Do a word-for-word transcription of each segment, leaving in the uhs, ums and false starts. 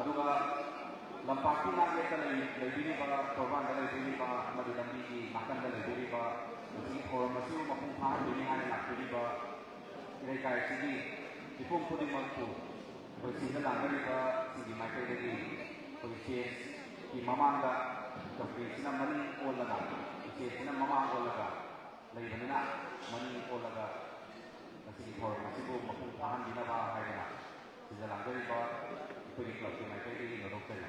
ꯑꯗꯨꯒ ꯂꯝꯄꯥꯛꯀꯤ ꯅꯥꯛꯌꯦꯠꯇ ꯂꯩ-, ꯂꯩꯕꯤꯔꯤꯕ, ꯇꯣꯔꯕꯥꯟꯗ ꯂꯩꯕꯤꯔꯤꯕ ꯑꯃꯗꯤ ꯂꯝꯕꯤꯒꯤ ꯅꯥꯀꯟꯗ ꯂꯩꯕꯤꯔꯤꯕ, ꯉꯁꯤꯒꯤ ꯊꯧꯔꯝ ꯑꯁꯤꯕꯨ ꯃꯄꯨꯡ ꯐꯥꯍꯟꯕꯤꯅꯤ ꯍꯥꯏꯅ ꯂꯥꯛꯄꯤꯔꯤꯕ ꯏꯔꯩꯀꯥꯏ ꯑꯁꯤꯒꯤ ꯃꯤꯄꯨꯝ ꯈꯨꯗꯤꯡꯃꯛꯄꯨ ꯑꯩꯈꯣꯏ ꯁꯤꯗ ꯂꯥꯛꯅꯔꯤꯕꯁꯤꯡꯒꯤ ꯃꯥꯏꯀꯩꯗꯒꯤ ꯑꯩꯈꯣꯏ ꯁ꯭ꯇꯦꯖꯀꯤ ꯃꯃꯥꯡꯗ ꯆꯧꯀ꯭ꯔꯤꯁꯤꯅ ꯃꯅꯤꯡ ꯑꯣꯜꯂꯒ, ꯁ꯭ꯇꯦꯖꯁꯤꯅ ꯃꯃꯥꯡ ꯑꯣꯜꯂꯒ ꯂꯩꯕꯅꯤꯅ, ꯃꯅꯤꯡ ꯑꯣꯜꯂꯒ ꯉꯁꯤꯒꯤ ꯊꯧꯔꯝ ꯑꯁꯤꯕꯨ ꯃꯄꯨꯡ ꯐꯥꯍꯟꯕꯤꯅꯕ ꯍꯥꯏꯗꯅ ꯁꯤꯗ ꯂꯥꯡꯖꯔꯤꯕ ꯑꯩꯈꯣꯏꯒꯤ ꯀ꯭ꯂꯕꯀꯤ ꯃꯥꯏꯀꯩꯗꯒꯤ ꯂꯧꯊꯣꯛꯆꯔꯤ꯫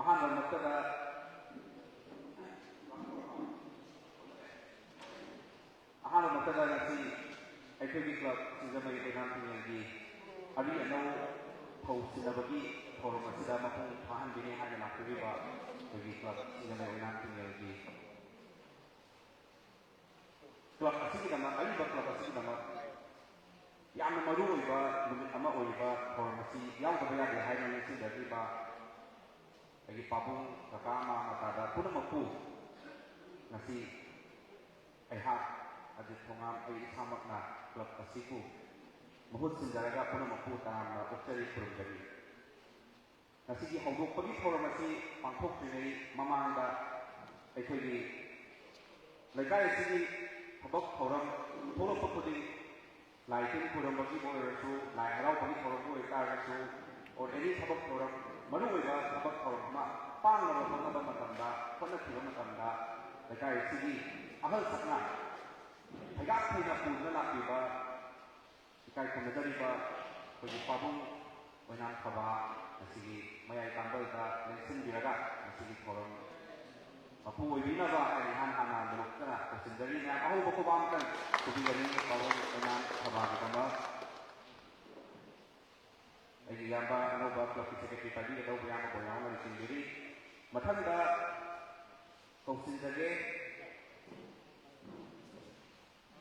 ꯑꯍꯥꯟꯕꯃꯛꯇꯗ, ꯑꯍꯥꯟꯕꯃꯛꯇꯗ ꯉꯁꯤ ꯑꯩꯈꯣꯏꯒꯤ ꯀ꯭ꯂꯕ ꯁꯤꯡꯖꯃꯩ ꯑꯣꯏꯅꯥꯝ ꯊꯤꯡꯉꯦꯜꯒꯤ ꯑꯔꯤ ꯑꯅꯧ ꯐꯧ ꯁꯤꯟꯅꯕꯒꯤ ꯊꯧꯔꯝ ꯑꯁꯤꯗ ꯃꯄꯨꯡ ꯐꯥꯍꯟꯕꯤꯅꯤ ꯍꯥꯏꯅ ꯂꯥꯛꯄꯤꯔꯤꯕ ꯑꯩꯈꯣꯏꯒꯤ ꯀ꯭ꯂꯕ ꯁꯤꯡꯖꯃꯩ ꯑꯣꯏꯅꯥꯝ ꯊꯤꯡꯉꯦꯜꯒꯤ ꯀ꯭ꯂꯕ ꯑꯁꯤꯒꯤꯗꯃꯛ, ꯑꯔꯤꯕ ꯀ꯭ꯂꯕ ꯑꯁꯤꯒꯤꯗꯃꯛ ꯌꯥꯝꯅ ꯃꯔꯨ ꯑꯣꯏꯕ ꯅꯨꯃꯤꯠ ꯑꯃ ꯑꯣꯏꯔꯤꯕ ꯊꯧꯔꯝ ꯑꯁꯤ ꯌꯥꯎꯗꯕ ꯌꯥꯗꯦ ꯍꯥꯏꯅ ꯅꯤꯡꯁꯤꯡꯖꯔꯤꯕ ꯑꯩꯒꯤ ꯄꯥꯕꯨꯡ, ꯀꯀꯥ, ꯃꯃꯥ, ꯃꯄꯥꯗ ꯄꯨꯝꯅꯃꯛꯄꯨ ꯉꯁꯤ ꯑꯩꯍꯥꯛ ꯑꯖꯤꯠ ꯊꯣꯉꯥꯝ, ꯑꯩ ꯏꯁꯥꯃꯛꯅ ꯀ꯭ꯂꯕ ꯑꯁꯤꯕꯨ ꯃꯍꯨꯠ ꯁꯤꯟꯖꯔꯒ ꯄꯨꯝꯅꯃꯛꯄꯨ ꯇꯔꯥꯝꯅ ꯑꯣꯛꯆꯔꯤ, ꯈꯨꯔꯨꯝꯖꯔꯤ꯫ ꯉꯁꯤꯒꯤ ꯍꯧꯗꯣꯛꯄꯒꯤ ꯊꯧꯔꯝ ꯑꯁꯤ ꯄꯥꯡꯊꯣꯛꯇ꯭ꯔꯤꯉꯩ ꯃꯃꯥꯡꯗ ꯑꯩꯈꯣꯏꯒꯤ ꯂꯩꯀꯥꯏ ꯑꯁꯤꯒꯤ ꯊꯕꯛ ꯊꯧꯔꯝ ꯊꯣꯛꯂꯛꯄ ꯈꯨꯗꯤꯡ, ꯂꯥꯏ ꯇꯤꯟ ꯈꯨꯔꯨꯝꯕꯒꯤꯕꯨ ꯑꯣꯏꯔꯁꯨ, ꯂꯥꯏ ꯍꯔꯥꯎꯕꯒꯤ ꯊꯧꯔꯝꯕꯨ ꯑꯣꯏꯇꯥꯔꯒꯁꯨ, or any ꯊꯕꯛ ꯊꯧꯔꯝ, ꯃꯔꯨꯑꯣꯏꯕ ꯊꯕꯛ ꯊꯧꯔꯝ ꯑꯃ ꯄꯥꯡꯅꯕ ꯍꯣꯠꯅꯕ ꯃꯇꯝꯗ, ꯍꯣꯠꯅꯈꯤꯕ ꯃꯇꯝꯗ, ꯂꯩꯀꯥꯏ ꯑꯁꯤꯒꯤ ꯑꯍꯜ ꯁꯛꯅ ꯐꯩꯒꯥꯛ ꯐꯩꯅ ꯄꯨꯗꯨꯅ ꯂꯥꯛꯄꯤꯕ ꯏꯀꯥꯏ ꯈꯨꯝꯅꯖꯔꯤꯕ ꯑꯩꯈꯣꯏꯒꯤ ꯄꯥꯕꯨꯡ ꯑꯣꯏꯅꯥꯝ ꯊꯕꯥ ꯉꯁꯤꯒꯤ ꯃꯌꯥꯏ ꯀꯥꯡꯕꯜꯗ ꯂꯦꯡꯁꯤꯟꯕꯤꯔꯒ ꯉꯁꯤꯒꯤ ꯊꯧꯔꯝ ꯃꯄꯨ ꯑꯣꯏꯕꯤꯅꯕ ꯑꯩ ꯏꯍꯥꯟ ꯍꯥꯟꯅ ꯅꯣꯂꯨꯛꯇꯅ ꯀꯧꯁꯤꯟꯖꯔꯤ꯫ ꯃꯌꯥꯝ ꯑꯍꯧꯕ ꯈꯨꯕꯥꯛ ꯑꯃꯇꯪ ꯈꯨꯕꯤꯒꯅꯤ ꯄꯥꯕꯨꯡ ꯑꯣꯏꯅꯥꯝ ꯊꯕꯥꯒꯤꯗꯃꯛ꯫ ꯑꯩꯒꯤ ꯏꯌꯥꯝꯕ ꯑꯅꯧꯕ clubꯀꯤ secretary ꯄꯥꯏꯕꯤꯒꯗꯧꯕ ꯏꯌꯥꯝꯕ ꯕꯣꯌꯥꯎꯅ ꯂꯨꯆꯤꯡꯕꯤꯔꯤ꯫ ꯃꯊꯪꯗ ꯀꯧꯁꯤꯟꯖꯒꯦ꯫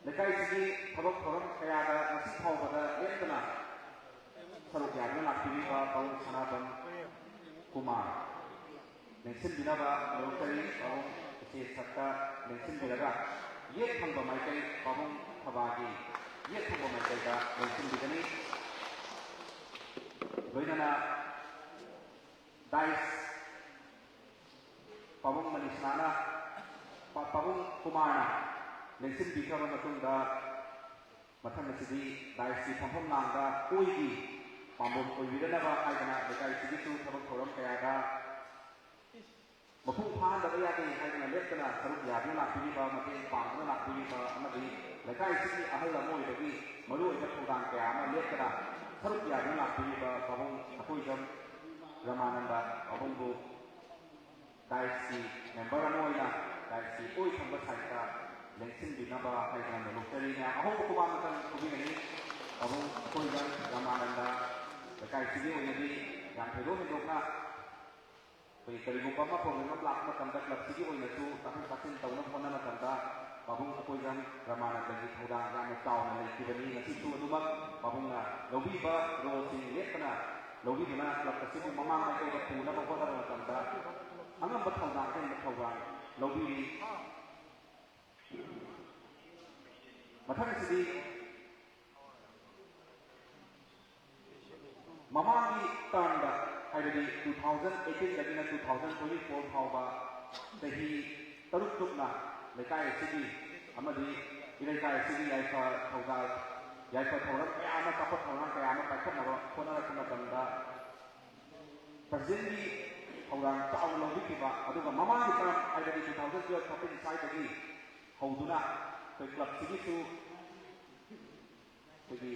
ꯂꯩꯀꯥꯏꯁꯤꯒꯤ ꯊꯕꯛ ꯊꯧꯔꯝ ꯀꯌꯥꯗ ꯉꯁꯤ ꯐꯥꯎꯕꯗ ꯂꯦꯞꯇꯅ ꯁꯔꯨꯛ ꯌꯥꯗꯨꯅ ꯂꯥꯛꯄꯤꯔꯤꯕ ꯄꯥꯕꯨꯡ ꯁꯅꯥꯇꯣꯟ ꯀꯨꯃꯥꯔ ꯂꯦꯡꯁꯤꯟꯕꯤꯅꯕ ꯂꯧꯔꯛꯆꯔꯤ꯫ ꯄꯥꯕꯨꯡ ꯎꯆꯦ ꯁꯛꯇ ꯂꯦꯡꯁꯤꯟꯕꯤꯔꯒ ꯌꯦꯠ ꯊꯪꯕ ꯃꯥꯏꯀꯩ ꯄꯥꯕꯨꯡ ꯊꯕꯥꯒꯤ ꯌꯦꯠ ꯊꯪꯕ ꯃꯥꯏꯀꯩꯗ ꯂꯦꯡꯁꯤꯟꯕꯤꯒꯅꯤ꯫ ꯂꯣꯏꯅꯅ dice ꯄꯥꯕꯨꯡ ꯃꯅꯤꯁꯅꯥꯅ, ꯄꯥ-, ꯄꯥꯕꯨꯡ ꯀꯨꯃꯥꯔꯅ ꯂꯦꯡꯁꯤꯟꯕꯤꯈ꯭ꯔꯕ ꯃꯇꯨꯡꯗ, ꯃꯊꯪ ꯑꯁꯤꯗꯤ diceꯀꯤ ꯐꯝꯐꯝ ꯂꯥꯡꯗ ꯑꯣꯏꯒꯤ ꯄꯥꯝꯕꯣꯝ ꯑꯣꯏꯕꯤꯔꯅꯕ ꯍꯥꯏꯗꯅ ꯂꯩꯀꯥꯏꯁꯤꯒꯤꯁꯨ ꯊꯕꯛ ꯊꯧꯔꯝ ꯀꯌꯥꯗ ꯃꯄꯨꯡ ꯐꯥꯍꯟꯗꯕ ꯌꯥꯗꯦ ꯍꯥꯏꯗꯨꯅ ꯂꯦꯞꯇꯅ ꯁꯔꯨꯛ ꯌꯥꯗꯨꯅ ꯂꯥꯛꯄꯤꯔꯤꯕ, ꯃꯇꯦꯡ ꯄꯥꯡꯗꯨꯅ ꯂꯥꯛꯄꯤꯔꯤꯕ ꯑꯃꯗꯤ ꯂꯩꯀꯥꯏꯁꯤꯒꯤ ꯑꯍꯜ ꯑꯃ ꯑꯣꯏꯕꯒꯤ ꯃꯔꯨꯑꯣꯏꯕ ꯊꯧꯗꯥꯡ ꯀꯌꯥ ꯑꯃ ꯂꯦꯞꯇꯅ ꯁꯔꯨꯛ ꯌꯥꯗꯨꯅ ꯂꯥꯛꯄꯤꯔꯤꯕ ꯄꯥꯕꯨꯡ ꯑꯀꯣꯏꯖꯝ ꯔꯃꯥꯅꯟꯗ ꯄꯥꯕꯨꯡꯕꯨ diceꯀꯤ member ꯑꯃ ꯑꯣꯏꯅ diceꯀꯤ ꯑꯣꯏ ꯊꯪꯕ sideꯇ ꯂꯦꯡꯁꯤꯟꯕꯤꯅꯕ ꯍꯥꯏꯗꯨꯅ ꯅꯣꯂꯨꯛꯆꯔꯤ꯫ ꯃꯌꯥꯝ ꯑꯍꯧꯕ ꯈꯨꯕꯥꯛ ꯑꯃꯇꯪ ꯈꯨꯕꯤꯒꯅꯤ꯫ ꯄꯥꯕꯨꯡ ꯑꯀꯣꯏꯖꯝ ꯔꯃꯥꯅꯟꯗ ꯂꯩꯀꯥꯏꯁꯤꯒꯤ ꯑꯣꯏꯅꯗꯤ ꯌꯥꯝ ꯊꯣꯏꯗꯣꯛ ꯍꯦꯟꯗꯣꯛꯅ ꯑꯩꯈꯣꯏ ꯀꯔꯤꯒꯨꯝꯕ ꯑꯃ problem ꯑꯃ ꯂꯥꯛꯄ ꯃꯇꯝꯗ clubꯁꯤꯒꯤ ꯑꯣꯏꯅꯁꯨ ꯇꯥꯊꯣꯛ ꯇꯥꯁꯤꯟ ꯇꯧꯅꯕ ꯍꯣꯠꯅꯕ ꯃꯇꯝꯗ ꯄꯥꯕꯨꯡ ꯑꯀꯣꯏꯖꯝ ꯔꯃꯥꯅꯟꯗꯒꯤ ꯊꯧꯗꯥꯡ ꯌꯥꯝꯅ ꯆꯥꯎꯅ ꯂꯩꯈꯤꯕꯅꯤ꯫ ꯉꯁꯤꯁꯨ ꯑꯗꯨꯃꯛ ꯄꯥꯕꯨꯡꯅ ꯂꯧꯕꯤꯕ roleꯁꯤꯡ ꯂꯦꯞꯇꯅ ꯂꯧꯕꯤꯗꯨꯅ club ꯑꯁꯤꯕꯨ ꯃꯃꯥꯡ ꯃꯥꯏꯀꯩꯗ ꯄꯨꯅꯕ ꯍꯣꯠꯅꯕ ꯃꯇꯝꯗ ꯑꯉꯝꯕ ꯊꯧꯗꯥꯡ, ꯑꯍꯦꯟꯕ ꯊꯧꯗꯥꯡ ꯂꯧꯕꯤꯔꯤ꯫ ꯃꯊꯪꯁꯤꯗꯤ ꯃꯃꯥꯡꯒꯤ termꯗ, ꯍꯥꯏꯕꯗꯤ two thousand eighteenꯗꯒꯤꯅ two thousand twenty four ꯐꯥꯎꯕ ꯆꯍꯤ ꯇꯔꯨꯛ ꯆꯨꯞꯅ ꯂꯩꯀꯥꯏ ꯑꯁꯤꯒꯤ ꯑꯃꯗꯤ ꯏꯔꯩꯀꯥꯏ ꯑꯁꯤꯒꯤ ꯌꯥꯏꯐ ꯊꯧꯗꯥ-, ꯌꯥꯏꯐ ꯊꯧꯔꯝ ꯀꯌꯥ ꯑꯃ, ꯆꯥꯎꯈꯠ ꯊꯧꯔꯥꯡ ꯀꯌꯥ ꯑꯃ ꯄꯥꯏꯈꯠꯅꯕ ꯍꯣꯠꯅꯔꯛꯄ ꯃꯇꯝꯗ presidentꯀꯤ ꯊꯧꯗꯥꯡ ꯆꯥꯎꯅ ꯂꯧꯕꯤꯈꯤꯕ, ꯑꯗꯨꯒ ꯃꯃꯥꯡꯒꯤ term, ꯍꯥꯏꯕꯗꯤ two thousand twelve thirteen ꯁ꯭ꯋꯥꯏꯗꯒꯤ ꯍꯧꯗꯨꯅ ꯑꯩꯈꯣꯏ clubꯁꯤꯒꯤꯁꯨ ꯑꯩꯈꯣꯏꯒꯤ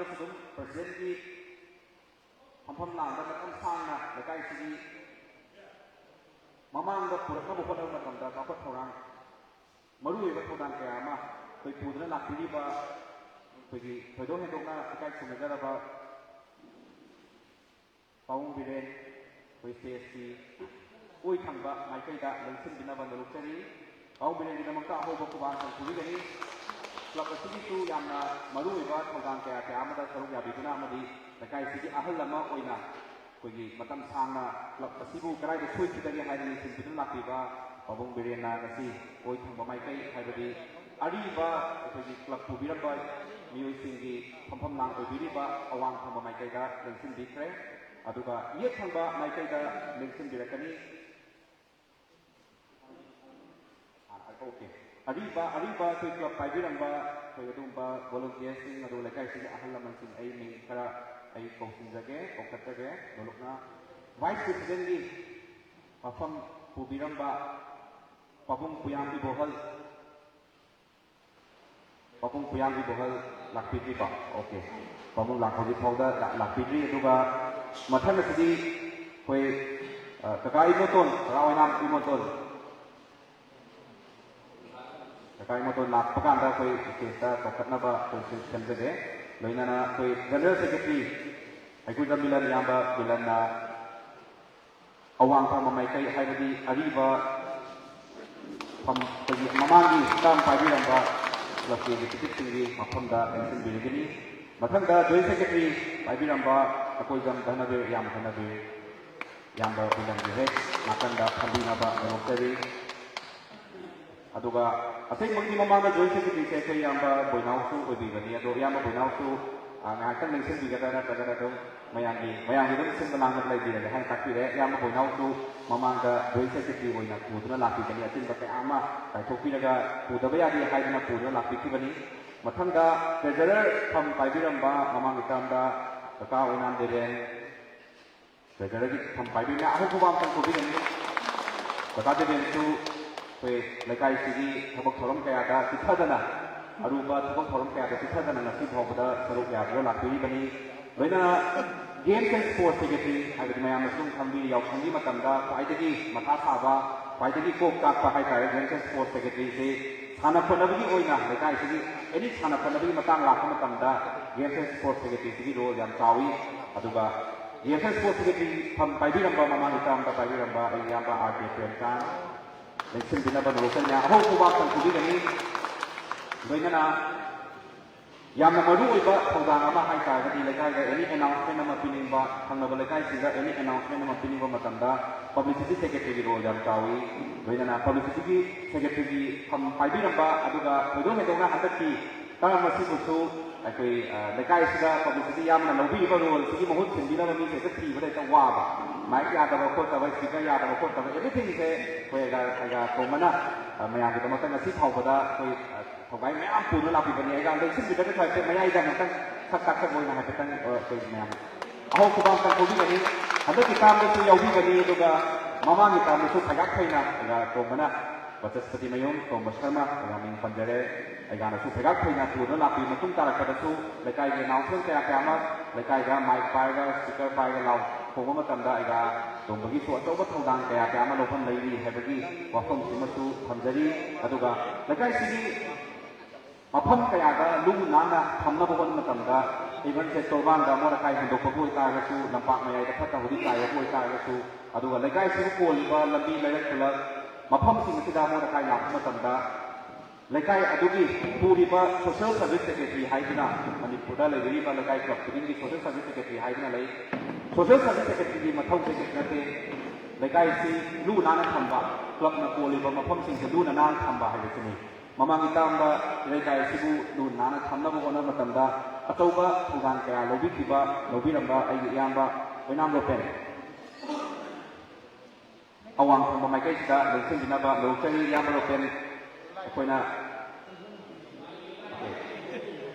ꯑꯗꯨꯝ ꯄ꯭ꯔꯁꯤꯗꯦꯟꯒꯤ ꯐꯝꯐꯝ ꯂꯥꯡꯗ ꯃꯇꯝ ꯁꯥꯡꯅ ꯂꯩꯀꯥꯏꯁꯤꯒꯤ ꯃꯃꯥꯡꯗ ꯄꯨꯔꯛꯅꯕ ꯍꯣꯠꯅꯕ ꯃꯇꯝꯗ ꯆꯥꯎꯈꯠ ꯊꯧꯔꯥꯡ ꯃꯔꯨꯑꯣꯏꯕ ꯊꯧꯗꯥꯡ ꯀꯌꯥ ꯑꯃ ꯑꯩꯈꯣꯏ ꯄꯨꯗꯨꯅ ꯂꯥꯛꯄꯤꯔꯤꯕ ꯑꯩꯈꯣꯏꯒꯤ ꯊꯣꯏꯗꯣꯛ ꯍꯦꯟꯗꯣꯛꯅ ꯏꯀꯥꯏ ꯈꯨꯝꯅꯖꯔꯕ ꯄꯥꯕꯨꯡ ꯕꯤꯔꯦꯟ ꯑꯩꯈꯣꯏ ꯁ꯭ꯇꯦꯖꯀꯤ ꯑꯣꯏ ꯊꯪꯕ ꯃꯥꯏꯀꯩꯗ ꯂꯦꯡꯁꯤꯟꯕꯤꯅꯕ ꯅꯣꯂꯨꯛꯆꯔꯤ꯫ ꯄꯥꯕꯨꯡ ꯕꯤꯔꯦꯟꯒꯤꯗꯃꯛꯇ ꯑꯍꯧꯕ ꯈꯨꯕꯥꯛ ꯈꯨꯕꯤꯒꯅꯤ꯫ ꯀ꯭ꯂꯕ ꯑꯁꯤꯒꯤꯁꯨ ꯌꯥꯝꯅ ꯃꯔꯨꯑꯣꯏꯕ ꯊꯧꯗꯥꯡ ꯀꯌꯥ ꯀꯌꯥ ꯑꯃꯗ ꯁꯔꯨꯛ ꯌꯥꯕꯤꯗꯨꯅ ꯑꯃꯗꯤ ꯂꯩꯀꯥꯏꯁꯤꯒꯤ ꯑꯍꯜ ꯑꯃ ꯑꯣꯏꯅ ꯑꯩꯈꯣꯏꯒꯤ ꯃꯇꯝ ꯁꯥꯡꯅ ꯀ꯭ꯂꯕ ꯑꯁꯤꯕꯨ ꯀꯗꯥꯏꯗ ꯁꯣꯏꯈꯤꯗꯒꯦ ꯍꯥꯏꯗꯅ ꯌꯦꯡꯁꯤꯟꯕꯤꯗꯨꯅ ꯂꯥꯛꯄꯤꯕ ꯄꯥꯕꯨꯡ ꯕꯤꯔꯦꯟꯅ ꯉꯁꯤ ꯑꯣꯏ ꯊꯪꯕ ꯃꯥꯏꯀꯩ ꯍꯥꯏꯕꯗꯤ ꯑꯔꯤꯕ ꯑꯩꯈꯣꯏꯒꯤ ꯀ꯭ꯂꯕ ꯄꯨꯕꯤꯔꯝꯕ ꯃꯤꯑꯣꯏꯁꯤꯡꯒꯤ ꯐꯝꯐꯝ ꯂꯥꯡ ꯑꯣꯏꯕꯤꯔꯤꯕ ꯑꯋꯥꯡ ꯊꯪꯕ ꯃꯥꯏꯀꯩꯗ ꯂꯦꯡꯁꯤꯟꯕꯤꯈ꯭ꯔꯦ꯫ ꯑꯗꯨꯒ ꯌꯦꯠ ꯊꯪꯕ ꯃꯥꯏꯀꯩꯗ ꯂꯦꯡꯁꯤꯟꯕꯤꯔꯛꯀꯅꯤ꯫ ꯑꯥ, OK꯫ ꯑꯔꯤꯕ, ꯑꯔꯤꯕ ꯑꯩꯈꯣꯏ ꯀ꯭ꯂꯕ ꯄꯥꯏꯕꯤꯔꯝꯕ ꯑꯩꯈꯣꯏ ꯑꯗꯨꯒꯨꯝꯕ ꯚꯣꯂꯨꯟꯇꯤꯌꯔꯁꯤꯡ ꯑꯗꯨꯒ ꯂꯩꯀꯥꯏꯁꯤꯒꯤ ꯑꯍꯜ ꯂꯃꯟꯁꯤꯡ ꯑꯩ ꯃꯤꯡ ꯈꯔ ꯑꯩ ꯀꯧꯁꯤꯟꯖꯒꯦ, ꯀꯧꯈꯠꯆꯒꯦ꯫ ꯅꯣꯂꯨꯛꯅ ꯚꯥꯏꯁ ꯄ꯭ꯔꯦꯁꯤꯗꯦꯟꯒꯤ ꯃꯐꯝ ꯄꯨꯕꯤꯔꯝꯕ ꯄꯥꯕꯨꯡ ꯄꯨꯌꯥꯝ ꯏꯕꯣꯍꯜ, ꯄꯥꯕꯨꯡ ꯄꯨꯌꯥꯝ ꯏꯕꯣꯍꯜ ꯂꯥꯛꯄꯤꯗ꯭ꯔꯤꯀꯣ? OK꯫ ꯄꯥꯕꯨꯡ ꯂꯥꯛ-, ꯍꯧꯖꯤꯛ ꯐꯥꯎꯗ ꯂꯥꯛ-, ꯂꯥꯛꯄꯤꯗ꯭ꯔꯤ꯫ ꯑꯗꯨꯒ ꯃꯊꯪ ꯑꯁꯤꯗꯤ ꯑꯩꯈꯣꯏ, ꯑ, ꯀꯀꯥ ꯏꯃꯣꯇꯣꯟ, ꯀꯀꯥ ꯑꯣꯏꯅꯥꯝ ꯏꯃꯣꯇꯣꯟ꯫ ꯀꯀꯥ ꯏꯃꯣꯇꯣꯟ ꯂꯥꯛꯄ ꯀꯥꯟꯗ ꯑꯩꯈꯣꯏ ꯁ꯭ꯇꯦꯖꯇ ꯀꯧꯈꯠꯅꯕ ꯑꯩꯈꯣꯏ ꯁꯦꯝꯖꯒꯦ꯫ ꯂꯣꯏꯅꯅ ꯑꯩꯈꯣꯏ ꯖꯦꯅꯔꯦꯜ ꯁꯦꯀ꯭ꯔꯦꯇꯔꯤ ꯍꯩꯀ꯭ꯔꯨꯖꯝ ꯃꯤꯂꯟ ꯏꯌꯥꯝꯕ ꯃꯤꯂꯟꯅ ꯑꯋꯥꯡ ꯊꯪꯕ ꯃꯥꯏꯀꯩ, ꯍꯥꯏꯕꯗꯤ ꯑꯔꯤꯕ ꯐꯝ-, ꯑꯩꯈꯣꯏꯒꯤ ꯃꯃꯥꯡꯒꯤ ꯇꯥꯝ ꯄꯥꯏꯕꯤꯔꯝꯕ ꯀ꯭ꯂꯕꯀꯤ ꯑꯦꯛꯖꯤꯀ꯭ꯌꯨꯇꯤꯕꯁꯤꯡꯒꯤ ꯃꯐꯝꯗ ꯂꯦꯡꯁꯤꯟꯕꯤꯔꯒꯅꯤ꯫ ꯃꯊꯪꯗ ꯖꯣꯏꯟ ꯁꯦꯀ꯭ꯔꯦꯇꯔꯤ ꯄꯥꯏꯕꯤꯔꯝꯕ ꯑꯩꯈꯣꯏ ꯖꯝ ꯙꯅꯕꯤꯔ, ꯏꯌꯥꯝꯕ ꯙꯅꯕꯤꯔ, ꯏꯌꯥꯝꯕ ꯕꯤꯂꯟꯒꯤ ꯍꯦꯛ ꯅꯥꯀꯟꯗ ꯐꯝꯕꯤꯅꯕ ꯅꯦꯍꯧꯖꯔꯤ꯫ ꯑꯗꯨꯒ ꯑꯁꯦꯡꯕꯒꯤꯗꯤ ꯃꯃꯥꯡꯗ ꯖꯣꯏꯟ ꯁꯦꯀ꯭ꯔꯦꯇꯔꯤꯁꯦ ꯑꯩꯈꯣꯏ ꯏꯌꯥꯝꯕ ꯕꯣꯏꯅꯥꯎꯁꯨ ꯑꯣꯏꯕꯤꯕꯅꯤ꯫ ꯑꯗꯣ ꯏꯌꯥꯝꯕ ꯕꯣꯏꯅꯥꯎꯁꯨ, ꯑ, ꯉꯥꯏꯍꯥꯛꯇꯪ ꯂꯦꯡꯁꯤꯟꯕꯤꯒꯗ꯭ꯔꯥ, ꯅꯠꯇ꯭ꯔꯒꯅ ꯑꯗꯨꯝ ꯃꯌꯥꯝꯒꯤ, ꯃꯌꯥꯝꯒꯤ ꯑꯗꯨꯝ ꯁꯤꯟꯕ ꯂꯥꯡꯕꯗ ꯂꯩꯕꯤꯔꯒꯦ ꯍꯥꯏꯅ ꯇꯥꯛꯄꯤꯔꯦ꯫ ꯏꯌꯥꯝꯕ ꯕꯣꯏꯅꯥꯎꯁꯨ ꯃꯃꯥꯡꯗ ꯖꯣꯏꯟ ꯁꯦꯀ꯭ꯔꯦꯇꯔꯤ ꯑꯣꯏꯅ ꯄꯨꯗꯨꯅ ꯂꯥꯛꯄꯤꯕꯅꯤ꯫ ꯑꯆꯤꯟꯕ ꯀꯌꯥ ꯑꯃ ꯀꯥꯏꯊꯣꯛꯄꯤꯔꯒ ꯄꯨꯗꯕ ꯌꯥꯗꯦ ꯍꯥꯏꯗꯅ ꯄꯨꯗꯨꯅ ꯂꯥꯛꯄꯤꯈꯤꯕꯅꯤ꯫ ꯃꯊꯪꯗ ꯇ꯭ꯔꯦꯖꯔꯔ ꯐꯝ ꯄꯥꯏꯕꯤꯔꯝꯕ ꯃꯃꯥꯡꯒꯤ ꯇꯥꯝꯗ ꯀꯀꯥ ꯑꯣꯏꯅꯥꯝ ꯗꯦꯕꯦꯟ, ꯇ꯭ꯔꯦꯖꯔꯔꯒꯤ ꯐꯝ ꯄꯥꯏꯕꯤꯔꯝꯕ ꯑꯍꯨꯝ ꯈꯨꯕꯥꯛ ꯑꯝꯇꯪ ꯈꯨꯕꯤꯒꯅꯤ꯫ ꯀꯀꯥ ꯗꯦꯕꯦꯟꯁꯨ ꯑꯩꯈꯣꯏ ꯂꯩꯀꯥꯏꯁꯤꯒꯤ ꯊꯕꯛ ꯊꯧꯔꯝ ꯀꯌꯥꯗ ꯆꯤꯠꯊꯗꯅ ꯑꯔꯨꯕ ꯊꯕꯛ ꯊꯧꯔꯝ ꯀꯌꯥꯗ ꯆꯤꯠꯊꯗꯅ ꯉꯁꯤ ꯐꯥꯎꯕꯗ ꯁꯔꯨꯛ ꯌꯥꯗꯨꯅ ꯂꯥꯛꯄꯤꯔꯤꯕꯅꯤ꯫ ꯂꯣꯏꯅꯅ Games and Sports Secretary ꯍꯥꯏꯕꯗꯤ ꯃꯌꯥꯝꯅꯁꯨ ꯑꯗꯨꯝ ꯈꯪꯕꯤꯔꯤ, ꯌꯥꯎꯁꯪꯒꯤ ꯃꯇꯝꯗ ꯈ꯭ꯋꯥꯏꯗꯒꯤ ꯃꯊꯥ ꯁꯥꯕ, ꯈ꯭ꯋꯥꯏꯗꯒꯤ ꯀꯣꯛ ꯆꯥꯛꯄ ꯍꯥꯏꯇꯥꯔꯦ Games and Sports Secretaryꯁꯤ꯫ ꯁꯥꯟꯅ ꯈꯣꯠꯅꯕꯒꯤ ꯑꯣꯏꯅ ꯂꯩꯀꯥꯏꯁꯤꯒꯤ any ꯁꯥꯟꯅ ꯈꯣꯠꯅꯕꯒꯤ ꯃꯇꯥꯡ ꯂꯥꯛꯄ ꯃꯇꯝꯗ Games and Sports Secretaryꯁꯤꯒꯤ role ꯌꯥꯝ ꯆꯥꯎꯏ꯫ ꯑꯗꯨꯒ Games and Sports Secretary ꯐꯝ ꯄꯥꯏꯕꯤꯔꯝꯕ, ꯃꯃꯥꯡꯒꯤ termꯗ ꯄꯥꯏꯕꯤꯔꯝꯕ ꯑꯩꯒꯤ ꯏꯌꯥꯝꯕ ꯑꯥꯔ ꯀꯦ ꯄ꯭ꯔꯦꯝꯆꯥꯟ, ꯂꯦꯡꯁꯤꯟꯕꯤꯅꯕ ꯅꯣꯂꯨꯛꯆꯔꯤ꯫ ꯑꯍꯧꯕ ꯋꯥ ꯇꯝꯕꯤꯒꯅꯤ꯫ ꯂꯣꯏꯅꯅ ꯌꯥꯝꯅ ꯃꯔꯨ ꯑꯣꯏꯕ ꯊꯧꯗꯥꯡ ꯑꯃ ꯍꯥꯏꯇꯥꯔꯒꯗꯤ ꯂꯩꯀꯥꯏꯗ any announcement ꯑꯃ ꯄꯤꯅꯤꯡꯕ, ꯊꯪꯅꯕ ꯂꯩꯀꯥꯏꯁꯤꯡꯗ any announcement ꯑꯃ ꯄꯤꯅꯤꯡꯕ ꯃꯇꯝꯗ Publicity Secretaryꯒꯤ role ꯌꯥꯝ ꯆꯥꯎꯏ꯫ ꯂꯣꯏꯅꯅ Publicityꯒꯤ Secretaryꯒꯤ ꯐꯝ ꯄꯥꯏꯕꯤꯔꯝꯕ, ꯑꯗꯨꯒ ꯊꯣꯏꯗꯣꯛ ꯍꯦꯟꯗꯣꯛꯅ ꯍꯟꯗꯛꯀꯤ term ꯑꯁꯤꯕꯨꯁꯨ ꯑꯩꯈꯣꯏ, ꯑ, ꯂꯩꯀꯥꯏꯁꯤꯗ Publicityꯒꯤ ꯌꯥꯝꯅ ꯂꯧꯕꯤꯔꯤꯕ roleꯁꯤꯒꯤ ꯃꯍꯨꯠ ꯁꯤꯟꯕꯤꯅꯕ ꯃꯤꯁꯦ ꯍꯦꯛꯇ ꯊꯤꯕꯗ ꯍꯦꯛꯇ ꯋꯥꯕ, mic ꯌꯥꯗꯕ ꯈꯣꯠꯇꯕ, speaker ꯌꯥꯗꯕ ꯈꯣꯠꯇꯕ, everythingꯁꯦ ꯑꯩꯈꯣꯏ ꯑꯩꯒ, ꯑꯩꯒ ꯇꯣꯝꯕꯅ, ꯑ, ꯃꯌꯥꯝꯒꯤꯗꯃꯛꯇ ꯉꯁꯤ ꯐꯥꯎꯕꯗ ꯑꯩꯈꯣꯏ, ꯑ, ꯊꯧꯒꯥꯏ ꯃꯌꯥꯝ ꯄꯨꯗꯨꯅ ꯂꯥꯛꯄꯤꯕꯅꯤ꯫ ꯑꯩꯒ ꯂꯦꯡꯁꯤꯟꯕꯤꯗ꯭ꯔꯒꯁꯨ ꯍꯥꯏꯐꯦꯠ ꯃꯌꯥꯏꯗ ꯑꯃꯨꯛꯇꯪ ꯁꯛ ꯇꯥꯛꯆꯕ ꯑꯣꯏꯅ ꯍꯥꯏꯐꯦꯠꯇꯪ, ꯑ, ꯑꯩꯈꯣꯏ ꯃꯌꯥꯝ ꯑꯍꯧꯕ ꯈꯨꯕꯥꯛ ꯇꯧꯕꯤꯒꯅꯤ꯫ ꯍꯟꯗꯛꯀꯤ termꯗꯁꯨ ꯌꯥꯎꯕꯤꯒꯅꯤ, ꯑꯗꯨꯒ ꯃꯃꯥꯡꯒꯤ termꯗꯁꯨ ꯐꯩꯒꯥꯛ ꯐꯩꯅ ꯑꯩꯒ ꯇꯣꯝꯕꯅ, ꯕꯆꯁꯄꯇꯤ ꯃꯌꯨꯝ, ꯇꯣꯝꯕ ꯁꯔꯃ, ꯑꯩꯒ ꯃꯤꯡ ꯄꯟꯖꯔꯦ, ꯑꯩꯒꯥꯅꯁꯨ ꯐꯩꯒꯥꯛ ꯐꯩꯅ ꯄꯨꯗꯨꯅ ꯂꯥꯛꯄꯤ꯫ ꯃꯇꯨꯡ ꯇꯥꯔꯛꯄꯗꯁꯨ ꯂꯩꯀꯥꯏꯒꯤ announcement ꯀꯌꯥ ꯀꯌꯥ ꯑꯃ, ꯂꯩꯀꯥꯏꯗ mic ꯄꯥꯏꯔꯒ, speaker ꯄꯥꯏꯔꯒ ꯂꯥꯎ ꯈꯣꯡꯕ ꯃꯇꯝꯗ ꯑꯩꯒ ꯇꯣꯝꯕꯒꯤꯁꯨ ꯑꯆꯧꯕ ꯊꯧꯗꯥꯡ ꯀꯌꯥ ꯀꯌꯥ ꯑꯃ ꯂꯧꯐꯝ ꯂꯩꯔꯤ ꯍꯥꯏꯕꯒꯤ ꯋꯥꯐꯝꯁꯤꯃꯁꯨ ꯊꯝꯖꯔꯤ꯫ ꯑꯗꯨꯒ ꯂꯩꯀꯥꯏꯁꯤꯒꯤ ꯃꯐꯝ ꯀꯌꯥꯗ ꯂꯨ ꯅꯥꯟꯅ ꯊꯝꯅꯕ ꯍꯣꯠꯅꯕ ꯃꯇꯝꯗ, even ꯁꯦ ꯇꯣꯔꯕꯥꯟꯗ ꯑꯃꯣꯠ ꯑꯀꯥꯏ ꯍꯨꯟꯗꯣꯛꯄꯕꯨ ꯑꯣꯏꯇꯥꯔꯒꯁꯨ, ꯂꯝꯄꯥꯛ ꯃꯌꯥꯏꯗ ꯐꯠꯇ ꯍꯥꯎꯗꯤ ꯆꯥꯏꯕꯕꯨ ꯑꯣꯏꯇꯥꯔꯒꯁꯨ, ꯑꯗꯨꯒ ꯂꯩꯀꯥꯏꯁꯤꯕꯨ ꯀꯣꯜꯂꯤꯕ ꯂꯝꯕꯤ, ꯂꯩꯔꯛ, ꯈꯨꯂꯛ, ꯃꯐꯝꯁꯤꯡ ꯑꯁꯤꯗ ꯑꯃꯣꯠ ꯑꯀꯥꯏ ꯂꯥꯛꯄ ꯃꯇꯝꯗ, ꯂꯩꯀꯥꯏ ꯑꯗꯨꯒꯤ ꯄꯨꯔꯤꯕ Social Service Secretary ꯍꯥꯏꯗꯨꯅ, ꯃꯅꯤꯄꯨꯔꯗ ꯂꯩꯕꯤꯔꯤꯕ ꯂꯩꯀꯥꯏ ꯀ꯭ꯂꯕ ꯈꯨꯗꯤꯡꯒꯤ Social Service Secretary ꯍꯥꯏꯗꯨꯅ ꯂꯩ꯫ Social Service Secretaryꯒꯤ ꯃꯊꯧꯁꯦ ꯀꯩꯁꯨ ꯅꯠꯇꯦ, ꯂꯩꯀꯥꯏꯁꯤ ꯂꯨ ꯅꯥꯟꯅ ꯊꯝꯕ, ꯀ꯭ꯂꯕꯅ ꯀꯣꯜꯂꯤꯕ ꯃꯐꯝꯁꯤꯡꯁꯦ ꯂꯨꯅ ꯅꯥꯟꯅ ꯊꯝꯕ ꯍꯥꯏꯕꯁꯤꯅꯤ꯫ ꯃꯃꯥꯡꯒꯤ termꯗ ꯂꯩꯀꯥꯏ ꯑꯁꯤꯕꯨ ꯂꯨ ꯅꯥꯟꯅ ꯊꯝꯅꯕ ꯍꯣꯠꯅꯕ ꯃꯇꯝꯗ ꯑꯆꯧꯕ ꯊꯧꯗꯥꯡ ꯀꯌꯥ ꯂꯧꯕꯤꯈꯤꯕ, ꯂꯧꯕꯤꯔꯝꯕ ꯑꯩꯒꯤ ꯏꯌꯥꯝꯕ ꯑꯣꯏꯅꯥꯝ ꯔꯣꯄꯦꯟ, ꯑꯋꯥꯡ ꯊꯪꯕ ꯃꯥꯏꯀꯩꯁꯤꯗ ꯂꯦꯡꯁꯤꯟꯕꯤꯅꯕ ꯅꯣꯂꯨꯛꯆꯔꯤ꯫ ꯏꯌꯥꯝꯕ ꯔꯣꯄꯦꯟ, ꯑꯩꯈꯣꯏꯅ,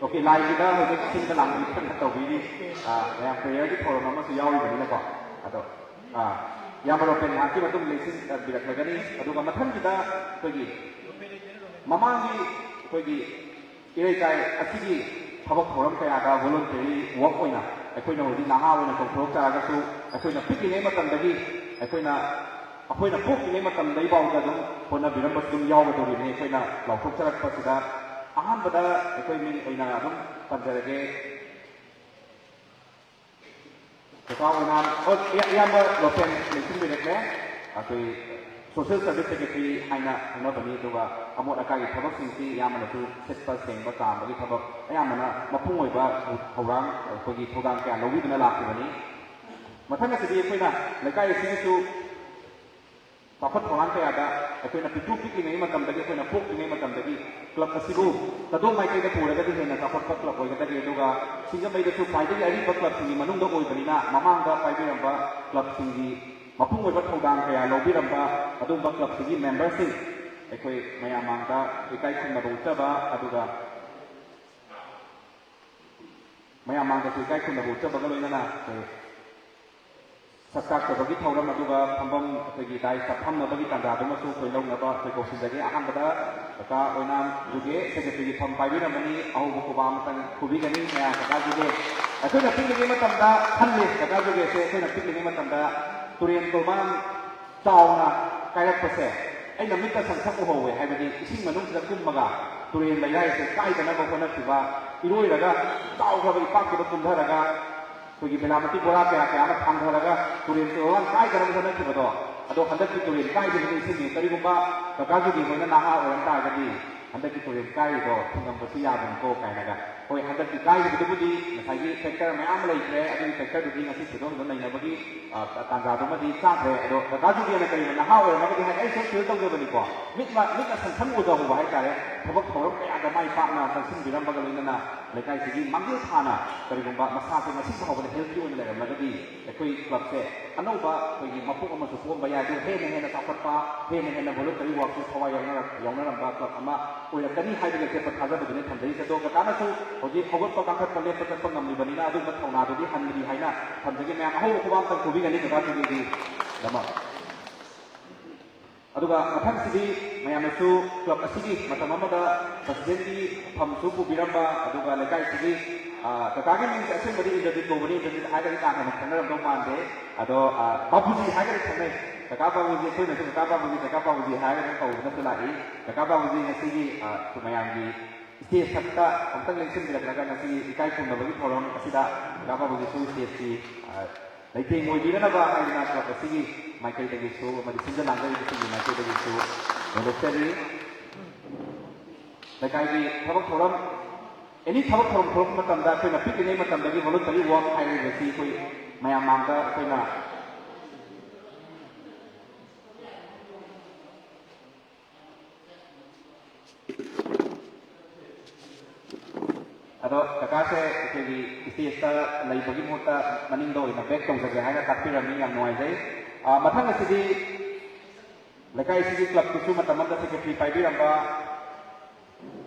okay, ꯂꯥꯏꯒꯤꯗ ꯍꯧꯖꯤꯛ ꯁꯤꯟꯕ ꯂꯥꯡꯕꯒꯤ ꯀꯟꯅ ꯇꯧꯕꯤꯔꯤ꯫ ꯑ, ꯃꯌꯥꯝ prayerꯒꯤ ꯊꯧꯔꯝ ꯑꯃꯁꯨ ꯌꯥꯎꯔꯤꯕꯅꯤꯅꯀꯣ꯫ ꯑꯗꯣ, ꯑ, ꯏꯌꯥꯝꯕ ꯔꯣꯄꯦꯟ ꯉꯥꯏꯍꯥꯛꯀꯤ ꯃꯇꯨꯡ ꯂꯦꯡꯁꯤꯟꯕꯤꯔꯛꯂꯒꯅꯤ꯫ ꯑꯗꯨꯒ ꯃꯊꯪꯒꯤꯗ ꯑꯩꯈꯣꯏꯒꯤ ꯃꯃꯥꯡꯒꯤ ꯑꯩꯈꯣꯏꯒꯤ ꯏꯔꯩꯀꯥꯏ ꯑꯁꯤꯒꯤ ꯊꯕꯛ ꯊꯧꯔꯝ ꯀꯌꯥꯗ voluntary work ꯑꯣꯏꯅ ꯑꯩꯈꯣꯏꯅ ꯍꯧꯖꯤꯛ ꯅꯍꯥ ꯑꯣꯏꯅ ꯀꯧꯊꯣꯔꯛꯆꯔꯒꯁꯨ, ꯑꯩꯈꯣꯏꯅ ꯄꯤꯛꯂꯤꯉꯩ ꯃꯇꯝꯗꯒꯤ, ꯑꯩꯈꯣꯏꯅ, ꯑꯩꯈꯣꯏꯅ ꯄꯣꯛꯇ꯭ꯔꯤꯉꯩ ꯃꯇꯝꯗꯒꯤ ꯐꯥꯎꯗ ꯑꯗꯨꯝ ꯍꯣꯠꯅꯕꯤꯔꯝꯕꯁꯨ ꯑꯗꯨꯝ ꯌꯥꯎꯒꯗꯧꯔꯤꯕꯅꯤ꯫ ꯑꯩꯈꯣꯏꯅ ꯂꯥꯎꯊꯣꯛꯆꯔꯛꯄꯁꯤꯗ ꯑꯍꯥꯟꯕꯗ ꯑꯩꯈꯣꯏ ꯃꯤꯡ ꯑꯣꯏꯅ ꯑꯗꯨꯝ ꯄꯟꯖꯔꯒꯦ꯫ ꯀꯀꯥ ꯑꯣꯏꯅꯥꯝ, ꯑꯣ, ꯏꯌꯥ-, ꯏꯌꯥꯝꯕ ꯂꯣꯀꯦꯟ ꯂꯦꯡꯁꯤꯟꯕꯤꯔꯛꯂꯦ꯫ ꯑꯩꯈꯣꯏ social service secretary ꯍꯥꯏꯅ ꯈꯪꯅꯕꯅꯤ, ꯑꯗꯨꯒ ꯑꯃꯣꯠ ꯑꯀꯥꯏꯒꯤ ꯊꯕꯛꯁꯤꯡꯁꯤ ꯏꯌꯥꯝꯕꯅꯁꯨ ꯁꯤꯠꯄ ꯁꯦꯡꯕ ꯆꯥꯝꯕꯒꯤ ꯊꯕꯛ ꯑꯌꯥꯝꯕꯅ ꯃꯄꯨꯡ ꯑꯣꯏꯕ ꯊꯧꯔꯥꯡ, ꯑꯩꯈꯣꯏꯒꯤ ꯊꯧꯗꯥꯡ ꯀꯌꯥ ꯂꯧꯕꯤꯗꯨꯅ ꯂꯥꯛꯈꯤꯕꯅꯤ꯫ ꯃꯊꯪ ꯑꯁꯤꯗꯤ ꯑꯩꯈꯣꯏꯅ ꯂꯩꯀꯥꯏ ꯑꯁꯤꯒꯤꯁꯨ ꯆꯥꯎꯈꯠ ꯊꯧꯔꯥꯡ ꯀꯌꯥꯗ ꯑꯩꯈꯣꯏꯅ ꯄꯤꯛꯇ꯭ꯔꯨ ꯄꯤꯛꯂꯤꯉꯩ ꯃꯇꯝꯗꯒꯤ, ꯑꯩꯈꯣꯏꯅ ꯄꯣꯛꯇ꯭ꯔꯤꯉꯩ ꯃꯇꯝꯗꯒꯤ club ꯑꯁꯤꯕꯨ ꯀꯗꯣꯝ ꯃꯥꯏꯀꯩꯗ ꯄꯨꯔꯒꯗꯤ ꯍꯦꯟꯅ ꯆꯥꯎꯈꯠꯄ club ꯑꯣꯏꯒꯗꯒꯦ, ꯑꯗꯨꯒ ꯁꯤꯡꯖꯃꯩꯗꯁꯨ ꯈ꯭ꯋꯥꯏꯗꯒꯤ ꯑꯔꯤꯕ clubꯁꯤꯡꯒꯤ ꯃꯅꯨꯡꯗ ꯑꯣꯏꯕꯅꯤꯅ, ꯃꯃꯥꯡꯗ ꯄꯥꯏꯕꯤꯔꯝꯕ clubꯁꯤꯡꯒꯤ ꯃꯄꯨꯡ ꯑꯣꯏꯕ ꯊꯧꯗꯥꯡ ꯀꯌꯥ ꯂꯧꯕꯤꯔꯝꯕ ꯑꯗꯨꯒꯨꯝꯕ clubꯁꯤꯒꯤ memberꯁꯤꯡ ꯑꯩꯈꯣꯏ ꯃꯌꯥꯝ ꯃꯥꯡꯗ ꯏꯀꯥꯏ ꯈꯨꯝꯅꯕ ꯎꯠꯆꯕ, ꯑꯗꯨꯒ ꯃꯌꯥꯝ ꯃꯥꯡꯗꯁꯨ ꯏꯀꯥꯏ ꯈꯨꯝꯅꯕ ꯎꯠꯆꯕꯒ ꯂꯣꯏꯅꯅ ꯑꯩꯈꯣꯏ ꯁꯛ ꯇꯥꯛꯆꯕꯒꯤ ꯊꯧꯔꯝ, ꯑꯗꯨꯒ ꯐꯝꯐꯝ, ꯑꯩꯈꯣꯏꯒꯤ dais ꯐꯝꯅꯕꯒꯤ ꯇꯥꯟꯖꯥꯗꯨꯃꯁꯨ ꯑꯩꯈꯣꯏ ꯂꯧꯅꯕ ꯑꯩꯈꯣꯏ ꯀꯧꯁꯤꯟꯖꯒꯦ꯫ ꯑꯍꯥꯟꯕꯗ ꯀꯀꯥ ꯑꯣꯏꯅꯥꯝ ꯖꯨꯒꯦ, secretaryꯒꯤ ꯐꯝ ꯄꯥꯏꯕꯤꯔꯝꯕꯅꯤ꯫ ꯑꯍꯧꯕ ꯈꯨꯕꯥꯛ ꯑꯃꯇꯪ ꯈꯨꯕꯤꯒꯅꯤ ꯃꯌꯥꯝ ꯀꯀꯥ ꯖꯨꯒꯦ꯫ ꯑꯩꯈꯣꯏꯅ ꯄꯤꯛꯂꯤꯉꯩ ꯃꯇꯝꯗ ꯈꯜꯂꯤ, ꯀꯀꯥ ꯖꯨꯒꯦꯁꯦ ꯑꯩꯈꯣꯏꯅ ꯄꯤꯛꯂꯤꯉꯩ ꯃꯇꯝꯗ ꯇꯨꯔꯦꯟ ꯇꯣꯔꯕꯥꯟ ꯆꯥꯎꯅ ꯀꯥꯏꯔꯛꯄꯁꯦ ꯑꯩꯅ ꯃꯤꯠꯇ ꯁꯪ ꯁꯪ ꯎꯍꯧꯋꯦ꯫ ꯍꯥꯏꯕꯗꯤ ꯏꯁꯤꯡ ꯃꯅꯨꯡꯁꯤꯗ ꯀꯨꯝꯃꯒ ꯇꯨꯔꯦꯟ ꯂꯩꯔꯥꯏꯁꯦ ꯀꯥꯏꯗꯅꯕ ꯍꯣꯠꯅꯈꯤꯕ, ꯏꯔꯣꯏꯔꯒ ꯆꯥꯎꯈ꯭ꯔꯕ ꯏꯄꯥꯛꯇꯨꯗ ꯀꯨꯝꯊꯔꯒ ꯑꯩꯈꯣꯏꯒꯤ ꯃꯦꯂꯥꯃꯇꯤ ꯕꯣꯔꯥ ꯀꯌꯥ ꯀꯌꯥ ꯑꯃ ꯊꯥꯡꯊꯔꯒ ꯇꯨꯔꯦꯟ ꯇꯣꯔꯕꯥꯟ ꯀꯥꯏꯗꯅꯕ ꯍꯣꯠꯅꯈꯤꯕꯗꯣ, ꯑꯗꯣ ꯍꯟꯗꯛꯀꯤ ꯇꯨꯔꯦꯟ ꯀꯥꯏꯕꯁꯤ ꯅꯤꯡꯁꯤꯡꯉꯤ꯫ ꯀꯔꯤꯒꯨꯝꯕ ꯀꯀꯥ ꯖꯨꯒꯤ ꯍꯣꯏꯅ ꯅꯍꯥ ꯑꯣꯏꯔꯝ ꯇꯥꯔꯒꯗꯤ ꯍꯟꯗꯛꯀꯤ ꯇꯨꯔꯦꯟ ꯀꯥꯏꯔꯤꯗꯣ ꯊꯤꯡꯉꯝꯕꯁꯨ ꯌꯥꯕꯅꯤꯀꯣ ꯀꯥꯏꯅꯒ꯫ ꯍꯣꯏ, ꯍꯟꯗꯛꯀꯤ ꯀꯥꯏꯔꯤꯕꯗꯨꯕꯨꯗꯤ ꯉꯁꯥꯏꯒꯤ factor ꯃꯌꯥꯝ ꯑꯃ ꯂꯩꯈ꯭ꯔꯦ, ꯑꯗꯨꯒꯤ factorꯗꯨꯗꯤ ꯉꯁꯤ ꯊꯣꯏꯗꯣꯛ ꯍꯦꯟꯗꯣꯛ ꯅꯩꯅꯕꯒꯤ, ꯑ, ꯇꯥꯟꯖꯥꯗꯨꯃꯗꯤ ꯆꯥꯗ꯭ꯔꯦ꯫ ꯑꯗꯣ ꯀꯀꯥ ꯖꯨꯒꯦꯅ ꯀꯔꯤꯒꯨꯝꯕ ꯅꯍꯥ ꯑꯣꯏꯔꯝꯃꯒꯗꯤ ꯍꯥꯏ, ꯑꯩꯁꯨ feel ꯇꯧꯖꯕꯅꯤꯀꯣ, ꯃꯤꯠ ꯃ-, ꯃꯤꯠꯅ ꯁꯪ ꯁꯪ ꯎꯖꯍꯧꯕ ꯍꯥꯏꯇꯥꯔꯦ꯫ ꯊꯕꯛ ꯊꯧꯔꯝ ꯀꯌꯥꯗ ꯃꯥꯏ ꯄꯥꯛꯅ ꯆꯪꯁꯤꯟꯕꯤꯔꯝꯕꯒ ꯂꯣꯏꯅꯅ ꯂꯩꯀꯥꯏꯁꯤꯒꯤ ꯃꯥꯡꯖꯤꯜ ꯊꯥꯅ ꯀꯔꯤꯒꯨꯝꯕ ꯃꯁꯥꯁꯦ ꯉꯁꯤ ꯐꯥꯎꯕꯗ healthy ꯑꯣꯏꯅ ꯂꯩꯔꯝꯂꯒꯗꯤ ꯑꯩꯈꯣꯏ clubꯁꯦ ꯑꯅꯧꯕ ꯑꯩꯈꯣꯏꯒꯤ ꯃꯄꯣꯛ ꯑꯃꯁꯨ ꯄꯣꯛꯑꯝꯕ ꯌꯥꯏ꯫ ꯑꯗꯨ ꯍꯦꯟꯅ ꯍꯦꯟꯅ ꯆꯥꯎꯈꯠꯄ, ꯍꯦꯟꯅ ꯍꯦꯟꯅ voluntary workꯁꯨ ꯊꯋꯥꯏ ꯌꯥꯎꯅꯔꯛ-, ꯌꯥꯎꯅꯔꯝꯕ club ꯑꯃ ꯑꯣꯏꯔꯛꯀꯅꯤ ꯍꯥꯏꯕꯒꯤ ꯑꯆꯦꯠꯄ ꯊꯥꯖꯕꯗꯨꯅꯤ ꯊꯝꯖꯔꯤꯁꯦ꯫ ꯑꯗꯣ ꯀꯀꯥꯅꯁꯨ ꯍꯧꯖꯤꯛ ꯍꯧꯒꯠꯄ ꯀꯥꯡꯈꯠꯄ ꯂꯦꯞꯄ ꯆꯠꯄ ꯉꯝꯂꯤꯕꯅꯤꯅ ꯑꯗꯨꯒꯨꯝꯕ ꯊꯧꯅꯥꯗꯨꯗꯤ ꯍꯟꯗ꯭ꯔꯤ ꯍꯥꯏꯅ ꯊꯝꯖꯒꯦ꯫ ꯃꯌꯥꯝ ꯑꯍꯧꯕ ꯈꯨꯕꯥꯛ ꯑꯝꯇꯪ ꯈꯨꯕꯤꯒꯅꯤ ꯀꯀꯥ ꯖꯨꯒꯦꯒꯤꯗꯃꯛ꯫ ꯑꯗꯨꯒ ꯃꯊꯪꯁꯤꯗꯤ ꯃꯌꯥꯝꯅꯁꯨ ꯀ꯭ꯂꯕ ꯑꯁꯤꯒꯤ ꯃꯇꯝ ꯑꯃꯗ ꯄ꯭ꯔꯁꯤꯗꯦꯟꯒꯤ ꯐꯝꯁꯨ ꯄꯨꯕꯤꯔꯝꯕ, ꯑꯗꯨꯒ ꯂꯩꯀꯥꯏꯁꯤꯒꯤ, ꯑ, ꯀꯀꯥꯒꯤ ꯃꯤꯡꯁꯦ ꯑꯁꯦꯡꯕꯗꯤ ꯏꯟꯗ꯭ꯔꯖꯤꯠ ꯀꯧꯕꯅꯤ, ꯏꯟꯗ꯭ꯔꯖꯤꯠ ꯍꯥꯏꯔꯒꯗꯤ ꯀꯥ ꯍꯦꯟꯅ ꯈꯪꯅꯔꯝꯗꯧ ꯃꯥꯟꯗꯦ꯫ ꯑꯗꯣ, ꯑ, ꯕꯥꯕꯨꯖꯤ ꯍꯥꯏꯔꯒꯗꯤ ꯈꯪꯅꯩ꯫ ꯀꯀꯥ ꯕꯥꯕꯨꯖꯤ, ꯑꯩꯈꯣꯏꯅꯁꯨ ꯀꯀꯥ ꯕꯥꯕꯨꯖꯤ, ꯀꯀꯥ ꯕꯥꯕꯨꯖꯤ ꯍꯥꯏꯔꯒ ꯑꯗꯨꯝ ꯀꯧꯕꯅꯁꯨ ꯂꯥꯛꯏ꯫ ꯀꯀꯥ ꯕꯥꯕꯨꯖꯤ ꯉꯁꯤꯒꯤ, ꯑ, ꯃꯌꯥꯝꯒꯤ ꯁ꯭ꯇꯦꯖ ꯊꯛꯇ ꯑꯃꯨꯛꯇꯪ ꯂꯦꯡꯁꯤꯟꯕꯤꯔꯛꯂꯒ ꯉꯁꯤꯒꯤ ꯏꯀꯥꯏ ꯈꯨꯝꯅꯕꯒꯤ ꯊꯧꯔꯝ ꯑꯁꯤꯗ ꯀꯀꯥ ꯕꯥꯕꯨꯖꯤꯁꯨ ꯁ꯭ꯇꯦꯖꯀꯤ, ꯑ, ꯂꯩꯇꯦꯡ ꯑꯣꯏꯕꯤꯅꯅꯕ ꯍꯥꯏꯗꯅ ꯀ꯭ꯂꯕ ꯑꯁꯤꯒꯤ ꯃꯥꯏꯀꯩꯗꯒꯤꯁꯨ ꯑꯃꯗꯤ ꯁꯤꯟꯖ ꯂꯥꯡꯖꯔꯤꯕꯁꯤꯡꯒꯤ ꯃꯥꯏꯀꯩꯗꯒꯤꯁꯨ ꯐꯣꯡꯗꯣꯛꯆꯔꯤ꯫ ꯂꯩꯀꯥꯏꯒꯤ ꯊꯕꯛ ꯊꯧꯔꯝ, ꯑꯦꯅꯤ ꯊꯕꯛ ꯊꯧꯔꯝ ꯊꯣꯛꯂꯛꯄ ꯃꯇꯝꯗ ꯑꯩꯈꯣꯏꯅ ꯄꯤꯛꯂꯤꯉꯩ ꯃꯇꯝꯗꯒꯤ voluntary work ꯍꯥꯏꯔꯤꯕꯁꯤ ꯑꯩꯈꯣꯏ ꯃꯌꯥꯝ ꯃꯥꯡꯗ ꯑꯩꯈꯣꯏꯅ ꯑꯗꯣ ꯀꯀꯥꯁꯦ ꯑꯩꯈꯣꯏꯒꯤ ꯁ꯭ꯇꯦꯖꯇ ꯂꯩꯕꯒꯤ ꯃꯍꯨꯠꯇ ꯃꯅꯤꯡꯗ ꯑꯣꯏꯅ ꯕꯦꯛ ꯇꯧꯖꯒꯦ ꯍꯥꯏꯅ ꯇꯥꯛꯄꯤꯔꯝꯃꯤ, ꯌꯥꯝ ꯅꯨꯡꯉꯥꯏꯖꯩ꯫ ꯑ, ꯃꯊꯪ ꯑꯁꯤꯗꯤ ꯂꯩꯀꯥꯏꯁꯤꯒꯤ ꯀ꯭ꯂꯕꯀꯤꯁꯨ ꯃꯇꯝ ꯑꯃꯗ ꯁꯦꯀ꯭ꯔꯦꯇꯔꯤ ꯄꯥꯏꯕꯤꯔꯝꯕ,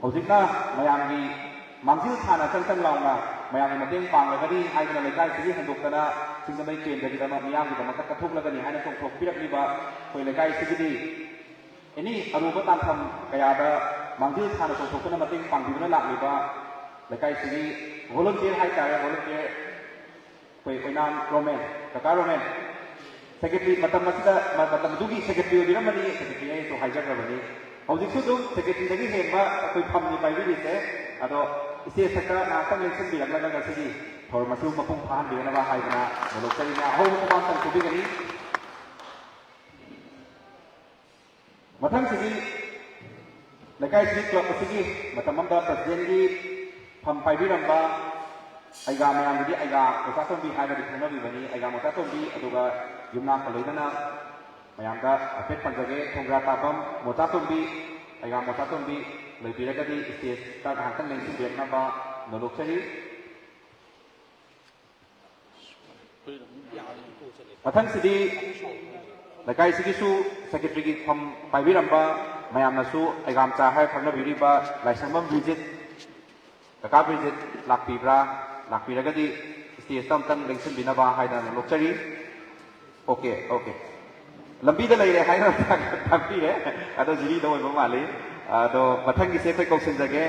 ꯍꯧꯖꯤꯛꯅ ꯃꯌꯥꯝꯒꯤ ꯃꯥꯡꯖꯤꯜ ꯊꯥꯅ ꯆꯪ ꯆꯪ ꯂꯥꯎꯅ ꯃꯌꯥꯝꯒꯤ ꯃꯇꯦꯡ ꯄꯥꯡꯂꯒꯅꯤ ꯍꯥꯏꯗꯨꯅ ꯂꯩꯀꯥꯏꯁꯤꯒꯤ ꯍꯦꯟꯗꯣꯛꯇꯅ ꯁꯤꯡꯖꯃꯩ ꯀꯦꯟꯗ꯭ꯔꯒꯤꯗꯃꯛ, ꯃꯤꯌꯥꯝꯒꯤꯗꯃꯛꯇ ꯀꯠꯊꯣꯛꯂꯒꯅꯤ ꯍꯥꯏꯅ ꯆꯣꯡꯊꯣꯛꯄꯤꯔꯛꯂꯤꯕ ꯑꯩꯈꯣꯏ ꯂꯩꯀꯥꯏꯁꯤꯒꯤꯗꯤ ꯑꯦꯅꯤ ꯑꯔꯨꯕ ꯇꯥꯟꯐꯝ ꯀꯌꯥꯗ ꯃꯥꯡꯖꯤꯜ ꯊꯥꯅ ꯆꯣꯡꯊꯣꯛꯇꯨꯅ ꯃꯇꯦꯡ ꯄꯥꯡꯕꯤꯗꯨꯅ ꯂꯥꯛꯂꯤꯕ ꯂꯩꯀꯥꯏꯁꯤꯒꯤ ꯚꯣꯂꯨꯟꯇꯤꯌꯔ ꯍꯥꯏꯇꯥꯔꯦ, ꯚꯣꯂꯨꯟꯇꯤꯌꯔ ꯑꯩꯈꯣꯏ ꯑꯣꯏꯅꯥꯝ ꯔꯣꯃꯦꯟ, ꯀꯀꯥ ꯔꯣꯃꯦꯟ, ꯁꯦꯀ꯭ꯔꯦꯇꯔꯤ ꯃꯇꯝ ꯑꯁꯤꯗ, ꯃ-, ꯃꯇꯝ ꯑꯗꯨꯒꯤ ꯁꯦꯀ꯭ꯔꯦꯇꯔꯤ ꯑꯣꯏꯕꯤꯔꯝꯕꯅꯤ, ꯁꯦꯀ꯭ꯔꯦꯇꯔꯤ ꯑꯩꯁꯨ ꯍꯥꯏꯖꯈ꯭ꯔꯕꯅꯤ꯫ ꯍꯧꯖꯤꯛꯁꯨ ꯑꯗꯨꯝ ꯁꯦꯀ꯭ꯔꯦꯇꯔꯤꯗꯒꯤ ꯍꯦꯟꯕ ꯑꯩꯈꯣꯏ ꯐꯝꯅꯤ ꯄꯥꯏꯕꯤꯔꯤꯁꯦ꯫ ꯑꯗꯣ ꯁ꯭ꯇꯦꯖ ꯊꯛꯇ ꯉꯥꯏꯍꯥꯛꯇꯪ ꯂꯦꯡꯁꯤꯟꯕꯤꯔꯛꯂꯒ ꯉꯁꯤꯒꯤ ꯊꯧꯔꯝ ꯑꯁꯤꯕꯨ ꯃꯄꯨꯡ ꯐꯥꯍꯟꯕꯤꯔꯛꯅꯕ ꯍꯥꯏꯗꯨꯅ ꯐꯣꯡꯗꯣꯛꯆꯔꯤꯅ ꯑꯍꯧꯕ ꯈꯨꯕꯥꯛ ꯑꯃꯇꯪ ꯈꯨꯕꯤꯒꯅꯤ꯫ ꯃꯊꯪꯁꯤꯗꯤ ꯂꯩꯀꯥꯏꯁꯤꯒꯤ ꯀ꯭ꯂꯕ ꯑꯁꯤꯒꯤ ꯃꯇꯝ ꯑꯃꯗ ꯄ꯭ꯔꯁꯤꯗꯦꯟꯒꯤ ꯐꯝ ꯄꯥꯏꯕꯤꯔꯝꯕ ꯑꯩꯒꯥ ꯃꯌꯥꯝꯒꯤꯗꯤ ꯑꯩꯒꯥ ꯃꯣꯆꯥꯇꯣꯝꯕꯤ ꯍꯥꯏꯔꯒꯗꯤ ꯈꯪꯅꯕꯤꯕꯅꯤ꯫ ꯑꯩꯒꯥ ꯃꯣꯆꯥꯇꯣꯝꯕꯤ, ꯑꯗꯨꯒ ꯌꯨꯝꯅꯥꯛꯀ ꯂꯣꯏꯅꯅ ꯃꯌꯥꯝꯗ ꯍꯥꯏꯐꯦꯠ ꯄꯟꯖꯒꯦ꯫ ꯈꯣꯡꯒ꯭ꯔꯥ ꯇꯥꯐꯝ ꯃꯣꯆꯥꯇꯣꯝꯕꯤ, ꯑꯩꯒꯥ ꯃꯣꯆꯥꯇꯣꯝꯕꯤ ꯂꯩꯕꯤꯔꯒꯗꯤ ꯁ꯭ꯇꯦꯖꯇ ꯉꯥꯏꯍꯥꯛꯇꯪ ꯂꯦꯡꯁꯤꯟꯕꯤꯔꯛꯅꯕ ꯅꯣꯂꯣꯛꯆꯔꯤ꯫ ꯃꯊꯪꯁꯤꯗꯤ ꯂꯩꯀꯥꯏꯁꯤꯒꯤꯁꯨ ꯁꯦꯀ꯭ꯔꯦꯇꯔꯤꯒꯤ ꯐꯝ ꯄꯥꯏꯕꯤꯔꯝꯕ, ꯃꯌꯥꯝꯅꯁꯨ ꯑꯩꯒꯥ ꯃꯆꯥ ꯍꯥꯏꯔ ꯈꯪꯅꯕꯤꯔꯤꯕ ꯂꯥꯏꯁ꯭ꯔꯝꯕꯝ ꯕꯤꯔꯖꯤꯠ, ꯀꯀꯥ ꯕꯤꯔꯖꯤꯠ ꯂꯥꯛꯄꯤꯕ꯭ꯔꯥ? ꯂꯥꯛꯄꯤꯔꯒꯗꯤ ꯁ꯭ꯇꯦꯖꯇ ꯑꯃꯨꯛꯇꯪ ꯂꯦꯡꯁꯤꯟꯕꯤꯅꯕ ꯍꯥꯏꯗꯅ ꯅꯣꯂꯣꯛꯆꯔꯤ꯫ Okay, okay. ꯂꯝꯕꯤꯗ ꯂꯩꯔꯦ ꯍꯥꯏꯅ ꯇꯥꯛꯄꯤꯔꯦ꯫ ꯑꯗꯣ ꯖꯤꯔꯤꯗ ꯑꯣꯏꯕ ꯃꯥꯜꯂꯤ꯫ ꯑꯗꯣ ꯃꯊꯪꯒꯤꯁꯦ ꯑꯩꯈꯣꯏ ꯀꯧꯁꯤꯟꯖꯒꯦ꯫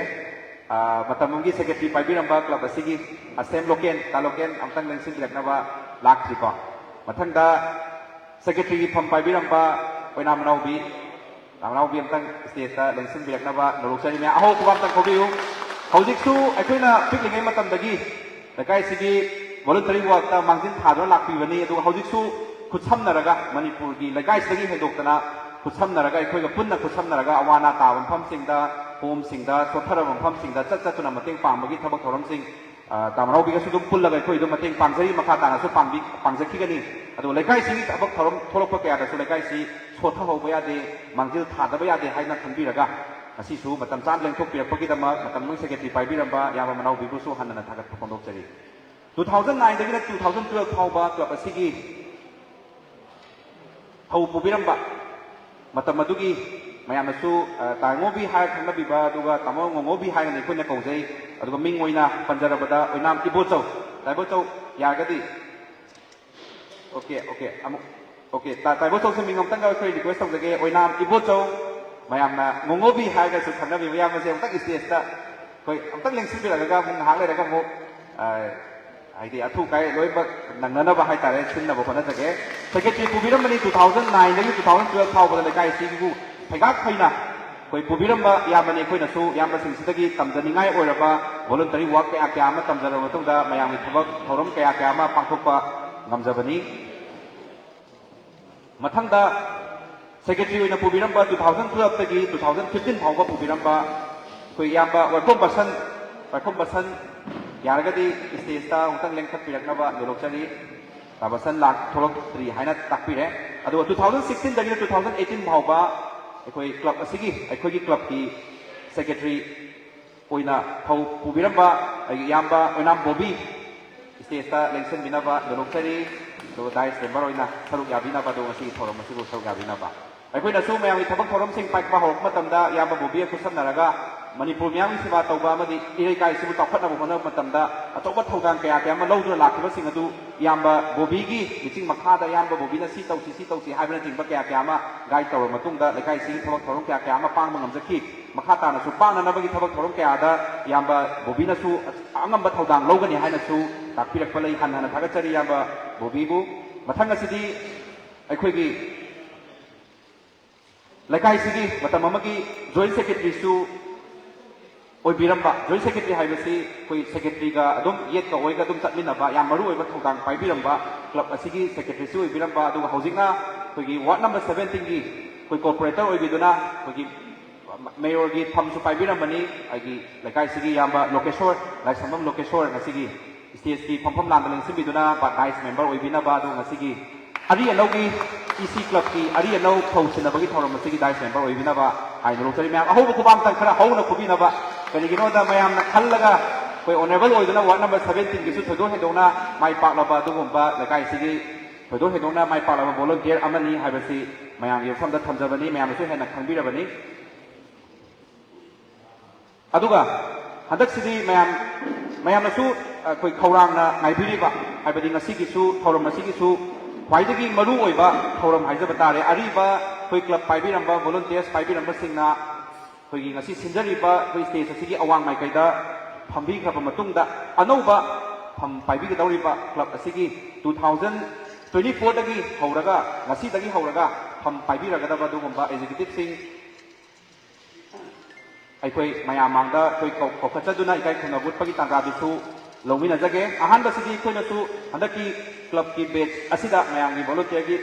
ꯑ, ꯃꯇꯝ ꯑꯃꯒꯤ ꯁꯦꯀ꯭ꯔꯦꯇꯔꯤ ꯄꯥꯏꯕꯤꯔꯝꯕ ꯀ꯭ꯂꯕ ꯑꯁꯤꯒꯤ ꯑꯁꯦꯝ ꯂꯣꯀꯦꯟ, ꯇꯥ ꯂꯣꯀꯦꯟ ꯑꯝꯇꯪ ꯂꯦꯡꯁꯤꯟꯕꯤꯔꯛꯅꯕ ꯂꯥꯛꯇ꯭ꯔꯤꯀꯣ꯫ ꯃꯊꯪꯗ ꯁꯦꯀ꯭ꯔꯦꯇꯔꯤꯒꯤ ꯐꯝ ꯄꯥꯏꯕꯤꯔꯝꯕ ꯑꯣꯏꯅꯥꯝ ꯃꯅꯥꯎꯕꯤ, ꯅꯅꯥꯎꯕꯤ ꯑꯝꯇꯪ ꯁ꯭ꯇꯦꯖꯇ ꯂꯦꯡꯁꯤꯟꯕꯤꯔꯛꯅꯕ ꯅꯣꯂꯣꯛꯆꯔꯤ꯫ ꯃꯌꯥꯝ ꯑꯍꯧꯕ ꯑꯝꯇꯪ ꯀꯧꯕꯤꯌꯨ꯫ ꯍꯧꯖꯤꯛꯁꯨ ꯑꯩꯈꯣꯏꯅ ꯄꯤꯛꯂꯤꯉꯩ ꯃꯇꯝꯗꯒꯤ ꯂꯩꯀꯥꯏꯁꯤꯒꯤ voluntary workꯇ ꯃꯥꯡꯖꯤꯜ ꯊꯥꯗꯨꯅ ꯂꯥꯛꯄꯤꯕꯅꯤ꯫ ꯑꯗꯨꯒ ꯍꯧꯖꯤꯛꯁꯨ ꯈꯨꯠꯁꯝꯅꯔꯒ ꯃꯅꯤꯄꯨꯔꯒꯤ ꯂꯩꯀꯥꯏꯁꯤꯗꯒꯤ ꯍꯦꯟꯗꯣꯛꯇꯅ ꯈꯨꯠꯁꯝꯅꯔꯒ, ꯑꯩꯈꯣꯏꯒ ꯄꯨꯟꯅ ꯈꯨꯠꯁꯝꯅꯔꯒ ꯑꯋꯥ ꯑꯅꯥ ꯇꯥꯕ ꯃꯐꯝꯁꯤꯡꯗ, ꯍꯣꯝꯁꯤꯡꯗ, ꯁꯣꯠꯊꯔꯕ ꯃꯐꯝꯁꯤꯡꯗ ꯆꯠ ꯆꯠꯇꯨꯅ ꯃꯇꯦꯡ ꯄꯥꯡꯕꯒꯤ ꯊꯕꯛ ꯊꯧꯔꯝꯁꯤꯡ, ꯑ, ꯇꯥꯃꯣ ꯅꯥꯎꯕꯤꯒꯁꯨ ꯑꯗꯨꯝ ꯄꯨꯜꯂꯒ ꯑꯩꯈꯣꯏ ꯑꯗꯨꯝ ꯃꯇꯦꯡ ꯄꯥꯡꯖꯔꯤ, ꯃꯈꯥ ꯇꯥꯅꯁꯨ ꯄꯥꯡꯕꯤ-, ꯄꯥꯡꯖꯈꯤꯒꯅꯤ꯫ ꯑꯗꯨꯒ ꯂꯩꯀꯥꯏꯁꯤꯒꯤ ꯊꯕꯛ ꯊꯧꯔꯝ ꯊꯣꯛꯂꯛꯄ ꯀꯌꯥꯗꯁꯨ ꯂꯩꯀꯥꯏꯁꯤ ꯁꯣꯠꯊꯍꯧꯕ ꯌꯥꯗꯦ, ꯃꯥꯡꯖꯤꯜ ꯊꯥꯗꯕ ꯌꯥꯗꯦ ꯍꯥꯏꯅ ꯈꯟꯕꯤꯔꯒ ꯉꯁꯤꯁꯨ ꯃꯇꯝ ꯆꯥꯅ ꯂꯦꯡꯊꯣꯛꯄꯤꯔꯛꯄꯒꯤꯗꯃꯛ ꯃꯇꯝ ꯅꯪ ꯁꯦꯀ꯭ꯔꯦꯇꯔꯤ ꯄꯥꯏꯕꯤꯔꯝꯕ ꯏꯌꯥꯝꯕ ꯃꯅꯥꯎꯕꯤꯕꯨꯁꯨ ꯍꯟꯅ ꯊꯥꯒꯠꯄ ꯐꯣꯡꯗꯣꯛꯆꯔꯤ꯫ Two thousand nineꯗꯒꯤꯅ two thousand twelve ꯐꯥꯎꯕ ꯀ꯭ꯂꯕ ꯑꯁꯤꯒꯤ ꯊꯧ ꯄꯨꯕꯤꯔꯝꯕ ꯃꯇꯝ ꯑꯗꯨꯒꯤ ꯃꯌꯥꯝꯅꯁꯨ, ꯑ, ꯇꯥ ꯉꯣꯕꯤ ꯍꯥꯏꯔ ꯈꯪꯅꯕꯤꯕ, ꯑꯗꯨꯒ ꯇꯥꯃꯣ ꯉꯣꯉꯣꯕꯤ ꯍꯥꯏꯔꯒꯅꯤ ꯑꯩꯈꯣꯏꯅ ꯀꯧꯖꯩ꯫ ꯑꯗꯨꯒ ꯃꯤꯡ ꯑꯣꯏꯅ ꯄꯟꯖꯔꯕꯗ ꯑꯣꯏꯅꯥꯝ ꯏꯕꯣꯆꯧ, ꯇꯥ ꯏꯕꯣꯆꯧ ꯌꯥꯔꯒꯗꯤ꯫ ꯑꯣꯀꯦ, ꯑꯣꯀꯦ, ꯑꯃꯨꯛ, ꯑꯣꯀꯦ, ꯇꯥ-, ꯇꯥ ꯏꯕꯣꯆꯧꯁꯦ ꯃꯤꯡ ꯑꯝꯇꯪꯒ ꯑꯩꯈꯣꯏ request ꯇꯧꯖꯒꯦ, ꯑꯣꯏꯅꯥꯝ ꯏꯕꯣꯆꯧ, ꯃꯌꯥꯝꯅ ꯉꯣꯉꯣꯕꯤ ꯍꯥꯏꯔꯒꯁꯨ ꯈꯪꯅꯕꯤꯕ ꯏꯌꯥꯝꯕꯁꯦ ꯑꯝꯇꯪ stageꯇ ꯑꯩꯈꯣꯏ ꯑꯝꯇꯪ ꯂꯦꯡꯁꯤꯟꯕꯤꯔꯛꯑꯒ ꯑꯃꯨꯛ ꯉꯥꯏꯍꯥꯛ ꯂꯩꯔꯒ ꯑꯃꯨꯛ, ꯑ, ꯍꯥꯏꯗꯤ ꯑꯊꯨ ꯑꯀꯥꯏ ꯂꯣꯏꯅꯃꯛ ꯅꯪꯅꯅꯕ ꯍꯥꯏꯇꯥꯔꯦ, ꯁꯤꯟꯅꯕ ꯍꯣꯠꯅꯖꯒꯦ꯫ ꯁꯦꯀ꯭ꯔꯦꯇꯔꯤ ꯄꯨꯕꯤꯔꯝꯕꯅꯤ two thousand nineꯗꯒꯤ two thousand twelve ꯐꯥꯎꯕꯗ ꯂꯩꯀꯥꯏ ꯑꯁꯤꯕꯨ ꯐꯩꯒꯥꯛ ꯐꯩꯅ ꯑꯩꯈꯣꯏ ꯄꯨꯕꯤꯔꯝꯕ ꯏꯌꯥꯝꯕꯅꯤ꯫ ꯑꯩꯈꯣꯏꯅꯁꯨ ꯏꯌꯥꯝꯕꯁꯤꯡꯁꯤꯗꯒꯤ ꯇꯝꯖꯅꯤꯡꯉꯥꯏ ꯑꯣꯏꯔꯕ voluntary work ꯀꯌꯥ ꯀꯌꯥ ꯑꯃ ꯇꯝꯖꯔꯕ ꯃꯇꯨꯡꯗ ꯃꯌꯥꯝꯒꯤ ꯊꯕꯛ ꯊꯧꯔꯝ ꯀꯌꯥ ꯀꯌꯥ ꯑꯃ ꯄꯥꯡꯊꯣꯛꯄ ꯉꯝꯖꯕꯅꯤ꯫ ꯃꯊꯪꯗ ꯁꯦꯀ꯭ꯔꯦꯇꯔꯤ ꯑꯣꯏꯅ ꯄꯨꯕꯤꯔꯝꯕ two thousand twelveꯇꯒꯤ two thousand fifteen ꯐꯥꯎꯕ ꯄꯨꯕꯤꯔꯝꯕ ꯑꯩꯈꯣꯏ ꯏꯌꯥꯝꯕ ꯋꯥꯏꯈꯣꯝ ꯕꯁꯟ, ꯋꯥꯏꯈꯣꯝ ꯕꯁꯟ ꯌꯥꯔꯒꯗꯤ stageꯇ ꯑꯃꯨꯛꯇꯪ ꯂꯦꯡꯈꯠꯄꯤꯔꯛꯅꯕ ꯅꯣꯂꯣꯛꯆꯔꯤ꯫ ꯇꯥ ꯕꯁꯟ ꯂꯥꯛ ꯊꯣꯛꯂꯛꯇ꯭ꯔꯤ ꯍꯥꯏꯅ ꯇꯥꯛꯄꯤꯔꯦ꯫ ꯑꯗꯨꯒ two thousand sixteenꯗꯒꯤꯅ two thousand eighteen ꯐꯥꯎꯕ ꯑꯩꯈꯣꯏ ꯀ꯭ꯂꯕ ꯑꯁꯤꯒꯤ, ꯑꯩꯈꯣꯏꯒꯤ ꯀ꯭ꯂꯕꯀꯤ ꯁꯦꯀ꯭ꯔꯦꯇꯔꯤ ꯑꯣꯏꯅ ꯊꯧ ꯄꯨꯕꯤꯔꯝꯕ ꯑꯩꯒꯤ ꯏꯌꯥꯝꯕ ꯑꯣꯏꯅꯥꯝ ꯕꯣꯕꯤ stageꯇ ꯂꯦꯡꯁꯤꯟꯕꯤꯅꯕ ꯅꯣꯂꯣꯛꯆꯔꯤ꯫ ꯑꯗꯨꯒ dais member ꯑꯣꯏꯅ ꯁꯔꯨꯛ ꯌꯥꯕꯤꯅꯕ, ꯑꯗꯨꯒ ꯉꯁꯤꯒꯤ ꯊꯧꯔꯝ ꯑꯁꯤꯕꯨ ꯁꯔꯨꯛ ꯌꯥꯕꯤꯅꯕ꯫ ꯑꯩꯈꯣꯏꯅꯁꯨ ꯃꯌꯥꯝꯒꯤ ꯊꯕꯛ ꯊꯧꯔꯝꯁꯤꯡ ꯄꯥꯏꯈꯠꯄ ꯍꯧꯔꯛꯄ ꯃꯇꯝꯗ ꯏꯌꯥꯝꯕ ꯕꯣꯕꯤꯒ ꯈꯨꯠꯁꯝꯅꯔꯒ ꯃꯅꯤꯄꯨꯔ ꯃꯤꯌꯥꯝꯒꯤ ꯁꯦꯕꯥ ꯇꯧꯕ ꯑꯃꯗꯤ ꯏꯔꯩꯀꯥꯏ ꯑꯁꯤꯕꯨ ꯆꯥꯎꯈꯠꯅꯕ ꯍꯣꯠꯅꯕ ꯃꯇꯝꯗ ꯑꯆꯧꯕ ꯊꯧꯗꯥꯡ ꯀꯌꯥ ꯀꯌꯥ ꯑꯃ ꯂꯧꯗꯨꯅ ꯂꯥꯛꯈꯤꯕꯁꯤꯡ ꯑꯗꯨ ꯏꯌꯥꯝꯕ ꯕꯣꯕꯤꯒꯤ ꯂꯨꯆꯤꯡ ꯃꯈꯥꯗ ꯏꯌꯥꯝꯕ ꯕꯣꯕꯤꯅ ꯁꯤ ꯇꯧꯁꯤ, ꯁꯤ ꯇꯧꯁꯤ ꯍꯥꯏꯕꯅꯆꯤꯡꯕ ꯀꯌꯥ ꯀꯌꯥ ꯑꯃ ꯒꯥꯏꯗ ꯇꯧꯔꯕ ꯃꯇꯨꯡꯗ ꯂꯩꯀꯥꯏꯁꯤꯒꯤ ꯊꯕꯛ ꯊꯧꯔꯝ ꯀꯌꯥ ꯀꯌꯥ ꯑꯃ ꯄꯥꯡꯕ ꯉꯝꯖꯈꯤ꯫ ꯃꯈꯥ ꯇꯥꯅꯁꯨ ꯄꯥꯡꯅꯅꯕꯒꯤ ꯊꯕꯛ ꯊꯧꯔꯝ ꯀꯌꯥꯗ ꯏꯌꯥꯝꯕ ꯕꯣꯕꯤꯅꯁꯨ ꯑꯉꯝꯕ ꯊꯧꯗꯥꯡ ꯂꯧꯒꯅꯤ ꯍꯥꯏꯅꯁꯨ ꯇꯥꯛꯄꯤꯔꯛꯄ ꯂꯩ꯫ ꯍꯟꯅ ꯍꯟꯅ ꯊꯥꯒꯠꯆꯔꯤ ꯏꯌꯥꯝꯕ ꯕꯣꯕꯤꯕꯨ꯫ ꯃꯊꯪ ꯑꯁꯤꯗꯤ ꯑꯩꯈꯣꯏꯒꯤ ꯂꯩꯀꯥꯏꯁꯤꯒꯤ ꯃꯇꯝ ꯑꯃꯒꯤ ꯖꯣꯏꯟ ꯁꯦꯀ꯭ꯔꯦꯇꯔꯤꯁꯨ ꯑꯣꯏꯕꯤꯔꯝꯕ, ꯖꯣꯏꯟ ꯁꯦꯀ꯭ꯔꯦꯇꯔꯤ ꯍꯥꯏꯕꯁꯤ ꯑꯩꯈꯣꯏ ꯁꯦꯀ꯭ꯔꯦꯇꯔꯤꯒ ꯑꯗꯨꯝ ꯌꯦꯠꯀ ꯑꯣꯏꯒ ꯑꯗꯨꯝ ꯆꯠꯃꯤꯟꯅꯕ, ꯌꯥꯝ ꯃꯔꯨ ꯑꯣꯏꯕ ꯊꯧꯗꯥꯡ ꯄꯥꯏꯕꯤꯔꯝꯕ, ꯀ꯭ꯂꯕ ꯑꯁꯤꯒꯤ ꯁꯦꯀ꯭ꯔꯦꯇꯔꯤꯁꯨ ꯑꯣꯏꯕꯤꯔꯝꯕ, ꯑꯗꯨꯒ ꯍꯧꯖꯤꯛꯅ ꯑꯩꯈꯣꯏꯒꯤ ꯋꯥꯔꯗ ꯅꯝꯕꯔ ꯁꯕꯦꯟꯇꯤꯟꯒꯤ ꯑꯩꯈꯣꯏ ꯀꯣꯔꯄꯣꯔꯦꯇꯔ ꯑꯣꯏꯕꯤꯗꯨꯅ ꯑꯩꯈꯣꯏꯒꯤ ꯃꯦꯌꯣꯔꯒꯤ ꯐꯝꯁꯨ ꯄꯥꯏꯕꯤꯔꯝꯕꯅꯤ꯫ ꯑꯩꯒꯤ ꯂꯩꯀꯥꯏꯁꯤꯒꯤ ꯏꯌꯥꯝꯕ ꯂꯣꯀꯦꯁꯣꯔ, ꯂꯥꯏꯁ꯭ꯔꯝꯕꯝ ꯂꯣꯀꯦꯁꯣꯔ ꯉꯁꯤꯒꯤ ꯁ꯭ꯇꯦꯖꯀꯤ ꯐꯝꯐꯝ ꯂꯥꯟꯗ ꯂꯦꯡꯁꯤꯟꯕꯤꯗꯨꯅ ꯚꯥꯏꯁ ꯃꯦꯝꯕꯔ ꯑꯣꯏꯕꯤꯅꯕ, ꯑꯗꯨꯒ ꯉꯁꯤꯒꯤ ꯑꯔꯤ ꯑꯅꯧꯒꯤ ꯏ ꯁꯤ ꯀ꯭ꯂꯕꯀꯤ ꯑꯔꯤ ꯑꯅꯧ ꯐꯧ ꯁꯤꯟꯅꯕꯒꯤ ꯊꯧꯔꯝ ꯑꯁꯤꯒꯤ ꯚꯥꯏꯁ ꯃꯦꯝꯕꯔ ꯑꯣꯏꯕꯤꯅꯕ ꯍꯥꯏꯅ ꯂꯧꯖꯔꯤ꯫ ꯃꯌꯥꯝ ꯑꯍꯧꯕ ꯈꯨꯕꯥꯛ ꯑꯝꯇꯪ ꯈꯔ ꯍꯧꯅ ꯈꯨꯕꯤꯅꯕ꯫ ꯀꯔꯤꯒꯤꯅꯣꯗ ꯃꯌꯥꯝꯅ ꯈꯜꯂꯒ ꯑꯩꯈꯣꯏ ꯑꯣꯅꯔꯦꯕꯜ ꯑꯣꯏꯗꯨꯅ ꯋꯥꯔꯗ ꯅꯝꯕꯔ ꯁꯕꯦꯟꯇꯤꯟꯒꯤꯁꯨ ꯊꯣꯏꯗꯣꯛ ꯍꯦꯟꯗꯣꯛꯅ ꯃꯥꯏ ꯄꯥꯛꯂꯕ ꯑꯗꯨꯒꯨꯝꯕ ꯂꯩꯀꯥꯏꯁꯤꯒꯤ ꯊꯣꯏꯗꯣꯛ ꯍꯦꯟꯗꯣꯛꯅ ꯃꯥꯏ ꯄꯥꯛꯂꯕ ꯚꯣꯂꯨꯟꯇꯤꯌꯔ ꯑꯃꯅꯤ ꯍꯥꯏꯕꯁꯤ ꯃꯌꯥꯝꯒꯤ ꯃꯐꯝꯗ ꯊꯝꯖꯕꯅꯤ, ꯃꯌꯥꯝꯅꯁꯨ ꯍꯦꯟꯅ ꯈꯪꯕꯤꯔꯕꯅꯤ꯫ ꯑꯗꯨꯒ ꯍꯟꯗꯛꯁꯤꯗꯤ ꯃꯌꯥꯝ, ꯃꯌꯥꯝꯅꯁꯨ ꯑꯩꯈꯣꯏ ꯈꯧꯔꯥꯡꯅ ꯉꯥꯏꯕꯤꯔꯤꯕ, ꯍꯥꯏꯕꯗꯤ ꯉꯁꯤꯒꯤꯁꯨ ꯊꯧꯔꯝ ꯑꯁꯤꯒꯤꯁꯨ ꯈ꯭ꯋꯥꯏꯗꯒꯤ ꯃꯔꯨ ꯑꯣꯏꯕ ꯊꯧꯔꯝ ꯍꯥꯏꯖꯕ ꯇꯥꯔꯦ꯫ ꯑꯔꯤꯕ ꯑꯩꯈꯣꯏ ꯀ꯭ꯂꯕ ꯄꯥꯏꯕꯤꯔꯝꯕ, ꯚꯣꯂꯨꯟꯇꯤꯌꯔꯁ ꯄꯥꯏꯕꯤꯔꯝꯕꯁꯤꯡꯅ ꯑꯩꯈꯣꯏꯒꯤ ꯉꯁꯤ ꯁꯤꯟꯖꯔꯤꯕ ꯑꯩꯈꯣꯏ ꯁ꯭ꯇꯦꯖ ꯑꯁꯤꯒꯤ ꯑꯋꯥꯡ ꯃꯥꯏꯀꯩꯗ ꯐꯝꯕꯤꯈ꯭ꯔꯕ ꯃꯇꯨꯡꯗ, ꯑꯅꯧꯕ ꯐꯝ ꯄꯥꯏꯕꯤꯒꯗꯧꯔꯤꯕ ꯀ꯭ꯂꯕ ꯑꯁꯤꯒꯤ ꯇꯨ ꯊꯥꯎꯖꯟ ꯇ꯭ꯋꯦꯟꯇꯤ ꯐꯣꯔꯗꯒꯤ ꯍꯧꯔꯒ, ꯉꯁꯤꯗꯒꯤ ꯍꯧꯔꯒ ꯐꯝ ꯄꯥꯏꯕꯤꯔꯒꯗꯕ ꯑꯗꯨꯒꯨꯝꯕ ꯑꯦꯛꯖꯤꯀ꯭ꯌꯨꯇꯤꯚꯁꯤꯡ ꯑꯩꯈꯣꯏ ꯃꯌꯥꯝ ꯃꯥꯡꯗ ꯑꯩꯈꯣꯏ ꯀꯧ-, ꯀꯧꯈꯠꯆꯗꯨꯅ ꯏꯀꯥꯏ ꯈꯨꯝꯅꯕ ꯎꯠꯄꯒꯤ ꯇꯥꯟꯖꯥꯗꯨꯁꯨ ꯂꯧꯃꯤꯟꯅꯖꯒꯦ꯫ ꯑꯍꯥꯟꯕꯁꯤꯗꯤ ꯑꯩꯈꯣꯏꯅꯁꯨ ꯍꯟꯗꯛꯀꯤ ꯀ꯭ꯂꯕꯀꯤ ꯕꯦꯆ ꯑꯁꯤꯗ ꯃꯌꯥꯝꯒꯤ ꯚꯣꯂꯨꯟꯇꯤꯌꯔꯒꯤ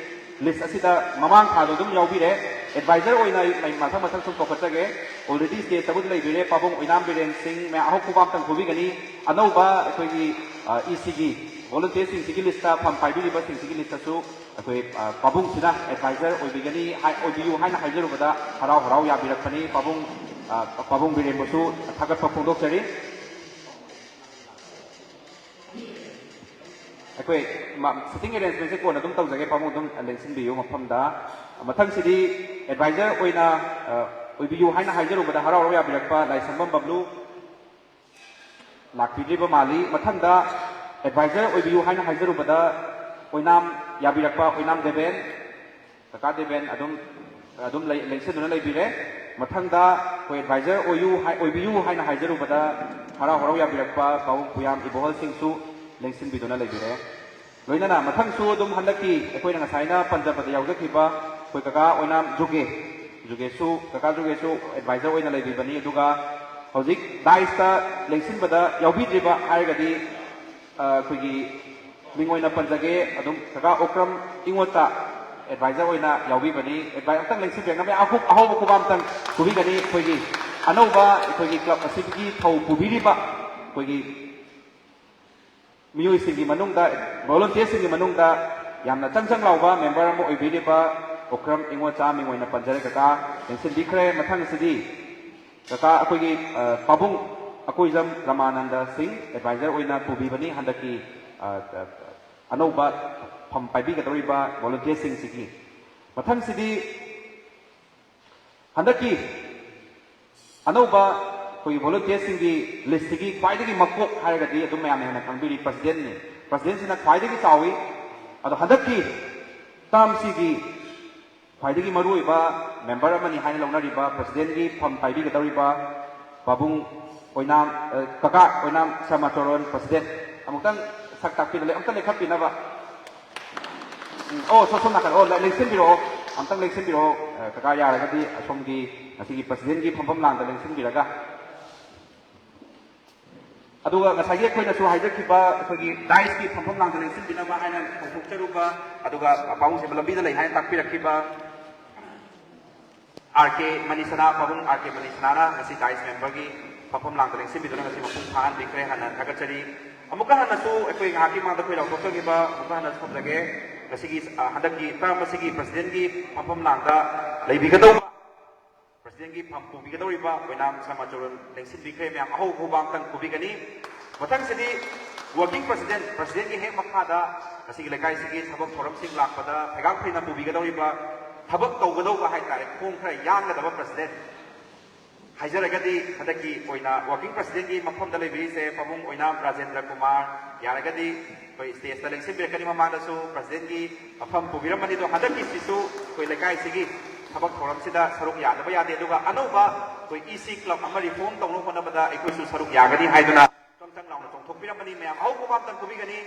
ꯂꯤꯁ ꯑꯁꯤꯗ ꯃꯃꯥꯡ ꯊꯥꯗꯣ ꯑꯗꯨꯝ ꯌꯥꯎꯕꯤꯔꯦ꯫ ꯑꯦꯗꯚꯥꯏꯖꯔ ꯑꯣꯏꯅ ꯑꯩ ꯃꯊꯪ ꯃꯊꯪ ꯁꯨꯝ ꯀꯧꯈꯠꯆꯒꯦ꯫ ꯑꯣꯜꯔꯦꯗꯤ ꯁ꯭ꯇꯦꯖꯇꯕꯨꯗꯤ ꯂꯩꯕꯤꯔꯦ, ꯄꯥꯕꯨꯡ ꯑꯣꯏꯅꯥꯝ ꯕꯤꯔꯦꯟ ꯁꯤꯡ, ꯃꯌꯥꯝ ꯑꯍꯧ ꯈꯨꯕꯥꯛ ꯑꯝꯇꯪ ꯈꯨꯕꯤꯒꯅꯤ꯫ ꯑꯅꯧꯕ ꯑꯩꯈꯣꯏꯒꯤ, ꯑ, ꯏ ꯁꯤꯒꯤ ꯚꯣꯂꯨꯟꯇꯤꯌꯔꯁꯤꯡꯁꯤꯒꯤ ꯂꯤꯁꯇ ꯐꯝ ꯄꯥꯏꯕꯤꯔꯤꯕꯁꯤꯡꯁꯤꯒꯤ ꯂꯤꯁꯇꯁꯨ ꯑꯩꯈꯣꯏ, ꯑ, ꯄꯥꯕꯨꯡꯁꯤꯅ ꯑꯦꯗꯚꯥꯏꯖꯔ ꯑꯣꯏꯕꯤꯒꯅꯤ ꯍꯥꯏ-, ꯑꯣꯏꯕꯤꯌꯨ ꯍꯥꯏꯅ ꯍꯥꯏꯖꯔꯨꯕꯗ ꯍꯔꯥꯎ ꯍꯔꯥꯎ ꯌꯥꯕꯤꯔꯛꯄꯅꯤ꯫ ꯄꯥꯕꯨꯡ, ꯑ, ꯄꯥꯕꯨꯡ ꯕꯤꯔꯦꯟꯕꯨꯁꯨ ꯊꯥꯒꯠꯄ ꯐꯣꯡꯗꯣꯛꯆꯔꯤ꯫ ꯑꯩꯈꯣꯏ ꯃ-, ꯁꯤꯇꯤꯡ ꯑꯦꯔꯦꯟꯖꯃꯦꯟꯁꯦ ꯀꯣꯟꯅ ꯑꯗꯨꯝ ꯇꯧꯖꯒꯦ, ꯄꯥꯕꯨꯡ ꯑꯗꯨꯝ ꯂꯦꯡꯁꯤꯟꯕꯤꯌꯨ ꯃꯐꯝꯗ꯫ ꯃꯊꯪꯁꯤꯗꯤ ꯑꯦꯗꯚꯥꯏꯖꯔ ꯑꯣꯏꯅ, ꯑ, ꯑꯣꯏꯕꯤꯌꯨ ꯍꯥꯏꯅ ꯍꯥꯏꯖꯔꯨꯕꯗ ꯍꯔꯥꯎ ꯍꯔꯥꯎ ꯌꯥꯕꯤꯔꯛꯄ ꯂꯥꯏꯁ꯭ꯔꯝꯕꯝ ꯕꯕ꯭ꯂꯨ ꯂꯥꯛꯄꯤꯗ꯭ꯔꯤꯕ ꯃꯥꯜꯂꯤ꯫ ꯃꯊꯪꯗ ꯑꯦꯗꯚꯥꯏꯖꯔ ꯑꯣꯏꯕꯤꯌꯨ ꯍꯥꯏꯅ ꯍꯥꯏꯖꯔꯨꯕꯗ ꯑꯣꯏꯅꯥꯝ ꯌꯥꯕꯤꯔꯛꯄ ꯑꯣꯏꯅꯥꯝ ꯗꯦꯕꯦꯟ, ꯀꯀꯥ ꯗꯦꯕꯦꯟ ꯑꯗꯨꯝ ꯑꯗꯨꯝ ꯂꯩ- ꯂꯦꯡꯁꯤꯟꯗꯨꯅ ꯂꯩꯕꯤꯔꯦ꯫ ꯃꯊꯪꯗ ꯑꯩꯈꯣꯏ ꯑꯦꯗꯚꯥꯏꯖꯔ ꯑꯣꯏꯌꯨ ꯍꯥꯏ- ꯑꯣꯏꯕꯤꯌꯨ ꯍꯥꯏꯅ ꯍꯥꯏꯖꯔꯨꯕꯗ ꯍꯔꯥꯎ ꯍꯔꯥꯎ ꯌꯥꯕꯤꯔꯛꯄ ꯄꯥꯕꯨꯡ ꯄꯨꯌꯥꯝ ꯏꯕꯣꯍꯜꯁꯤꯡꯁꯨ ꯂꯦꯡꯁꯤꯟꯕꯤꯗꯨꯅ ꯂꯩꯕꯤꯔꯦ꯫ ꯂꯣꯏꯅꯅ ꯃꯊꯪꯁꯨ ꯑꯗꯨꯝ ꯍꯟꯗꯛꯀꯤ ꯑꯩꯈꯣꯏꯅ ꯉꯁꯥꯏꯅ ꯄꯟꯖꯕꯗ ꯌꯥꯎꯖꯈꯤꯕ ꯑꯩꯈꯣꯏ ꯀꯀꯥ ꯑꯣꯏꯅꯥꯝ ꯖꯨꯒꯦ, ꯖꯨꯒꯦꯁꯨ, ꯀꯀꯥ ꯖꯨꯒꯦꯁꯨ ꯑꯦꯗꯚꯥꯏꯖꯔ ꯑꯣꯏꯅ ꯂꯩꯕꯤꯕꯅꯤ꯫ ꯑꯗꯨꯒ ꯍꯧꯖꯤꯛ ꯗꯥꯏꯁꯇ ꯂꯦꯡꯁꯤꯟꯕꯗ ꯌꯥꯎꯕꯤꯗ꯭ꯔꯤꯕ ꯍꯥꯏꯔꯒꯗꯤ, ꯑ, ꯑꯩꯈꯣꯏꯒꯤ ꯃꯤꯡ ꯑꯣꯏꯅ ꯄꯟꯖꯒꯦ, ꯑꯗꯨꯝ ꯀꯀꯥ ꯑꯣꯀ꯭ꯔꯝ ꯏꯉꯣꯠꯇ ꯑꯦꯗꯚꯥꯏꯖꯔ ꯑꯣꯏꯅ ꯌꯥꯎꯕꯤꯕꯅꯤ꯫ ꯑꯦꯗꯚꯥꯏ ꯑꯝꯇꯪ ꯂꯦꯡꯁꯤꯟꯕꯤꯔꯒ ꯃꯌꯥꯝ ꯑꯍꯨꯞ- ꯑꯍꯧꯕ ꯈꯨꯕꯥꯝꯇꯪ ꯄꯨꯕꯤꯒꯅꯤ꯫ ꯑꯩꯈꯣꯏꯒꯤ ꯑꯅꯧꯕ ꯑꯩꯈꯣꯏꯒꯤ ꯀ꯭ꯂꯕ ꯑꯁꯤꯒꯤ ꯊꯧ ꯄꯨꯕꯤꯔꯤꯕ ꯑꯩꯈꯣꯏꯒꯤ ꯃꯤꯑꯣꯏꯁꯤꯡꯒꯤ ꯃꯅꯨꯡꯗ, ꯚꯣꯂꯨꯟꯇꯤꯌꯔꯁꯤꯡꯒꯤ ꯃꯅꯨꯡꯗ ꯌꯥꯝꯅ ꯆꯪ ꯆꯪ ꯂꯥꯎꯕ ꯃꯦꯝꯕꯔ ꯑꯃ ꯑꯣꯏꯕꯤꯔꯤꯕ ꯑꯣꯀ꯭ꯔꯝ ꯏꯉꯣꯠꯆꯥ ꯃꯤꯡ ꯑꯣꯏꯅ ꯄꯟꯖꯔꯦ ꯀꯀꯥ, ꯂꯦꯡꯁꯤꯟꯕꯤꯈ꯭ꯔꯦ꯫ ꯃꯊꯪ ꯑꯁꯤꯗꯤ ꯀꯀꯥ ꯑꯩꯈꯣꯏꯒꯤ, ꯑ, ꯄꯥꯕꯨꯡ ꯑꯀꯣꯏꯖꯝ ꯔꯃꯥꯅꯟꯗ ꯁꯤꯡ ꯑꯦꯗꯚꯥꯏꯖꯔ ꯑꯣꯏꯅ ꯄꯨꯕꯤꯕꯅꯤ ꯍꯟꯗꯛꯀꯤ, ꯑ, ꯑ, ꯑꯅꯧꯕ ꯐꯝ ꯄꯥꯏꯕꯤꯒꯗꯧꯔꯤꯕ ꯚꯣꯂꯨꯟꯇꯤꯌꯔꯁꯤꯡꯁꯤꯒꯤ꯫ ꯃꯊꯪꯁꯤꯗꯤ ꯍꯟꯗꯛꯀꯤ ꯑꯅꯧꯕ ꯑꯩꯈꯣꯏꯒꯤ ꯚꯣꯂꯨꯟꯇꯤꯌꯔꯁꯤꯡꯒꯤ ꯂꯤꯁꯁꯤꯒꯤ ꯈ꯭ꯋꯥꯏꯗꯒꯤ ꯃꯀꯣꯛ ꯍꯥꯏꯔꯒꯗꯤ ꯑꯗꯨꯝ ꯃꯌꯥꯝꯅ ꯍꯦꯟꯅ ꯈꯪꯕꯤꯔꯤ, ꯄ꯭ꯔꯁꯤꯗꯦꯟꯠꯅꯤ꯫ ꯄ꯭ꯔꯁꯤꯗꯦꯟꯠꯁꯤꯅ ꯈ꯭ꯋꯥꯏꯗꯒꯤ ꯆꯥꯎꯏ꯫ ꯑꯗꯣ ꯍꯟꯗꯛꯀꯤ ꯇꯥꯝꯁꯤꯒꯤ ꯈ꯭ꯋꯥꯏꯗꯒꯤ ꯃꯔꯨꯑꯣꯏꯕ ꯃꯦꯝꯕꯔ ꯑꯃꯅꯤ ꯍꯥꯏꯅ ꯂꯧꯅꯔꯤꯕ ꯄ꯭ꯔꯁꯤꯗꯦꯟꯒꯤ ꯐꯝ ꯄꯥꯏꯕꯤꯒꯗꯧꯔꯤꯕ ꯄꯥꯕꯨꯡ ꯑꯣꯏꯅꯥꯝ, ꯑ, ꯀꯀꯥ ꯑꯣꯏꯅꯥꯝ ꯁꯃꯥꯆꯣꯔꯣꯟ ꯄ꯭ꯔꯁꯤꯗꯦꯟ꯫ ꯑꯃꯨꯛꯇꯪ ꯁꯛ ꯇꯥꯛꯄꯤꯗ ꯂꯩ, ꯑꯝꯇ ꯂꯦꯞꯈꯠꯄꯤꯅꯕ꯫ ꯎꯝ, ꯑꯣ, ꯁꯣꯝ, ꯁꯣꯝ ꯅꯥꯀꯟ, ꯑꯣ, ꯂꯦ-, ꯂꯦꯡꯁꯤꯟꯕꯤꯔꯛꯑꯣ, ꯑꯝꯇꯪ ꯂꯦꯡꯁꯤꯟꯕꯤꯔꯛꯑꯣ, ꯑ, ꯀꯀꯥ ꯌꯥꯔꯒꯗꯤ ꯑꯁꯣꯝꯒꯤ ꯉꯁꯤꯒꯤ ꯄ꯭ꯔꯁꯤꯗꯦꯟꯒꯤ ꯐꯝꯐꯝ ꯂꯥꯡꯗ ꯂꯦꯡꯁꯤꯟꯕꯤꯔꯒ꯫ ꯑꯗꯨꯒ ꯉꯁꯥꯏꯒꯤ ꯑꯩꯈꯣꯏꯅꯁꯨ ꯍꯥꯏꯖꯈꯤꯕ ꯑꯩꯈꯣꯏꯒꯤ ꯗꯥꯏꯁꯀꯤ ꯐꯝꯐꯝ ꯂꯥꯡꯗ ꯂꯦꯡꯁꯤꯟꯕꯤꯅꯕ ꯍꯥꯏꯅ ꯀꯧꯊꯣꯛꯆꯔꯨꯕ, ꯑꯗꯨꯒ ꯄꯥꯕꯨꯡꯁꯦ ꯂꯝꯕꯤꯗ ꯂꯩ ꯍꯥꯏꯅ ꯇꯥꯛꯄꯤꯔꯛꯈꯤꯕ ꯑꯥꯔ ꯀꯦ ꯃꯅꯤꯁꯅꯥ, ꯄꯥꯕꯨꯡ ꯑꯥꯔ ꯀꯦ ꯃꯅꯤꯁꯅꯥꯅ ꯉꯁꯤ ꯗꯥꯏꯁ ꯃꯦꯝꯕꯔꯒꯤ ꯐꯝꯐꯝ ꯂꯥꯡꯗ ꯂꯦꯡꯁꯤꯟꯕꯤꯗꯨꯅ ꯉꯁꯤ ꯃꯄꯨꯡ ꯐꯥꯍꯟꯕꯤꯈ꯭ꯔꯦ꯫ ꯍꯥꯟꯅ ꯊꯥꯒꯠꯆꯔꯤ꯫ ꯑꯃꯨꯛꯀ ꯍꯟꯅꯁꯨ ꯑꯩꯈꯣꯏ ꯉꯥꯏꯍꯥꯛꯀꯤ ꯃꯃꯥꯡꯗ ꯑꯩꯈꯣꯏ ꯂꯥꯎꯊꯣꯛꯆꯈꯤꯕ ꯑꯃꯨꯛꯀ ꯍꯟꯅ ꯊꯝꯖꯒꯦ꯫ ꯉꯁꯤꯒꯤ, ꯑ, ꯍꯟꯗꯛꯀꯤ ꯇꯔꯝ ꯑꯁꯤꯒꯤ ꯄ꯭ꯔꯁꯤꯗꯦꯟꯒꯤ ꯐꯝꯐꯝ ꯂꯥꯡꯗ ꯂꯩꯕꯤꯒꯗꯧꯕ ꯄ꯭ꯔꯁꯤꯗꯦꯟꯒꯤ ꯐꯝ ꯄꯨꯕꯤꯒꯗꯧꯔꯤꯕ ꯑꯣꯏꯅꯥꯝ ꯁꯃꯥꯆꯣꯔꯟ ꯂꯦꯡꯁꯤꯟꯕꯤꯈ꯭ꯔꯦ꯫ ꯃꯌꯥꯝ ꯑꯍꯧ ꯑꯍꯧꯕ ꯑꯝꯇꯪ ꯄꯨꯕꯤꯒꯅꯤ꯫ ꯃꯊꯪꯁꯤꯗꯤ ꯋꯥꯔꯀꯤꯡ ꯄ꯭ꯔꯁꯤꯗꯦꯟ, ꯄ꯭ꯔꯁꯤꯗꯦꯟꯒꯤ ꯍꯦꯛ ꯃꯈꯥꯗ ꯉꯁꯤꯒꯤ ꯂꯩꯀꯥꯏꯁꯤꯒꯤ ꯊꯕꯛ ꯊꯧꯔꯝꯁꯤꯡ ꯂꯥꯛꯄꯗ ꯐꯩꯒꯥꯛ ꯐꯩꯅ ꯄꯨꯕꯤꯒꯗꯧꯔꯤꯕ ꯊꯕꯛ ꯇꯧꯒꯗꯧꯕ ꯍꯥꯏꯇꯥꯔꯦ, ꯈꯣꯡ ꯈꯔ ꯌꯥꯡꯒꯗꯕ ꯄ꯭ꯔꯁꯤꯗꯦꯟ ꯍꯥꯏꯖꯔꯒꯗꯤ, ꯍꯟꯗꯛꯀꯤ ꯑꯣꯏꯅ ꯋꯥꯔꯀꯤꯡ ꯄ꯭ꯔꯁꯤꯗꯦꯟꯒꯤ ꯃꯐꯝꯗ ꯂꯩꯕꯤꯔꯤꯁꯦ ꯄꯥꯕꯨꯡ ꯑꯣꯏꯅꯥꯝ ꯔꯥꯖꯦꯟꯗ꯭ꯔ ꯀꯨꯃꯥꯔ, ꯌꯥꯔꯒꯗꯤ ꯑꯩꯈꯣꯏ ꯁ꯭ꯇꯦꯖꯇ ꯂꯦꯡꯁꯤꯟꯕꯤꯔꯛꯀꯅꯤ꯫ ꯃꯃꯥꯡꯗꯁꯨ ꯄ꯭ꯔꯁꯤꯗꯦꯟꯒꯤ ꯃꯐꯝ ꯄꯨꯕꯤꯔꯝꯕꯅꯤ, ꯑꯗꯣ ꯍꯟꯗꯛꯀꯤꯁꯤꯁꯨ ꯑꯩꯈꯣꯏ ꯂꯩꯀꯥꯏꯁꯤꯒꯤ ꯊꯕꯛ ꯊꯧꯔꯝꯁꯤꯗ ꯁꯔꯨꯛ ꯌꯥꯗꯕ ꯌꯥꯗꯦ꯫ ꯑꯗꯨꯒ ꯑꯅꯧꯕ ꯑꯩꯈꯣꯏ ꯏ ꯁꯤ ꯀ꯭ꯂꯕ ꯑꯃ ꯔꯤꯐꯣꯔꯝ ꯇꯧꯅꯕ ꯍꯣꯠꯅꯕꯗ ꯑꯩꯈꯣꯏꯁꯨ ꯁꯔꯨꯛ ꯌꯥꯒꯅꯤ ꯍꯥꯏꯗꯨꯅ ꯆꯪ ꯆꯪ ꯂꯥꯎꯅ ꯆꯣꯡꯊꯣꯛꯄꯤꯔꯝꯕꯅꯤ꯫ ꯃꯌꯥꯝ ꯑꯍꯧꯕ ꯑꯃꯇꯪ ꯈꯨꯕꯤꯒꯅꯤ꯫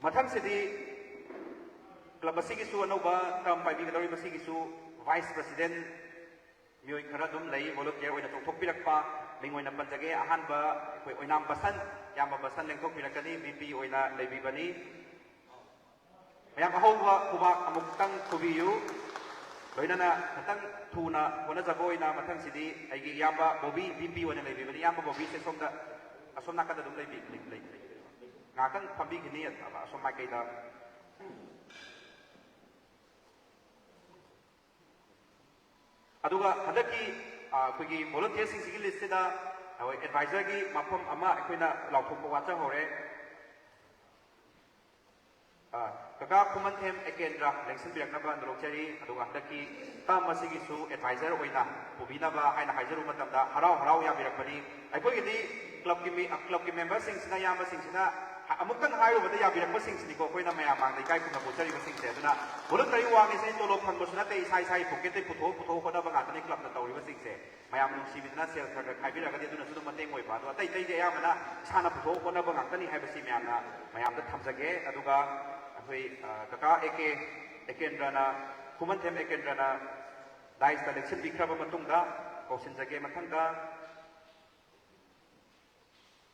ꯃꯊꯪꯁꯤꯗꯤ ꯀ꯭ꯂꯕ ꯑꯁꯤꯒꯤꯁꯨ ꯑꯅꯧꯕ ꯇꯔꯝ ꯄꯥꯏꯕꯤꯒꯗꯧꯔꯤꯕ ꯁꯤꯒꯤꯁꯨ ꯚꯥꯏꯁ ꯄ꯭ꯔꯁꯤꯗꯦꯟ ꯃꯤꯑꯣꯏ ꯈꯔ ꯑꯗꯨꯝ ꯂꯩ, ꯚꯣꯂꯨꯟꯇꯤꯌꯔ ꯑꯣꯏꯅ ꯆꯣꯡꯊꯣꯛꯄꯤꯔꯛꯄ꯫ ꯃꯤꯡ ꯑꯣꯏꯅ ꯄꯟꯖꯒꯦ, ꯑꯍꯥꯟꯕ ꯑꯩꯈꯣꯏ ꯑꯣꯏꯅꯥꯝ ꯕꯁꯟ, ꯏꯌꯥꯝꯕ ꯕꯁꯟ ꯂꯦꯡꯊꯣꯛꯄꯤꯔꯛꯀꯅꯤ, ꯚꯤ ꯄꯤ ꯑꯣꯏꯅ ꯂꯩꯕꯤꯕꯅꯤ꯫ ꯃꯌꯥꯝ ꯑꯍꯧꯕ ꯈꯨꯕꯥꯛ ꯑꯃꯨꯛꯇꯪ ꯈꯨꯕꯤꯌꯨ꯫ ꯂꯣꯏꯅꯅ ꯈꯤꯇꯪ ꯊꯨꯅ ꯍꯣꯠꯅꯖꯕ ꯑꯣꯏꯅ ꯃꯊꯪꯁꯤꯗꯤ ꯑꯩꯒꯤ ꯏꯌꯥꯝꯕ ꯕꯣꯕꯤ, ꯚꯤ ꯄꯤ ꯑꯣꯏꯅ ꯂꯩꯕꯤꯕꯅꯤ꯫ ꯏꯌꯥꯝꯕ ꯕꯣꯕꯤꯁꯦ ꯁꯣꯝꯗ, ꯑꯁꯣꯝ ꯅꯥꯀꯟꯗ ꯑꯗꯨꯝ ꯂꯩꯕꯤ-, ꯂꯩ-, ꯂꯩ-, ꯂꯩ-, ꯉꯥꯏꯍꯥꯛꯇꯪ ꯐꯝꯕꯤꯈꯤꯅꯤ, ꯑꯁꯣꯝ ꯃꯥꯏꯀꯩꯗ꯫ ꯑꯗꯨꯒ ꯍꯟꯗꯛꯀꯤ, ꯑ, ꯑꯩꯈꯣꯏꯒꯤ ꯚꯣꯂꯨꯟꯇꯤꯌꯔꯁꯤꯡꯁꯤꯒꯤ ꯂꯤꯁꯁꯤꯗ ꯑꯩꯈꯣꯏ ꯑꯦꯗꯚꯥꯏꯖꯔꯒꯤ ꯃꯐꯝ ꯑꯃ ꯑꯩꯈꯣꯏꯅ ꯂꯥꯎꯊꯣꯛꯄ ꯋꯥꯠꯆꯍꯧꯔꯦ꯫ ꯑ, ꯀꯀꯥ ꯈꯨꯃꯟꯊꯦꯝ ꯑꯦꯀꯦꯟꯗ꯭ꯔ ꯂꯦꯡꯁꯤꯟꯕꯤꯔꯛꯅꯕ ꯅꯣꯂꯣꯛꯆꯔꯤ꯫ ꯑꯗꯨꯒ ꯍꯟꯗꯛꯀꯤ ꯇꯔꯝ ꯑꯁꯤꯒꯤꯁꯨ ꯑꯦꯗꯚꯥꯏꯖꯔ ꯑꯣꯏꯅ ꯄꯨꯕꯤꯅꯕ ꯍꯥꯏꯅ ꯍꯥꯏꯖꯔꯨꯕ ꯃꯇꯝꯗ ꯍꯔꯥꯎ ꯍꯔꯥꯎ ꯌꯥꯕꯤꯔꯛꯄꯅꯤ꯫ ꯑꯩꯈꯣꯏꯒꯤꯗꯤ ꯀ꯭ꯂꯕꯀꯤ ꯃꯤ-, ꯀ꯭ꯂꯕꯀꯤ ꯃꯦꯝꯕꯔꯁꯤꯡꯁꯤꯅ, ꯏꯌꯥꯝꯕꯁꯤꯡꯁꯤꯅ ꯍ-, ꯑꯃꯨꯛꯇꯪ ꯍꯥꯏꯔꯨꯕꯗ ꯌꯥꯕꯤꯔꯛꯄꯁꯤꯡꯁꯤꯅꯤꯀꯣ ꯑꯩꯈꯣꯏꯅ ꯃꯌꯥꯝ ꯃꯥꯡꯗ ꯏꯀꯥꯏ ꯈꯨꯝꯅꯕ ꯎꯠꯆꯔꯤꯕꯁꯤꯡꯁꯦ꯫ ꯑꯗꯨꯅ ꯚꯣꯂꯨꯟꯇꯔꯤ ꯋꯥꯛꯅꯤ, ꯁꯤ ꯇꯣꯂꯣꯞ ꯐꯪꯕꯁꯨ ꯅꯠꯇꯦ, ꯏꯁꯥ ꯏꯁꯥꯒꯤ ꯄꯣꯀꯦꯠꯇꯒꯤ ꯄꯨꯊꯣꯛ ꯄꯨꯊꯣꯛ ꯍꯣꯠꯅꯕ ꯉꯥꯛꯇꯅꯤ ꯀ꯭ꯂꯕꯅ ꯇꯧꯔꯤꯕꯁꯤꯡꯁꯦ꯫ ꯃꯌꯥꯝ ꯅꯨꯡꯁꯤꯕꯤꯗꯨꯅ ꯁꯦꯜ ꯈꯔ ꯈꯔ ꯈꯥꯏꯕꯤꯔꯛꯑꯒꯗꯤ ꯑꯗꯨꯅꯁꯨ ꯑꯗꯨꯝ ꯃꯇꯦꯡ ꯑꯣꯏꯕ꯫ ꯑꯗꯣ ꯑꯇꯩ ꯑꯇꯩꯗꯤ ꯑꯌꯥꯝꯕꯅ ꯏꯁꯥꯅ ꯄꯨꯊꯣꯛ ꯍꯣꯠꯅꯕ ꯉꯥꯛꯇꯅꯤ ꯍꯥꯏꯕꯁꯤ ꯃꯌꯥꯝꯅ, ꯃꯌꯥꯝꯗ ꯊꯝꯖꯒꯦ꯫ ꯑꯗꯨꯒ ꯑꯩꯈꯣꯏ, ꯑ, ꯀꯀꯥ ꯑꯦ ꯀꯦ ꯑꯦꯀꯦꯟꯗ꯭ꯔꯅ, ꯈꯨꯃꯟꯊꯦꯝ ꯑꯦꯀꯦꯟꯗ꯭ꯔꯅ ꯗꯥꯏꯁꯇ ꯂꯦꯡꯁꯤꯟꯕꯤꯈ꯭ꯔꯕ ꯃꯇꯨꯡꯗ ꯀꯧꯁꯤꯟꯖꯒꯦ꯫ ꯃꯊꯪꯗ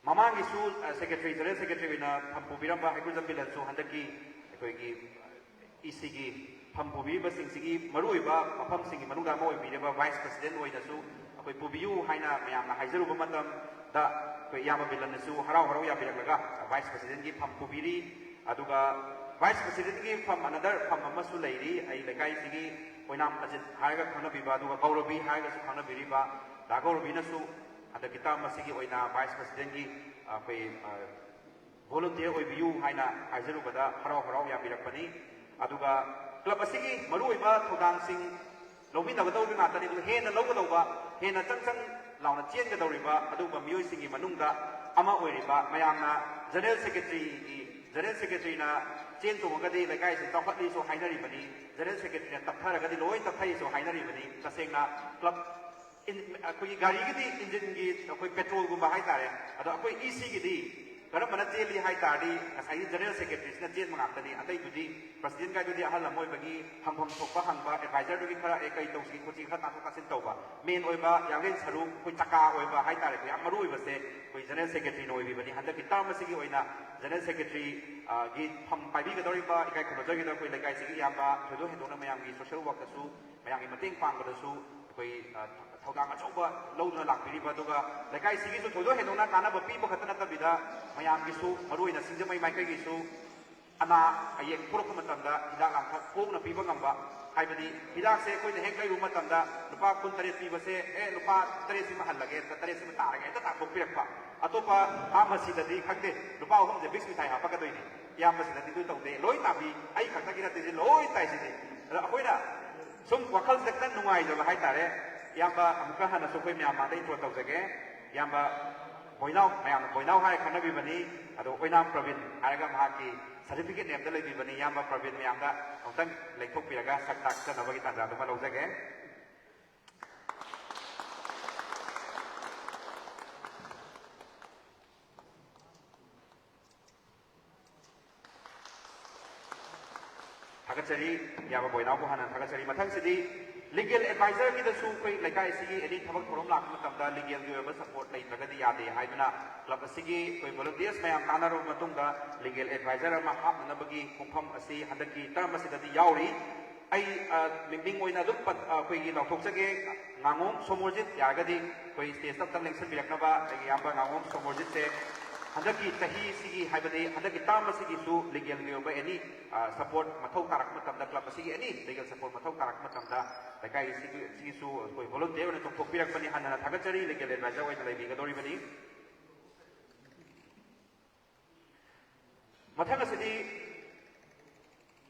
ꯃꯃꯥꯡꯒꯤꯁꯨ, ꯑ, ꯁꯦꯀ꯭ꯔꯦꯇꯔꯤ, ꯖꯦꯅꯔꯦꯜ ꯁꯦꯀ꯭ꯔꯦꯇꯔꯤ ꯑꯣꯏꯅ ꯐꯝ ꯄꯨꯕꯤꯔꯝꯕ ꯍꯩꯀ꯭ꯔꯨꯖꯝ ꯕꯤꯂꯟꯁꯨ ꯍꯟꯗꯛꯀꯤ ꯑꯩꯈꯣꯏꯒꯤ ꯏ ꯁꯤꯒꯤ ꯐꯝ ꯄꯨꯕꯤꯔꯤꯕꯁꯤꯡꯁꯤꯒꯤ ꯃꯔꯨꯑꯣꯏꯕ ꯃꯐꯝꯁꯤꯡꯒꯤ ꯃꯅꯨꯡꯗ ꯑꯃ ꯑꯣꯏꯕꯤꯔꯤꯕ ꯚꯥꯏꯁ ꯄ꯭ꯔꯁꯤꯗꯦꯟ ꯑꯣꯏꯅꯁꯨ ꯑꯩꯈꯣꯏ ꯄꯨꯕꯤꯌꯨ ꯍꯥꯏꯅ ꯃꯌꯥꯝꯅ ꯍꯥꯏꯖꯔꯨꯕ ꯃꯇꯝꯗ ꯑꯩꯈꯣꯏ ꯏꯌꯥꯝꯕ ꯕꯤꯂꯟꯅꯁꯨ ꯍꯔꯥꯎ ꯍꯔꯥꯎ ꯌꯥꯕꯤꯔꯛꯂꯒ ꯚꯥꯏꯁ ꯄ꯭ꯔꯁꯤꯗꯦꯟꯒꯤ ꯐꯝ ꯄꯨꯕꯤꯔꯤ꯫ ꯑꯗꯨꯒ ꯚꯥꯏꯁ ꯄ꯭ꯔꯁꯤꯗꯦꯟꯒꯤ ꯐꯝ ꯑꯅꯗꯔ ꯐꯝ ꯑꯃꯁꯨ ꯂꯩꯔꯤ꯫ ꯑꯩ ꯂꯩꯀꯥꯏꯁꯤꯒꯤ ꯑꯣꯏꯅꯥꯝ ꯑꯖꯤꯠ ꯍꯥꯏꯔꯒ ꯈꯪꯅꯕꯤꯕ, ꯑꯗꯨꯒ ꯒꯧꯔꯕꯤ ꯍꯥꯏꯔꯒꯁꯨ ꯈꯪꯅꯕꯤꯔꯤꯕ ꯗꯥ ꯒꯧꯔꯕꯤꯅꯁꯨ ꯍꯟꯗꯛꯀꯤ ꯇꯔꯝ ꯑꯁꯤꯒꯤ ꯑꯣꯏꯅ ꯚꯥꯏꯁ ꯄ꯭ꯔꯁꯤꯗꯦꯟꯒꯤ, ꯑ, ꯑꯩꯈꯣꯏ, ꯑ, ꯚꯣꯂꯨꯟꯇꯤꯌꯔ ꯑꯣꯏꯕꯤꯌꯨ ꯍꯥꯏꯅ ꯍꯥꯏꯖꯔꯨꯕꯗ ꯍꯔꯥꯎ ꯍꯔꯥꯎ ꯌꯥꯕꯤꯔꯛꯄꯅꯤ꯫ ꯑꯗꯨꯒ ꯀ꯭ꯂꯕ ꯑꯁꯤꯒꯤ ꯃꯔꯨꯑꯣꯏꯕ ꯊꯧꯗꯥꯡꯁꯤꯡ ꯂꯧꯃꯤꯟꯅꯒꯗꯧꯔꯤꯕ ꯉꯥꯛꯇꯅꯤ꯫ ꯑꯗꯨ ꯍꯦꯟꯅ ꯂꯧꯒꯗꯧꯕ, ꯍꯦꯟꯅ ꯆꯪ ꯆꯪ ꯂꯥꯎꯅ ꯆꯦꯟꯒꯗꯧꯔꯤꯕ ꯑꯗꯨꯒꯨꯝꯕ ꯃꯤꯑꯣꯏꯁꯤꯡꯒꯤ ꯃꯅꯨꯡꯗ ꯑꯃ ꯑꯣꯏꯔꯤꯕ ꯃꯌꯥꯝꯅ ꯖꯦꯅꯔꯦꯜ ꯁꯦꯀ꯭ꯔꯦꯇꯔꯤꯒꯤ, ꯖꯦꯅꯔꯦꯜ ꯁꯦꯀ꯭ꯔꯦꯇꯔꯤꯅ ꯆꯦꯟ ꯆꯣꯡꯉꯒꯗꯤ ꯂꯩꯀꯥꯏꯁꯤ ꯆꯥꯎꯈꯠꯂꯤꯁꯨ ꯍꯥꯏꯅꯔꯤꯕꯅꯤ, ꯖꯦꯅꯔꯦꯜ ꯁꯦꯀ꯭ꯔꯦꯇꯔꯤꯅ ꯇꯞꯊꯔꯒꯗꯤ ꯂꯣꯏ ꯇꯞꯊꯩꯁꯨ ꯍꯥꯏꯅꯔꯤꯕꯅꯤ꯫ ꯇꯁꯦꯡꯅ ꯀ꯭ꯂꯕ ꯏꯟ-, ꯑꯩꯈꯣꯏꯒꯤ ꯒꯥꯔꯤꯒꯤꯗꯤ ꯏꯟꯖꯤꯟꯒꯤ ꯑꯩꯈꯣꯏ ꯄꯦꯇ꯭ꯔꯣꯜꯒꯨꯝꯕ ꯍꯥꯏꯇꯥꯔꯦ, ꯑꯗꯣ ꯑꯩꯈꯣꯏ ꯏ ꯁꯤꯒꯤꯗꯤ ꯀꯔꯝꯕꯅ ꯆꯦꯜꯂꯤ ꯍꯥꯏ ꯇꯥꯔꯗꯤ ꯉꯁꯥꯏꯒꯤ ꯖꯦꯅꯔꯦꯜ ꯁꯦꯀ꯭ꯔꯦꯇꯔꯤꯁꯤꯅ ꯆꯦꯟꯕ ꯉꯥꯛꯇꯅꯤ꯫ ꯑꯇꯩꯗꯨꯗꯤ ꯄ꯭ꯔꯁꯤꯗꯦꯟ ꯒꯥꯏꯗꯨꯗꯤ ꯑꯍꯜ ꯑꯃ ꯑꯣꯏꯕꯒꯤ ꯍꯪꯐꯝ ꯊꯣꯛꯄ ꯍꯪꯕ, ꯑꯦꯗꯚꯥꯏꯖꯔꯗꯨꯒꯤ ꯈꯔ ꯑꯦ ꯀꯩ ꯇꯧꯁꯤꯒꯦ ꯈꯣꯠꯁꯤꯒꯦ ꯈꯔ ꯇꯥꯊꯣꯛ ꯇꯥꯁꯤꯟ ꯇꯧꯕ꯫ ꯃꯦꯟ ꯑꯣꯏꯕ ꯌꯥꯡꯂꯦꯟ ꯁꯔꯨ, ꯑꯩꯈꯣꯏ ꯆꯀꯥ ꯑꯣꯏꯕ ꯍꯥꯏꯇꯥꯔꯦ, ꯑꯩꯈꯣꯏ ꯌꯥꯝ ꯃꯔꯨ ꯑꯣꯏꯕꯁꯦ ꯑꯩꯈꯣꯏ ꯖꯦꯅꯔꯦꯜ ꯁꯦꯀ꯭ꯔꯦꯇꯔꯤꯅ ꯑꯣꯏꯕꯤꯕꯅꯤ꯫ ꯍꯟꯗꯛꯀꯤ ꯇꯔꯝ ꯑꯁꯤꯒꯤ ꯑꯣꯏꯅ ꯖꯦꯅꯔꯦꯜ ꯁꯦꯀ꯭ꯔꯦꯇꯔꯤ, ꯑ, ꯒꯤ ꯐꯝ ꯄꯥꯏꯕꯤꯒꯗꯧꯔꯤꯕ ꯏꯀꯥꯏ ꯈꯨꯝꯅꯖꯔꯤꯕ ꯑꯩꯈꯣꯏ ꯂꯩꯀꯥꯏꯁꯤꯒꯤ ꯏꯌꯥꯝꯕ ꯊꯣꯏꯗꯣꯛ ꯍꯦꯟꯗꯣꯛꯅ ꯃꯌꯥꯝꯒꯤ ꯁꯣꯁꯦꯜ ꯋꯥꯔꯛꯇꯁꯨ, ꯃꯌꯥꯝꯒꯤ ꯃꯇꯦꯡ ꯄꯥꯡꯕꯗꯁꯨ ꯑꯩꯈꯣꯏ, ꯑ, ꯊꯧꯗꯥꯡ ꯑꯆꯧꯕ ꯂꯧꯗꯨꯅ ꯂꯥꯛꯄꯤꯔꯤꯕ, ꯑꯗꯨꯒ ꯂꯩꯀꯥꯏꯁꯤꯒꯤꯁꯨ ꯊꯣꯏꯗꯣꯛ ꯍꯦꯟꯗꯣꯛꯅ ꯀꯥꯟꯅꯕ ꯄꯤꯕ ꯈꯛꯇ ꯅꯠꯇꯕꯤꯗ ꯃꯌꯥꯝꯒꯤꯁꯨ, ꯃꯔꯨꯑꯣꯏꯅ ꯁꯤꯡꯖꯃꯩ ꯃꯥꯏꯀꯩꯒꯤꯁꯨ ꯑꯅꯥ ꯑꯌꯦꯛ ꯊꯣꯛꯂꯛꯄ ꯃꯇꯝꯗ ꯍꯤꯗꯥꯛ ꯂꯥꯡꯊꯛ ꯍꯣꯡꯅ ꯄꯤꯕ ꯉꯝꯕ, ꯍꯥꯏꯕꯗꯤ ꯍꯤꯗꯥꯛꯁꯦ ꯑꯩꯈꯣꯏꯅ ꯍꯦꯛ ꯂꯩꯔꯨꯕ ꯃꯇꯝꯗ ꯂꯨꯄꯥ ꯀꯨꯟ ꯇꯔꯦꯠ ꯄꯤꯕꯁꯦ, "ꯑꯦ, ꯂꯨꯄꯥ ꯇꯔꯦꯠꯁꯤꯃ ꯍꯜꯂꯒꯦ, ꯇꯔꯦꯠꯁꯤꯃ ꯇꯥꯔꯒꯦ" ꯍꯦꯛꯇ ꯇꯥꯊꯣꯛꯄꯤꯔꯛꯄ꯫ ꯑꯇꯣꯞꯄ ꯐꯥꯔꯃꯥꯁꯤꯗꯗꯤ ꯈꯪꯗꯦ, ꯂꯨꯄꯥ ꯑꯍꯨꯝꯁꯦ ꯕꯤꯛꯁ ꯃꯤꯊꯥꯏ ꯍꯥꯞꯄꯛꯀꯗꯣꯏꯅꯤ꯫ ꯏꯌꯥꯝꯕꯁꯤꯗꯗꯤ ꯑꯗꯨ ꯇꯧꯗꯦ, ꯂꯣꯏ ꯇꯥꯕꯤ꯫ ꯑꯩ ꯈꯛꯇꯒꯤ ꯅꯠꯇꯦ, ꯁꯤ ꯂꯣꯏ ꯇꯥꯏꯁꯤꯗꯤ꯫ ꯑꯗꯣ ꯑꯩꯈꯣꯏꯅ ꯁꯨꯝ ꯋꯥꯈꯜꯁꯤꯗ ꯈꯤꯇꯪ ꯅꯨꯡꯉꯥꯏꯖꯕ ꯍꯥꯏꯇꯥꯔꯦ꯫ ꯏꯌꯥꯝꯕ ꯑꯃꯨꯛꯀ ꯍꯟꯅꯁꯨ ꯑꯩꯈꯣꯏ ꯃꯌꯥꯝ ꯃꯥꯡꯗ ꯏꯟꯇ꯭ꯔꯣ ꯇꯧꯖꯒꯦ꯫ ꯏꯌꯥꯝꯕ ꯕꯣꯏꯅꯥꯎ, ꯃꯌꯥꯝꯅ ꯕꯣꯏꯅꯥꯎ ꯍꯥꯏꯔ ꯈꯪꯅꯕꯤꯕꯅꯤ, ꯑꯗꯣ ꯑꯣꯏꯅꯥꯝ ꯄ꯭ꯔꯕꯤꯟ ꯍꯥꯏꯔꯒ ꯃꯍꯥꯛꯀꯤ ꯁꯥꯔꯇꯤꯐꯤꯀꯦꯠ ꯅꯦꯝꯗ ꯂꯩꯕꯤꯕꯅꯤ꯫ ꯏꯌꯥꯝꯕ ꯄ꯭ꯔꯕꯤꯟ ꯃꯌꯥꯝꯗ ꯑꯃꯨꯛꯇꯪ ꯂꯦꯡꯊꯣꯛꯄꯤꯔꯒ ꯁꯛ ꯇꯥꯛꯆꯅꯕꯒꯤ ꯇꯥꯟꯖꯥꯗꯨꯃ ꯂꯧꯖꯒꯦ꯫ ꯊꯥꯒꯠꯆꯔꯤ, ꯏꯌꯥꯝꯕ ꯕꯣꯏꯅꯥꯎꯕꯨ ꯍꯥꯟꯅ ꯊꯥꯒꯠꯆꯔꯤ꯫ ꯃꯊꯪꯁꯤꯗꯤ ꯂꯤꯒꯦꯜ ꯑꯦꯗꯚꯥꯏꯖꯔꯒꯤꯗꯁꯨ ꯑꯩꯈꯣꯏ ꯂꯩꯀꯥꯏ ꯑꯁꯤꯒꯤ ꯑꯦꯅꯤ ꯊꯕꯛ ꯊꯧꯔꯝ ꯂꯥꯛꯄ ꯃꯇꯝꯗ ꯂꯤꯒꯦꯜꯒꯤ ꯑꯣꯏꯕ ꯁꯄꯣꯔꯠ ꯂꯩꯇ꯭ꯔꯒꯗꯤ ꯌꯥꯗꯦ ꯍꯥꯏꯗꯨꯅ ꯀ꯭ꯂꯕ ꯑꯁꯤꯒꯤ ꯑꯩꯈꯣꯏ ꯚꯣꯂꯨꯟꯇꯤꯌꯔꯁ ꯃꯌꯥꯝ ꯇꯥꯟꯅꯔꯕ ꯃꯇꯨꯡꯗ ꯂꯤꯒꯦꯜ ꯑꯦꯗꯚꯥꯏꯖꯔ ꯑꯃ ꯍꯥꯞꯅꯅꯕꯒꯤ ꯈꯣꯡꯐꯝ ꯑꯁꯤ ꯍꯟꯗꯛꯀꯤ ꯇꯔꯝ ꯑꯁꯤꯗꯗꯤ ꯌꯥꯎꯔꯤ꯫ ꯑꯩ, ꯑ, ꯃꯤ-, ꯃꯤꯡ ꯑꯣꯏꯅ ꯑꯗꯨꯝ ꯄꯟ-, ꯑ, ꯑꯩꯈꯣꯏꯒꯤ ꯂꯥꯎꯊꯣꯛꯆꯒꯦ, ꯉꯥꯉꯣꯝ ꯁꯣꯃꯣꯔꯖꯤꯠ꯫ ꯌꯥꯔꯒꯗꯤ ꯑꯩꯈꯣꯏ ꯁ꯭ꯇꯦꯖꯇ ꯑꯝꯇꯪ ꯂꯦꯡꯁꯤꯟꯕꯤꯔꯛꯅꯕ ꯑꯩꯒꯤ ꯏꯌꯥꯝꯕ ꯉꯥꯉꯣꯝ ꯁꯣꯃꯣꯔꯖꯤꯠꯁꯦ ꯍꯟꯗꯛꯀꯤ ꯆꯍꯤꯁꯤꯒꯤ, ꯍꯥꯏꯕꯗꯤ ꯍꯟꯗꯛꯀꯤ ꯇꯔꯝ ꯑꯁꯤꯒꯤꯁꯨ ꯂꯤꯒꯦꯜꯒꯤ ꯑꯣꯏꯕ ꯑꯦꯅꯤ, ꯑ, ꯁꯄꯣꯔꯠ ꯃꯊꯧ ꯇꯥꯔꯛꯄ ꯃꯇꯝꯗ, ꯀ꯭ꯂꯕ ꯑꯁꯤꯒꯤ ꯑꯦꯅꯤ ꯂꯤꯒꯦꯜ ꯁꯄꯣꯔꯠ ꯃꯊꯧ ꯇꯥꯔꯛꯄ ꯃꯇꯝꯗ ꯂꯩꯀꯥꯏ ꯑꯁꯤꯒꯤ, ꯑꯁꯤꯒꯤꯁꯨ ꯑꯩꯈꯣꯏ ꯚꯣꯂꯨꯟꯇꯤꯌꯔ ꯑꯣꯏꯅ ꯆꯣꯡꯊꯣꯛꯄꯤꯔꯛꯄꯅꯤ꯫ ꯍꯟꯅ ꯊꯥꯒꯠꯆꯔꯤ, ꯂꯤꯒꯦꯜ ꯑꯦꯗꯚꯥꯏꯖꯔ ꯑꯣꯏꯅ ꯂꯩꯕꯤꯒꯗꯧꯔꯤꯕꯅꯤ꯫ ꯃꯊꯪ ꯑꯁꯤꯗꯤ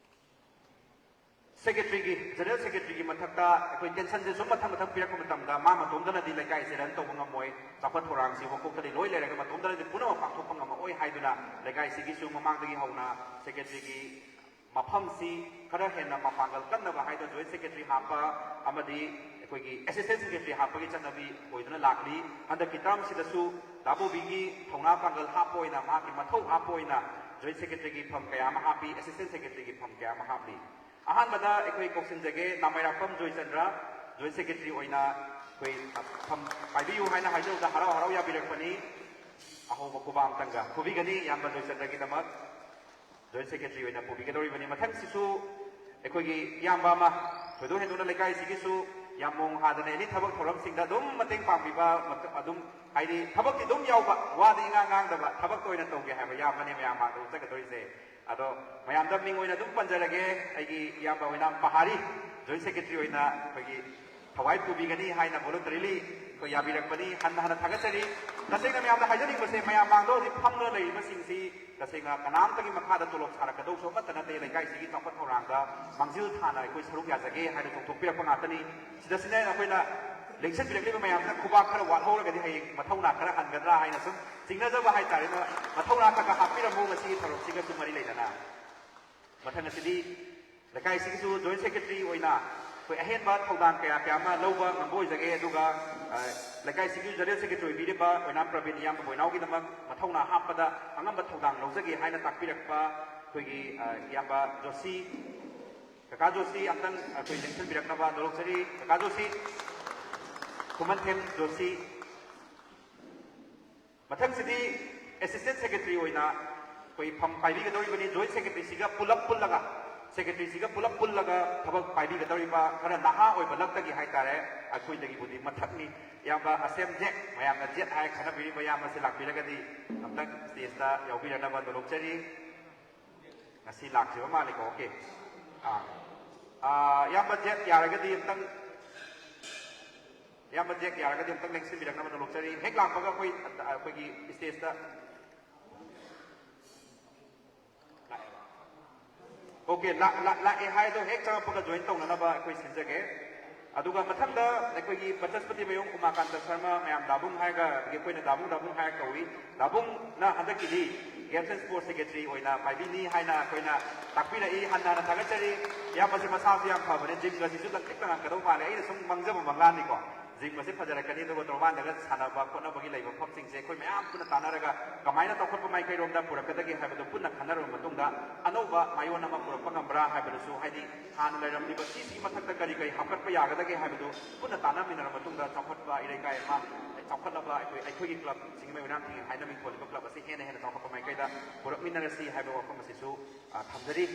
ꯁꯦꯀ꯭ꯔꯦꯇꯔꯤꯒꯤ, ꯖꯦꯅꯔꯦꯜ ꯁꯦꯀ꯭ꯔꯦꯇꯔꯤꯒꯤ ꯃꯊꯛꯇ ꯑꯩꯈꯣꯏ ꯇꯦꯟꯁꯟꯁꯦ ꯁꯨꯝ ꯃꯊꯪ ꯃꯊꯪ ꯄꯤꯔꯛꯄ ꯃꯇꯝꯗ ꯃꯥ ꯃꯇꯣꯝꯗꯅꯗꯤ ꯂꯩꯀꯥꯏꯁꯦ ꯔꯟ ꯇꯧꯕ ꯉꯝꯃꯣꯏ, ꯆꯥꯎꯈꯠ ꯊꯧꯔꯥꯡꯁꯤ ꯃꯀꯣꯛꯇꯗꯤ ꯂꯣꯏ ꯂꯩꯔꯒ ꯃꯇꯣꯝꯗꯅꯗꯤ ꯄꯨꯝꯅꯃꯛ ꯄꯥꯡꯊꯣꯛꯄ ꯉꯝꯃꯛꯑꯣꯏ ꯍꯥꯏꯗꯨꯅ ꯂꯩꯀꯥꯏꯁꯤꯒꯤꯁꯨ ꯃꯃꯥꯡꯗꯒꯤ ꯍꯧꯅ ꯁꯦꯀ꯭ꯔꯦꯇꯔꯤꯒꯤ ꯃꯐꯝꯁꯤ ꯈꯔ ꯍꯦꯟꯅ ꯃꯄꯥꯡꯒꯜ ꯀꯟꯅꯕ ꯍꯥꯏꯗꯨꯅ ꯖꯣꯏꯟ ꯁꯦꯀ꯭ꯔꯦꯇꯔꯤ ꯍꯥꯞꯄ ꯑꯃꯗꯤ ꯑꯩꯈꯣꯏꯒꯤ ꯑꯦꯁꯤꯁꯇꯦꯟ ꯁꯦꯀ꯭ꯔꯦꯇꯔꯤ ꯍꯥꯞꯄꯒꯤ ꯆꯠꯅꯕꯤ ꯑꯣꯏꯗꯨꯅ ꯂꯥꯛꯂꯤ꯫ ꯍꯟꯗꯛꯀꯤ ꯇꯔꯝꯁꯤꯗꯁꯨ ꯗꯥ ꯕꯣꯕꯤꯒꯤ ꯊꯧꯅꯥ ꯄꯥꯡꯒꯜ ꯍꯥꯞꯄ ꯑꯣꯏꯅ, ꯃꯍꯥꯛꯀꯤ ꯃꯊꯧ ꯍꯥꯞꯄ ꯑꯣꯏꯅ ꯖꯣꯏꯟ ꯁꯦꯀ꯭ꯔꯦꯇꯔꯤꯒꯤ ꯐꯝ ꯀꯌꯥ ꯑꯃ ꯍꯥꯞꯄꯤ, ꯑꯦꯁꯤꯁꯇꯦꯟ ꯁꯦꯀ꯭ꯔꯦꯇꯔꯤꯒꯤ ꯐꯝ ꯀꯌꯥ ꯑꯃ ꯍꯥꯞꯂꯤ꯫ ꯑꯍꯥꯟꯕꯗ ꯑꯩꯈꯣꯏ ꯀꯧꯁꯤꯟꯖꯒꯦ ꯅꯥꯃꯩꯔꯥꯛꯄꯝ ꯖꯣꯏꯆꯟꯗ꯭ꯔ, ꯖꯣꯏꯟ ꯁꯦꯀ꯭ꯔꯦꯇꯔꯤ ꯑꯣꯏꯅ ꯑꯩꯈꯣꯏ ꯐꯝ ꯄꯥꯏꯕꯤꯌꯨ ꯍꯥꯏꯅ ꯍꯥꯏꯖꯕꯗ ꯍꯔꯥꯎ ꯍꯔꯥꯎ ꯌꯥꯕꯤꯔꯛꯄꯅꯤ꯫ ꯑꯍꯧꯕ ꯈꯨꯕꯥꯛ ꯑꯃꯇꯪꯒ ꯈꯨꯕꯤꯒꯅꯤ ꯏꯌꯥꯝꯕ ꯖꯣꯏꯆꯟꯗ꯭ꯔꯒꯤꯗꯃꯛ꯫ ꯖꯣꯏꯟ ꯁꯦꯀ꯭ꯔꯦꯇꯔꯤ ꯑꯣꯏꯅ ꯄꯨꯕꯤꯒꯗꯧꯔꯤꯕꯅꯤ꯫ ꯃꯊꯪꯁꯤꯁꯨ ꯑꯩꯈꯣꯏꯒꯤ ꯏꯌꯥꯝꯕ ꯑꯃ ꯊꯣꯏꯗꯣꯛ ꯍꯦꯟꯗꯣꯛꯅ ꯂꯩꯀꯥꯏꯁꯤꯒꯤꯁꯨ ꯌꯥꯝ ꯃꯣꯡ ꯍꯥꯗꯅ ꯑꯦꯅꯤ ꯊꯕꯛ ꯊꯧꯔꯝꯁꯤꯡꯗ ꯑꯗꯨꯝ ꯃꯇꯦꯡ ꯄꯥꯡꯕꯤꯕ, ꯃꯇ-, ꯑꯗꯨꯝ ꯍꯥꯏꯗꯤ ꯊꯕꯛꯇꯤ ꯑꯗꯨꯝ ꯌꯥꯎꯕ, ꯋꯥꯗꯤ ꯏꯉꯥꯡ ꯉꯥꯡꯗꯕ ꯊꯕꯛꯇ ꯑꯣꯏꯅ ꯇꯧꯒꯦ ꯍꯥꯏꯕ ꯏꯌꯥꯝꯕꯅꯤ ꯃꯌꯥꯝ ꯃꯥꯡꯗ ꯎꯠꯆꯒꯗꯧꯔꯤꯁꯦ꯫ ꯑꯗꯣ ꯃꯌꯥꯝꯗ ꯃꯤꯡ ꯑꯣꯏꯅ ꯑꯗꯨꯝ ꯄꯟꯖꯔꯒꯦ, ꯑꯩꯒꯤ ꯏꯌꯥꯝꯕ ꯑꯣꯏꯅꯥꯝ ꯄꯍꯥꯔꯤ ꯖꯣꯏꯟ ꯁꯦꯀ꯭ꯔꯦꯇꯔꯤ ꯑꯣꯏꯅ ꯑꯩꯈꯣꯏꯒꯤ ꯊꯋꯥꯏ ꯄꯨꯕꯤꯒꯅꯤ ꯍꯥꯏꯅ ꯚꯣꯂꯨꯟꯇꯔꯤꯂꯤ ꯑꯩꯈꯣꯏ ꯌꯥꯕꯤꯔꯛꯄꯅꯤ꯫ ꯍꯟꯅ ꯍꯟꯅ ꯊꯥꯒꯠꯆꯔꯤ꯫ ꯇꯁꯦꯡꯅ ꯃꯌꯥꯝꯗ ꯍꯥꯏꯖꯅꯤꯡꯕꯁꯦ, ꯃꯌꯥꯝ ꯃꯥꯡꯗ ꯍꯧꯖꯤꯛ ꯐꯝꯗꯨꯅ ꯂꯩꯔꯤꯕꯁꯤꯡꯁꯤ ꯇꯁꯦꯡꯅ ꯀꯅꯥꯝꯇꯒꯤ ꯃꯈꯥꯗ ꯇꯣꯂꯣꯞ ꯁꯥꯔꯛꯀꯗꯧꯁꯨ ꯑꯃꯠꯇ ꯅꯠꯇꯦ꯫ ꯂꯩꯀꯥꯏꯁꯤꯒꯤ ꯆꯥꯎꯈꯠ ꯊꯧꯔꯥꯡꯗ ꯃꯥꯡꯖꯤꯜ ꯊꯥꯅ ꯑꯩꯈꯣꯏ ꯁꯔꯨꯛ ꯌꯥꯖꯒꯦ ꯍꯥꯏꯅ ꯆꯣꯡꯊꯣꯛꯄꯤꯔꯛꯄ ꯉꯥꯛꯇꯅꯤ꯫ ꯁꯤꯗ ꯁꯤꯅ ꯑꯩꯈꯣꯏꯅ ꯂꯦꯡꯁꯤꯟꯕꯤꯔꯛꯂꯤꯕ ꯃꯌꯥꯝꯁꯤꯅ ꯈꯨꯕꯥꯛ ꯈꯔ ꯋꯥꯠꯍꯧꯔꯒꯗꯤ ꯍꯌꯦꯡ ꯃꯊꯧꯅꯥ ꯈꯔ ꯍꯟꯒꯗ꯭ꯔꯥ ꯍꯥꯏꯅ ꯁꯨꯝ ꯆꯤꯡꯅꯖꯕ ꯍꯥꯏꯇꯥꯔꯦ꯫ ꯑꯗꯨꯅ ꯃꯊꯧꯅꯥ ꯈꯔ ꯈꯔ ꯍꯥꯞꯄꯤꯔꯝꯃꯨ ꯉꯁꯤꯒꯤ ꯊꯧꯔꯝꯁꯤꯒꯁꯨ ꯃꯔꯤ ꯂꯩꯅꯅ꯫ ꯃꯊꯪ ꯑꯁꯤꯗꯤ ꯂꯩꯀꯥꯏꯁꯤꯒꯤꯁꯨ ꯖꯣꯏꯟ ꯁꯦꯀ꯭ꯔꯦꯇꯔꯤ ꯑꯣꯏꯅ ꯑꯩꯈꯣꯏ ꯑꯍꯦꯟꯕ ꯊꯧꯗꯥꯡ ꯀꯌꯥ ꯀꯌꯥ ꯑꯃ ꯂꯧꯕ ꯉꯝꯕ ꯑꯣꯏꯖꯒꯦ꯫ ꯑꯗꯨꯒ, ꯑ, ꯂꯩꯀꯥꯏꯁꯤꯒꯤ ꯖꯦꯅꯔꯦꯜ ꯁꯦꯀ꯭ꯔꯦꯇꯔꯤ ꯑꯣꯏꯕꯤꯔꯤꯕ ꯑꯣꯏꯅꯥꯝ ꯄ꯭ꯔꯕꯤꯟ ꯏꯌꯥꯝꯕ ꯕꯣꯏꯅꯥꯎꯒꯤꯗꯃꯛ ꯃꯊꯧꯅꯥ ꯍꯥꯞꯄꯗ ꯑꯉꯝꯕ ꯊꯧꯗꯥꯡ ꯂꯧꯖꯒꯦ ꯍꯥꯏꯅ ꯇꯥꯛꯄꯤꯔꯛꯄ ꯑꯩꯈꯣꯏꯒꯤ, ꯑ, ꯏꯌꯥꯝꯕ ꯖꯣꯁꯤ, ꯀꯀꯥ ꯖꯣꯁꯤ ꯑꯝꯇꯪ ꯑꯩꯈꯣꯏ ꯂꯦꯡꯁꯤꯟꯕꯤꯔꯛꯅꯕ ꯅꯣꯂꯣꯛꯆꯔꯤ꯫ ꯀꯀꯥ ꯖꯣꯁꯤ, ꯈꯨꯃꯟꯊꯦꯝ ꯖꯣꯁꯤ꯫ ꯃꯊꯪꯁꯤꯗꯤ ꯑꯦꯁꯤꯁꯇꯦꯟ ꯁꯦꯀ꯭ꯔꯦꯇꯔꯤ ꯑꯣꯏꯅ ꯑꯩꯈꯣꯏ ꯐꯝ ꯄꯥꯏꯕꯤꯒꯗꯧꯔꯤꯕꯅꯤ꯫ ꯖꯣꯏꯟ ꯁꯦꯀ꯭ꯔꯦꯇꯔꯤꯁꯤꯒ ꯄꯨꯂꯞ ꯄꯨꯜꯂꯒ, ꯁꯦꯀ꯭ꯔꯦꯇꯔꯤꯁꯤꯒ ꯄꯨꯂꯞ ꯄꯨꯜꯂꯒ ꯊꯕꯛ ꯄꯥꯏꯕꯤꯒꯗꯧꯔꯤꯕ ꯈꯔ ꯅꯍꯥ ꯑꯣꯏꯕ ꯂꯛꯇꯒꯤ ꯍꯥꯏꯇꯥꯔꯦ, ꯑꯩꯈꯣꯏꯗꯒꯤꯕꯨꯗꯤ ꯃꯊꯛꯅꯤ꯫ ꯏꯌꯥꯝꯕ ꯑꯁꯦꯝ ꯖꯦꯠ, ꯃꯌꯥꯝꯅ ꯖꯦꯠ ꯍꯥꯏꯔ ꯈꯪꯅꯕꯤꯔꯤꯕ ꯏꯌꯥꯝꯕꯁꯤ ꯂꯥꯛꯄꯤꯔꯒꯗꯤ ꯑꯝꯇꯪ ꯁ꯭ꯇꯦꯖꯇ ꯌꯥꯎꯕꯤꯔꯛꯅꯕ ꯅꯣꯂꯣꯛꯆꯔꯤ꯫ ꯉꯁꯤ ꯂꯥꯛꯇ꯭ꯔꯤꯕ ꯃꯥꯜꯂꯤꯀꯣ? ꯑꯣꯀꯦ꯫ ꯑꯥ꯫ ꯑꯥ, ꯏꯌꯥꯝꯕ ꯖꯦꯠ ꯌꯥꯔꯒꯗꯤ ꯑꯝꯇꯪ, ꯏꯌꯥꯝꯕ ꯖꯦꯠ ꯌꯥꯔꯒꯗꯤ ꯑꯝꯇꯪ ꯂꯦꯡꯁꯤꯟꯕꯤꯔꯛꯅꯕ ꯅꯣꯂꯣꯛꯆꯔꯤ꯫ ꯍꯦꯛ ꯂꯥꯛꯄꯒ ꯑꯩꯈꯣꯏ, ꯑꯩꯈꯣꯏꯒꯤ ꯁ꯭ꯇꯦꯖꯇ ꯂꯥꯛ- ꯂꯥꯛ- ꯂꯥꯛꯑꯦ ꯍꯥꯏꯗꯣ ꯍꯦꯛ ꯆꯪꯉꯛꯄꯒ ꯖꯣꯏꯟ ꯇꯧꯅꯅꯕ ꯑꯩꯈꯣꯏ ꯁꯤꯟꯖꯒꯦ꯫ ꯑꯗꯨꯒ ꯃꯊꯪꯗ ꯑꯩꯈꯣꯏꯒꯤ ꯕꯆꯁꯄꯇꯤ ꯃꯌꯨꯝ ꯎꯃꯥꯀꯥꯟꯇ ꯁꯔꯃ, ꯃꯌꯥꯝ ꯗꯥꯕꯨꯡ ꯍꯥꯏꯔꯒ, ꯑꯗꯒꯤ ꯑꯩꯈꯣꯏꯅ ꯗꯥꯕꯨꯡ ꯗꯥꯕꯨꯡ ꯍꯥꯏꯔꯒ ꯀꯧꯏ꯫ ꯗꯥꯕꯨꯡꯅ ꯍꯟꯗꯛꯀꯤꯗꯤ Games and Sports Secretary ꯑꯣꯏꯅ ꯄꯥꯏꯕꯤꯅꯤ ꯍꯥꯏꯅ ꯑꯩꯈꯣꯏꯅ ꯇꯥꯛꯄꯤꯔꯛꯏ꯫ ꯍꯟꯅ ꯍꯟꯅ ꯊꯥꯒꯠꯆꯔꯤ꯫ ꯏꯌꯥꯝꯕꯁꯦ ꯃꯁꯥꯁꯨ ꯌꯥꯝ ꯐꯕꯅꯦ, ꯖꯤꯝꯒꯁꯤꯁꯨ ꯂꯪꯇ꯭ꯔꯤꯛ ꯂꯪꯉꯛꯀꯗꯧ ꯃꯥꯜꯂꯦ꯫ ꯑꯩꯅ ꯁꯨꯝ ꯃꯪꯖꯕ ꯃꯪꯂꯥꯟꯅꯤꯀꯣ꯫ ꯖꯤꯝꯒꯁꯦ ꯐꯖꯔꯛꯀꯅꯤ, ꯑꯗꯨꯒ ꯇꯣꯔꯕꯥꯟꯗꯒ ꯁꯥꯟꯅꯕ ꯈꯣꯠꯅꯕꯒꯤ ꯂꯩꯕ ꯃꯐꯝꯁꯤꯡꯁꯦ ꯑꯩꯈꯣꯏ ꯃꯌꯥꯝ ꯄꯨꯟꯅ ꯇꯥꯟꯅꯔꯒ ꯀꯃꯥꯏꯅ ꯆꯥꯎꯈꯠꯄ ꯃꯥꯏꯀꯩꯔꯣꯝꯗ ꯄꯨꯔꯛꯀꯗꯒꯦ ꯍꯥꯏꯕꯗꯨ ꯄꯨꯟꯅ ꯈꯟꯅꯔꯕ ꯃꯇꯨꯡꯗ ꯑꯅꯧꯕ ꯃꯥꯏꯑꯣꯟ ꯑꯃ ꯄꯨꯔꯛꯄ ꯉꯝꯕ꯭ꯔꯥ ꯍꯥꯏꯕꯗꯨꯁꯨ, ꯍꯥꯏꯗꯤ ꯍꯥꯟꯅ ꯂꯩꯔꯝꯂꯤꯕ ꯁꯤꯁꯤꯒꯤ ꯃꯊꯛꯇ ꯀꯔꯤ ꯀꯔꯤ ꯍꯥꯞꯀꯠꯄ ꯌꯥꯒꯗꯒꯦ ꯍꯥꯏꯕꯗꯨ ꯄꯨꯟꯅ ꯇꯥꯟꯅꯃꯤꯟꯅꯔꯕ ꯃꯇꯨꯡꯗ ꯆꯥꯎꯈꯠꯄ ꯏꯔꯩꯀꯥꯏ ꯑꯃ, ꯆꯥꯎꯈꯠꯂꯕ ꯑꯩꯈꯣꯏ, ꯑꯩꯈꯣꯏꯒꯤ ꯀ꯭ꯂꯕ ꯁꯤꯡꯖꯃꯩ ꯑꯣꯏꯅꯥꯝ ꯊꯤꯡꯉꯦꯟ ꯍꯥꯏꯅ ꯃꯤꯡꯊꯣꯜꯂꯤꯕ ꯀ꯭ꯂꯕ ꯑꯁꯤ ꯍꯦꯟꯅ ꯍꯦꯟꯅ ꯆꯥꯎꯈꯠꯄ ꯃꯥꯏꯀꯩꯗ ꯄꯨꯔꯛꯃꯤꯟꯅꯔꯁꯤ ꯍꯥꯏꯕ ꯋꯥꯐꯝ ꯑꯁꯤꯁꯨ, ꯑ, ꯊꯝꯖꯔꯤ꯫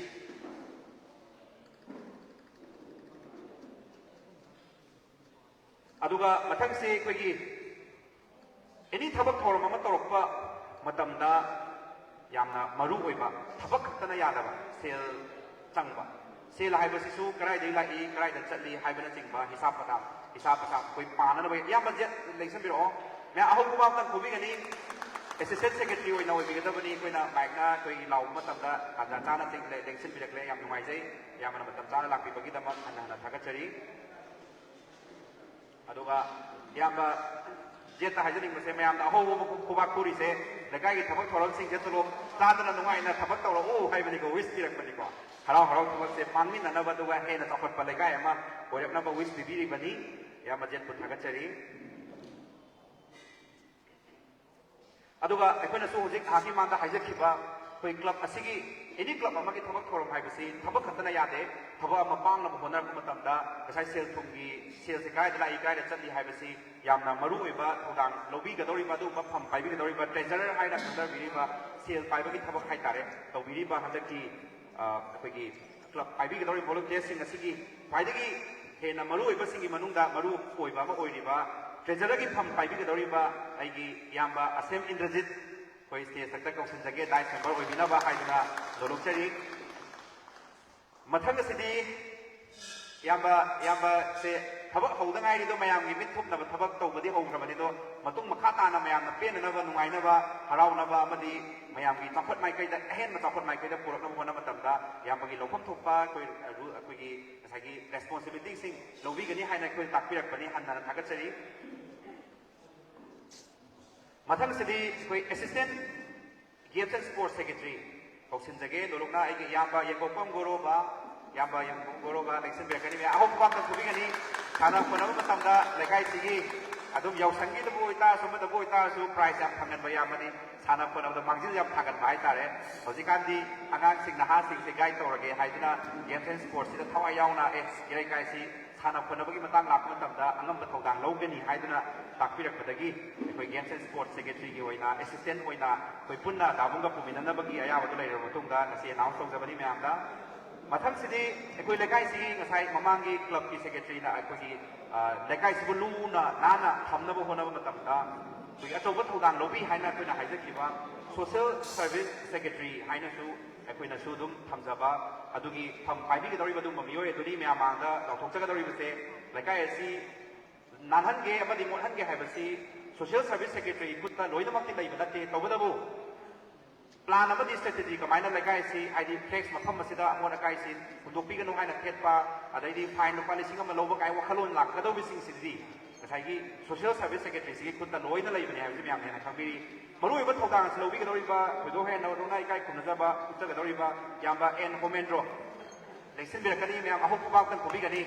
ꯑꯗꯨꯒ ꯃꯊꯪꯁꯤ ꯑꯩꯈꯣꯏꯒꯤ ꯑꯦꯅꯤ ꯊꯕꯛ ꯊꯧꯔꯝ ꯑꯃ ꯇꯧꯔꯛꯄ ꯃꯇꯝꯗ ꯌꯥꯝꯅ ꯃꯔꯨ ꯑꯣꯏꯕ, ꯊꯕꯛ ꯈꯛꯇꯅ ꯌꯥꯗꯕ, ꯁꯦꯜ ꯆꯪꯕ꯫ ꯁꯦꯜ ꯍꯥꯏꯕꯁꯤꯁꯨ ꯀꯗꯥꯏꯗꯒꯤ ꯂꯥꯛꯏ, ꯀꯗꯥꯏꯗ ꯆꯠꯂꯤ ꯍꯥꯏꯕꯅꯆꯤꯡꯕ ꯍꯤꯁꯥꯞ ꯄꯇꯥ, ꯍꯤꯁꯥꯞ ꯄꯇꯥ ꯑꯩꯈꯣꯏ ꯄꯥꯅꯅꯕ ꯏꯌꯥꯝꯕ ꯖꯦꯠ ꯂꯦꯡꯁꯤꯟꯕꯤꯔꯛꯑꯣ꯫ ꯃꯌꯥꯝ ꯑꯍꯧꯕ ꯑꯝꯇꯪ ꯈꯨꯕꯤꯒꯅꯤ꯫ ꯑꯦꯁꯤꯁꯇꯦꯟ ꯁꯦꯀ꯭ꯔꯦꯇꯔꯤ ꯑꯣꯏꯅ ꯑꯣꯏꯕꯤꯒꯗꯕꯅꯤ꯫ ꯑꯩꯈꯣꯏꯅ ꯃꯥꯏꯛꯅ ꯑꯩꯈꯣꯏ ꯂꯥꯎꯕ ꯃꯇꯝꯗ ꯇꯥꯟꯖꯥ ꯆꯥꯅ ꯂꯦꯡꯁꯤꯟꯕꯤꯔꯛꯂꯦ꯫ ꯌꯥꯝ ꯅꯨꯡꯉꯥꯏꯖꯩ꯫ ꯏꯌꯥꯝꯕꯅ ꯃꯇꯝ ꯆꯥꯅ ꯂꯥꯛꯄꯤꯕꯒꯤꯗꯃꯛ ꯍꯟꯅ ꯍꯟꯅ ꯊꯥꯒꯠꯆꯔꯤ꯫ ꯑꯗꯨꯒ ꯏꯌꯥꯝꯕ ꯖꯦꯠꯇ ꯍꯥꯏꯖꯅꯤꯡꯕꯁꯦ, ꯃꯌꯥꯝꯅ ꯑꯍꯧꯕ ꯈꯨꯕꯥꯛ ꯈꯨꯔꯤꯁꯦ ꯂꯩꯀꯥꯏꯒꯤ ꯊꯕꯛ ꯊꯧꯔꯝꯁꯤꯡꯁꯦ ꯇꯣꯂꯣꯞ ꯆꯥꯗꯅ ꯅꯨꯡꯉꯥꯏꯅ ꯊꯕꯛ ꯇꯧꯔꯛꯎ ꯍꯥꯏꯕꯅꯤꯀꯣ, ꯋꯤꯁ ꯄꯤꯔꯛꯄꯅꯤꯀꯣ꯫ ꯍꯔꯥꯎ ꯍꯔꯥꯎ ꯊꯕꯛꯁꯦ ꯄꯥꯡꯃꯤꯟꯅꯅꯕ, ꯑꯗꯨꯒ ꯍꯦꯟꯅ ꯆꯥꯎꯈꯠꯄ ꯂꯩꯀꯥꯏ ꯑꯃ ꯑꯣꯏꯔꯛꯅꯕ ꯋꯤꯁ ꯄꯤꯕꯤꯔꯤꯕꯅꯤ꯫ ꯏꯌꯥꯝꯕ ꯖꯦꯠꯄꯨ ꯊꯥꯒꯠꯆꯔꯤ꯫ ꯑꯗꯨꯒ ꯑꯩꯈꯣꯏꯅꯁꯨ ꯍꯧꯖꯤꯛ ꯉꯥꯏꯍꯥꯛꯀꯤ ꯃꯃꯥꯡꯗ ꯍꯥꯏꯖꯈꯤꯕ, ꯑꯩꯈꯣꯏ ꯀ꯭ꯂꯕ ꯑꯁꯤꯒꯤ, ꯑꯦꯅꯤ ꯀ꯭ꯂꯕ ꯑꯃꯒꯤ ꯊꯕꯛ ꯊꯧꯔꯝ ꯍꯥꯏꯕꯁꯤ ꯊꯕꯛ ꯈꯛꯇꯅ ꯌꯥꯗꯦ꯫ ꯊꯕꯛ ꯑꯃ ꯄꯥꯡꯅꯕ ꯍꯣꯠꯅꯔꯛꯄ ꯃꯇꯝꯗ ꯉꯁꯥꯏ ꯁꯦꯜ ꯊꯨꯝꯒꯤ, ꯁꯦꯜꯁꯦ ꯀꯗꯥꯏꯗ ꯂꯥꯛꯏ, ꯀꯗꯥꯏꯗ ꯆꯠꯂꯤ ꯍꯥꯏꯕꯁꯤ ꯌꯥꯝꯅ ꯃꯔꯨ ꯑꯣꯏꯕ ꯊꯧꯗꯥꯡ ꯂꯧꯕꯤꯒꯗꯧꯔꯤꯕ, ꯑꯗꯨꯒꯨꯝꯕ ꯐꯝ ꯄꯥꯏꯕꯤꯒꯗꯧꯔꯤꯕ, ꯇ꯭ꯔꯦꯖꯔꯔ ꯍꯥꯏꯅ ꯈꯪꯅꯕꯤꯔꯤꯕ, ꯁꯦꯜ ꯄꯥꯏꯕꯒꯤ ꯊꯕꯛ ꯍꯥꯏꯇꯥꯔꯦ, ꯇꯧꯕꯤꯔꯤꯕ ꯍꯟꯗꯛꯀꯤ, ꯑ, ꯑꯩꯈꯣꯏꯒꯤ ꯀ꯭ꯂꯕ ꯄꯥꯏꯕꯤꯒꯗꯧꯔꯤꯕ ꯚꯣꯂꯨꯟꯇꯤꯌꯔꯁꯤꯡ ꯑꯁꯤꯒꯤ ꯈ꯭ꯋꯥꯏꯗꯒꯤ ꯍꯦꯟꯅ ꯃꯔꯨ ꯑꯣꯏꯕꯁꯤꯡꯒꯤ ꯃꯅꯨꯡꯗ ꯃꯔꯨ ꯑꯣꯏꯕ ꯑꯃ ꯑꯣꯏꯔꯤꯕ ꯇ꯭ꯔꯦꯖꯔꯔꯒꯤ ꯐꯝ ꯄꯥꯏꯕꯤꯒꯗꯧꯔꯤꯕ ꯑꯩꯒꯤ ꯏꯌꯥꯝꯕ ꯑꯁꯦꯝ ꯏꯟꯗ꯭ꯔꯖꯤꯠ, ꯑꯩꯈꯣꯏ ꯁ꯭ꯇꯦꯖ ꯃꯊꯛꯇ ꯀꯧꯁꯤꯟꯖꯒꯦ, ꯗꯥꯏꯁ ꯃꯦꯝꯕꯔ ꯑꯣꯏꯕꯤꯅꯕ ꯍꯥꯏꯗꯨꯅ ꯅꯣꯂꯨꯛꯆꯔꯤ꯫ ꯃꯊꯪ ꯑꯁꯤꯗꯤ ꯏꯌꯥꯝꯕ, ꯏꯌꯥꯝꯕꯁꯦ ꯊꯕꯛ ꯍꯧꯗ ꯉꯥꯏꯔꯤꯗꯣ, ꯃꯌꯥꯝꯒꯤ ꯃꯤꯠ ꯊꯨꯞꯅꯕ ꯊꯕꯛ ꯇꯧꯕꯗꯤ ꯍꯧꯈ꯭ꯔꯕꯅꯤ꯫ ꯑꯗꯣ ꯃꯇꯨꯡ ꯃꯈꯥ ꯇꯥꯅ ꯃꯌꯥꯝꯅ ꯄꯦꯟꯅꯅꯕ, ꯅꯨꯡꯉꯥꯏꯅꯕ, ꯍꯔꯥꯎꯅꯕ ꯑꯃꯗꯤ ꯃꯌꯥꯝꯒꯤ ꯆꯥꯎꯈꯠ ꯃꯥꯏꯀꯩꯗ, ꯑꯍꯦꯟꯕ ꯆꯥꯎꯈꯠ ꯃꯥꯏꯀꯩꯗ ꯄꯨꯔꯛꯅꯕ ꯍꯣꯠꯅꯕ ꯃꯇꯝꯗ ꯏꯌꯥꯝꯕꯒꯤ ꯂꯧꯐꯝ ꯊꯣꯛꯄ ꯑꯩꯈꯣꯏ, ꯑꯩꯈꯣꯏꯒꯤ ꯉꯁꯥꯏꯒꯤ ꯔꯦꯁꯄꯣꯟꯁꯤꯕꯤꯂꯤꯇꯤꯁꯤꯡ ꯂꯧꯕꯤꯒꯅꯤ ꯍꯥꯏꯅ ꯑꯩꯈꯣꯏ ꯇꯥꯛꯄꯤꯔꯛꯄꯅꯤ꯫ ꯍꯟꯅ ꯊꯥꯒꯠꯆꯔꯤ꯫ ꯃꯊꯪꯁꯤꯗꯤ ꯑꯩꯈꯣꯏ assistant games and sports secretary ꯀꯧꯁꯤꯟꯖꯒꯦ꯫ ꯂꯣꯂꯨꯛꯅ ꯑꯩꯒꯤ ꯏꯌꯥꯝꯕ ꯌꯦꯡꯒꯣꯛꯄꯝ ꯒꯣꯔꯣꯕ, ꯏꯌꯥꯝꯕ ꯌꯦꯡꯒꯣꯛꯄꯝ ꯒꯣꯔꯣꯕ ꯂꯦꯡꯁꯤꯟꯕꯤꯔꯛꯀꯅꯤ꯫ ꯃꯌꯥꯝ ꯑꯍꯧꯕ ꯄꯥꯝꯇ ꯈꯨꯕꯤꯒꯅꯤ꯫ ꯁꯥꯟꯅ ꯈꯣꯠꯅꯕ ꯃꯇꯝꯗ ꯂꯩꯀꯥꯏꯁꯤꯒꯤ ꯑꯗꯨꯝ ꯌꯥꯎꯁꯪꯒꯤꯗꯕꯨ ꯑꯣꯏꯇꯥꯔꯁꯨ, ꯑꯃꯗꯕꯨ ꯑꯣꯏꯇꯥꯔꯁꯨ prize ꯌꯥꯝ ꯐꯪꯍꯟꯕ ꯏꯌꯥꯝꯕꯅꯤ꯫ ꯁꯥꯟꯅ ꯈꯣꯠꯅꯕꯗ ꯃꯥꯡꯖꯤꯜ ꯌꯥꯝ ꯊꯥꯒꯟꯕ ꯍꯥꯏꯇꯥꯔꯦ꯫ ꯍꯧꯖꯤꯛꯀꯥꯟꯗꯤ ꯑꯉꯥꯡꯁꯤꯡ, ꯅꯍꯥꯁꯤꯡꯁꯦ guide ꯇꯧꯔꯒꯦ ꯍꯥꯏꯗꯨꯅ games and sportsꯁꯤꯗ ꯊꯋꯥꯏ ꯌꯥꯎꯅ, ꯑꯦ, ꯏꯔꯩꯀꯥꯏꯁꯤ ꯁꯥꯟꯅ ꯈꯣꯠꯅꯕꯒꯤ ꯃꯇꯥꯡ ꯂꯥꯛꯄ ꯃꯇꯝꯗ ꯑꯉꯝꯕ ꯊꯧꯗꯥꯡ ꯂꯧꯒꯅꯤ ꯍꯥꯏꯗꯨꯅ ꯇꯥꯛꯄꯤꯔꯛꯄꯗꯒꯤ ꯑꯩꯈꯣꯏ games and sports secretaryꯒꯤ ꯑꯣꯏꯅ assistant ꯑꯣꯏꯅ ꯑꯩꯈꯣꯏ ꯄꯨꯟꯅ ꯗꯥꯕꯨꯡꯒ ꯄꯨꯃꯤꯟꯅꯅꯕꯒꯤ ꯑꯌꯥꯕꯗꯨ ꯂꯩꯔꯕ ꯃꯇꯨꯡꯗ ꯉꯁꯤ announce ꯇꯧꯖꯕꯅꯤ ꯃꯌꯥꯝꯗ꯫ ꯃꯊꯪꯁꯤꯗꯤ ꯑꯩꯈꯣꯏ ꯂꯩꯀꯥꯏꯁꯤꯒꯤ ꯉꯁꯥꯏ ꯃꯃꯥꯡꯒꯤ clubꯀꯤ secretaryꯅ ꯑꯩꯈꯣꯏꯒꯤ, ꯑ, ꯂꯩꯀꯥꯏꯁꯤꯕꯨ ꯂꯨꯅ ꯅꯥꯟꯅ ꯊꯝꯅꯕ ꯍꯣꯠꯅꯕ ꯃꯇꯝꯗ ꯑꯩꯈꯣꯏꯒꯤ ꯑꯆꯧꯕ ꯊꯧꯗꯥꯡ ꯂꯧꯕꯤ ꯍꯥꯏꯅ ꯑꯩꯈꯣꯏꯅ ꯍꯥꯏꯖꯈꯤꯕ social service secretary ꯍꯥꯏꯅꯁꯨ ꯑꯩꯈꯣꯏꯅꯁꯨ ꯑꯗꯨꯝ ꯊꯝꯖꯕ, ꯑꯗꯨꯒꯤ ꯐꯝ ꯄꯥꯏꯕꯤꯒꯗꯧꯔꯤꯕ ꯑꯗꯨꯒꯨꯝꯕ ꯃꯤꯑꯣꯏ ꯑꯗꯨꯅꯤ꯫ ꯃꯌꯥꯝ ꯃꯥꯡꯗ ꯂꯥꯎꯊꯣꯛꯆꯒꯗꯧꯔꯤꯕꯁꯦ, ꯂꯩꯀꯥꯏ ꯑꯁꯤ ꯅꯥꯟꯍꯟꯒꯦ ꯑꯃꯗꯤ ꯃꯣꯠꯍꯟꯒꯦ ꯍꯥꯏꯕꯁꯤ social service secretary ꯈꯨꯠꯇ ꯂꯣꯏꯅꯃꯛꯇꯤ ꯂꯩꯕ ꯅꯠꯇꯦ꯫ ꯇꯧꯕꯇꯕꯨ plan ꯑꯃꯗꯤ strategy ꯀꯃꯥꯏꯅ ꯂꯩꯀꯥꯏꯁꯤ, ꯍꯥꯏꯗꯤ flex ꯃꯐꯝ ꯑꯁꯤꯗ ꯑꯃꯣꯠ ꯑꯀꯥꯏꯁꯤ ꯍꯨꯟꯗꯣꯛꯄꯤꯒꯅꯨ ꯍꯥꯏꯅ ꯊꯦꯠꯄ, ꯑꯗꯩꯗꯤ fine ꯂꯨꯄꯥ ꯂꯤꯁꯤꯡ ꯑꯃ ꯂꯧꯕ ꯀꯥꯏ ꯋꯥꯈꯜꯂꯣꯟ ꯂꯥꯛꯀꯗꯧꯕꯁꯤꯡꯁꯤꯗꯤ ꯉꯁꯥꯏꯒꯤ social service secretaryꯁꯤꯒꯤ ꯈꯨꯠꯇ ꯂꯣꯏꯅ ꯂꯩꯕꯅꯤ ꯍꯥꯏꯕꯁꯤ ꯃꯌꯥꯝꯅ ꯍꯦꯟꯅ ꯈꯪꯕꯤꯔꯤ꯫ ꯃꯔꯨꯑꯣꯏꯕ ꯊꯧꯗꯥꯡ ꯑꯁꯤ ꯂꯧꯕꯤꯒꯗꯧꯔꯤꯕ, ꯊꯣꯏꯗꯣꯛ ꯍꯦꯟꯅ ꯂꯣꯛꯅ ꯏꯀꯥꯏ ꯈꯨꯝꯅꯖꯕ ꯎꯠꯆꯒꯗꯧꯔꯤꯕ ꯏꯌꯥꯝꯕ ꯑꯦꯟ ꯍꯣꯃꯦꯟꯗ꯭ꯔꯣ ꯂꯦꯡꯁꯤꯟꯕꯤꯔꯛꯀꯅꯤ꯫ ꯃꯌꯥꯝ ꯑꯍꯧꯕ ꯄꯥꯛꯇ ꯈꯨꯕꯤꯒꯅꯤ꯫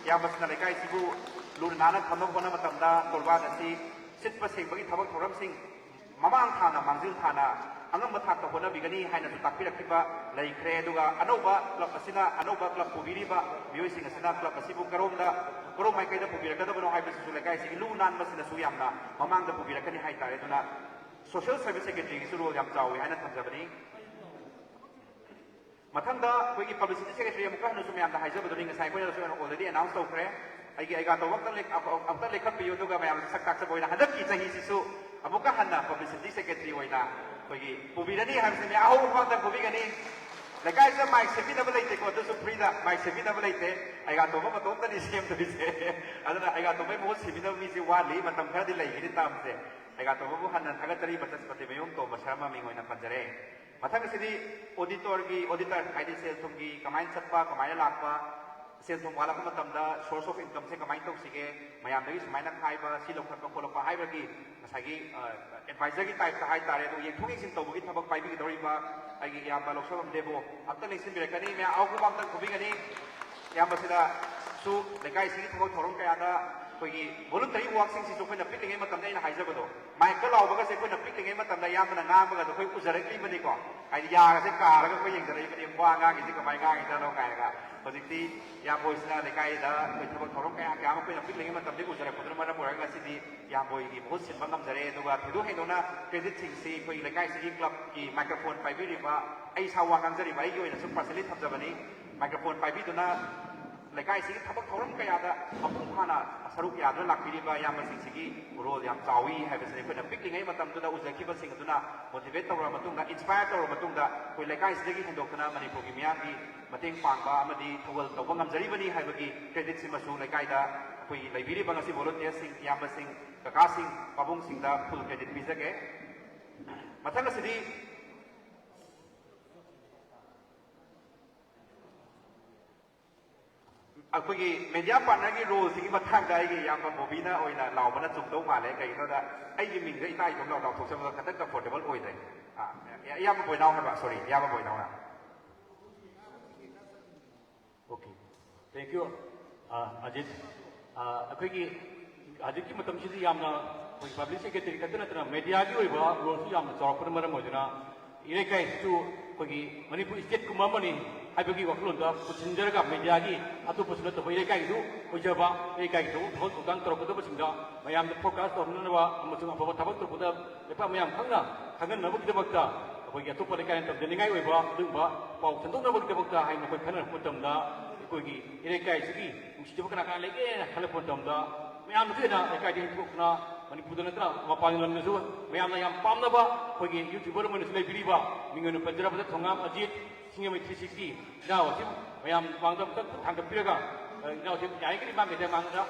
ꯏꯌꯥꯝꯕꯁꯤꯅ ꯂꯩꯀꯥꯏꯁꯤꯕꯨ ꯂꯨꯅ ꯅꯥꯟꯅ ꯊꯝꯅꯕ ꯍꯣꯠꯅꯕ ꯃꯇꯝꯗ ꯇꯣꯔꯕꯥꯟ ꯑꯁꯤ ꯁꯤꯠꯄ ꯁꯦꯡꯕꯒꯤ ꯊꯕꯛ ꯊꯧꯔꯝꯁꯤꯡ ꯃꯃꯥꯡ ꯊꯥꯅ, ꯃꯥꯡꯖꯤꯜ ꯊꯥꯅ ꯑꯉꯝꯕ ꯊꯥꯛꯇ ꯍꯣꯠꯅꯕꯤꯒꯅꯤ ꯍꯥꯏꯅꯁꯨ ꯇꯥꯛꯄꯤꯔꯛꯈꯤꯕ ꯂꯩꯈ꯭ꯔꯦ꯫ ꯑꯗꯨꯒ ꯑꯅꯧꯕ club ꯑꯁꯤꯅ, ꯑꯅꯧꯕ club ꯄꯨꯕꯤꯔꯤꯕ ꯃꯤꯑꯣꯏꯁꯤꯡ ꯑꯁꯤꯅ club ꯑꯁꯤꯕꯨ ꯀꯔꯣꯝꯗ, ꯀꯔꯣꯝ ꯃꯥꯏꯀꯩꯗ ꯄꯨꯕꯤꯔꯛꯀꯗꯕꯅꯣ ꯍꯥꯏꯕꯁꯤꯁꯨ ꯂꯩꯀꯥꯏꯁꯤꯒꯤ ꯂꯨ ꯅꯥꯟꯕꯁꯤꯅꯁꯨ ꯌꯥꯝꯅ ꯃꯃꯥꯡꯗ ꯄꯨꯕꯤꯔꯛꯀꯅꯤ ꯍꯥꯏꯇꯥꯔꯦ꯫ ꯑꯗꯨꯅ social service secretaryꯒꯤꯁꯨ role ꯌꯥꯝ ꯆꯥꯎꯏ ꯍꯥꯏꯅ ꯊꯝꯖꯕꯅꯤ꯫ ꯃꯊꯪꯗ ꯑꯩꯈꯣꯏꯒꯤ publicity secretary ꯑꯃꯨꯛꯀ ꯍꯟꯅꯁꯨ ꯃꯌꯥꯝꯗ ꯍꯥꯏꯖꯕꯗꯨꯅꯤ, ꯉꯁꯥꯏ ꯑꯩꯈꯣꯏꯅꯁꯨ already announce ꯇꯧꯈ꯭ꯔꯦ꯫ ꯑꯩꯒꯤ ꯑꯩꯒꯥ ꯇꯧꯕ ꯑꯝꯇ ꯂꯦꯛ-, ꯑꯃꯨꯛꯇ ꯂꯦꯞꯈꯠꯄꯤꯌꯨ, ꯑꯗꯨꯒ ꯃꯌꯥꯝꯁꯦ ꯁꯛ ꯇꯥꯛꯆꯕ ꯑꯣꯏꯅ ꯍꯟꯗꯛꯀꯤ ꯆꯍꯤꯁꯤꯁꯨ ꯑꯃꯨꯛꯀ ꯍꯟꯅ publicity secretary ꯑꯣꯏꯅ ꯑꯩꯈꯣꯏꯒꯤ ꯄꯨꯕꯤꯔꯅꯤ ꯍꯥꯏꯕꯁꯤꯅꯤ꯫ ꯑꯍꯧꯕ ꯈꯨꯕꯥꯛꯇ ꯄꯨꯕꯤꯒꯅꯤ꯫ ꯂꯩꯀꯥꯏꯁꯤꯗ ꯃꯥꯏꯛ ꯁꯦꯝꯕꯤꯅꯕ ꯂꯩꯇꯦꯀꯣ, ꯑꯗꯨꯁꯨ ꯐ꯭ꯔꯤꯗ ꯃꯥꯏꯛ ꯁꯦꯝꯕꯤꯅꯕ ꯂꯩꯇꯦ꯫ ꯑꯩꯒꯥꯇꯣꯝꯕ ꯃꯇꯣꯝꯇꯅꯤ ꯁꯦꯝꯗꯣꯏꯁꯦ꯫ ꯑꯗꯨꯅ ꯑꯩꯒꯥꯇꯣꯝꯕꯒꯤ ꯃꯍꯨꯠ ꯁꯤꯟꯕꯤꯅꯕ ꯃꯤꯁꯦ ꯋꯥꯠꯂꯤ, ꯃꯇꯝ ꯈꯔꯗꯤ ꯂꯩꯈꯤꯅꯤ ꯇꯥꯝꯁꯦ꯫ ꯑꯩꯒꯥꯇꯣꯝꯕꯕꯨ ꯍꯟꯅ ꯊꯥꯒꯠꯆꯔꯤ, ꯃꯇꯠ ꯃꯇꯦꯛ ꯃꯌꯨꯝ ꯇꯣꯝꯕ ꯁꯔꯃ ꯃꯤꯡ ꯑꯣꯏꯅ ꯄꯟꯖꯔꯦ꯫ ꯃꯊꯪ ꯑꯁꯤꯗꯤ ꯑꯣꯗꯤꯇꯔꯒꯤ ꯑꯣꯗꯤꯇꯔ, ꯍꯥꯏꯗꯤ ꯁꯦꯜ ꯊꯨꯝꯒꯤ ꯀꯃꯥꯏꯅ ꯆꯠꯄ, ꯀꯃꯥꯏꯅ ꯂꯥꯛꯄ, ꯁꯦꯜ ꯊꯨꯝ ꯋꯥꯠꯂꯛꯄ ꯃꯇꯝꯗ source of incomeꯁꯦ ꯀꯃꯥꯏꯅ ꯇꯧꯁꯤꯒꯦ, ꯃꯌꯥꯝꯗꯒꯤ ꯁꯨꯃꯥꯏꯅ ꯈꯥꯏꯕ, ꯁꯤ ꯂꯧꯈꯠꯄ ꯈꯣꯠꯂꯛꯄ ꯍꯥꯏꯕꯒꯤ ꯉꯁꯥꯏꯒꯤ ꯑꯦꯗꯚꯥꯏꯖꯔꯒꯤ ꯇꯥꯏꯞꯇ ꯍꯥꯏꯇꯥꯔꯦ꯫ ꯑꯗꯨ ꯌꯦꯡꯊꯣꯛ ꯌꯦꯡꯁꯤꯟ ꯇꯧꯕꯒꯤ ꯊꯕꯛ ꯄꯥꯏꯕꯤꯒꯗꯧꯔꯤꯕ ꯑꯩꯒꯤ ꯏꯌꯥꯝꯕ ꯂꯧꯁꯐꯝ ꯗꯦꯕꯣ ꯑꯝꯇ ꯂꯦꯡꯁꯤꯟꯕꯤꯔꯛꯀꯅꯤ꯫ ꯃꯌꯥꯝ ꯑꯍꯧꯕ ꯑꯝꯇꯪ ꯈꯨꯕꯤꯒꯅꯤ꯫ ꯏꯌꯥꯝꯕꯁꯤꯗꯁꯨ ꯂꯩꯀꯥꯏꯁꯤꯒꯤ ꯊꯕꯛ ꯊꯧꯔꯝ ꯀꯌꯥꯗ ꯑꯩꯈꯣꯏꯒꯤ voluntary workꯁꯤꯡꯁꯤꯁꯨ ꯑꯩꯈꯣꯏꯅ ꯄꯤꯛꯂꯤꯉꯩ ꯃꯇꯝꯗ ꯑꯩꯅ ꯍꯥꯏꯖꯕꯗꯣ, ꯃꯥꯏꯛꯀ ꯂꯥꯎꯕꯒꯁꯦ ꯑꯩꯈꯣꯏꯅ ꯄꯤꯛꯂꯤꯉꯩ ꯃꯇꯝꯗ ꯏꯌꯥꯝꯕꯅ ꯉꯥꯡꯕꯒꯗꯣ ꯑꯩꯈꯣꯏ ꯎꯖꯔꯛꯂꯤꯕꯅꯤꯀꯣ꯫ ꯍꯥꯏꯗꯤ ꯌꯥꯒꯁꯦ ꯀꯥꯔꯒ ꯑꯩꯈꯣꯏ ꯌꯦꯡꯖꯔꯛꯏꯕꯅꯤ, ꯋꯥ ꯉꯥꯡꯉꯤꯁꯦ ꯀꯃꯥꯏꯅ ꯉꯥꯡꯉꯤꯖꯥꯠꯅꯣ ꯀꯥꯏꯅꯒ꯫ ꯍꯧꯖꯤꯛꯇꯤ ꯏꯌꯥꯝꯕ ꯍꯣꯏꯁꯤꯅ ꯂꯩꯀꯥꯏꯗ ꯑꯩꯈꯣꯏ ꯊꯕꯛ ꯊꯧꯔꯝ ꯀꯌꯥ ꯀꯌꯥ ꯑꯃ ꯑꯩꯈꯣꯏꯅ ꯄꯤꯛꯂꯤꯉꯩ ꯃꯇꯝꯗꯒꯤ ꯎꯖꯔꯛꯄꯗꯨꯅ ꯃꯔꯝ ꯑꯣꯏꯔꯒ ꯉꯁꯤꯗꯤ ꯏꯌꯥꯝꯕ ꯍꯣꯏꯒꯤ ꯃꯍꯨꯠ ꯁꯤꯟꯕ ꯉꯝꯖꯔꯦ꯫ ꯑꯗꯨꯒ ꯊꯣꯏꯗꯣꯛ ꯍꯦꯟꯗꯣꯛꯅ creditꯁꯤꯡꯁꯤ ꯑꯩꯈꯣꯏꯒꯤ ꯂꯩꯀꯥꯏꯁꯤꯒꯤ clubꯀꯤ microphone ꯄꯥꯏꯕꯤꯔꯤꯕ, ꯑꯩ ꯏꯁꯥ ꯋꯥ ꯉꯥꯡꯖꯔꯤꯕ ꯑꯩꯒꯤ ꯑꯣꯏꯅꯁꯨ personally ꯊꯝꯖꯕꯅꯤ꯫ Microphone ꯄꯥꯏꯕꯤꯗꯨꯅ ꯂꯩꯀꯥꯏꯁꯤꯒꯤ ꯊꯕꯛ ꯊꯧꯔꯝ ꯀꯌꯥꯗ ꯃꯄꯨꯡ ꯐꯥꯅ ꯁꯔꯨꯛ ꯌꯥꯗꯨꯅ ꯂꯥꯛꯄꯤꯔꯤꯕ ꯏꯌꯥꯝꯕꯁꯤꯡꯁꯤꯒꯤ role ꯌꯥꯝ ꯆꯥꯎꯏ ꯍꯥꯏꯕꯁꯤꯅꯤ꯫ ꯑꯩꯈꯣꯏꯅ ꯄꯤꯛꯂꯤꯉꯩ ꯃꯇꯝꯗꯨꯗ ꯎꯖꯈꯤꯕꯁꯤꯡ ꯑꯗꯨꯅ motivate ꯇꯧꯔꯕ ꯃꯇꯨꯡꯗ, inspire ꯇꯧꯔꯕ ꯃꯇꯨꯡꯗ ꯑꯩꯈꯣꯏ ꯂꯩꯀꯥꯏꯁꯤꯗꯒꯤ ꯍꯦꯟꯗꯣꯛꯇꯅ ꯃꯅꯤꯄꯨꯔꯒꯤ ꯃꯤꯌꯥꯝꯒꯤ ꯃꯇꯦꯡ ꯄꯥꯡꯕ ꯑꯃꯗꯤ ꯊꯧꯒꯜ ꯇꯧꯕ ꯉꯝꯖꯔꯤꯕꯅꯤ ꯍꯥꯏꯕꯒꯤ creditꯁꯤꯃꯁꯨ ꯂꯩꯀꯥꯏꯗ ꯑꯩꯈꯣꯏꯒꯤ ꯂꯩꯕꯤꯔꯤꯕ ꯉꯁꯤ volunteerꯁꯤꯡ, ꯏꯌꯥꯝꯕꯁꯤꯡ, ꯀꯀꯥꯁꯤꯡ, ꯄꯥꯕꯨꯡꯁꯤꯡꯗ full credit ꯄꯤꯖꯒꯦ꯫ ꯃꯊꯪ ꯑꯁꯤꯗꯤ ꯑꯩꯈꯣꯏꯒꯤ media partnerꯒꯤ roleꯁꯤꯒꯤ ꯃꯇꯥꯡꯗ ꯑꯩꯒꯤ ꯏꯌꯥꯝꯕ ꯕꯣꯕꯤꯅ ꯑꯣꯏꯅ ꯂꯥꯎꯕꯅ ꯆꯨꯝꯗꯧ ꯃꯥꯜꯂꯦ꯫ ꯀꯩꯒꯤꯅꯣꯗ ꯑꯩꯒꯤ ꯃꯤꯡꯗ ꯏꯇꯥ ꯏꯇꯣꯝ ꯂꯥꯎ ꯂꯥꯎꯊꯣꯛꯆꯕꯗꯣ ꯈꯇꯪ comfortable ꯑꯣꯏꯗ꯭ꯔꯦ꯫ ꯑꯥ, ꯏꯌꯥꯝꯕ ꯕꯣꯏꯅꯥꯎ ꯍꯥꯏꯕ, sorry, ꯏꯌꯥꯝꯕ ꯕꯣꯏꯅꯥꯎꯅ꯫ Okay, thank you, ꯑꯥ, ꯑꯖꯤꯠ꯫ ꯑꯥ, ꯑꯩꯈꯣꯏꯒꯤ ꯍꯧꯖꯤꯛꯀꯤ ꯃꯇꯝꯁꯤꯗꯤ ꯌꯥꯝꯅ ꯑꯩꯈꯣꯏ public secretary ꯈꯛꯇ ꯅꯠꯇꯅ mediaꯒꯤ ꯑꯣꯏꯕ roleꯁꯨ ꯌꯥꯝꯅ ꯆꯥꯎꯔꯛꯄꯅ ꯃꯔꯝ ꯑꯣꯏꯗꯨꯅ ꯏꯔꯩꯀꯥꯏꯁꯤꯁꯨ ꯑꯩꯈꯣꯏꯒꯤ ꯃꯅꯤꯄꯨꯔ stateꯀꯨꯝꯕ ꯑꯃꯅꯤ ꯍꯥꯏꯕꯒꯤ ꯋꯥꯈꯜꯂꯣꯟꯗ ꯄꯨꯁꯤꯟꯖꯔꯒ mediaꯒꯤ ꯑꯇꯣꯞꯄꯁꯨ ꯅꯠꯇꯕ ꯏꯔꯩꯀꯥꯏꯒꯤꯁꯨ ꯑꯣꯏꯖꯕ, ꯏꯔꯩꯀꯥꯏꯒꯤ ꯊꯕꯛ ꯊꯧꯔꯝ ꯊꯧꯗꯥꯡ ꯇꯧꯔꯛꯀꯗꯕꯁꯤꯡꯗ ꯃꯌꯥꯝꯗ focus ꯇꯧꯍꯟꯅꯕ ꯑꯃꯁꯨꯡ ꯑꯐꯕ ꯊꯕꯛ ꯇꯧꯕꯗ ꯂꯩꯕꯥꯛ ꯃꯌꯥꯝ ꯈꯪꯅ ꯈꯪꯍꯟꯅꯕꯒꯤꯗꯃꯛꯇ ꯑꯩꯈꯣꯏꯒꯤ ꯑꯇꯣꯞꯄ ꯂꯩꯀꯥꯏꯅ ꯇꯝꯖꯅꯤꯡꯉꯥꯏ ꯑꯣꯏꯕ ꯑꯗꯨꯒꯨꯝꯕ ꯄꯥꯎ ꯁꯟꯗꯣꯛꯅꯕꯒꯤꯗꯃꯛꯇ ꯍꯥꯏꯅ ꯑꯩꯈꯣꯏ ꯈꯟꯅꯔꯛꯄ ꯃꯇꯝꯗ ꯑꯩꯈꯣꯏꯒꯤ ꯏꯔꯩꯀꯥꯏꯁꯤꯒꯤ ꯅꯨꯡꯁꯤꯖꯕ ꯀꯅꯥ ꯀꯅꯥ ꯂꯩꯒꯦꯅ ꯈꯜꯂꯛꯄ ꯃꯇꯝꯗ ꯃꯌꯥꯝꯅꯁꯨ ꯍꯦꯟꯅ ꯂꯩꯀꯥꯏꯗ ꯍꯦꯟꯗꯣꯛꯅ ꯃꯅꯤꯄꯨꯔꯗ ꯅꯠꯇꯅ ꯃꯄꯥꯟ ꯂꯝꯗꯁꯨ ꯃꯌꯥꯝꯅ ꯌꯥꯝ ꯄꯥꯝꯅꯕ ꯑꯩꯈꯣꯏꯒꯤ YouTuber ꯑꯃ ꯑꯣꯏꯅꯁꯨ ꯂꯩꯕꯤꯔꯤꯕ ꯃꯤꯡ ꯑꯣꯏꯅ ꯄꯟꯖꯔꯕꯗ ꯊꯣꯉꯥꯝ ꯑꯖꯤꯠ, ꯁꯤꯡꯖꯃꯩ ꯊ꯭ꯔꯤ ꯁꯤꯛꯁꯇꯤ ꯏꯅꯥꯎ ꯑꯁꯤ ꯃꯌꯥꯝ ꯃꯥꯡꯗ ꯑꯃꯨꯛꯇꯪ ꯈꯨꯠ ꯊꯥꯡꯒꯠꯄꯤꯔꯒ, ꯑ, ꯏꯅꯥꯎꯁꯤ ꯌꯥꯔꯤꯈꯩꯗꯤ ꯃꯥꯡꯒꯩꯗ ꯃꯥꯡꯗ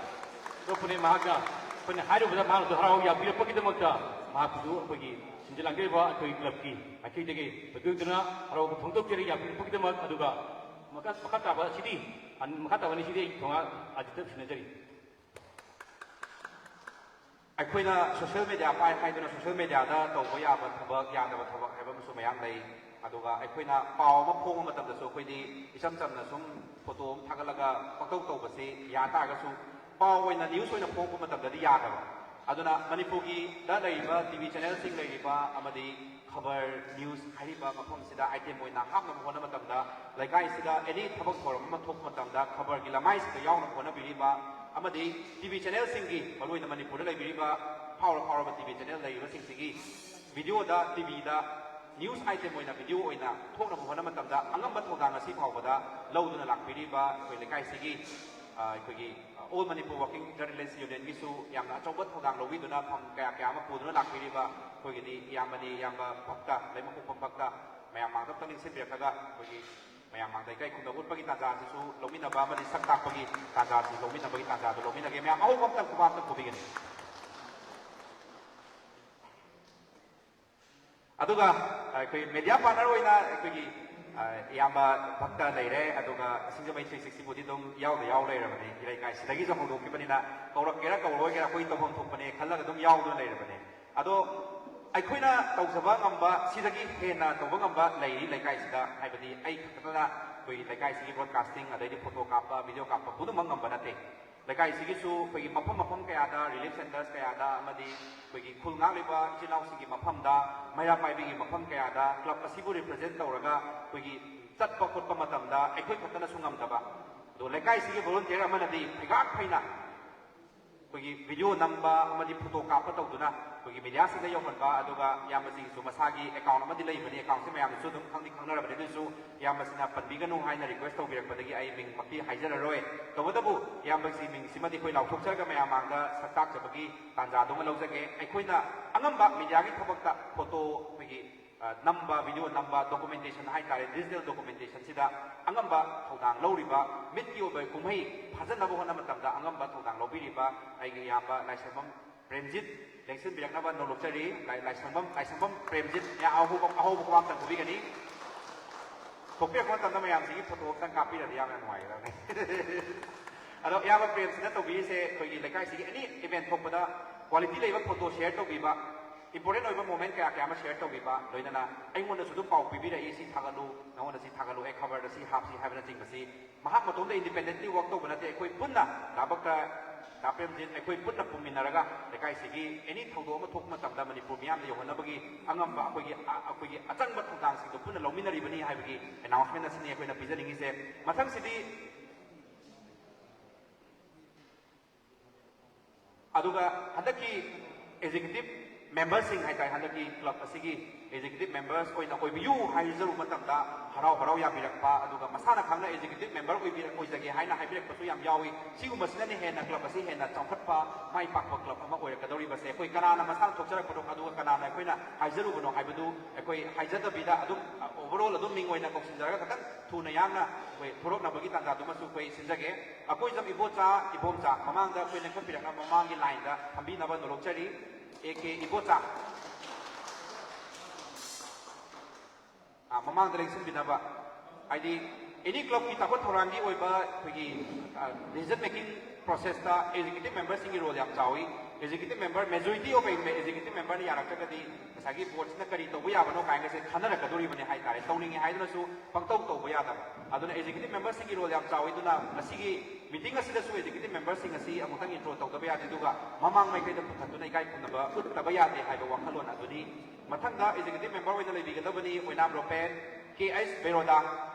ꯂꯧꯄꯅꯦ꯫ ꯃꯍꯥꯛꯅ ꯑꯩꯈꯣꯏꯅ ꯍꯥꯏꯔꯨꯕꯗ ꯃꯍꯥꯛꯅꯁꯨ ꯍꯔꯥꯎ ꯌꯥꯕꯤꯔꯛꯄꯒꯤꯗꯃꯛꯇ ꯃꯍꯥꯛꯄꯨꯁꯨ ꯑꯩꯈꯣꯏꯒꯤ ꯁꯤꯟꯖ ꯂꯥꯡꯖꯔꯤꯕ ꯑꯩꯈꯣꯏ ꯀ꯭ꯂꯕꯀꯤ ꯃꯥꯏꯀꯩꯗꯒꯤ ꯃꯇꯨꯡꯗꯨꯅ ꯍꯔꯥꯎꯕ ꯐꯣꯡꯗꯣꯛꯆꯔꯤ ꯌꯥꯕꯤꯔꯛꯄꯒꯤꯗꯃꯛ꯫ ꯑꯗꯨꯒ ꯃꯈꯥ, ꯃꯈꯥ ꯇꯥꯕ ꯑꯁꯤꯗꯤ, ꯑꯟ-, ꯃꯈꯥ ꯇꯥꯕ ꯑꯅꯤꯁꯤꯗꯤ ꯑꯩ ꯊꯣꯉꯥ ꯑꯖꯤꯠꯇ ꯁꯤꯟꯅꯖꯔꯤ꯫ ꯑꯩꯈꯣꯏꯅ ꯁꯣꯁꯤꯌꯦꯜ ꯃꯦꯗꯤꯌꯥ ꯄꯥꯏ ꯍꯥꯏꯗꯨꯅ ꯁꯣꯁꯤꯌꯦꯜ ꯃꯦꯗꯤꯌꯥꯗ ꯇꯧꯕ ꯌꯥꯕ ꯊꯕꯛ, ꯌꯥꯗꯕ ꯊꯕꯛ ꯍꯥꯏꯕ ꯑꯃꯁꯨ ꯃꯌꯥꯝ ꯂꯩ꯫ ꯑꯗꯨꯒ ꯑꯩꯈꯣꯏꯅ ꯄꯥꯎ ꯑꯃ ꯐꯣꯡꯕ ꯃꯇꯝꯗꯁꯨ ꯑꯩꯈꯣꯏꯗꯤ ꯏꯆꯝ ꯆꯝꯅ ꯁꯨꯝ ꯐꯣꯇꯣ ꯑꯃ ꯊꯥꯒꯠꯂꯒ ꯄꯪꯇꯧ ꯇꯧꯕꯁꯤ ꯌꯥ ꯇꯥꯔꯒꯁꯨ, ꯄꯥꯎ ꯑꯣꯏꯅ ꯅ꯭ꯌꯨꯁ ꯑꯣꯏꯅ ꯐꯣꯡꯕ ꯃꯇꯝꯗꯗꯤ ꯌꯥꯗꯕ꯫ ꯑꯗꯨꯅ ꯃꯅꯤꯄꯨꯔꯒꯤꯗ ꯂꯩꯔꯤꯕ ꯇꯤ ꯚꯤ ꯆꯦꯅꯦꯜꯁꯤꯡ ꯂꯩꯔꯤꯕ ꯑꯃꯗꯤ ꯈꯕꯔ ꯅ꯭ꯌꯨꯁ ꯍꯥꯏꯔꯤꯕ ꯃꯐꯝꯁꯤꯗ ꯑꯥꯏꯇꯦꯝ ꯑꯣꯏꯅ ꯍꯥꯞꯅꯕ ꯍꯣꯠꯅꯕ ꯃꯇꯝꯗ, ꯂꯩꯀꯥꯏꯁꯤꯗ ꯑꯦꯅꯤ ꯊꯕꯛ ꯊꯧꯔꯝ ꯑꯃ ꯊꯣꯛꯄ ꯃꯇꯝꯗ ꯈꯕꯔꯒꯤ ꯂꯃꯥꯏꯁꯤꯗ ꯌꯥꯎꯅꯕ ꯍꯣꯠꯅꯕꯤꯔꯤꯕ ꯑꯃꯗꯤ ꯇꯤ ꯚꯤ ꯆꯦꯅꯦꯜꯁꯤꯡꯒꯤ, ꯃꯔꯨꯑꯣꯏꯅ ꯃꯅꯤꯄꯨꯔꯗ ꯂꯩꯕꯤꯔꯤꯕ ꯐꯥꯎꯔ ꯐꯥꯎꯔꯕ ꯇꯤ ꯚꯤ ꯆꯦꯅꯦꯜ ꯂꯩꯔꯤꯕꯁꯤꯡꯁꯤꯒꯤ ꯚꯤꯗꯤꯑꯣꯗ, ꯇꯤ ꯚꯤꯗ ꯅ꯭ꯌꯨꯁ ꯑꯥꯏꯇꯦꯝ ꯑꯣꯏꯅ ꯚꯤꯗꯤꯑꯣ ꯑꯣꯏꯅ ꯊꯣꯛꯅꯕ ꯍꯣꯠꯅꯕ ꯃꯇꯝꯗ ꯑꯉꯝꯕ ꯊꯧꯗꯥꯡ ꯉꯁꯤ ꯐꯥꯎꯕꯗ ꯂꯧꯗꯨꯅ ꯂꯥꯛꯄꯤꯔꯤꯕ ꯑꯩꯈꯣꯏ ꯂꯩꯀꯥꯏꯁꯤꯒꯤ, ꯑ, ꯑꯩꯈꯣꯏꯒꯤ, ꯑ, All Manipur Working Journalist Unionꯒꯤꯁꯨ ꯌꯥꯝꯅ ꯑꯆꯧꯕ ꯊꯧꯗꯥꯡ ꯂꯧꯕꯤꯗꯨꯅ ꯐꯝ ꯀꯌꯥ ꯀꯌꯥ ꯑꯃ ꯄꯨꯗꯨꯅ ꯂꯥꯛꯄꯤꯔꯤꯕ ꯑꯩꯈꯣꯏꯒꯤꯗꯤ ꯏꯌꯥꯝꯕꯅꯤ, ꯏꯌꯥꯝꯕ ꯚꯛꯇ, ꯂꯩꯃꯈꯣꯡꯐꯝ ꯚꯛꯇ ꯃꯌꯥꯝ ꯃꯥꯡꯗ ꯑꯝꯇ ꯅꯤꯡꯁꯤꯡꯕꯤꯔꯛꯂꯒ ꯑꯩꯈꯣꯏꯒꯤ ꯃꯌꯥꯝ ꯃꯥꯡꯗ ꯏꯀꯥꯏ ꯈꯨꯝꯅꯕ ꯎꯠꯄꯒꯤ ꯇꯥꯟꯖꯥꯁꯤꯁꯨ ꯂꯧꯃꯤꯟꯅꯕ ꯑꯃꯗꯤ ꯁꯛ ꯇꯥꯛꯄꯒꯤ ꯇꯥꯟꯖꯥꯁꯤ ꯂꯧꯃꯤꯟꯅꯕꯒꯤ ꯇꯥꯟꯖꯥꯗꯨ ꯂꯧꯃꯤꯟꯅꯒꯦ꯫ ꯃꯌꯥꯝ ꯑꯍꯧꯕ ꯑꯝꯇꯪ ꯈꯨꯕꯥꯛ ꯑꯝꯇꯪ ꯈꯨꯕꯤꯒꯅꯤ꯫ ꯑꯗꯨꯒ ꯑꯩꯈꯣꯏ ꯃꯦꯗꯤꯌꯥ ꯄꯥꯔꯠꯅꯔ ꯑꯣꯏꯅ ꯑꯩꯈꯣꯏꯒꯤ, ꯑ, ꯏꯌꯥꯝꯕ ꯚꯛꯇ ꯂꯩꯔꯦ, ꯑꯗꯨꯒ ꯁꯤꯡꯖꯃꯩ ꯊ꯭ꯔꯤ ꯁꯤꯛꯁꯇꯤꯕꯨꯗꯤ ꯑꯗꯨꯝ ꯌꯥꯎꯗ ꯌꯥꯎ ꯂꯩꯔꯕꯅꯦ꯫ ꯏꯔꯩꯀꯥꯏꯁꯤꯗꯒꯤꯁꯨ ꯍꯧꯗꯣꯛꯈꯤꯕꯅꯤꯅ ꯀꯧꯔꯛꯀꯦꯔꯥ ꯀꯧꯔꯣꯏꯒꯦꯔꯥ ꯑꯩꯈꯣꯏ ꯇꯧꯐꯝ ꯊꯣꯛꯄꯅꯦ ꯈꯜꯂꯒ ꯑꯗꯨꯝ ꯌꯥꯎꯗꯨꯅ ꯂꯩꯔꯕꯅꯦ꯫ ꯑꯗꯣ ꯑꯩꯈꯣꯏꯅ ꯇꯧꯖꯕ ꯉꯝꯕ ꯁꯤꯗꯒꯤ ꯍꯦꯟꯅ ꯇꯧꯕ ꯉꯝꯕ ꯂꯩꯔꯤ ꯂꯩꯀꯥꯏꯁꯤꯗ, ꯍꯥꯏꯕꯗꯤ ꯑꯩ ꯈꯛꯇꯅ ꯑꯩꯈꯣꯏ ꯂꯩꯀꯥꯏꯁꯤꯒꯤ ꯕ꯭ꯔꯣꯗꯀꯥꯁꯇꯤꯡ ꯑꯗꯩꯗꯤ ꯐꯣꯇꯣ ꯀꯥꯞꯄ, ꯚꯤꯗꯤꯑꯣ ꯀꯥꯞꯄ ꯄꯨꯝꯅꯃꯛ ꯉꯝꯕ ꯅꯠꯇꯦ꯫ ꯂꯩꯀꯥꯏꯁꯤꯒꯤꯁꯨ ꯑꯩꯈꯣꯏꯒꯤ ꯃꯐꯝ ꯃꯐꯝ ꯀꯌꯥꯗ, ꯔꯤꯂꯤꯐ ꯁꯦꯟꯇꯔꯁ ꯀꯌꯥꯗ ꯑꯃꯗꯤ ꯑꯩꯈꯣꯏꯒꯤ ꯈꯨꯜ ꯉꯥꯛꯂꯤꯕ ꯏꯆꯤꯜ ꯏꯅꯥꯎꯁꯤꯡꯒꯤ ꯃꯐꯝꯗ, ꯃꯩꯔꯥ ꯄꯥꯏꯕꯤꯒꯤ ꯃꯐꯝ ꯀꯌꯥꯗ ꯀ꯭ꯂꯕ ꯑꯁꯤꯕꯨ ꯔꯤꯄ꯭ꯔꯖꯦꯟ ꯇꯧꯔꯒ ꯑꯩꯈꯣꯏꯒꯤ ꯆꯠꯄ ꯈꯣꯠꯄ ꯃꯇꯝꯗ ꯑꯩꯈꯣꯏ ꯈꯛꯇꯅꯁꯨ ꯉꯝꯗꯕ, ꯑꯗꯣ ꯂꯩꯀꯥꯏꯁꯤꯒꯤ ꯚꯣꯂꯨꯟꯇꯤꯌꯔ ꯑꯃꯅꯗꯤ ꯐꯩꯒꯥꯛ ꯐꯩꯅ ꯑꯩꯈꯣꯏꯒꯤ ꯚꯤꯗꯤꯑꯣ ꯅꯝꯕ ꯑꯃꯗꯤ ꯐꯣꯇꯣ ꯀꯥꯞꯄ ꯇꯧꯗꯨꯅ ꯑꯩꯈꯣꯏꯒꯤ ꯃꯦꯗꯤꯌꯥꯁꯤꯡꯗ ꯌꯧꯍꯟꯕ, ꯑꯗꯨꯒ ꯏꯌꯥꯝꯕꯁꯤꯡꯒꯤꯁꯨ ꯃꯁꯥꯒꯤ ꯑꯦꯀꯥꯎꯟ ꯑꯃꯗꯤ ꯂꯩꯕꯅꯤ, ꯑꯦꯀꯥꯎꯟꯁꯦ ꯃꯌꯥꯝꯅꯁꯨ ꯑꯗꯨꯝ ꯈꯪꯗꯤ ꯈꯪꯅꯔꯕꯅꯤ, ꯑꯗꯨꯁꯨ ꯏꯌꯥꯝꯕꯁꯤꯅ ꯄꯟꯕꯤꯒꯅꯨ ꯍꯥꯏꯅ ꯔꯤꯀ꯭ꯋꯦꯁ ꯇꯧꯕꯤꯔꯛꯄꯗꯒꯤ ꯑꯩ ꯃꯤꯡꯃꯛꯇꯤ ꯍꯥꯏꯖꯔꯔꯣꯏ꯫ ꯇꯧꯕꯇꯕꯨ ꯏꯌꯥꯝꯕꯁꯤ ꯃꯤꯡꯁꯤꯃꯗꯤ ꯑꯩꯈꯣꯏ ꯂꯥꯎꯊꯣꯛꯆꯔꯒ ꯃꯌꯥꯝ ꯃꯥꯡꯗ ꯁꯛ ꯇꯥꯛꯆꯕꯒꯤ ꯇꯥꯟꯖꯥꯗꯨꯃ ꯂꯧꯖꯒꯦ꯫ ꯑꯩꯈꯣꯏꯅ ꯑꯉꯝꯕ ꯃꯦꯗꯤꯌꯥꯒꯤ ꯊꯕꯛꯇ ꯐꯣꯇꯣ ꯑꯩꯈꯣꯏꯒꯤ, ꯅꯝꯕ, ꯚꯤꯗꯤꯑꯣ ꯅꯝꯕ, ꯗꯣꯀꯨꯃꯦꯟꯇꯦꯁꯟ ꯍꯥꯏꯇꯥꯔꯦ, ꯗꯤꯖꯤꯇꯦꯜ ꯗꯣꯀꯨꯃꯦꯟꯇꯦꯁꯟꯁꯤꯗ ꯑꯉꯝꯕ ꯊꯧꯗꯥꯡ ꯂꯧꯔꯤꯕ, ꯃꯤꯠꯀꯤ ꯑꯣꯏꯕ ꯀꯨꯝꯍꯩ ꯐꯥꯖꯟꯅꯕ ꯍꯣꯠꯅꯕ ꯃꯇꯝꯗ ꯑꯉꯝꯕ ꯊꯧꯗꯥꯡ ꯂꯧꯕꯤꯔꯤꯕ ꯑꯩꯒꯤ ꯏꯌꯥꯝꯕ ꯂꯥꯏꯁ꯭ꯔꯝꯕꯝ ꯄ꯭ꯔꯦꯝꯖꯤꯠ ꯂꯦꯡꯁꯤꯟꯕꯤꯔꯛꯅꯕ ꯅꯣꯂꯨꯛꯆꯔꯤ꯫ ꯂꯥꯏ-, ꯂꯥꯏꯁ꯭ꯔꯝꯕꯝ, ꯂꯥꯏꯁ꯭ꯔꯝꯕꯝ ꯄ꯭ꯔꯦꯝꯖꯤꯠ, ꯌꯥ-, ꯑꯍꯧꯕ, ꯑꯍꯧꯕ ꯈꯨꯕꯥꯛ ꯑꯃꯇꯪ ꯈꯨꯕꯤꯒꯅꯤ꯫ ꯊꯣꯛꯄꯤꯔꯛꯄ ꯃꯇꯝꯗ ꯃꯌꯥꯝꯁꯤꯒꯤ ꯐꯣꯇꯣ ꯑꯝꯇꯪ ꯀꯥꯞꯄꯤꯔꯗꯤ ꯌꯥꯝꯅ ꯅꯨꯡꯉꯥꯏꯒꯗꯕꯅꯤ꯫ ꯑꯗꯣ ꯏꯌꯥꯝꯕ ꯄ꯭ꯔꯦꯝꯁꯤꯅ ꯇꯧꯕꯤꯔꯤꯁꯦ ꯑꯩꯈꯣꯏꯒꯤ ꯂꯩꯀꯥꯏꯁꯤꯒꯤ ꯑꯦꯅꯤ ꯏꯚꯦꯟ ꯊꯣꯛꯄꯗ ꯀ꯭ꯋꯥꯂꯤꯇꯤ ꯂꯩꯕ ꯐꯣꯇꯣ ꯁꯤꯌꯔ ꯇꯧꯕꯤꯕ, ꯏꯝꯄꯣꯔꯇꯦꯟ ꯑꯣꯏꯕ ꯃꯣꯃꯦꯟ ꯀꯌꯥ ꯀꯌꯥ ꯑꯃ ꯁꯤꯌꯔ ꯇꯧꯕꯤꯕ, ꯂꯣꯏꯅꯅ ꯑꯩꯉꯣꯟꯗꯁꯨ ꯑꯗꯨꯝ ꯄꯥꯎ ꯄꯤꯕꯤꯔꯛꯏ, "ꯁꯤ ꯊꯥꯒꯠꯂꯨ, ꯅꯉꯣꯟꯗ ꯁꯤ ꯊꯥꯒꯠꯂꯨ, ꯑꯦ ꯈꯕꯔꯗ ꯁꯤ ꯍꯥꯞꯁꯤ" ꯍꯥꯏꯕꯅꯆꯤꯡꯕꯁꯤ ꯃꯍꯥꯛ ꯃꯇꯣꯝꯗ ꯏꯟꯗꯤꯄꯦꯟꯗꯦꯟꯠꯂꯤ ꯋꯥꯔꯛ ꯇꯧꯕ ꯅꯠꯇꯦ, ꯑꯩꯈꯣꯏ ꯄꯨꯟꯅ ꯗꯥ ꯚꯛꯇ, ꯗꯥ ꯄ꯭ꯔꯦꯝꯖꯤꯠ, ꯑꯩꯈꯣꯏ ꯄꯨꯟꯅ ꯄꯨꯃꯤꯟꯅꯔꯒ ꯂꯩꯀꯥꯏꯁꯤꯒꯤ ꯑꯦꯅꯤ ꯊꯧꯗꯣꯛ ꯑꯃ ꯊꯣꯛꯄ ꯃꯇꯝꯗ ꯃꯅꯤꯄꯨꯔ ꯃꯤꯌꯥꯝꯗ ꯌꯧꯍꯟꯅꯕꯒꯤ ꯑꯉꯝꯕ ꯑꯩꯈꯣꯏꯒꯤ, ꯑ-, ꯑꯩꯈꯣꯏꯒꯤ ꯑꯆꯪꯕ ꯊꯧꯗꯥꯡꯁꯤꯡꯗꯣ ꯄꯨꯟꯅ ꯂꯧꯃꯤꯟꯅꯔꯤꯕꯅꯤ ꯍꯥꯏꯕꯒꯤ ꯑꯦꯅꯥꯎꯟꯁꯃꯦꯟ ꯑꯁꯤꯅꯤ ꯑꯩꯈꯣꯏꯅ ꯄꯤꯖꯅꯤꯡꯉꯤꯁꯦ꯫ ꯃꯊꯪꯁꯤꯗꯤ ꯑꯗꯨꯒ ꯍꯟꯗꯛꯀꯤ ꯑꯦꯛꯖꯤꯀ꯭ꯌꯨꯇꯤꯚ ꯃꯦꯝꯕꯔꯁꯤꯡ ꯍꯥꯏꯇꯥꯔꯦ, ꯍꯟꯗꯛꯀꯤ ꯀ꯭ꯂꯕ ꯑꯁꯤꯒꯤ ꯑꯦꯛꯖꯤꯀ꯭ꯌꯨꯇꯤꯚ ꯃꯦꯝꯕꯔꯁ ꯑꯣꯏꯅ ꯑꯣꯏꯕꯤꯌꯨ ꯍꯥꯏꯖꯔꯨꯕ ꯃꯇꯝꯗ ꯍꯔꯥꯎ ꯍꯔꯥꯎ ꯌꯥꯕꯤꯔꯛꯄ, ꯑꯗꯨꯒ ꯃꯁꯥꯅ ꯈꯪꯅ ꯑꯦꯛꯖꯤꯀ꯭ꯌꯨꯇꯤꯚ ꯃꯦꯝꯕꯔ ꯑꯣꯏꯕꯤꯔꯛ-, ꯑꯣꯏꯖꯒꯦ ꯍꯥꯏꯅ ꯍꯥꯏꯕꯤꯔꯛꯄꯁꯨ ꯌꯥꯝ ꯌꯥꯎꯏ꯫ ꯁꯤꯒꯨꯝꯕꯁꯤꯅꯅꯦ ꯍꯦꯟꯅ ꯀ꯭ꯂꯕ ꯑꯁꯤ ꯍꯦꯟꯅ ꯆꯥꯎꯈꯠꯄ, ꯃꯥꯏ ꯄꯥꯛꯄ ꯀ꯭ꯂꯕ ꯑꯃ ꯑꯣꯏꯔꯛꯀꯗꯧꯔꯤꯕꯁꯦ꯫ ꯑꯩꯈꯣꯏ ꯀꯅꯥꯅ ꯃꯁꯥꯅ ꯊꯣꯛꯆꯔꯛꯄꯅꯣ, ꯑꯗꯨꯒ ꯀꯅꯥꯅ ꯑꯩꯈꯣꯏꯅ ꯍꯥꯏꯖꯔꯨꯕꯅꯣ ꯍꯥꯏꯕꯗꯨ ꯑꯩꯈꯣꯏ ꯍꯥꯏꯖꯗꯕꯤꯗ ꯑꯗꯨꯝ, ꯑ, ꯑꯣꯚꯔꯑꯣꯜ ꯑꯗꯨꯝ ꯃꯤꯡ ꯑꯣꯏꯅ ꯀꯧꯁꯤꯟꯖꯔꯒ ꯈꯤꯇꯪ ꯊꯨꯅ ꯌꯥꯡꯅ ꯑꯩꯈꯣꯏ ꯊꯣꯔꯛꯅꯕꯒꯤ ꯇꯥꯟꯖꯥꯗꯨꯃꯁꯨ ꯑꯩꯈꯣꯏ ꯁꯤꯟꯖꯒꯦ꯫ ꯑꯀꯣꯏꯖꯝ ꯏꯕꯣꯆꯥ, ꯏꯕꯣꯝꯆꯥ, ꯃꯃꯥꯡꯗ ꯑꯩꯈꯣꯏ ꯂꯦꯡꯈꯠꯄꯤꯔꯛꯅꯕ ꯃꯃꯥꯡꯒꯤ ꯂꯥꯏꯟꯗ ꯐꯝꯕꯤꯅꯕ ꯅꯣꯂꯣꯛꯆꯔꯤ꯫ A K Ibocha. ꯑ, ꯃꯃꯥꯡꯗ ꯂꯦꯡꯁꯤꯟꯕꯤꯅꯕ꯫ ꯍꯥꯏꯗꯤ, ꯑꯦꯅꯤ ꯀ꯭ꯂꯕꯀꯤ ꯆꯥꯎꯈꯠ ꯊꯧꯔꯥꯡꯒꯤ ꯑꯣꯏꯕ ꯑꯩꯈꯣꯏꯒꯤ, ꯑ, ꯗꯤꯁꯤꯖꯟ ꯃꯦꯀꯤꯡ ꯄ꯭ꯔꯣꯁꯦꯁꯇ ꯑꯦꯛꯖꯤꯀ꯭ꯌꯨꯇꯤꯚ ꯃꯦꯝꯕꯔꯁꯤꯡꯒꯤ ꯔꯣꯜ ꯌꯥꯝ ꯆꯥꯎꯏ꯫ Executive member, majority of executive ꯃꯦꯝꯕꯔꯅ ꯌꯥꯔꯛꯇ꯭ꯔꯒꯗꯤ ꯉꯁꯥꯏꯒꯤ ꯕꯣꯔꯗꯁꯤꯅ ꯀꯔꯤ ꯇꯧꯕ ꯌꯥꯕꯅꯣ ꯀꯥꯏꯅꯒꯁꯦ ꯈꯟꯅꯔꯛꯀꯗꯣꯔꯤꯕꯅꯤ ꯍꯥꯏꯇꯥꯔꯦ꯫ ꯇꯧꯅꯤꯡꯉꯤ ꯍꯥꯏꯗꯨꯅꯁꯨ ꯄꯪꯇꯧ ꯇꯧꯕ ꯌꯥꯗꯕ꯫ ꯑꯗꯨꯅ ꯑꯦꯛꯖꯤꯀ꯭ꯌꯨꯇꯤꯚ ꯃꯦꯝꯕꯔꯁꯤꯡꯒꯤ ꯔꯣꯜ ꯌꯥꯝ ꯆꯥꯎꯏ꯫ ꯑꯗꯨꯅ ꯉꯁꯤꯒꯤ ꯃꯤꯇꯤꯡ ꯑꯁꯤꯗꯁꯨ ꯑꯦꯛꯖꯤꯀ꯭ꯌꯨꯇꯤꯚ ꯃꯦꯝꯕꯔꯁꯤꯡ ꯑꯁꯤ ꯑꯃꯨꯛꯇꯪ ꯏꯟꯇ꯭ꯔꯣ ꯇꯧꯗꯕ ꯌꯥꯗꯦ꯫ ꯑꯗꯨꯒ ꯃꯃꯥꯡ ꯃꯥꯏꯀꯩꯗ ꯄꯨꯈꯠꯇꯨꯅ ꯏꯀꯥꯏ ꯈꯨꯝꯅꯕ ꯎꯠꯇꯕ ꯌꯥꯗꯦ ꯍꯥꯏꯕ ꯋꯥꯈꯜꯂꯣꯟ ꯑꯗꯨꯅꯤ꯫ ꯃꯊꯪꯗ ꯑꯦꯛꯖꯤꯀ꯭ꯌꯨꯇꯤꯚ ꯃꯦꯝꯕꯔ ꯑꯣꯏꯅ ꯂꯩꯕꯤꯒꯗꯕꯅꯤ ꯑꯣꯏꯅꯥꯝ ꯔꯣꯄꯦꯟ ꯀꯦ ꯑꯩꯆ ꯕꯦꯔꯣꯗꯥ꯫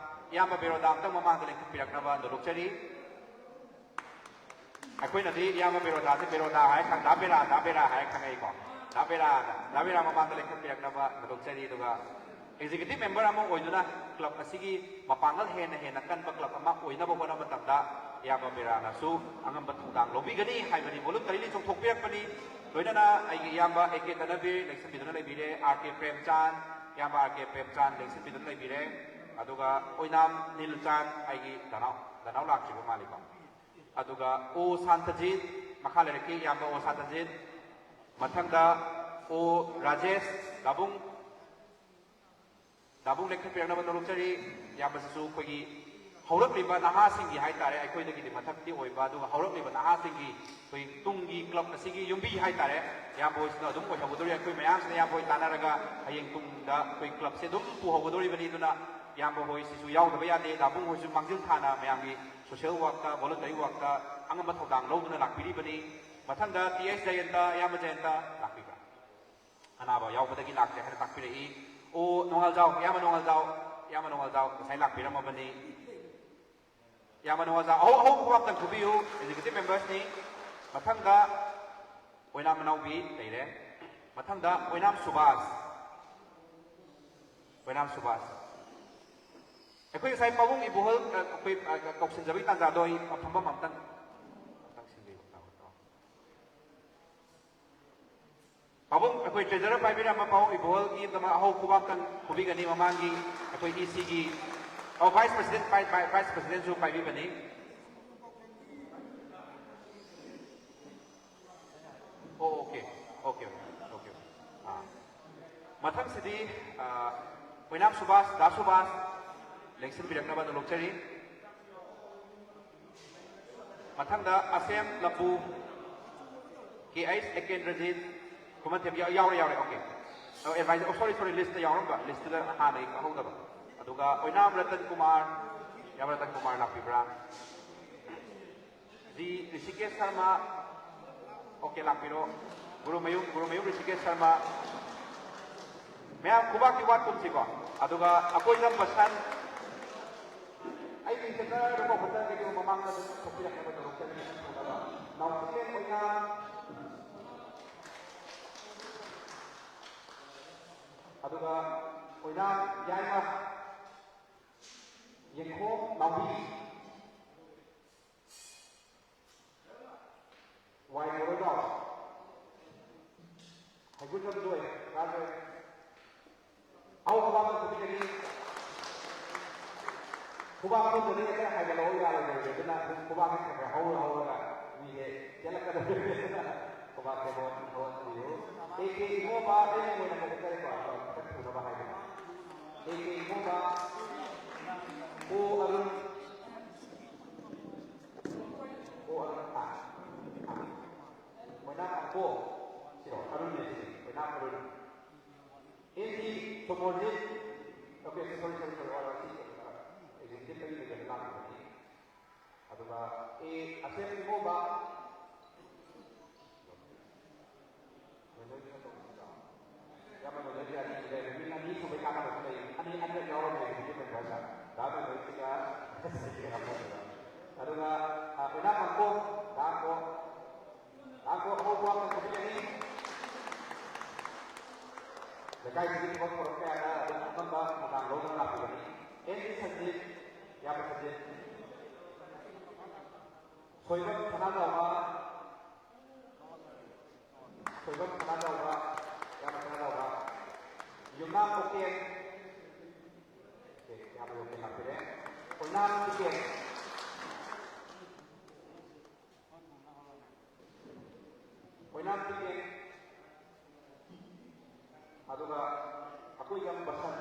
ꯏꯌꯥꯝꯕ ꯕꯦꯔꯣꯗꯥ ꯑꯝꯇꯪ ꯃꯃꯥꯡꯗ ꯂꯦꯡꯈꯠꯄꯤꯔꯛꯅꯕ ꯅꯣꯂꯨꯛꯆꯔꯤ꯫ ꯑꯩꯈꯣꯏꯅꯗꯤ ꯏꯌꯥꯝꯕ ꯕꯦꯔꯣꯗꯥꯁꯦ ꯕꯦꯔꯣꯗꯥ ꯍꯥꯏ ꯈꯪ-, ꯗꯥ ꯕꯦꯔꯥ, ꯗꯥ ꯕꯦꯔꯥ ꯍꯥꯏ ꯈꯪꯉꯛꯏꯀꯣ꯫ ꯗꯥ ꯕꯦꯔꯥ, ꯗꯥ ꯕꯦꯔꯥ ꯃꯃꯥꯡꯗ ꯂꯦꯡꯈꯠꯄꯤꯔꯛꯅꯕ ꯅꯣꯂꯨꯛꯆꯔꯤ꯫ ꯑꯗꯨꯒ ꯑꯦꯛꯖꯤꯀ꯭ꯌꯨꯇꯤꯚ ꯃꯦꯝꯕꯔ ꯑꯃ ꯑꯣꯏꯗꯨꯅ ꯀ꯭ꯂꯕ ꯑꯁꯤꯒꯤ ꯃꯄꯥꯡꯒꯜ ꯍꯦꯟꯅ ꯍꯦꯟꯅ ꯀꯟꯕ ꯀ꯭ꯂꯕ ꯑꯃ ꯑꯣꯏꯅꯕ ꯍꯣꯠꯅꯕ ꯃꯇꯝꯗ ꯏꯌꯥꯝꯕ ꯕꯦꯔꯥꯅꯁꯨ ꯑꯉꯝꯕ ꯊꯧꯗꯥꯡ ꯂꯧꯕꯤꯒꯅꯤ ꯍꯥꯏꯕꯅꯤ꯫ ꯚꯣꯂꯨꯟꯇꯔꯤꯂꯤ ꯆꯣꯡꯊꯣꯛꯄꯤꯔꯛꯄꯅꯤ꯫ ꯂꯣꯏꯅꯅ ꯑꯩꯒꯤ ꯏꯌꯥꯝꯕ ꯑꯦ ꯀꯦ ꯙꯅꯕꯤꯔ ꯂꯦꯡꯁꯤꯟꯕꯤꯗꯨꯅ ꯂꯩꯕꯤꯔꯦ, ꯑꯥꯔ ꯀꯦ ꯄ꯭ꯔꯦꯝꯆꯥꯟ, ꯏꯌꯥꯝꯕ ꯑꯥꯔ ꯀꯦ ꯄ꯭ꯔꯦꯝꯆꯥꯟ ꯂꯦꯡꯁꯤꯟꯕꯤꯗꯨꯅ ꯂꯩꯕꯤꯔꯦ꯫ ꯑꯗꯨꯒ ꯑꯣꯏꯅꯥꯝ ꯅꯤꯜꯆꯥꯟ, ꯑꯩꯒꯤ ꯗꯅꯥꯎ, ꯗꯅꯥꯎ ꯂꯥꯛꯇ꯭ꯔꯤꯕ ꯃꯥꯜꯂꯤꯀꯣ꯫ ꯑꯗꯨꯒ ꯑꯣ ꯁꯥꯟꯇꯖꯤꯠ, ꯃꯈꯥ ꯂꯩꯔꯛꯀꯤ ꯏꯌꯥꯝꯕ ꯑꯣ ꯁꯥꯟꯇꯖꯤꯠ꯫ ꯃꯊꯪꯗ ꯑꯣ ꯔꯥꯖꯦꯁ, ꯗꯥꯕꯨꯡ, ꯗꯥꯕꯨꯡ ꯂꯦꯡꯈꯠꯄꯤꯔꯛꯅꯕ ꯅꯣꯂꯨꯛꯆꯔꯤ꯫ ꯏꯌꯥꯝꯕꯁꯤꯁꯨ ꯑꯩꯈꯣꯏꯒꯤ ꯍꯧꯔꯛꯂꯤꯕ ꯅꯍꯥꯁꯤꯡꯒꯤ ꯍꯥꯏꯇꯥꯔꯦ, ꯑꯩꯈꯣꯏꯗꯒꯤꯗꯤ ꯃꯊꯛꯇꯤ ꯑꯣꯏꯕ, ꯑꯗꯨꯒ ꯍꯧꯔꯛꯂꯤꯕ ꯅꯍꯥꯁꯤꯡꯒꯤ ꯑꯩꯈꯣꯏ ꯇꯨꯡꯒꯤ ꯀ꯭ꯂꯕ ꯑꯁꯤꯒꯤ ꯌꯨꯝꯕꯤ ꯍꯥꯏꯇꯥꯔꯦ, ꯏꯌꯥꯝꯕ ꯍꯣꯏꯁꯤꯅ ꯑꯗꯨꯝ ꯑꯣꯏꯍꯧꯒꯗꯧꯔꯤ꯫ ꯑꯩꯈꯣꯏ ꯃꯌꯥꯝꯁꯤꯅ ꯏꯌꯥꯝꯕ ꯍꯣꯏ ꯇꯥꯟꯅꯔꯒ ꯍꯌꯦꯡ ꯇꯨꯡꯗ ꯑꯩꯈꯣꯏ ꯀ꯭ꯂꯕꯁꯦ ꯑꯗꯨꯝ ꯄꯨꯍꯧꯒꯗꯧꯔꯤꯕꯅꯤ꯫ ꯑꯗꯨꯅ ꯏꯌꯥꯝꯕ ꯍꯣꯏꯁꯤꯁꯨ ꯌꯥꯎꯗꯕ ꯌꯥꯗꯦ꯫ ꯗꯥꯕꯨꯡ ꯍꯣꯏꯁꯨ ꯃꯥꯡꯖꯤꯜ ꯊꯥꯅ ꯃꯌꯥꯝꯒꯤ ꯁꯣꯁꯤꯌꯦꯜ ꯋꯥꯔꯛꯇ, ꯚꯣꯂꯨꯟꯇꯔꯤ ꯋꯥꯔꯛꯇ ꯑꯉꯝꯕ ꯊꯧꯗꯥꯡ ꯂꯧꯗꯨꯅ ꯂꯥꯛꯄꯤꯔꯤꯕꯅꯤ꯫ ꯃꯊꯪꯗ ꯇꯤ ꯑꯦꯁ ꯖꯌꯟꯇ, ꯏꯌꯥꯝꯕ ꯖꯌꯟꯇ ꯂꯥꯛꯄꯤꯕ꯭ꯔꯥ? ꯑꯅꯥꯕ ꯌꯥꯎꯕꯗꯒꯤ ꯂꯥꯛꯇ꯭ꯔꯦ ꯍꯥꯏꯅ ꯇꯥꯛꯄꯤꯔꯛꯏ꯫ ꯑꯣ ꯅꯣꯡꯉꯥꯜꯖꯥꯎ, ꯏꯌꯥꯝꯕ ꯅꯣꯡꯉꯥꯜꯖꯥꯎ, ꯏꯌꯥꯝꯕ ꯅꯣꯡꯉꯥꯜꯖꯥꯎ ꯉꯁꯥꯏ ꯂꯥꯛꯄꯤꯔꯝꯃꯕꯅꯤ꯫ ꯏꯌꯥꯝꯕ ꯅꯣꯡꯉꯥꯜꯖꯥꯎ, ꯑꯍꯧ ꯑꯍꯧꯕ ꯈꯨꯕꯥꯛꯇꯪ ꯈꯨꯕꯤꯌꯨ, ꯑꯦꯛꯖꯤꯀ꯭ꯌꯨꯇꯤꯚ ꯃꯦꯝꯕꯔꯁꯅꯤ꯫ ꯃꯊꯪꯗ ꯑꯣꯏꯅꯥꯝ ꯃꯅꯥꯎꯕꯤ ꯂꯩꯔꯦ꯫ ꯃꯊꯪꯗ ꯑꯣꯏꯅꯥꯝ ꯁꯨꯕꯥꯁ, ꯑꯣꯏꯅꯥꯝ ꯁꯨꯕꯥꯁ꯫ ꯑꯩꯈꯣꯏ ꯉꯁꯥꯏ ꯄꯥꯕꯨꯡ ꯏꯕꯣꯍꯜ, ꯑ, ꯑꯩꯈꯣꯏ, ꯑ, ꯀꯧꯁꯤꯟꯖꯕꯒꯤ ꯇꯥꯟꯖꯥꯗꯣ ꯑꯩ ꯐꯝꯐꯝ ꯑꯝꯇꯪ, ꯑꯝꯇꯪ ꯁꯤꯟꯕꯤꯌꯨ꯫ ꯄꯥꯕꯨꯡ, ꯑꯩꯈꯣꯏ ꯇ꯭ꯔꯦꯖꯔꯔ ꯄꯥꯏꯕꯤꯔꯝꯕ ꯄꯥꯕꯨꯡ ꯏꯕꯣꯍꯜꯒꯤ ꯑꯃ ꯑꯍꯧ ꯈꯨꯕꯥꯛꯇꯪ ꯈꯨꯕꯤꯒꯅꯤ꯫ ꯃꯃꯥꯡꯒꯤ ꯑꯩꯈꯣꯏ ꯏ ꯁꯤꯒꯤ, ꯑꯣ, ꯚꯥꯏꯁ ꯄ꯭ꯔꯁꯤꯗꯦꯟ ꯄꯥꯏ-, ꯚꯥꯏ-, ꯚꯥꯏꯁ ꯄ꯭ꯔꯁꯤꯗꯦꯟꯁꯨ ꯄꯥꯏꯕꯤꯕꯅꯤ꯫ ꯑꯣ, ꯑꯣꯀꯦ, ꯑꯣꯀꯦ, ꯑꯣꯀꯦ, ꯑꯣꯀꯦ꯫ ꯑꯥ, ꯃꯊꯪꯁꯤꯗꯤ, ꯑꯥ, ꯑꯣꯏꯅꯥꯝ ꯁꯨꯕꯥꯁ, ꯗꯥ ꯁꯨꯕꯥꯁ ꯂꯦꯡꯁꯤꯟꯕꯤꯔꯛꯅꯕ ꯅꯣꯂꯨꯛꯆꯔꯤ꯫ ꯃꯊꯪꯗ ꯑꯁꯦꯝ ꯂꯝꯕꯨ, ꯀꯦ ꯑꯩꯆ ꯑꯦꯀꯦꯟꯗ꯭ꯔꯖꯤꯠ, ꯈꯨꯃꯟꯊꯦꯝ ꯌꯥ-, ꯌꯥꯎꯔꯦ, ꯌꯥꯎꯔꯦ, ꯑꯣꯀꯦ꯫ ꯑꯣ, ꯑꯦꯗꯚꯥꯏꯖꯔ, ꯑꯣ, ꯁꯣꯔꯤ, ꯁꯣꯔꯤ, ꯂꯤꯁꯇ ꯌꯥꯎꯔꯝꯕ, ꯂꯤꯁꯇꯨꯗ ꯍꯥꯟꯅ ꯑꯩ ꯈꯪꯍꯧꯗꯕ꯫ ꯑꯗꯨꯒ ꯑꯣꯏꯅꯥꯝ ꯔꯇꯟ ꯀꯨꯃꯥꯔ, ꯌꯥꯝ ꯔꯇꯟ ꯀꯨꯃꯥꯔ ꯂꯥꯛꯄꯤꯕ꯭ꯔꯥ? ꯖꯤ ꯔꯤꯁꯤꯀꯦꯁ ꯁꯔꯃ, ꯑꯣꯀꯦ, ꯂꯥꯛꯄꯤꯔꯣ꯫ ꯒꯨꯔꯨꯃꯌꯨꯝ, ꯒꯨꯔꯨꯃꯌꯨꯝ ꯔꯤꯁꯤꯀꯦꯁ ꯁꯔꯃ꯫ ꯃꯌꯥꯝ ꯈꯨꯕꯥꯛꯀꯤ ꯋꯥꯠꯀꯨꯝꯁꯤꯀꯣ꯫ ꯑꯗꯨꯒ ꯑꯀꯣꯏꯖꯝ ꯕꯁꯟ, ꯑꯩꯒꯤ ꯆꯦꯟꯅꯔꯗꯨꯀꯣ, ꯕꯇꯔꯗꯒꯤ ꯃꯃꯥꯡꯗ ꯑꯗꯨꯝ ꯊꯣꯛꯄꯤꯔꯛꯅꯕ ꯇꯧꯔꯛꯆꯔꯤ꯫ ꯅꯥꯎꯊꯤꯂꯦꯟ ꯑꯣꯏꯅꯥꯝ, ꯑꯗꯨꯒ ꯑꯣꯏꯅꯥꯝ ꯌꯥꯏꯃ, ꯌꯦꯡꯈꯣꯝ ꯅꯥꯎꯕꯤ, ꯋꯥꯏ ꯕꯣꯔꯣꯏꯖꯥꯎ, ꯍꯩꯒꯨꯠ ꯂꯝꯖꯣꯏ, ꯔꯥꯖꯣꯏ, ꯑꯧ, ꯈꯨꯕꯥꯛ ꯈꯨꯕꯤꯒꯅꯤ꯫ ꯈꯨꯕꯥꯛ ꯈꯨꯗ꯭ꯔꯗꯤ ꯍꯦꯛꯇ ꯍꯥꯏꯒꯠꯂꯛꯑꯣ ꯌꯥꯔꯣꯏꯗꯧꯔꯤꯅꯦ꯫ ꯑꯗꯨꯅ ꯈꯨꯕꯥꯛꯁꯦ ꯈꯔ ꯈꯔ ꯍꯧꯔ ꯍꯧꯔꯒ ꯃꯤꯁꯦ ꯆꯦꯜꯂꯛꯀꯗꯧꯔꯤꯕꯅꯤꯅ ꯈꯨꯕꯥꯛꯁꯦ ꯍꯧꯍꯟ-, ꯍꯧꯍꯟꯕꯤꯌꯨ꯫ ꯑꯦ ꯀꯦ ꯏꯃꯣꯕ, ꯑꯩꯅ ꯑꯣꯏꯅ ꯀꯧꯊꯔꯦꯀꯣ, ꯑꯗꯣ ꯈꯤꯇꯪ ꯊꯨꯅꯕ ꯍꯥꯏꯒꯦ꯫ ꯑꯦ ꯀꯦ ꯏꯃꯣꯕ, ꯑꯣ ꯑꯔꯨꯟ, ꯑꯣ ꯑꯔꯨꯟ, ꯑꯥ, ꯑꯥ꯫ ꯃꯣꯏꯅꯥ ꯀꯥꯡꯄꯣꯛ, ꯁꯤꯔꯣ, ꯑꯔꯨꯟꯅꯦ ꯁꯤꯗꯤ, Moina Arun. N D Somorjit, okay, sorry, sorry, sorry, ꯑꯣ, ꯑꯣ, ꯁꯤ, ꯑꯦꯛꯖꯤꯀ꯭ꯌꯨꯇꯤꯚ ꯀꯔꯤ ꯂꯩꯒꯦ ꯂꯥꯛꯄꯅꯤ꯫ ꯑꯗꯨꯒ ꯑꯦ ꯑꯁꯦꯝ ꯏꯃꯣꯕ, ꯅꯣꯏ ꯅꯣꯏ ꯀꯩꯅꯣ ꯇꯧꯕꯁꯤꯗ ꯌꯥꯝꯅ ꯅꯣꯏ ꯅꯣꯏ ꯑꯅꯤ ꯂꯩꯔꯦ꯫ ꯃꯤ ꯑꯅꯤ ꯁꯨꯕꯩ ꯀꯥꯟꯅꯕꯁꯨ ꯂꯩ꯫ ꯑꯅꯤ ꯑꯅꯤꯔꯛ ꯌꯥꯎꯔꯝꯃꯦ ꯑꯦꯛꯖꯤꯀ꯭ꯌꯨꯇꯤꯚ ꯃꯦꯝꯕꯔꯗ꯫ ꯗꯥ ꯅꯣꯏ ꯅꯣꯏꯁꯤꯒ ꯑꯗꯨꯒ, ꯑ, ꯑꯣꯏꯅꯥꯝ ꯀꯥꯡꯄꯣꯛ, ꯗꯥ ꯀꯣ, ꯗꯥ ꯀꯣ ꯑꯉꯧꯕ ꯑꯃ ꯈꯨꯕꯤꯒꯅꯤ꯫ ꯂꯩꯀꯥꯏꯁꯤꯒꯤ ꯊꯕꯛ ꯊꯧꯔꯝ ꯀꯌꯥꯗ ꯑꯗꯨꯝ ꯑꯉꯝꯕ ꯊꯧꯗꯥꯡ ꯂꯧꯗꯨꯅ ꯂꯥꯛꯄꯤꯕꯅꯤ꯫ ꯑꯦꯟ ꯗꯤ ꯁꯟꯖꯤꯠ, ꯏꯌꯥꯝꯕ ꯁꯟꯖꯤꯠ꯫ ꯁꯣꯏꯕꯝ ꯁꯅꯥꯖꯥꯎꯕ, ꯁꯣꯏꯕꯝ ꯁꯅꯥꯖꯥꯎꯕ, ꯏꯌꯥꯝꯕ ꯁꯅꯥꯖꯥꯎꯕ꯫ ꯌꯨꯝꯅꯥꯝ ꯄꯣꯀꯦꯟ, ꯑꯣꯀꯦ, ꯏꯌꯥꯝꯕ ꯄꯣꯀꯦꯟ ꯂꯥꯛꯄꯤꯔꯦ꯫ ꯑꯣꯏꯅꯥꯝ ꯄꯣꯀꯦꯟ꯫ ꯑꯣꯏꯅꯥꯝ ꯄꯣꯀꯦꯟ꯫ ꯑꯗꯨꯒ ꯑꯀꯣꯏꯖꯝ ꯕꯁꯟ,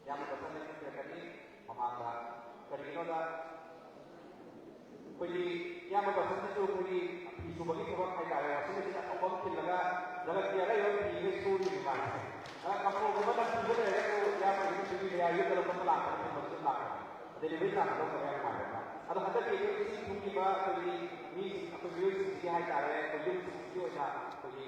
ꯏꯌꯥꯝꯕ ꯕꯁꯟꯅ ꯈꯪꯕꯤꯔꯝꯒꯅꯤ ꯃꯃꯥꯡꯗ꯫ ꯀꯔꯤꯒꯤꯅꯣꯗ ꯑꯩꯈꯣꯏꯒꯤ ꯏꯌꯥꯝꯕ ꯕꯁꯟꯅꯁꯨ ꯑꯩꯈꯣꯏꯒꯤ ꯐꯤ ꯁꯨꯕꯒꯤ ꯊꯕꯛ ꯍꯥꯏꯇꯥꯔꯦ, ꯋꯥꯁꯤꯡ ꯃꯦꯆꯤꯟ ꯑꯆꯧꯕ ꯑꯃ ꯊꯤꯜꯂꯒ ꯖꯒꯠꯀꯤ ꯑꯔꯩꯕ ꯐꯤꯈꯩ ꯁꯨꯔꯤꯅꯤ ꯃꯥꯁꯦ꯫ ꯑꯗ ꯀꯝꯐꯣꯔꯠꯀꯨꯝꯕ ꯅꯝꯊꯤꯕ ꯂꯩꯔꯒꯁꯨ ꯏꯌꯥꯝꯕꯒꯤ ꯁꯨꯕꯤꯕ ꯌꯥꯏ, ꯌꯨꯝꯗ ꯂꯧꯈꯠꯄ ꯂꯥꯛꯄꯗ ꯊꯝꯕꯁꯨ ꯑꯗꯨꯝ ꯂꯥꯛꯄꯅꯤ꯫ ꯗꯦꯂꯤꯚꯔꯤ ꯆꯥꯔꯖ ꯂꯧꯗꯕ ꯌꯥꯝ ꯅꯨꯡꯉꯥꯏꯔꯦ꯫ ꯑꯗꯣ ꯍꯟꯗꯛꯀꯤ ꯑꯩꯈꯣꯏ ꯏꯁꯤꯡ ꯊꯨꯝꯈꯤꯕ ꯑꯩꯈꯣꯏꯒꯤ ꯃꯤ, ꯑꯩꯈꯣꯏ ꯃꯤꯑꯣꯏꯁꯤꯡꯁꯤꯒꯤ ꯍꯥꯏꯇꯥꯔꯦ, ꯑꯩꯈꯣꯏ ꯌꯨꯝꯁꯤꯡꯁꯤꯒꯤ ꯑꯣꯏꯅ ꯑꯩꯈꯣꯏꯒꯤ,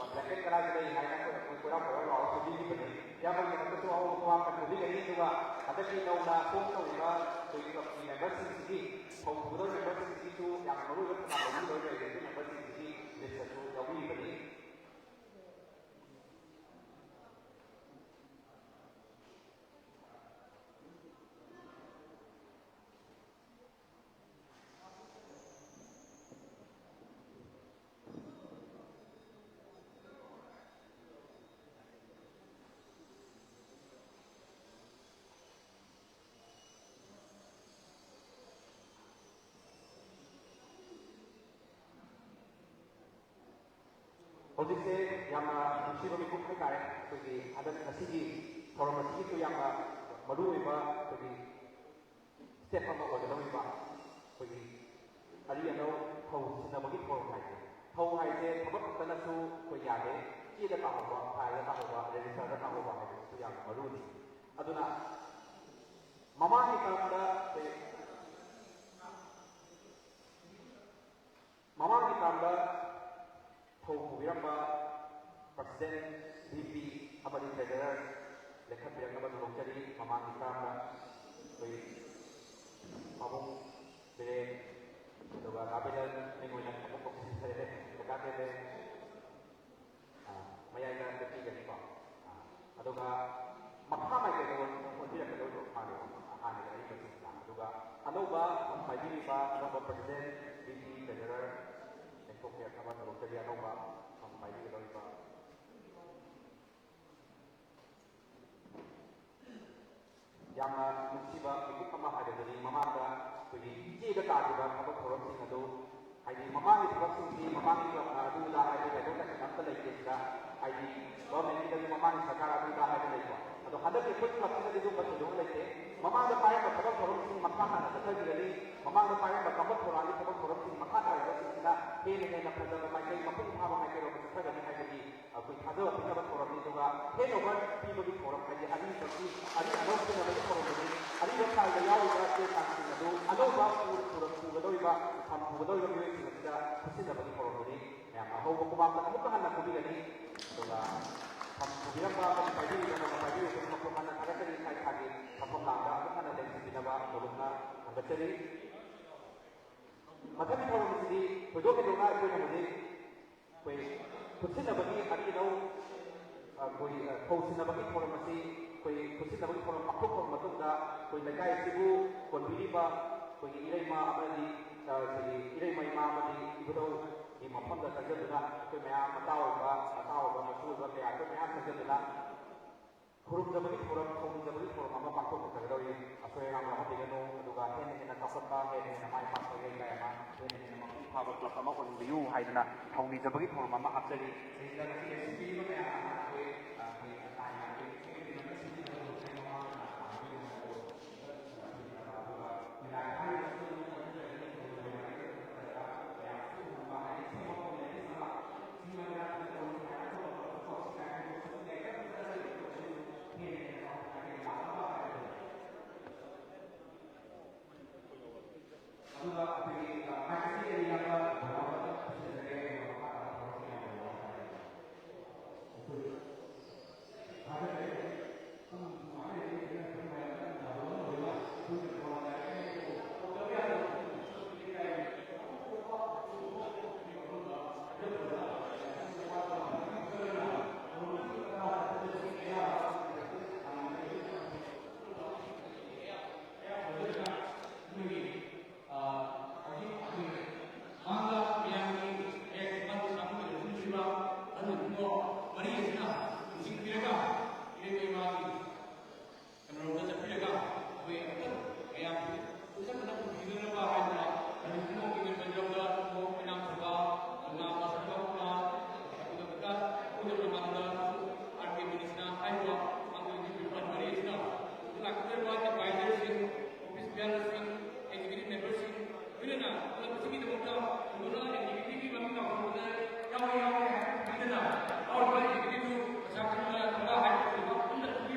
ꯑ, ꯕ꯭ꯂꯦꯡꯀꯦꯠ ꯀꯗꯥꯏꯗ ꯂꯩ ꯍꯥꯏꯅ ꯑꯩꯈꯣꯏ, ꯑꯩꯈꯣꯏ ꯀꯣꯏꯔꯥꯎ ꯀꯣꯏꯔꯥꯎ ꯂꯥꯎꯔ ꯄꯤꯕꯤꯈꯤꯕꯅꯤ꯫ ꯏꯌꯥꯝꯕꯒꯤꯗꯃꯛꯇꯁꯨ ꯑꯍꯧꯕ ꯈꯨꯕꯥꯛ ꯀꯟꯕꯤꯒꯅꯤ꯫ ꯑꯗꯨꯒ ꯍꯟꯗꯛꯀꯤ ꯅꯧꯅ ꯐꯣꯝ ꯇꯧꯔꯤꯕ ꯑꯩꯈꯣꯏꯒꯤ ꯀꯝꯄꯅꯤ ꯃꯦꯝꯕꯔꯁꯤꯡꯁꯤꯒꯤ, ꯐꯧ ꯄꯨꯒꯗꯧꯔꯤꯕ ꯃꯦꯝꯕꯔꯁꯤꯡꯁꯤꯒꯤꯁꯨ ꯌꯥꯝꯅ ꯃꯔꯨ ꯑꯣꯏꯕ ꯊꯧꯗꯥꯡ ꯂꯧꯕꯤꯒꯗꯧꯔꯤꯕ ꯃꯦꯝꯕꯔꯁꯤꯡꯁꯤꯒꯤ ꯂꯤꯁꯇꯁꯨ ꯌꯥꯎꯕꯤꯔꯤꯕꯅꯤ꯫ ꯍꯧꯖꯤꯛꯁꯦ ꯌꯥꯝꯅ ꯅꯨꯡꯁꯤꯕ ꯃꯤꯀꯨꯞ ꯍꯥꯏꯇꯥꯔꯦ꯫ ꯑꯩꯈꯣꯏꯒꯤ ꯍꯟꯗꯛ ꯉꯁꯤꯒꯤ ꯊꯧꯔꯝ ꯑꯁꯤꯒꯤꯁꯨ ꯌꯥꯝꯅ ꯃꯔꯨ ꯑꯣꯏꯕ ꯑꯩꯈꯣꯏꯒꯤ step ꯑꯃ ꯑꯣꯏꯒꯗꯧꯔꯤꯕ ꯑꯩꯈꯣꯏꯒꯤ ꯑꯔꯤ ꯑꯅꯧ ꯐꯧ ꯁꯤꯟꯅꯕꯒꯤ ꯊꯧꯔꯝ ꯍꯥꯏꯁꯦ꯫ ꯐꯧ ꯍꯥꯏꯁꯦ ꯊꯕꯛ ꯈꯛꯇꯅꯁꯨ ꯑꯩꯈꯣꯏ ꯌꯥꯗꯦ꯫ ꯆꯦꯗ ꯇꯥꯍꯧꯕ, ꯐꯥꯏꯜꯗ ꯇꯥꯍꯧꯕ, ꯔꯦꯖꯤꯁꯇꯔꯗ ꯇꯥꯍꯧꯕ ꯍꯥꯏꯕꯁꯤꯁꯨ ꯌꯥꯝꯅ ꯃꯔꯨꯅꯤ꯫ ꯑꯗꯨꯅ ꯃꯃꯥꯡꯒꯤ ꯇꯥꯔꯝꯗ ꯑꯩꯈꯣꯏ ꯃꯃꯥꯡꯒꯤ ꯇꯥꯔꯝꯗ ꯊꯧ ꯄꯨꯕꯤꯔꯝꯕ president, VP ꯑꯃꯗꯤ treasurer ꯂꯦꯞꯈꯠꯄꯤꯔꯛꯅꯕ ꯅꯣꯡꯆꯔꯤ꯫ ꯃꯃꯥꯡꯒꯤ ꯇꯥꯔꯝꯗ ꯑꯩꯈꯣꯏ ꯄꯥꯕꯨꯡ ꯕꯤꯔꯦꯟ, ꯑꯗꯨꯒ ꯗꯥ ꯕꯤꯔꯦꯟ, ꯑꯩꯉꯣꯟꯗ ꯑꯃꯨꯛ ꯀꯧꯁꯤꯟꯖꯔꯦ꯫ ꯗꯔꯀꯥꯔ ꯇꯥꯗꯦ꯫ ꯑ, ꯃꯌꯥꯏꯗ ꯂꯦꯞꯄꯤꯒꯅꯤꯀꯣ꯫ ꯑ, ꯑꯗꯨꯒ ꯃꯈꯥ ꯃꯥꯏꯀꯩꯗ ꯑꯣꯟ-, ꯑꯣꯟꯕꯤꯔꯛꯀꯗꯧꯔꯤꯕ ꯃꯥꯜꯂꯦ꯫ ꯑ, ꯍꯥꯟꯅꯒꯤ ꯑꯔꯤꯕꯁꯤꯡꯁꯤꯅ꯫ ꯑꯗꯨꯒ ꯑꯅꯧꯕ ꯐꯝ ꯄꯥꯏꯕꯤꯔꯤꯕ ꯑꯅꯧꯕ president, VP, treasurer ꯂꯦꯡꯊꯣꯛꯄꯤꯔꯛꯅꯕ ꯊꯧꯔꯝꯗꯒꯤ ꯑꯅꯧꯕ ꯐꯝ ꯄꯥꯏꯕꯤꯒꯗꯧꯔꯤꯕ ꯌꯥꯝꯅ ꯅꯨꯡꯁꯤꯕ ꯃꯤꯀꯨꯞ ꯑꯃ ꯍꯥꯏꯕꯗꯨꯅꯤ꯫ ꯃꯃꯥꯡꯗ ꯑꯩꯈꯣꯏꯒꯤ ꯆꯦꯗ ꯇꯥꯈꯤꯕ ꯊꯕꯛ ꯊꯧꯔꯝꯁꯤꯡ ꯑꯗꯨ, ꯍꯥꯏꯗꯤ ꯃꯃꯥꯡꯒꯤ ꯊꯕꯛꯁꯤꯡꯁꯤ ꯃꯃꯥꯡꯒꯤ ꯀ꯭ꯂꯕꯅ ꯑꯗꯨ ꯑꯗꯥ ꯍꯥꯏꯕ ꯀꯩꯗꯧ ꯀꯩꯁꯨ ꯑꯝꯇ ꯂꯩꯇꯦ ꯁꯤꯗ, ꯍꯥꯏꯗꯤ governmentꯀꯤꯗꯁꯨ ꯃꯃꯥꯡꯒꯤ ꯁꯔꯀꯥꯔ ꯑꯗꯨ ꯑꯗꯥ ꯍꯥꯏꯕ ꯂꯩꯀꯣ꯫ ꯑꯗꯣ ꯍꯟꯗꯛꯀꯤ ꯑꯩꯈꯣꯏ ꯀ꯭ꯂꯕꯁꯤꯗꯗꯤ ꯑꯗꯨꯝꯕ ꯊꯣꯏꯗꯣꯛꯅ ꯂꯩꯇꯦ꯫ ꯃꯃꯥꯡꯗ ꯄꯥꯏꯔꯝꯕ ꯊꯕꯛ ꯊꯧꯔꯝꯁꯤꯡ ꯃꯈꯥ ꯇꯥꯅ ꯆꯠꯊꯈꯤꯒꯅꯤ꯫ ꯃꯃꯥꯡꯗ ꯄꯥꯏꯔꯝꯕ ꯀꯝꯕ ꯊꯧꯔꯥꯡꯒꯤ ꯊꯕꯛ ꯊꯧꯔꯝꯁꯤꯡ ꯃꯈꯥ ꯇꯥꯔꯤꯕꯁꯤꯡꯁꯤꯅ ꯍꯦꯟꯅ ꯍꯦꯟꯅ ꯐꯖꯕ ꯃꯥꯏꯀꯩ, ꯃꯄꯨꯡ ꯐꯥꯕ ꯃꯥꯏꯀꯩꯔꯣꯝꯗ ꯆꯠꯊꯒꯅꯤ ꯍꯥꯏꯕꯒꯤ ꯑꯩꯈꯣꯏ ꯊꯥꯖꯕ ꯄꯤꯅꯕ ꯊꯧꯔꯝꯅꯤ꯫ ꯑꯗꯨꯒ handover ꯄꯤꯕꯒꯤ ꯊꯧꯔꯝ ꯍꯥꯏꯗꯤ ꯑꯔꯤꯕꯒꯤ, ꯑꯔꯤ ꯑꯅꯧ ꯁꯤꯟꯅꯕꯒꯤ ꯊꯧꯔꯝꯗꯨꯅꯤ꯫ ꯑꯔꯤꯕ fileꯗ ꯌꯥꯎꯔꯤꯕ ꯆꯦ ꯆꯥꯡꯁꯤꯡ ꯑꯗꯨ ꯑꯅꯧꯕ ꯄꯨ-, ꯄꯨꯔꯛ-, ꯄꯨꯒꯗꯧꯔꯤꯕ, ꯐꯝ ꯄꯨꯒꯗꯧꯔꯤꯕ ꯃꯤꯑꯣꯏꯁꯤꯡ ꯑꯁꯤꯗ ꯈꯨꯠꯁꯤꯟꯅꯕꯒꯤ ꯊꯧꯔꯝꯗꯨꯅꯤ꯫ ꯃꯌꯥꯝꯅ ꯑꯍꯧꯕ ꯈꯨꯃꯥꯡꯗ ꯑꯃꯨꯛꯀ ꯍꯟꯅ ꯈꯨꯕꯤꯒꯅꯤ꯫ ꯑꯗꯨꯒ ꯐꯝ ꯄꯨꯕꯤꯔꯝꯕ ꯑꯃꯗꯤ ꯄꯥꯏꯕꯤꯔꯤꯕ ꯅꯧꯅ ꯄꯥꯏꯕꯤꯔꯤꯕ ꯈꯨꯗꯤꯡꯃꯛꯄꯨ ꯍꯟꯅ ꯊꯥꯒꯠꯆꯔꯤ꯫ ꯏꯁꯥ ꯏꯁꯥꯒꯤ ꯐꯝꯐꯝ ꯂꯥꯡꯗ ꯑꯃꯨꯛ ꯍꯟꯅ ꯂꯦꯡꯁꯤꯟꯕꯤꯅꯕ ꯅꯣꯂꯨꯛꯅ ꯊꯥꯒꯠꯆꯔꯤ꯫ ꯃꯊꯪꯒꯤ ꯊꯧꯔꯝ ꯑꯁꯤꯗꯤ ꯊꯣꯏꯗꯣꯛ ꯍꯦꯟꯗꯣꯛꯅ ꯑꯩꯈꯣꯏꯅ ꯍꯧꯖꯤꯛ ꯑꯩꯈꯣꯏ ꯈꯨꯠꯁꯤꯟꯅꯕꯒꯤ ꯑꯔꯤ ꯑꯅꯧ, ꯑ, ꯑꯩꯈꯣꯏ, ꯑ, ꯐꯧ ꯁꯤꯟꯅꯕꯒꯤ ꯊꯧꯔꯝ ꯑꯁꯤ ꯑꯩꯈꯣꯏ ꯈꯨꯠꯁꯤꯟꯅꯕꯒꯤ ꯊꯧꯔꯝ ꯄꯥꯡꯊꯣꯛꯈ꯭ꯔꯕ ꯃꯇꯨꯡꯗ ꯑꯩꯈꯣꯏ ꯂꯩꯀꯥꯏ ꯑꯁꯤꯕꯨ ꯀꯣꯟꯕꯤꯔꯤꯕ ꯑꯩꯈꯣꯏꯒꯤ ꯏꯔꯩꯃ ꯑꯃꯗꯤ, ꯑ, ꯑꯩꯈꯣꯏꯒꯤ ꯏꯔꯩꯃ ꯏꯃꯥ ꯑꯃꯗꯤ ꯏꯕꯨꯙꯧꯒꯤ ꯃꯐꯝꯗ ꯆꯪꯖꯗꯨꯅ ꯑꯩꯈꯣꯏ ꯃꯌꯥꯝ ꯃꯆꯥ ꯑꯣꯏꯕ, ꯃꯆꯥ ꯑꯣꯏꯕ, ꯃꯁꯨ ꯑꯣꯏꯕ ꯀꯌꯥ ꯑꯩꯈꯣꯏ ꯃꯌꯥꯝ ꯆꯪꯖꯗꯨꯅ ꯈꯨꯔꯨꯝꯖꯕꯒꯤ ꯊꯧꯔꯝ, ꯊꯧꯅꯤꯖꯕꯒꯤ ꯊꯧꯔꯝ ꯑꯃ ꯄꯥꯡꯊꯣꯛꯆꯒꯗꯧꯔꯤ꯫ ꯑꯁꯣꯏ ꯑꯉꯥꯝ ꯌꯥꯎꯍꯟꯕꯤꯒꯅꯨ, ꯑꯗꯨꯒ ꯍꯦꯟꯅ ꯍꯦꯟꯅ ꯆꯥꯎꯈꯠꯄ, ꯍꯦꯟꯅ ꯍꯦꯟꯅ ꯃꯥꯏ ꯄꯥꯛꯄ ꯂꯩꯀꯥꯏ ꯑꯃ ꯍꯦꯟꯅ ꯍꯦꯟꯅ ꯃꯄꯨꯡ ꯐꯕ ꯀ꯭ꯂꯕ ꯑꯃ ꯑꯣꯏꯍꯟꯕꯤꯌꯨ ꯍꯥꯏꯗꯅ ꯊꯧꯅꯤꯖꯕꯒꯤ ꯊꯧꯔꯝ ꯑꯃ ꯍꯥꯞꯆꯔꯤ꯫ ꯁꯤꯗ ꯉꯁꯤꯗꯤ ꯁꯤꯟꯕꯤꯔꯤꯕ ꯃꯌꯥꯝ ꯑꯃ ꯑꯩꯈꯣꯏ, ꯑ, ꯑꯩꯈꯣꯏ ꯂꯥꯏ ꯉꯥꯛꯄꯤ ꯑꯩꯈꯣꯏꯒꯤ ꯃꯌꯥꯝꯅ ꯁꯤꯟꯕꯤꯕ ꯉꯝꯗ꯭ꯔꯦ꯫ ꯃꯃꯥꯡꯗ ꯑꯗꯨꯒ ꯃꯌꯥꯝ ꯍꯥꯏꯔꯤꯕꯁꯤꯡ ꯑꯗꯨ ꯅꯠꯇ꯭ꯔꯒ ꯃꯌꯥꯝ ꯁꯤꯟꯕ ꯍꯥꯏꯗꯤ ꯁꯦꯝꯃꯛꯄ ꯃꯌꯥꯝ ꯑꯃ ꯑꯗꯨꯒ ꯑꯩꯈꯣꯏꯒꯤ, ꯑ, ꯃꯥꯏꯀꯩꯁꯤꯗ ꯏꯌꯥꯝꯕ ꯕꯣꯔꯥ ꯑꯃ ꯄꯤꯖꯖꯔꯦ꯫ ꯑꯗꯨꯒ ꯃꯈꯥ ꯇꯥꯕ ꯊꯧꯔꯝꯁꯤꯡ ꯌꯥꯝ ꯌꯥꯎꯕ ꯍꯥꯏꯇꯥꯔꯦ꯫ ꯑꯩꯈꯣꯏ ꯊꯥꯖꯔꯦ꯫ ꯃꯥꯡꯗ ꯃꯌꯥꯝꯒꯤ ꯍꯦꯛ ꯃꯥꯒꯤ ꯆꯥꯛꯈꯨꯝꯗ ꯂꯩꯔꯝꯂꯤꯕ ꯑꯍꯜ ꯏꯕꯨꯡꯉꯣ ꯃꯔꯤ ꯑꯁꯤꯅ ꯅꯤꯡꯁꯤꯡꯕꯤꯔꯒ ꯏꯔꯩꯃ ꯏꯃꯥꯒꯤ ꯀꯩꯅꯣꯔꯣꯝꯗ ꯆꯠꯄꯤꯔꯒ ꯑꯩꯈꯣꯏ ꯑꯃꯨꯛꯇꯪ ꯃꯌꯥꯝꯁꯤ ꯄꯨꯟꯁꯤꯟꯅꯅ ꯄꯨꯕꯤꯅꯅꯕ ꯍꯥꯏꯗꯅ ꯑꯍꯜ ꯏꯕꯨꯡꯉꯣꯒꯤ ꯃꯦꯃꯣꯔꯤꯌꯦꯜꯗ ꯏꯕꯨꯡꯉꯣ ꯑꯣꯏꯅꯥꯝ ꯁꯔꯀꯥꯔ, ꯀꯪꯂꯥ ꯃꯥꯁꯇꯔ ꯀꯝꯄꯅꯤ, ꯑꯗꯨꯒ ꯀꯨꯏꯗꯕ ꯃꯃꯥꯡꯗ ꯑꯥꯔ ꯀꯦ ꯃꯅꯤꯁꯅꯥ ꯍꯥꯏꯔꯤꯕ ꯃꯥꯡꯒꯣꯜꯒꯤ ꯄ꯭ꯔꯤꯟꯁꯤꯄꯥꯜ ꯃꯔꯤ ꯑꯁꯤꯅ ꯂꯥꯛꯀꯗꯧꯔꯤꯕ ꯑꯦꯗꯚꯥꯏꯖꯔꯁꯤꯡ, ꯑꯣꯐꯤꯁ ꯕꯤꯌꯥꯔꯁꯤꯡ, ꯑꯦꯛꯖꯤꯀ꯭ꯌꯨꯇꯤꯚ ꯃꯦꯝꯕꯔꯁꯤꯡ, ꯂꯣꯏꯅꯅ ꯄꯨꯂꯞ ꯑꯁꯤꯒꯤꯗꯃꯛꯇ ꯄꯨꯟꯅ ꯑꯦꯛꯖꯤꯀ꯭ꯌꯨꯇꯤꯚꯀꯤ ꯃꯃꯤꯡ ꯂꯥꯎꯊꯣꯛꯄꯗ ꯌꯥꯎꯔꯦ, ꯌꯥꯎꯔꯦ ꯍꯥꯏꯕ ꯈꯪꯕꯤꯗꯅ, ꯌꯥꯎꯔꯤꯕ ꯑꯦꯛꯖꯤꯀ꯭ꯌꯨꯇꯤꯚ ꯄꯩꯁꯥ ꯈꯪꯕ ꯈꯪꯕ ꯍꯥꯏꯕ ꯄꯨꯝꯅꯃꯛ ꯄꯨꯟꯅ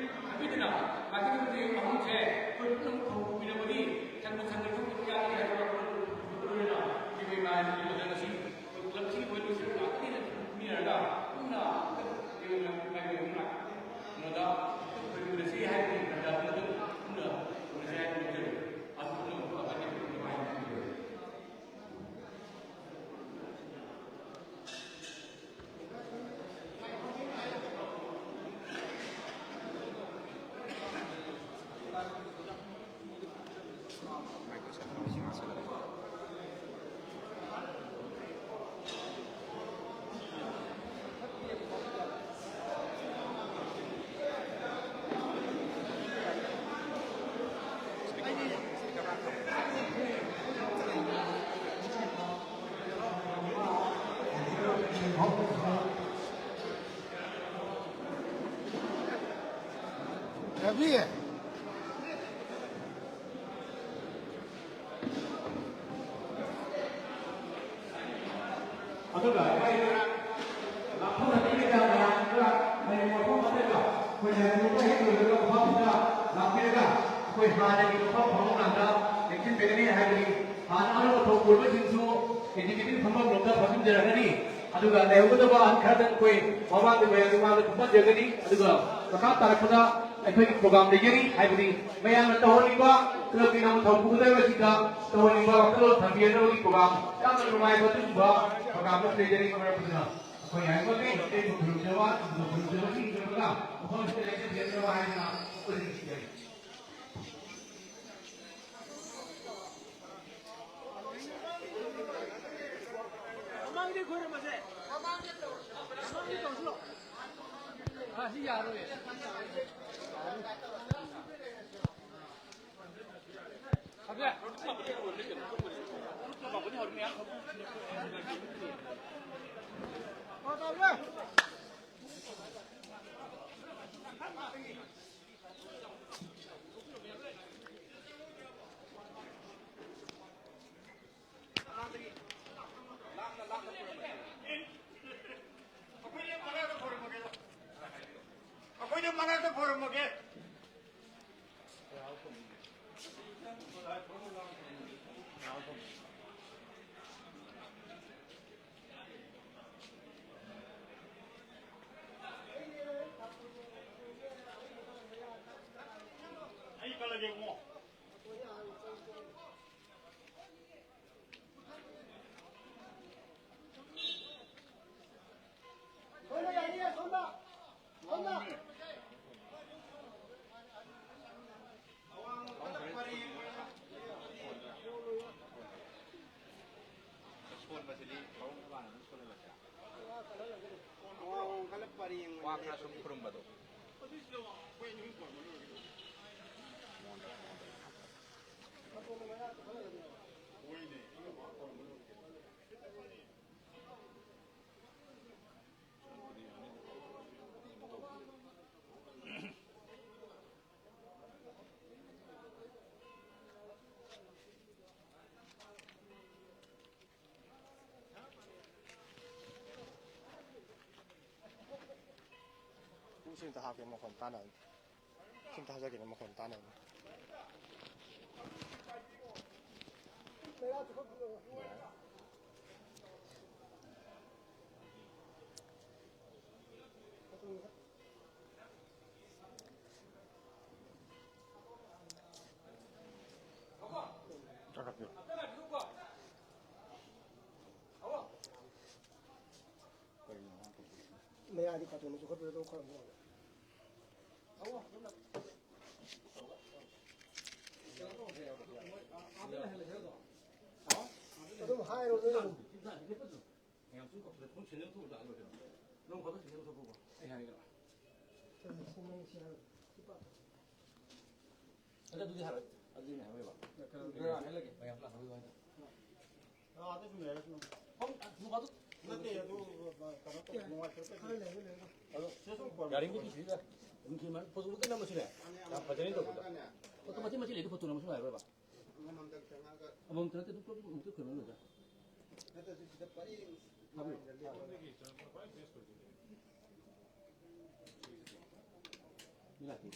ꯈꯪꯕꯤꯗꯅ, ꯃꯁꯤꯒꯤ ꯃꯇꯦꯡ ꯑꯍꯨꯝꯁꯦ ꯑꯩꯈꯣꯏ ꯄꯨꯝꯅꯃꯛ ꯊꯧ ꯄꯨꯃꯤꯟꯅꯕꯒꯤ ꯁꯪꯒ ꯁꯪꯒ ꯊꯣꯛꯄ ꯌꯥꯅꯤ ꯍꯥꯏꯕ ꯋꯥꯈꯜꯂꯣꯟ ꯄꯨꯊꯣꯛꯄ ꯂꯣꯏꯅꯅ ꯃꯤꯑꯣꯏ ꯃꯥ ꯍꯥꯏꯕꯁꯤ ꯃꯊꯪ ꯑꯁꯤ ꯑꯩꯈꯣꯏ ꯄꯨꯂꯞꯁꯤ ꯑꯩꯈꯣꯏ ꯂꯣꯏꯁꯤꯜꯂꯒ ꯉꯥꯛꯇꯅꯤ ꯄꯨꯃꯤꯟꯅꯔꯒ ꯄꯨꯟꯅ ꯑꯃꯨꯛꯇꯪ ꯃꯥꯏ ꯃꯥꯏ ꯃꯥꯏ ꯀꯩꯅꯣꯗ ꯑꯩꯈꯣꯏ ꯎꯅꯁꯤ ꯍꯥꯏꯕꯒꯤ ꯇꯥꯟꯖꯥꯗꯨ ꯑꯗꯨꯝ ꯄꯨꯟꯅ ꯎꯅꯁꯤ ꯍꯥꯏꯅ ꯂꯧꯖꯔꯤ꯫ ꯔꯕꯤ꯫ ꯑꯗꯨꯒ ꯑꯩꯈꯣꯏ ꯂꯥꯞꯊꯣꯛꯅꯕꯒꯤ ꯃꯌꯥꯝ ꯈꯔ ꯍꯌꯦꯡ ꯃꯐꯝ ꯑꯃꯗ ꯑꯩꯈꯣꯏ ꯂꯥꯏꯕ꯭ꯔꯦꯔꯤꯗ ꯍꯦꯛ ꯂꯣꯏꯔꯒ ꯃꯐꯝꯁꯤꯗ ꯂꯥꯛꯄꯤꯔꯒ ꯑꯩꯈꯣꯏ ꯍꯥꯟꯅꯒꯤ ꯃꯐꯝ ꯐꯪꯕ ꯀꯥꯟꯗ ꯂꯦꯡꯁꯤꯟꯕꯤꯒꯅꯤ ꯍꯥꯏꯕꯗꯤ ꯍꯥꯟꯅ ꯑꯅꯧꯕ ꯊꯧ ꯄꯨꯔꯤꯕꯁꯤꯡꯁꯨ ꯑꯦꯛꯖꯤꯀ꯭ꯌꯨꯇꯤꯚ ꯐꯝꯐꯝꯂꯣꯝꯗ ꯐꯝꯖꯤꯟꯖꯔꯛꯀꯅꯤ꯫ ꯑꯗꯨꯒ ꯂꯩꯍꯧꯒꯗꯕ ꯑꯍꯟ ꯈꯔꯗꯪ ꯑꯩꯈꯣꯏ ꯃꯃꯥꯡꯗ ꯃꯌꯥꯝꯒꯤ ꯃꯃꯥꯡꯗ ꯈꯨꯝꯍꯟꯖꯒꯅꯤ꯫ ꯑꯗꯨꯒ ꯃꯈꯥ ꯇꯥꯔꯛꯄꯗ ꯑꯩꯈꯣꯏꯒꯤ ꯄ꯭ꯔꯣꯒ꯭ꯔꯥꯝ ꯂꯩꯖꯔꯤ, ꯍꯥꯏꯕꯗꯤ ꯃꯌꯥꯝꯅ ꯇꯧꯍꯟꯅꯤꯡꯕ ꯀ꯭ꯂꯕꯀꯤ ꯅꯧꯅ ꯊꯧ ꯄꯨꯒꯗꯕꯁꯤꯡꯗ ꯇꯧꯍꯟꯅꯤꯡꯕ ꯋꯥꯈꯜꯂꯣꯟ ꯊꯝꯕꯤꯒꯗꯕꯒꯤ ꯄ꯭ꯔꯣꯒ꯭ꯔꯥꯝ ꯌꯥꯝꯅ ꯅꯨꯡꯉꯥꯏꯕ ꯑꯗꯨꯒꯨꯝꯕ ꯄ꯭ꯔꯣꯒ꯭ꯔꯥꯝ ꯑꯃ ꯂꯩꯖꯔꯤ꯫ ꯃꯔꯝ ꯑꯗꯨꯅ ꯑꯩꯈꯣꯏ ꯌꯥꯔꯤꯕꯃꯈꯩ ꯑꯇꯩꯕꯨ ꯈꯨꯔꯨꯝꯖꯕ, ꯑꯗꯨꯒ ꯈꯨꯔꯨꯝꯖꯕꯁꯤꯡ ꯂꯣꯏꯔꯒ ꯃꯐꯝꯁꯤꯗ ꯂꯦꯞꯆꯕꯤꯔꯛꯅꯕ ꯍꯥꯏꯗꯨꯅ ꯑꯩꯈꯣꯏ ꯅꯤꯡꯁꯤꯡꯖꯔꯤ꯫ ꯃꯃꯥꯡꯗꯤ ꯈꯣꯏꯔꯝꯃꯁꯦ꯫ ꯃꯃꯥꯡꯗꯤ ꯇꯧꯁꯤꯜꯂꯣ꯫ ꯑꯥ, ꯁꯤ ꯌꯥꯔꯣꯏꯌꯦ꯫ ꯑꯩꯈꯣꯏꯗꯤ ꯃꯅꯥꯛꯇ ꯈꯣꯏꯔꯝꯃꯒꯦ꯫ ꯑꯩ ꯀꯜꯂꯒꯦ ꯏꯕꯨꯡꯉꯣ꯫ ꯋꯥ ꯈꯔ ꯁꯨꯝ ꯈꯨꯔꯨꯝꯕꯗꯣ꯫ ꯁꯤ ꯑꯝꯇ ꯍꯥꯞꯀꯦ, ꯃꯈꯣꯟ ꯇꯥꯅꯕ꯫ ꯁꯤ ꯑꯝꯇ ꯍꯥꯞꯆꯒꯦꯅꯦ, ꯃꯈꯣꯟ ꯇꯥꯅꯕ꯫ ꯆꯥꯛ ꯍꯥꯞꯄꯤꯔꯣ꯫ ꯃꯌꯥꯗꯤ ꯀꯥꯇꯣꯟꯗ ꯆꯨꯈꯠꯄꯗ ꯑꯗꯨꯝ ꯈꯔ ꯃꯣꯠꯂꯦ꯫ ꯑꯗꯨꯝ ꯍꯥꯏꯔꯣ, ꯅꯣꯏ ꯑꯗꯨꯝ꯫ ꯑꯗ ꯑꯗꯨꯗꯤ ꯍꯥꯏꯔꯣꯏ꯫ ꯑꯗꯨꯗꯤ ꯍꯥꯏꯔꯣꯏꯕ꯫ ꯃꯌꯥꯝ ꯄꯨꯂꯞ ꯍꯥꯏꯔꯣꯏ ꯍꯥꯏꯗꯣ꯫ ꯑꯥ, ꯑꯗꯨ ꯁꯨꯝ ꯂꯩꯔꯁꯨ꯫ ꯅꯠꯇꯦ, ꯑꯗꯨ ꯀꯩꯅꯣ ꯇꯧ, ꯅꯨꯡꯉꯥꯏꯇ꯭ꯔꯒꯗꯤ꯫ ꯑꯗꯣ ꯁꯤꯗ ꯁꯨꯝ ꯌꯥꯔꯤꯉꯩꯗꯤ ꯁꯤꯗ ꯑꯗꯨꯝ ꯊꯤꯟꯕ, ꯐꯣꯇꯣ ꯈꯛꯇ ꯅꯝꯃꯁꯨꯅꯦ꯫ ꯌꯥꯝ ꯐꯖꯅ ꯇꯧꯕꯗꯣ꯫ ꯐꯣꯇꯣ ꯃꯆꯦꯠ ꯃꯆꯦꯠ ꯂꯩꯗꯤ ꯐꯣꯇꯣ ꯅꯝꯕꯁꯨ ꯅꯨꯡꯉꯥꯏꯔꯣꯏꯕ꯫ ꯑꯃꯃꯝꯗꯪ ꯆꯪꯉꯛꯑꯒ ꯑꯃꯃꯝꯇ ꯅꯠꯇꯦ, ꯑꯗꯨꯝ ꯄꯨꯂꯞ ꯑꯃꯨꯛꯇ ꯈꯣꯏꯔꯝꯃ ꯂꯣꯏꯔꯦ꯫ ꯅꯠꯇ꯭ꯔꯁꯨ ꯁꯤꯗ ꯄꯔꯦꯡ ꯍꯥꯞꯄꯤꯌꯨ꯫ ꯃꯤ ꯂꯥꯛꯇꯦ꯫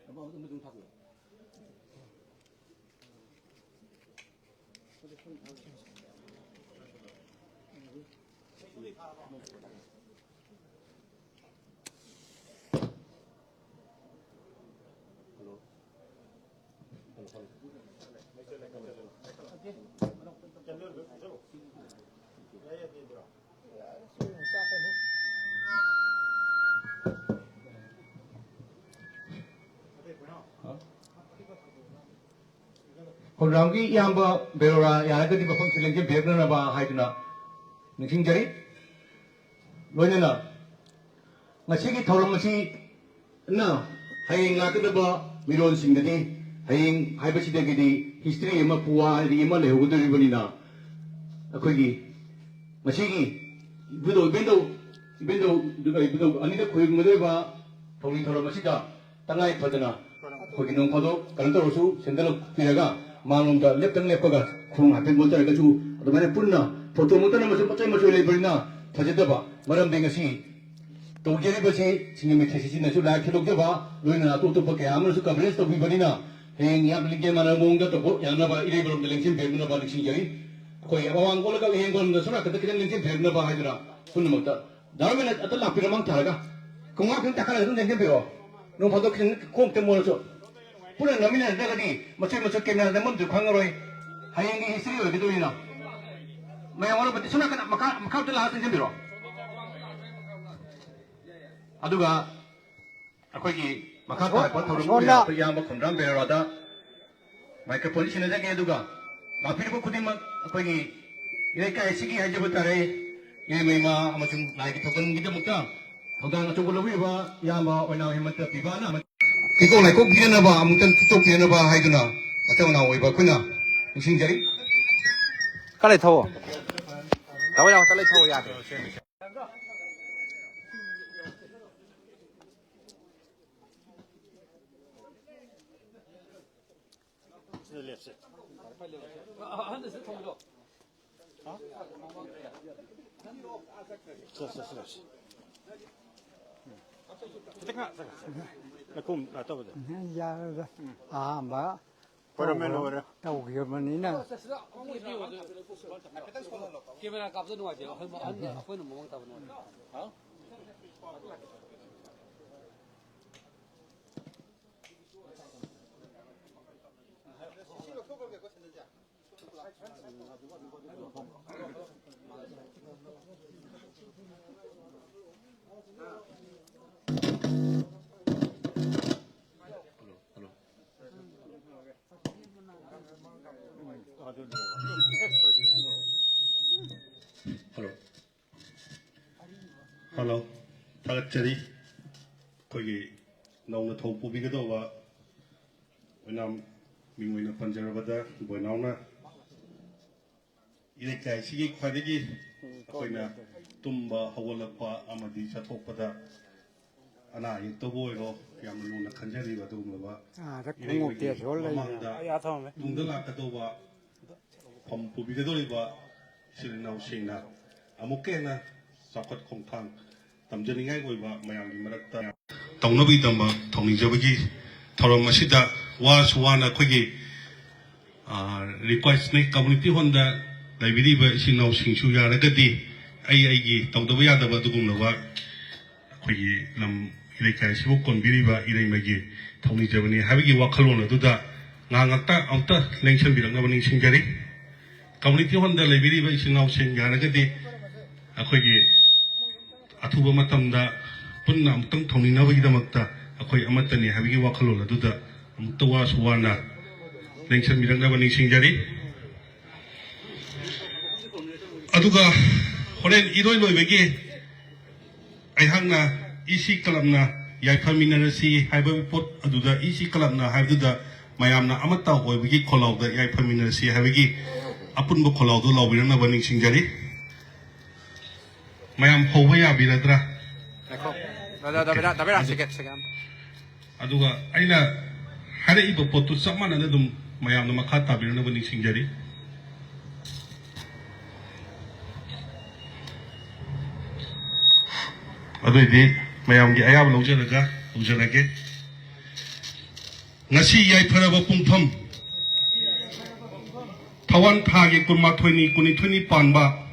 ꯑꯃ, ꯑꯃ, ꯑꯃ ꯑꯗꯨꯝ ꯊꯥꯕꯤꯌꯨ꯫ ꯍꯣꯂꯤꯔꯥꯝꯒꯤ ꯏꯌꯥꯝꯕ ꯕꯦꯔꯣꯔꯥ ꯌꯥꯔꯒꯗꯤ ꯃꯐꯝꯁꯤ ꯂꯦꯡꯁꯤꯟꯕꯤꯔꯛꯅꯅꯕ ꯍꯥꯏꯗꯨꯅ ꯅꯤꯡꯁꯤꯡꯖꯔꯤ꯫ ꯂꯣꯏꯅꯅ ꯉꯁꯤꯒꯤ ꯊꯧꯔꯝ ꯑꯁꯤꯅ ꯍꯌꯦꯡ ꯂꯥꯛꯀꯗꯕ ꯃꯤꯔꯣꯜꯁꯤꯡꯗꯗꯤ ꯍꯌꯦꯡ ꯍꯥꯏꯕꯁꯤꯗꯒꯤꯗꯤ history ꯑꯃ, ꯄꯨꯋꯥꯔꯤ ꯑꯃ ꯂꯩꯍꯧꯒꯗꯧꯔꯤꯕꯅꯤꯅ, ꯑꯩꯈꯣꯏꯒꯤ ꯉꯁꯤꯒꯤ ꯏꯕꯨꯙꯧ, ꯏꯕꯦꯟꯗꯧ, ꯏꯕꯦꯟꯗꯧ, ꯏꯕꯨꯙꯧ ꯑꯅꯤꯗ ꯈꯨꯔꯨꯝꯒꯗꯧꯔꯤꯕ ꯊꯧꯅꯤ ꯊꯧꯔꯝ ꯑꯁꯤꯗ ꯇꯉꯥꯏ ꯐꯗꯅ ꯑꯩꯈꯣꯏꯒꯤ ꯅꯣꯡ ꯐꯥꯗꯣꯛ ꯀꯩꯅꯣ ꯇꯧꯔꯁꯨ ꯁꯦꯟꯗꯜ ꯄꯤꯔꯒ ꯃꯥꯡꯂꯣꯝꯗ ꯂꯦꯞꯇꯪ ꯂꯦꯞꯄꯒ ꯈꯣꯡ ꯍꯥꯏꯐꯦꯠ ꯃꯣꯟꯊꯔꯒꯁꯨ ꯑꯗꯨꯃꯥꯏꯅ ꯄꯨꯟꯅ ꯐꯣꯇꯣꯃꯛꯇ ꯅꯝꯃꯁꯨ ꯃꯆꯣꯏ ꯃꯆꯣꯏ ꯂꯩꯕꯅꯤꯅ ꯐꯖꯗꯕ ꯃꯔꯝꯗꯤ ꯉꯁꯤ ꯇꯧꯖꯔꯤꯕꯁꯤ ꯁꯤꯡꯖꯃꯩ ꯊ꯭ꯔꯤ ꯁꯤꯛꯁꯇꯤꯅꯁꯨ ꯂꯥꯏꯚ ꯊꯥꯗꯣꯛꯆꯕ, ꯂꯣꯏꯅꯅ ꯑꯇꯣꯞ ꯑꯇꯣꯞꯄ ꯀꯌꯥ ꯑꯃꯅꯁꯨ ꯀꯚꯔꯦꯖ ꯇꯧꯕꯤꯕꯅꯤꯅ, ꯍꯌꯦꯡ ꯌꯥꯝꯅ ꯂꯤꯡꯖꯦꯜ ꯃꯥꯟꯅꯕ ꯃꯑꯣꯡꯗ ꯇꯧꯕ ꯌꯥꯅꯕ ꯏꯔꯩꯕꯔꯣꯝꯗ ꯂꯦꯡꯁꯤꯟꯕꯤꯔꯛꯅꯕ ꯅꯤꯡꯁꯤꯡꯖꯔꯤ꯫ ꯑꯩꯈꯣꯏ ꯑꯋꯥꯡ ꯑꯣꯜꯂꯒ ꯏꯍꯦꯟ ꯈꯣꯜꯂꯝꯗ ꯁꯣꯝ ꯅꯥꯀꯟꯗ ꯈꯤꯇꯪ ꯂꯦꯡꯁꯤꯟꯕꯤꯔꯛꯅꯕ ꯍꯥꯏꯗꯨꯅ ꯄꯨꯝꯅꯃꯛꯇ ꯗꯥ ꯔꯣꯃꯦꯟ ꯑꯇ ꯂꯥꯛꯄꯤꯔꯣ, ꯃꯥꯡ ꯊꯥꯔꯒ ꯈꯣꯡꯒꯥ ꯈꯤꯇꯪ ꯇꯥꯈꯠꯂꯒ ꯑꯗꯨꯝ ꯂꯦꯡꯁꯤꯟꯕꯤꯔꯛꯑꯣ꯫ ꯅꯣꯡ ꯐꯥꯗꯣꯛ ꯈꯤꯇꯪ ꯈꯣꯡ ꯈꯤꯇꯪ ꯃꯣꯠꯂꯁꯨ ꯄꯨꯟꯅ ꯅꯝꯃꯤꯟꯅꯗ꯭ꯔꯒꯗꯤ ꯃꯆꯣꯏ ꯃꯆꯣꯏ ꯀꯦꯃꯦꯔꯥꯗ ꯅꯝꯗ꯭ꯔꯁꯨ ꯈꯪꯉꯔꯣꯏ꯫ ꯍꯌꯦꯡꯒꯤ ꯍꯤꯁꯇ꯭ꯔꯤ ꯑꯣꯏꯒꯗꯣꯏꯅꯤꯅ꯫ ꯃꯌꯥꯝ ꯋꯥꯔꯧꯕꯗꯤ ꯁꯣꯝ ꯅꯥꯀꯟ ꯃꯈꯥ, ꯃꯈꯥ ꯑꯝꯇ ꯂꯥꯛꯑ ꯆꯪꯁꯤꯟꯕꯤꯔꯣ꯫ ꯑꯗꯨꯒ ꯑꯩꯈꯣꯏꯒꯤ ꯃꯈꯥ ꯇꯥꯔꯛꯄ ꯊꯧꯔꯝ ꯑꯁꯣꯝꯗ ꯑꯩꯈꯣꯏ ꯏꯌꯥꯝꯕ ꯈꯣꯝꯗ꯭ꯔꯥꯝ ꯕꯦꯔꯥꯗ ꯃꯥꯏꯀ꯭ꯔꯣꯐꯣꯟ ꯁꯤꯟꯅꯖꯒꯦ꯫ ꯑꯗꯨꯒ ꯂꯥꯛꯄꯤꯔꯤꯕ ꯈꯨꯗꯤꯡꯃꯛ ꯑꯩꯈꯣꯏꯒꯤ ꯏꯔꯩꯀꯥꯏ ꯑꯁꯤꯒꯤ ꯍꯥꯏꯖꯕ ꯇꯥꯔꯦ, ꯏꯔꯩꯃ ꯏꯃꯥ ꯑꯃꯁꯨꯡ ꯂꯥꯏꯒꯤ ꯊꯧꯒꯜꯒꯤꯗꯃꯛꯇ ꯊꯧꯗꯥꯡ ꯑꯆꯧꯕ ꯂꯧꯕꯤꯔꯤꯕ ꯏꯌꯥꯝꯕ ꯑꯣꯏꯅꯥꯝ ꯍꯦꯃꯟꯇ ꯄꯤꯕꯥꯅ ꯏꯀꯣꯛ ꯂꯥꯏꯀꯣꯛ ꯄꯤꯅꯅꯕ, ꯑꯃꯨꯛꯇꯪ ꯐꯨꯛꯇꯣꯛꯄꯤꯅꯅꯕ ꯍꯥꯏꯗꯨꯅ ꯃꯇꯩ ꯃꯅꯥꯎ ꯑꯣꯏꯕ ꯑꯩꯈꯣꯏꯅ ꯅꯤꯡꯁꯤꯡꯖꯔꯤ꯫ ꯈꯔ ꯂꯩꯊꯧꯑꯣ꯫ ꯇꯥꯃꯣ ꯌꯥꯝ ꯈꯔ ꯂꯩꯊꯧꯑꯣ ꯌꯥꯗ꯭ꯔꯦ꯫ ꯁꯤꯗ ꯂꯦꯞꯁꯦ꯫ ꯑꯍꯟꯗꯁꯨ ꯊꯝꯕꯤꯔꯣ꯫ ꯁꯦ, ꯁꯦ, ꯁꯦ, ꯁꯦ꯫ ꯈꯤꯇꯪ ꯉꯥꯛ ꯆꯠꯈ꯭ꯔꯁꯦ꯫ ꯂꯩꯈꯣꯝ ꯀꯩꯅꯣ ꯇꯧꯕꯗꯣ꯫ ꯌꯥꯔꯦꯗ꯫ ꯑꯍꯥꯟꯕ ꯐꯣꯔꯃꯦꯜ ꯇꯧꯈ꯭ꯔ-, ꯑꯣꯏꯔꯦ꯫ ꯇꯧꯈꯤꯕꯅꯤꯅ꯫ ꯀꯦꯃꯦꯔꯥ ꯀꯥꯞꯄꯗ ꯅꯨꯡꯉꯥꯏꯇꯦꯕ꯫ ꯑꯍꯟ, ꯑꯍꯟ ꯑꯩꯈꯣꯏꯅ ꯃꯃꯥꯡ ꯇꯥꯕ ꯅꯨꯡꯉꯥꯏꯇꯦ꯫ ꯍꯜꯂꯣ꯫ ꯍꯜꯂꯣ꯫ ꯊꯥꯒꯠꯆꯔꯤ꯫ ꯑꯩꯈꯣꯏꯒꯤ ꯅꯧꯅ ꯊꯧ ꯄꯨꯕꯤꯒꯗꯧꯕ ꯑꯣꯏꯅꯥꯝ ꯃꯤꯡ ꯑꯣꯏꯅ ꯄꯟꯖꯔꯕꯗ ꯕꯣꯏꯅꯥꯎꯅ ꯏꯔꯩꯀꯥꯏꯁꯤꯒꯤ ꯈ꯭ꯋꯥꯏꯗꯒꯤ ꯑꯩꯈꯣꯏꯅ ꯇꯨꯝꯕ ꯍꯧꯒꯠꯂꯛꯄ ꯑꯃꯗꯤ ꯆꯠꯊꯣꯛꯄꯗ ꯑꯅꯥ ꯑꯌꯦꯛꯇꯕꯨ ꯑꯣꯏꯔꯣ ꯌꯥꯝꯅ ꯂꯨꯅ ꯈꯟꯖꯔꯤꯕ ꯑꯗꯨꯒꯨꯝꯂꯕ ꯑꯥꯗ ꯏꯔꯩ ꯈꯣꯡꯎꯞ ꯑꯣꯏꯒꯤ ꯇꯦꯛꯈꯤꯕ ꯂꯩ꯫ ꯃꯃꯥꯡꯗ ꯑꯥ, ꯌꯥ ꯊꯝꯃꯝꯃꯦ꯫ ꯇꯨꯡꯗ ꯂꯥꯛꯀꯗꯧꯕ ꯐꯝ ꯄꯨꯕꯤꯒꯗꯧꯔꯤꯕ ꯏꯆꯤꯜ ꯏꯅꯥꯎꯁꯤꯡꯅ ꯑꯃꯨꯛꯀ ꯍꯦꯟꯅ ꯆꯥꯎꯈꯠ ꯈꯣꯡꯊꯥꯡ ꯇꯝꯖꯅꯤꯡꯉꯥꯏ ꯑꯣꯏꯕ ꯃꯌꯥꯝꯒꯤ ꯃꯔꯛꯇ ꯇꯧꯅꯕꯒꯤꯗꯃꯛ ꯊꯧꯅꯤꯖꯕꯒꯤ ꯊꯧꯔꯝ ꯑꯁꯤꯗ ꯋꯥꯁꯨ ꯋꯥꯅ ꯑꯩꯈꯣꯏꯒꯤ ꯔꯤꯀ꯭ꯋꯦꯁꯅꯤ, ꯀꯝꯃ꯭ꯌꯨꯅꯤꯇꯤ ꯍꯣꯜꯗ ꯂꯩꯕꯤꯔꯤꯕ ꯏꯆꯤꯟ ꯏꯅꯥꯎꯁꯤꯡꯁꯨ ꯌꯥꯔꯒꯗꯤ ꯑꯩ ꯑꯩꯒꯤ ꯇꯧꯗꯕ ꯌꯥꯗꯕ ꯑꯗꯨꯒꯨꯝꯂꯕ ꯑꯩꯈꯣꯏꯒꯤ ꯂꯝ ꯏꯔꯩꯀꯥꯏ ꯑꯁꯤꯕꯨ ꯀꯣꯟꯕꯤꯔꯤꯕ ꯏꯔꯩꯃꯒꯤ ꯊꯧꯅꯤꯖꯕꯅꯤ ꯍꯥꯏꯕꯒꯤ ꯋꯥꯈꯜꯂꯣꯟ ꯑꯗꯨꯗ ꯉꯥꯏꯍꯥꯛ ꯉꯥꯛꯇ ꯑꯃꯨꯛꯇ ꯂꯦꯡꯁꯟꯕꯤꯔꯛꯅꯕ ꯅꯤꯡꯁꯤꯡꯖꯔꯤ꯫ ꯀꯝꯃ꯭ꯌꯨꯅꯤꯇꯤ ꯍꯣꯜꯗ ꯂꯩꯕꯤꯔꯤꯕ ꯏꯆꯤꯟ ꯏꯅꯥꯎꯁꯤꯡ ꯌꯥꯔꯒꯗꯤ ꯑꯩꯈꯣꯏꯒꯤ ꯑꯊꯨꯕ ꯃꯇꯝꯗ ꯄꯨꯟꯅ ꯑꯃꯨꯛꯇꯪ ꯊꯧꯅꯤꯅꯕꯒꯤꯗꯃꯛꯇ ꯑꯩꯈꯣꯏ ꯑꯃꯠꯇꯅꯤ ꯍꯥꯏꯕꯒꯤ ꯋꯥꯈꯜꯂꯣꯟ ꯑꯗꯨꯗ ꯑꯃꯨꯛꯇ ꯋꯥꯁꯨ ꯋꯥꯅ ꯂꯦꯡꯁꯟꯕꯤꯔꯛꯅꯕ ꯅꯤꯡꯁꯤꯡꯖꯔꯤ꯫ ꯑꯗꯨꯒ ꯍꯣꯔꯦꯟ ꯏꯔꯣꯏ ꯂꯣꯏꯕꯒꯤ ꯑꯩꯍꯥꯛꯅ ꯏ ꯁꯤ ꯀ꯭ꯂꯕꯅ ꯌꯥꯏꯐꯃꯤꯟꯅꯔꯁꯤ ꯍꯥꯏꯕ ꯄꯣꯠ ꯑꯗꯨꯗ ꯏ ꯁꯤ ꯀ꯭ꯂꯕꯅ ꯍꯥꯏꯕꯗꯨꯗ ꯃꯌꯥꯝꯅ ꯑꯃꯠꯇ ꯑꯣꯏꯕꯒꯤ ꯈꯣꯜꯂꯥꯎꯗ ꯌꯥꯏꯐꯃꯤꯟꯅꯔꯁꯤ ꯍꯥꯏꯕꯒꯤ ꯑꯄꯨꯟꯕ ꯈꯣꯜꯂꯥꯎꯗꯨ ꯂꯥꯎꯕꯤꯔꯛꯅꯕ ꯅꯤꯡꯁꯤꯡꯖꯔꯤ꯫ ꯃꯌꯥꯝ ꯍꯧꯕ ꯌꯥꯕꯤꯔꯗ꯭ꯔꯥ? ꯉꯥꯏꯈꯣ꯫ ꯗꯥ, ꯗꯥ, ꯗꯥ ꯕꯤꯔꯥ, ꯗꯥ ꯕꯤꯔꯥ, ꯑꯗꯨ ꯁꯦꯀꯦꯟ, ꯁꯦꯀꯦꯟ꯫ ꯑꯗꯨꯒ ꯑꯩꯅ ꯍꯥꯏꯔꯛꯏꯕ ꯄꯣꯠꯇꯨ ꯆꯞ ꯃꯥꯟꯅꯅ ꯑꯗꯨꯝ ꯃꯌꯥꯝꯅ ꯃꯈꯥ ꯇꯥꯕꯤꯔꯛꯅꯕ ꯅꯤꯡꯁꯤꯡꯖꯔꯤ꯫ ꯑꯗꯨꯏꯗꯤ ꯃꯌꯥꯝꯒꯤ ꯑꯌꯥꯕ ꯂꯧꯖꯔꯒ ꯍꯧꯖꯔꯒꯦ꯫ ꯉꯁꯤ ꯌꯥꯏꯐꯔꯕ ꯄꯨꯡꯐꯝ, ꯊꯥꯋꯥꯟ ꯊꯥꯒꯤ ꯀꯨꯟꯃꯥꯊꯣꯏꯅꯤ, ꯀꯨꯟꯅꯤꯊꯣꯏꯅꯤ ꯄꯥꯟꯕ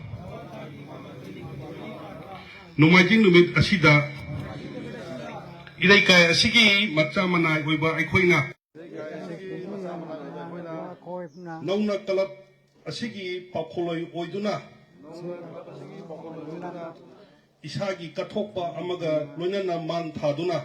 ꯅꯣꯡꯃꯥꯏꯖꯤꯡ ꯅꯨꯃꯤꯠ ꯑꯁꯤꯗ ꯏꯔꯩꯀꯥꯏ ꯑꯁꯤꯒꯤ ꯃꯆꯥ ꯃꯅꯥꯏ ꯑꯣꯏꯕ ꯑꯩꯈꯣꯏꯅ ꯑꯩꯈꯣꯏꯅ ꯅꯧꯅ ꯀ꯭ꯂꯕ ꯑꯁꯤꯒꯤ ꯄꯥꯎꯈꯣꯜꯂꯣꯏ ꯑꯣꯏꯗꯨꯅ ꯏꯁꯥꯒꯤ ꯀꯠꯊꯣꯛꯄ ꯑꯃꯒ ꯂꯣꯏꯅꯅ ꯃꯥꯡ ꯊꯥꯗꯨꯅ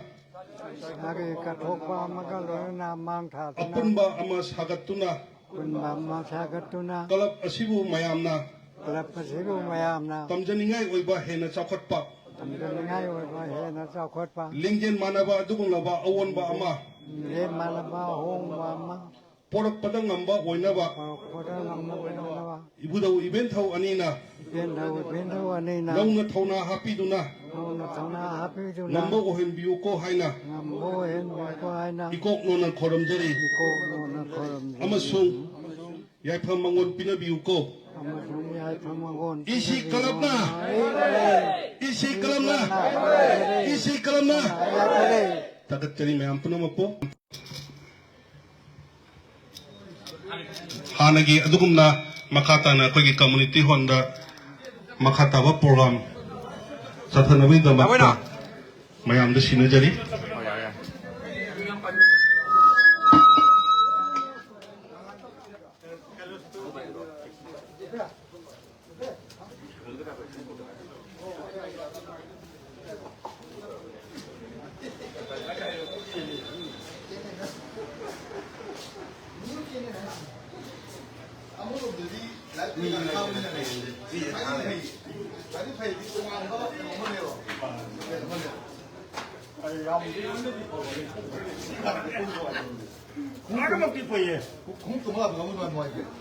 ꯏꯁꯥꯒꯤ ꯀꯠꯊꯣꯛꯄ ꯑꯃꯒ ꯂꯣꯏꯅꯅ ꯃꯥꯡ ꯊꯥꯗꯨꯅ ꯑꯄꯨꯟꯕ ꯑꯃ ꯁꯥꯒꯠꯇꯨꯅ ꯑꯄꯨꯟꯕ ꯑꯃ ꯁꯥꯒꯠꯇꯨꯅ ꯀ꯭ꯂꯕ ꯑꯁꯤꯕꯨ ꯃꯌꯥꯝꯅ ꯀ꯭ꯂꯕ ꯑꯁꯤꯕꯨ ꯃꯌꯥꯝꯅ ꯇꯝꯖꯅꯤꯡꯉꯥꯏ ꯑꯣꯏꯕ ꯍꯦꯟꯅ ꯆꯥꯎꯈꯠꯄ ꯇꯝꯖꯅꯤꯡꯉꯥꯏ ꯑꯣꯏꯕ ꯍꯦꯟꯅ ꯆꯥꯎꯈꯠꯄ ꯂꯤꯡꯖꯦꯜ ꯃꯥꯟꯅꯕ ꯑꯗꯨꯒꯨꯝꯂꯕ ꯑꯑꯣꯟꯕ ꯑꯃ ꯂꯤꯡꯖꯦꯜ ꯃꯥꯟꯅꯕ ꯑꯍꯣꯡꯕ ꯑꯃ ꯄꯣꯔꯛꯄꯗ ꯉꯝꯕ ꯑꯣꯏꯅꯕ ꯄꯣꯔꯛꯄꯗ ꯉꯝꯕ ꯑꯣꯏꯅꯕ ꯏꯕꯨꯙꯧ ꯏꯕꯦꯟꯊꯧ ꯑꯅꯤꯅ ꯏꯕꯦꯟꯊꯧ ꯏꯕꯦꯟꯊꯧ ꯑꯅꯤꯅ ꯅꯧꯅ ꯊꯧꯅꯥ ꯍꯥꯞꯄꯤꯗꯨꯅ ꯅꯧꯅ ꯊꯧꯅꯥ ꯍꯥꯞꯄꯤꯗꯨꯅ ꯉꯝꯕ ꯑꯣꯏꯍꯟꯕꯤꯌꯨꯀꯣ ꯍꯥꯏꯅ ꯉꯝꯕ ꯑꯣꯏꯍꯟꯕꯤꯌꯨꯀꯣ ꯍꯥꯏꯅ ꯏꯀꯣꯛ ꯅꯣꯟꯅ ꯈꯣꯏꯔꯝꯖꯔꯤ꯫ ꯏꯀꯣꯛ ꯅꯣꯟꯅ ꯈꯣꯏꯔꯝꯖꯔꯤ꯫ ꯑꯃꯁꯨꯡ ꯌꯥꯏꯐ ꯃꯉꯣꯟ ꯄꯤꯅꯕꯤꯌꯨꯀꯣ꯫ ꯑꯃꯁꯨꯡ ꯌꯥꯏꯐ ꯃꯪꯒꯣꯜ ꯏꯁꯤ ꯀꯂꯞꯅ, ꯏꯁꯤ ꯀꯂꯞꯅ, ꯏꯁꯤ ꯀꯂꯞꯅ ꯊꯥꯒꯠꯆꯔꯤ ꯃꯌꯥꯝ ꯄꯨꯝꯅꯃꯛꯄꯨ꯫ ꯍꯥꯟꯅꯒꯤ ꯑꯗꯨꯒꯨꯝꯅ ꯃꯈꯥ ꯇꯥꯅ ꯑꯩꯈꯣꯏꯒꯤ community hall ꯗ ꯃꯈꯥ ꯇꯥꯕ program ꯆꯠꯊꯅꯕꯒꯤꯗꯃꯛꯇ ꯃꯌꯥꯝꯗ ꯁꯤꯟꯅꯖꯔꯤ꯫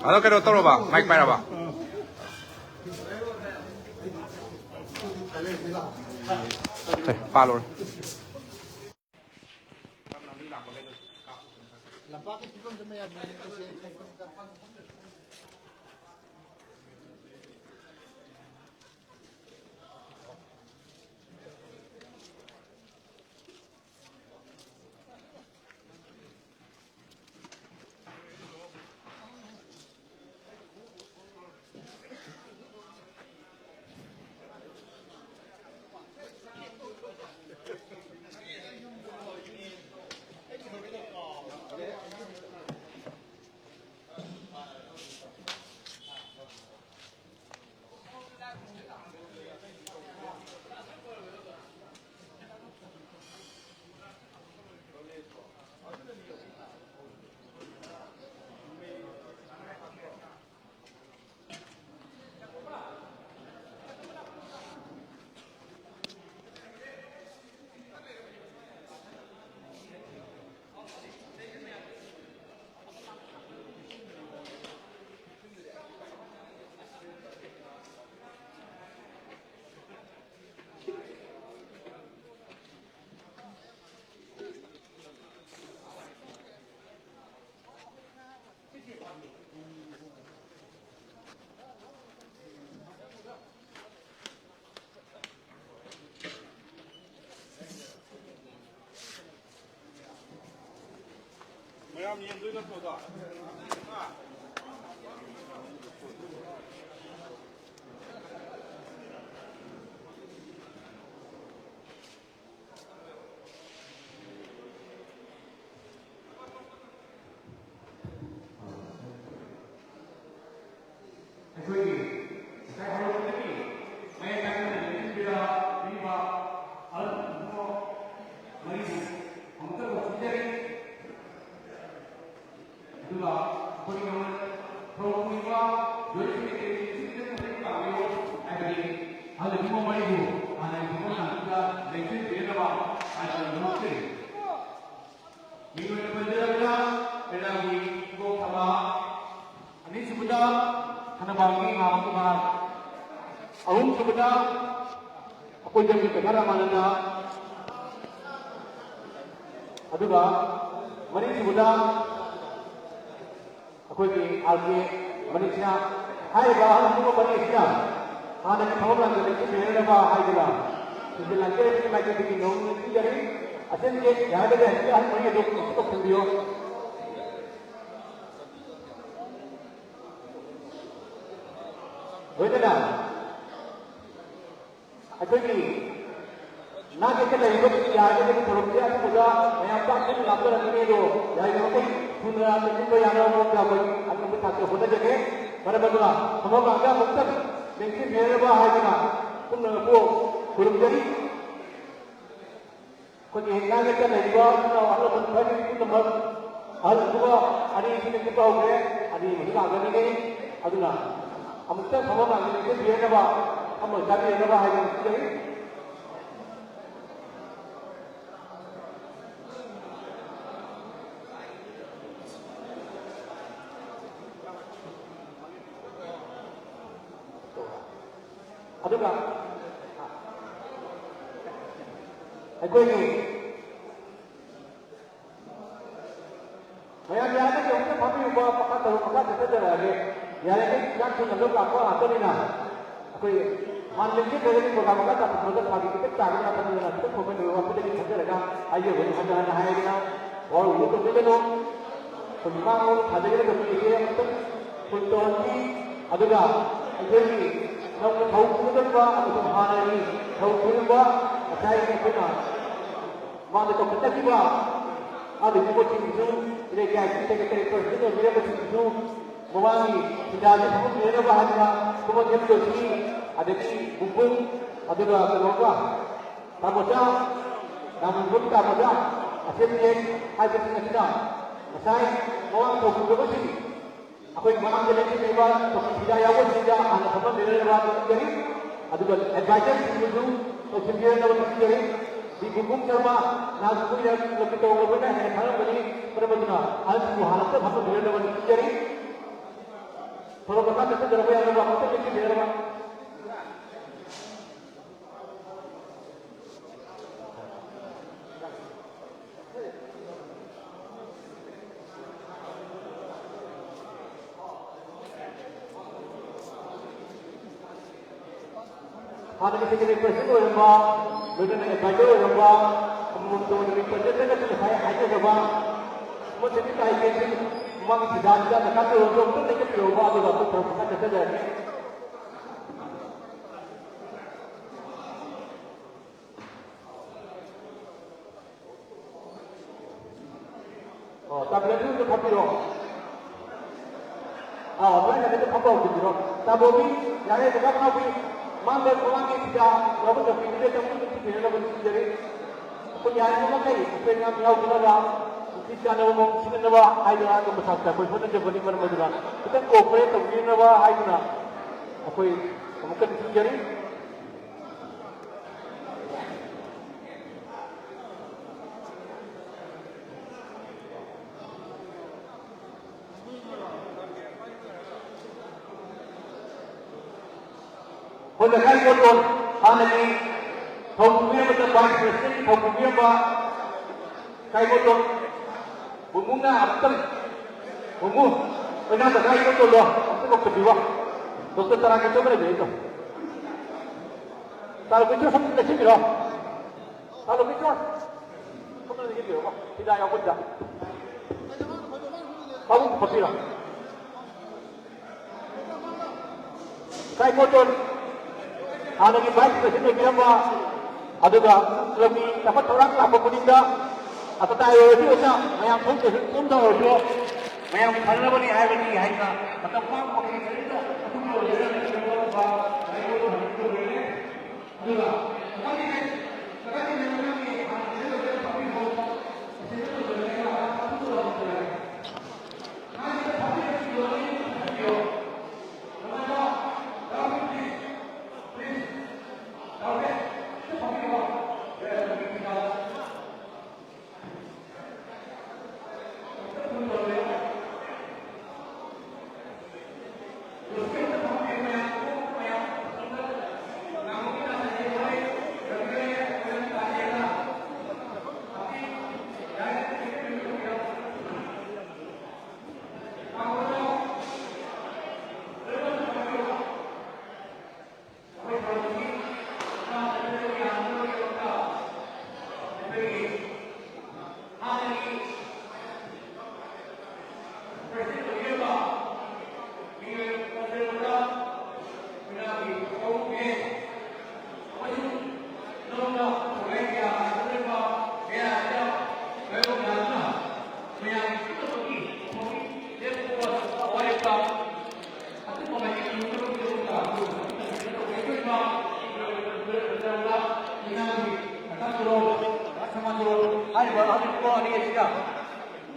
ꯑꯗꯣ ꯀꯩꯅꯣ ꯇꯧꯔꯕ? Mic ꯄꯥꯏꯔꯕ? ꯁꯦ, ꯄꯥꯜꯂꯨꯔꯦ꯫ ꯌꯦꯡꯗꯣꯏ ꯅꯠꯇ꯭ꯔꯣꯗꯣ? ꯑꯩꯈꯣꯏꯒꯤ ꯉꯁꯥꯏ ꯍꯧꯔꯛꯄꯗꯒꯤ ꯃꯌꯥꯏ ꯀꯥꯏꯅ ꯂꯦꯡꯁꯤꯟꯕꯤꯔꯛꯂꯤꯕ ꯑꯍꯜ ꯏꯕꯨꯡꯉꯣ ꯃꯔꯤꯕꯨ ꯑꯃꯨꯛꯇ ꯂꯧꯁꯤꯟꯖꯔꯤ꯫ ꯑꯗꯨꯒ ꯑꯩꯈꯣꯏꯒꯤ ꯊꯧꯔꯝ ꯄꯨꯔꯤꯕ ꯖꯣꯏꯟ ꯁꯦꯀ꯭ꯔꯦꯇꯔꯤ ꯁꯤꯡꯁꯤꯅ ꯃꯇꯦꯡ ꯄꯥꯡꯕꯤꯌꯨ ꯍꯥꯏꯕꯗꯤ ꯑꯍꯜ ꯏꯕꯨꯡꯉꯣ ꯃꯔꯤꯕꯨ ꯍꯥꯟꯅꯒꯤ ꯐꯝꯐꯝ ꯅꯥꯏꯕꯗ ꯂꯦꯡꯁꯤꯟꯕꯤꯅꯕ ꯍꯥꯏꯗꯨꯅ ꯅꯣꯛꯆꯔꯤ꯫ ꯃꯤꯡ ꯑꯣꯏꯅ ꯄꯟꯖꯔꯕꯗ ꯄꯦꯅꯥꯒꯤ ꯏꯕꯣꯛ ꯊꯕꯥ, ꯑꯅꯤꯁꯨꯕꯗ ꯈꯅꯕꯥꯡꯒꯤ ꯉꯥꯃꯨ ꯀꯨꯃꯥꯔ, ꯑꯍꯨꯝꯁꯨꯕꯗ ꯑꯩꯈꯣꯏ ꯖꯒꯤ ꯄꯦꯈꯥ ꯔꯥꯃꯥꯅꯟꯗ, ꯑꯗꯨꯒ ꯃꯔꯤꯁꯨꯕꯗ ꯑꯩꯈꯣꯏꯒꯤ ꯑꯥꯔ ꯀꯦ ꯃꯅꯤꯁꯅ ꯍꯥꯏꯔꯤꯕ ꯑꯍꯜ ꯄꯨꯝꯕ ꯃꯔꯤ ꯑꯁꯤꯅ ꯍꯥꯟꯅꯒꯤ ꯊꯕꯛ ꯂꯥꯡꯁꯤꯜ ꯑꯁꯤ ꯂꯩꯅꯅꯕ ꯍꯥꯏꯗꯨꯅ ꯁꯤꯜ ꯂꯥꯡꯖꯔꯤꯕꯒꯤ ꯃꯥꯏꯀꯩꯗꯒꯤ ꯅꯧꯅ ꯅꯤꯡꯁꯤꯡꯖꯔꯤ꯫ ꯑꯁꯦꯡꯕꯗꯤ ꯌꯥꯔꯒꯗꯤ ꯍꯧꯖꯤꯛꯀꯤ ꯑꯍꯜ ꯃꯔꯤ ꯑꯗꯨ ꯀꯧꯁꯤꯟꯕꯤꯌꯨ꯫ ꯂꯣꯏꯅꯅ ꯑꯩꯈꯣꯏꯒꯤ ꯅꯥꯒꯦꯠꯇ ꯂꯩꯔꯤꯕ ꯌꯥꯔꯒꯗꯤ ꯊꯧꯔꯝꯁꯦ ꯑꯊꯨꯕꯗ ꯃꯌꯥꯝ ꯆꯥꯛ ꯄꯨꯟꯅ ꯂꯥꯛꯆꯔꯛꯀꯅꯤ꯫ ꯑꯗꯣ ꯌꯥꯔꯤꯕꯃꯈꯩ ꯊꯨꯅ ꯂꯣꯏꯁꯤꯟꯕ ꯌꯥꯅꯕ ꯃꯑꯣꯡꯗ ꯑꯩꯈꯣꯏ ꯑꯉꯝꯕ ꯊꯥꯛꯇ ꯍꯣꯠꯅꯖꯒꯦ꯫ ꯃꯔꯝ ꯑꯗꯨꯅ ꯊꯕꯛ ꯉꯥꯛꯇ ꯑꯃꯨꯛꯇꯪ ꯂꯦꯡꯁꯤꯟꯕꯤꯔꯕ ꯍꯥꯏꯗꯨꯅ ꯄꯨꯝꯅꯃꯛꯄꯨ ꯈꯨꯔꯨꯝꯖꯔꯤ꯫ ꯑꯩꯈꯣꯏꯒꯤ ꯅꯥꯒꯦꯠꯇ ꯂꯩꯔꯤꯕ ꯏꯆꯤꯟ ꯏꯅꯥꯎ ꯑꯍꯜ ꯂꯃꯟ ꯈ꯭ꯋꯥꯏꯗꯒꯤ ꯄꯨꯝꯅꯃꯛ ꯑꯍꯜ ꯑꯗꯨꯒ ꯑꯅꯤ ꯑꯁꯤꯅ ꯆꯠꯄ ꯍꯧꯈ꯭ꯔꯦ꯫ ꯑꯅꯤ ꯑꯃꯁꯨ ꯂꯥꯛꯀꯅꯤꯡꯉꯤ꯫ ꯑꯗꯨꯅ ꯑꯃꯨꯛꯇꯪ ꯊꯕꯛ ꯉꯥꯛꯇ ꯂꯦꯡꯁꯤꯟꯕꯤꯔꯅꯕ ꯑꯃ ꯆꯥꯕꯤꯔꯅꯕ ꯍꯥꯏꯗꯨꯅ ꯁꯤꯖꯔꯤ꯫ ꯑꯗꯨꯒ ꯑꯩꯈꯣꯏꯒꯤ ꯃꯌꯥꯝ ꯌꯥꯔꯒꯗꯤ ꯑꯃꯨꯛꯇ ꯐꯝꯕꯤꯌꯨꯕ, ꯃꯈꯥ ꯇꯧꯔꯣ, ꯃꯈꯥ ꯆꯠꯊꯖꯔꯛꯑꯒꯦ꯫ ꯌꯥꯔꯤꯉꯩ ꯆꯥꯛ ꯊꯨꯅ ꯂꯧ ꯂꯥꯛꯄ ꯉꯥꯛꯇꯅꯤꯅ ꯑꯩꯈꯣꯏ ꯍꯥꯟꯅ ꯂꯦꯡꯖꯗ꯭ꯔꯒꯗꯤ ꯄ꯭ꯔꯣꯒ꯭ꯔꯥꯝ ꯃꯈꯥ ꯇꯥꯕ ꯄ꯭ꯔꯣꯒ꯭ꯔꯥꯝ ꯊꯥꯒꯤ ꯈꯤꯇꯪ ꯇꯥꯒꯗ꯭ꯔꯥ ꯈꯟꯗꯅ ꯈꯤꯇꯪ ꯈꯣꯡꯃꯟ ꯑꯣꯏꯕ ꯋꯥꯐꯝꯗꯒꯤ ꯈꯟꯖꯔꯒ ꯍꯥꯏꯖꯕꯅꯤ꯫ ꯍꯟꯅ ꯍꯟꯅ ꯍꯥꯏꯔꯗꯅ ꯋꯥꯔꯧꯕꯤꯕ ꯇꯧꯕꯤꯒꯅꯨ꯫ ꯃꯥꯡꯂꯣꯝ ꯊꯥꯗꯣꯛꯏꯕ ꯀꯃꯤꯇꯤꯁꯦ ꯑꯃꯨꯛꯇꯪ ꯐꯨꯜ ꯇꯧꯍꯟꯁꯤ꯫ ꯑꯗꯨꯒ ꯑꯩꯈꯣꯏꯒꯤ ꯅꯧꯅ ꯊꯧ ꯄꯨꯒꯗꯧꯔꯤꯕ ꯑꯃꯁꯨꯡ ꯍꯥꯟꯅꯒꯤ ꯊꯧ ꯄꯨꯔꯤꯕ ꯉꯁꯥꯏ ꯑꯩꯈꯣꯏꯅ ꯃꯥꯡꯗ ꯀꯧꯈꯠꯅꯈꯤꯕ ꯑꯗꯨꯒꯤ ꯄꯣꯠꯁꯤꯡꯗꯨꯁꯨ ꯂꯩꯀꯥꯏꯒꯤ ꯁꯦꯀ꯭ꯔꯦꯇꯔꯤ ꯄ꯭ꯔꯁꯤꯗꯦꯟ ꯑꯣꯏꯕꯤꯔꯝꯕꯁꯤꯡꯗꯨꯁꯨ ꯃꯃꯥꯡꯒꯤ ꯐꯤꯗꯥꯁꯤ ꯐꯃꯨꯟꯕꯤꯅꯅꯕ ꯍꯥꯏꯗꯅ ꯈꯨꯃꯟ ꯍꯦꯝ ꯖꯣꯁꯤ, ꯑꯗꯒꯤ ꯕꯨꯡꯕꯨꯡ, ꯑꯗꯨꯒ ꯀꯩꯅꯣꯒ ꯇꯥꯃꯣꯆꯥ, ꯅꯥꯃꯟꯕꯨꯡ ꯇꯥꯃꯣꯆꯥ, ꯑꯁꯦꯝꯕꯤ ꯍꯥꯏꯕꯁꯤꯡ ꯑꯁꯤꯅ ꯉꯁꯥꯏ ꯃꯃꯥꯡ ꯊꯧꯈꯤꯕꯁꯤꯡ ꯑꯩꯈꯣꯏ ꯃꯃꯥꯡꯗ ꯂꯦꯞꯄꯤꯕ ꯆꯧꯀꯤ ꯐꯤꯗꯥ ꯌꯥꯎꯕꯁꯤꯡꯗ ꯍꯥꯟꯅ ꯐꯝꯍꯟꯕꯤꯔꯝꯅꯕ ꯅꯤꯡꯁꯤꯡꯖꯔꯤ꯫ ꯑꯗꯨꯒ ꯑꯦꯗꯚꯥꯏꯖꯔꯁꯤꯡꯕꯨꯁꯨ ꯇꯧꯁꯤꯟꯕꯤꯔꯝꯅꯕ ꯅꯤꯡꯁꯤꯡꯖꯔꯤ꯫ ꯗꯤ ꯕꯨꯡꯕꯨꯡ ꯁꯔꯃ, ꯅꯍꯥꯛꯁꯨ ꯀꯨꯏꯅ ꯂꯝꯕꯤ ꯇꯧꯔꯕꯅꯤꯅ ꯍꯦꯟꯅ ꯈꯪꯂꯝꯒꯅꯤ꯫ ꯃꯔꯝ ꯑꯗꯨꯅ ꯑꯍꯜꯁꯤꯡꯕꯨ ꯍꯥꯟꯅ ꯑꯝꯇ ꯐꯝꯍꯟꯕꯤꯔꯝꯅꯕ ꯅꯤꯡꯁꯤꯡꯖꯔꯤ꯫ ꯊꯧꯔꯝ ꯃꯈꯥ ꯆꯠꯊꯖꯔꯛꯄ ꯌꯥꯅꯕ ꯑꯃꯨꯛꯇ ꯂꯦꯞꯄꯤꯕꯤꯔꯝꯅꯕ꯫ ꯍꯥꯟꯅꯒꯤ ꯁꯦꯀ꯭ꯔꯦꯇꯔꯤ ꯄ꯭ꯔꯁꯤꯗꯦꯟ ꯑꯣꯏꯔꯝꯕ, ꯂꯣꯏꯅꯅ ꯑꯦꯗꯚꯥꯏꯖꯔ ꯑꯣꯏꯔꯝꯕ, ꯑꯃꯃꯝꯇ ꯑꯣꯏꯅ ꯔꯤꯄ꯭ꯔꯖꯦꯟꯇꯦꯇꯤꯚ ꯉꯁꯥꯏ ꯍꯥꯏꯖꯈ꯭ꯔꯕ, ꯑꯃꯠꯇꯗꯤ ꯇꯥꯏ ꯀꯦꯟꯁꯤꯜ ꯃꯃꯥꯡꯒꯤ ꯐꯤꯗꯥꯁꯤꯗ ꯗꯔꯀꯥꯔ ꯑꯣꯏꯔꯁꯨ ꯑꯃꯨꯛꯇ ꯂꯦꯡꯈꯠꯄꯤꯔꯛꯎꯕ, ꯑꯗꯨꯒ ꯑꯩꯈꯣꯏ ꯊꯧꯔꯝ ꯃꯈꯥ ꯆꯠꯊꯖꯔꯛꯀꯦ꯫ ꯑꯣ, ꯇꯥꯕꯤꯔꯗꯤ ꯑꯝꯇ ꯐꯝꯕꯤꯔꯣ꯫ ꯑꯥ, ꯂꯣꯏꯅ ꯑꯝꯇ ꯐꯝꯕ ꯍꯧꯖꯤꯟꯕꯤꯔꯣ꯫ ꯇꯥꯃꯣꯕꯤ, ꯌꯥꯔꯦ, ꯀꯀꯥ ꯃꯅꯥꯎꯕꯤ, ꯃꯥꯡꯗ ꯃꯃꯥꯡꯒꯤ ꯐꯤꯗꯥ ꯌꯥꯎꯕ ꯆꯧꯀ꯭ꯔꯤꯗꯨꯗ ꯆꯪꯕꯤꯗꯨꯅ ꯊꯤꯟꯕꯤꯅꯅꯕ ꯅꯤꯡꯁꯤꯡꯖꯔꯤ꯫ ꯑꯩꯈꯣꯏ ꯌꯥꯔꯤꯕ ꯃꯈꯩ ꯑꯩꯈꯣꯏ ꯑꯉꯥꯡ ꯌꯥꯎꯗꯅꯕ, ꯅꯨꯄꯤ ꯆꯥꯅꯕ ꯃꯑꯣꯡ ꯁꯤꯖꯤꯟꯅꯕ ꯍꯥꯏꯗꯅ ꯑꯗꯨꯝꯕ ꯁꯥꯇ꯭ꯔ ꯑꯩꯈꯣꯏ ꯍꯣꯠꯅꯖꯕꯅꯤ꯫ ꯃꯔꯝ ꯑꯗꯨꯅ ꯈꯤꯇꯪ ꯀꯣꯑꯣꯄꯔꯦꯠ ꯇꯧꯕꯤꯅꯕ ꯍꯥꯏꯗꯨꯅ ꯑꯩꯈꯣꯏ ꯑꯃꯨꯛꯀ ꯅꯤꯡꯁꯤꯡꯖꯔꯤ꯫ ꯑꯩꯈꯣꯏ ꯂꯩꯀꯥꯏ ꯀꯣꯟꯗꯣꯟ ꯍꯥꯟꯅꯒꯤ ꯊꯧꯄꯨꯕꯤꯔꯝꯕꯗ ꯚꯥꯏꯁ ꯄ꯭ꯔꯁꯤꯗꯦꯟꯒꯤ ꯊꯧꯄꯨꯕꯤꯔꯝꯕ ꯂꯩꯀꯥꯏ ꯀꯣꯟꯗꯣꯟ ꯕꯨꯡꯕꯨꯡꯅ ꯑꯃꯨꯛꯇꯪ, ꯕꯨꯡꯕꯨꯡ, ꯑꯩꯈꯣꯏ ꯅꯪ ꯂꯩꯀꯥꯏ ꯀꯣꯟꯗꯣꯟꯗꯣ ꯑꯝꯇ ꯀꯧꯁꯤꯟꯕꯤꯌꯣ꯫ ꯗꯣꯛꯇꯔ ꯇꯔꯥꯅꯤꯊꯣꯏ ꯑꯃ ꯂꯩꯕꯤꯔꯤꯗꯣ꯫ ꯇꯥ ꯂꯣꯀꯦꯁꯣꯔ ꯁꯣꯝꯗ ꯂꯦꯞꯁꯤꯟꯕꯤꯔꯣ꯫ ꯇꯥ ꯂꯣꯀꯦꯁꯣꯔ ꯁꯣꯝꯗ ꯂꯦꯞꯁꯤꯟꯕꯤꯔꯣꯀꯣ꯫ ꯐꯤꯗꯥ ꯌꯥꯎꯕꯗ꯫ ꯑꯍꯨꯝ ꯐꯝꯕꯤꯔꯣ꯫ ꯏꯀꯥꯏ ꯃꯣꯇꯣꯟ ꯍꯥꯟꯅꯒꯤ vice president ꯑꯣꯏꯕꯤꯔꯝꯕ, ꯑꯗꯨꯒ clubꯀꯤ ꯆꯥꯎꯈꯠ ꯊꯧꯔꯥꯡ ꯂꯥꯛꯄ ꯈꯨꯗꯤꯡꯗ ꯑꯇꯇꯥꯏ ꯑꯣꯏꯔꯁꯨ ꯑꯣꯏꯅ ꯃꯌꯥꯝ ꯊꯣꯛꯇ꯭ꯔꯁꯨ ꯆꯨꯝꯗ ꯑꯣꯏꯔꯁꯨ ꯃꯌꯥꯝ ꯐꯅꯕꯅꯤ ꯍꯥꯏꯕꯅꯤ ꯍꯥꯏꯅ ꯃꯇꯝ ꯃꯥꯡꯕ ꯀꯔꯤ ꯀꯔꯤꯗ ꯑꯗꯨꯒꯤ ꯑꯣꯏꯖꯔꯒ ꯑꯗꯨꯒ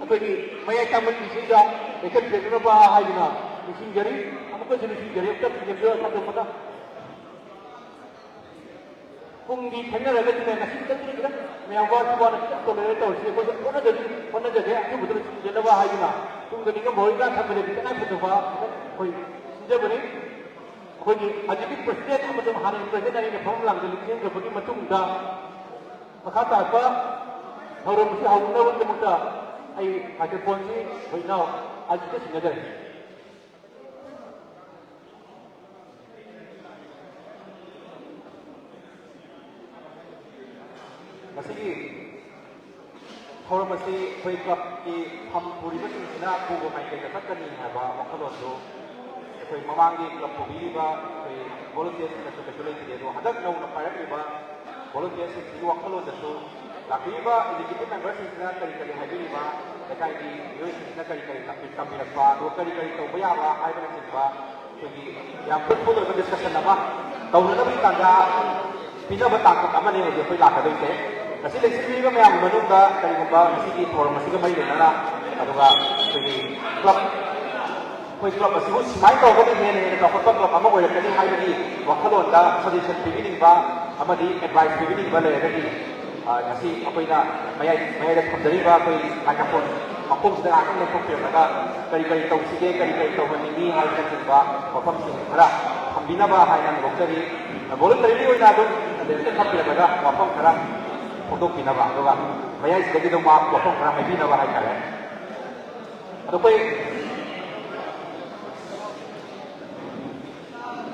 ꯑꯩꯈꯣꯏꯒꯤ ꯃꯌꯥꯏ ꯇꯥꯡꯕ ꯅꯨꯃꯤꯠꯁꯤꯗ ꯂꯩꯈꯠꯄꯤꯔꯛꯅꯕ ꯍꯥꯏꯗꯨꯅ ꯅꯤꯡꯁꯤꯡꯖꯔꯤ꯫ ꯑꯃꯨꯛꯀꯁꯨ ꯅꯤꯡꯁꯤꯡꯖꯔꯤ꯫ ꯑꯝꯇ ꯊꯦꯡꯅꯕꯤꯌꯨ ꯊꯥꯡꯖꯕꯗ꯫ ꯄꯨꯡꯗꯤ ꯊꯦꯡꯅꯔꯒꯗꯤꯅꯦ, ꯉꯁꯤ ꯈꯤꯇꯪꯗꯤ ꯈꯤꯇꯪ ꯃꯌꯥꯝ ꯋꯥꯁꯨ ꯋꯥꯅ ꯈꯤꯇꯪ ꯇꯧꯅꯔꯦ ꯇꯧꯔꯤꯁꯤ꯫ ꯑꯩꯈꯣꯏꯁꯨ ꯍꯣꯠꯅꯖꯔꯤ, ꯍꯣꯠꯅꯖꯒꯦ꯫ ꯑꯊꯨꯕꯗ ꯂꯣꯏꯁꯤꯟꯖꯅꯕ ꯍꯥꯏꯗꯨꯅ ꯇꯨꯡꯗ ꯅꯤꯡꯉꯝꯃꯔꯣꯏꯗ꯭ꯔꯥ ꯈꯟꯕꯗꯗꯤ ꯇꯉꯥꯏ ꯐꯗꯕ ꯈꯤꯇꯪ ꯑꯩꯈꯣꯏ ꯁꯤꯟꯖꯕꯅꯤ꯫ ꯑꯩꯈꯣꯏꯒꯤ ꯍꯧꯖꯤꯛꯀꯤ president ꯑꯃꯁꯨꯡ ꯍꯥꯟꯅꯒꯤ president ꯑꯅꯤꯅ ꯐꯝꯐꯝ ꯂꯥꯡꯗ ꯂꯦꯡꯁꯤꯟꯈ꯭ꯔꯕꯒꯤ ꯃꯇꯨꯡꯗ ꯃꯈꯥ ꯇꯥꯔꯛꯄ ꯊꯧꯔꯝ ꯑꯁꯤ ꯍꯧꯅꯕꯒꯤꯗꯃꯛꯇ ꯑꯩ microphoneꯁꯤ ꯑꯩꯈꯣꯏ ꯏꯅꯥꯎ ꯑꯖꯤꯠꯇ ꯁꯤꯟꯅꯖꯔꯤ꯫ ꯃꯁꯤꯒꯤ ꯊꯧꯔꯝ ꯑꯁꯤ ꯑꯩꯈꯣꯏ ꯀ꯭ꯂꯕꯀꯤ ꯐꯝ ꯄꯨꯔꯤꯕꯁꯤꯡꯁꯤꯅ ꯄꯨꯕ ꯃꯥꯏꯀꯩꯗ ꯆꯠꯀꯅꯤ ꯍꯥꯏꯕ ꯋꯥꯈꯜꯂꯣꯟꯗꯨ ꯑꯩꯈꯣꯏ ꯃꯃꯥꯡꯒꯤ ꯀ꯭ꯂꯕ ꯄꯨꯕꯤꯔꯤꯕ ꯑꯩꯈꯣꯏ ꯚꯣꯂꯨꯟꯇꯤꯌꯔꯁꯤꯡꯅꯁꯨ ꯀꯩꯁꯨ ꯂꯩꯇꯦ꯫ ꯑꯗꯣ ꯍꯟꯗꯛ ꯅꯧꯅ ꯄꯥꯏꯔꯛꯂꯤꯕ ꯚꯣꯂꯨꯟꯇꯤꯌꯔꯁꯤꯡꯁꯤꯒꯤ ꯋꯥꯈꯜꯂꯣꯟꯗꯁꯨ ꯂꯥꯛꯄꯤꯔꯤꯕ ꯑꯦꯛꯖꯤꯀ꯭ꯌꯨꯇꯤꯚ ꯃꯦꯝꯕꯔꯁꯤꯡꯁꯤꯅ ꯀꯔꯤ ꯀꯔꯤ ꯍꯥꯏꯕꯤꯔꯤꯕ, ꯂꯩꯀꯥꯏꯒꯤ ꯃꯤꯑꯣꯏꯁꯤꯡꯁꯤꯅ ꯀꯔꯤ ꯀꯔꯤ ꯇꯝꯕꯤ-, ꯇꯝꯕꯤꯔꯛꯄ, ꯑꯗꯨꯒ ꯀꯔꯤ ꯀꯔꯤ ꯇꯧꯕ ꯌꯥꯕ ꯍꯥꯏꯕꯅꯆꯤꯡꯕ ꯑꯩꯈꯣꯏꯒꯤ ꯌꯥꯝ ꯐ꯭ꯔꯨꯠꯐꯨꯜ ꯑꯣꯏꯕ ꯗꯤꯁꯀꯁꯟ ꯑꯃ ꯇꯧꯅꯅꯕꯒꯤ ꯇꯥꯟꯖꯥ ꯄꯤꯅꯕ ꯇꯥꯡꯀꯛ ꯑꯃꯅꯤ ꯍꯧꯖꯤꯛ ꯑꯩꯈꯣꯏ ꯂꯥꯛꯀꯗꯣꯏꯁꯦ꯫ ꯉꯁꯤ ꯂꯦꯡꯁꯤꯟꯕꯤꯔꯤꯕ ꯃꯌꯥꯝꯒꯤ ꯃꯅꯨꯡꯗ ꯀꯔꯤꯒꯨꯝꯕ ꯉꯁꯤꯒꯤ ꯊꯧꯔꯝ ꯑꯁꯤꯒ ꯃꯔꯤ ꯂꯩꯅꯅ, ꯑꯗꯨꯒ ꯑꯩꯈꯣꯏꯒꯤ ꯀ꯭ꯂꯕ, ꯑꯩꯈꯣꯏ ꯀ꯭ꯂꯕ ꯑꯁꯤꯕꯨ ꯁꯨꯃꯥꯏꯅ ꯇꯧꯔꯒꯗꯤ ꯍꯦꯟꯅ ꯍꯦꯟꯅ ꯆꯥꯎꯈꯠꯄ ꯀ꯭ꯂꯕ ꯑꯃ ꯑꯣꯏꯔꯛꯀꯅꯤ ꯍꯥꯏꯕꯒꯤ ꯋꯥꯈꯜꯂꯣꯟꯗ ꯁꯖꯦꯁꯟ ꯄꯤꯕꯤꯅꯤꯡꯕ ꯑꯃꯗꯤ ꯑꯦꯗꯚꯥꯏꯁ ꯄꯤꯕꯤꯅꯤꯡꯕ ꯂꯩꯔꯒꯗꯤ, ꯑ, ꯉꯁꯤ ꯑꯩꯈꯣꯏꯅ ꯃꯌꯥꯏ, ꯃꯌꯥꯏꯗ ꯊꯝꯖꯔꯤꯕ ꯑꯩꯈꯣꯏ ꯃꯥꯏꯀ꯭ꯔꯣꯐꯣꯟ ꯃꯈꯣꯡꯁꯤꯗ ꯉꯥꯏꯍꯥꯛꯇꯪ ꯂꯦꯞꯊꯣꯛꯄꯤꯔꯝꯂꯒ ꯀꯔꯤ ꯀꯔꯤ ꯇꯧꯁꯤꯒꯦ, ꯀꯔꯤ ꯀꯔꯤ ꯇꯧꯍꯟꯅꯤꯡꯉꯤ ꯍꯥꯏꯕꯅꯆꯤꯡꯕ ꯋꯥꯐꯝꯁꯤꯡ ꯈꯔ ꯊꯝꯕꯤꯅꯕ ꯍꯥꯏꯅ ꯍꯧꯗꯣꯛꯆꯔꯤ꯫ ꯚꯣꯂꯨꯟꯇꯔꯤꯂꯤ ꯑꯣꯏꯅ ꯑꯗꯨꯝ ꯂꯦꯞꯇ ꯊꯝꯕꯤꯔꯝꯂꯒ ꯋꯥꯐꯝ ꯈꯔ ꯐꯣꯡꯗꯣꯛꯄꯤꯅꯕ, ꯑꯗꯨꯒ ꯃꯌꯥꯏꯁꯤꯗꯒꯤ ꯑꯗꯨꯝ ꯋꯥ-, ꯋꯥꯐꯝ ꯈꯔ ꯍꯥꯏꯕꯤꯅꯕ ꯍꯥꯏꯇꯥꯔꯦ꯫ ꯑꯗꯣ ꯑꯩꯈꯣꯏ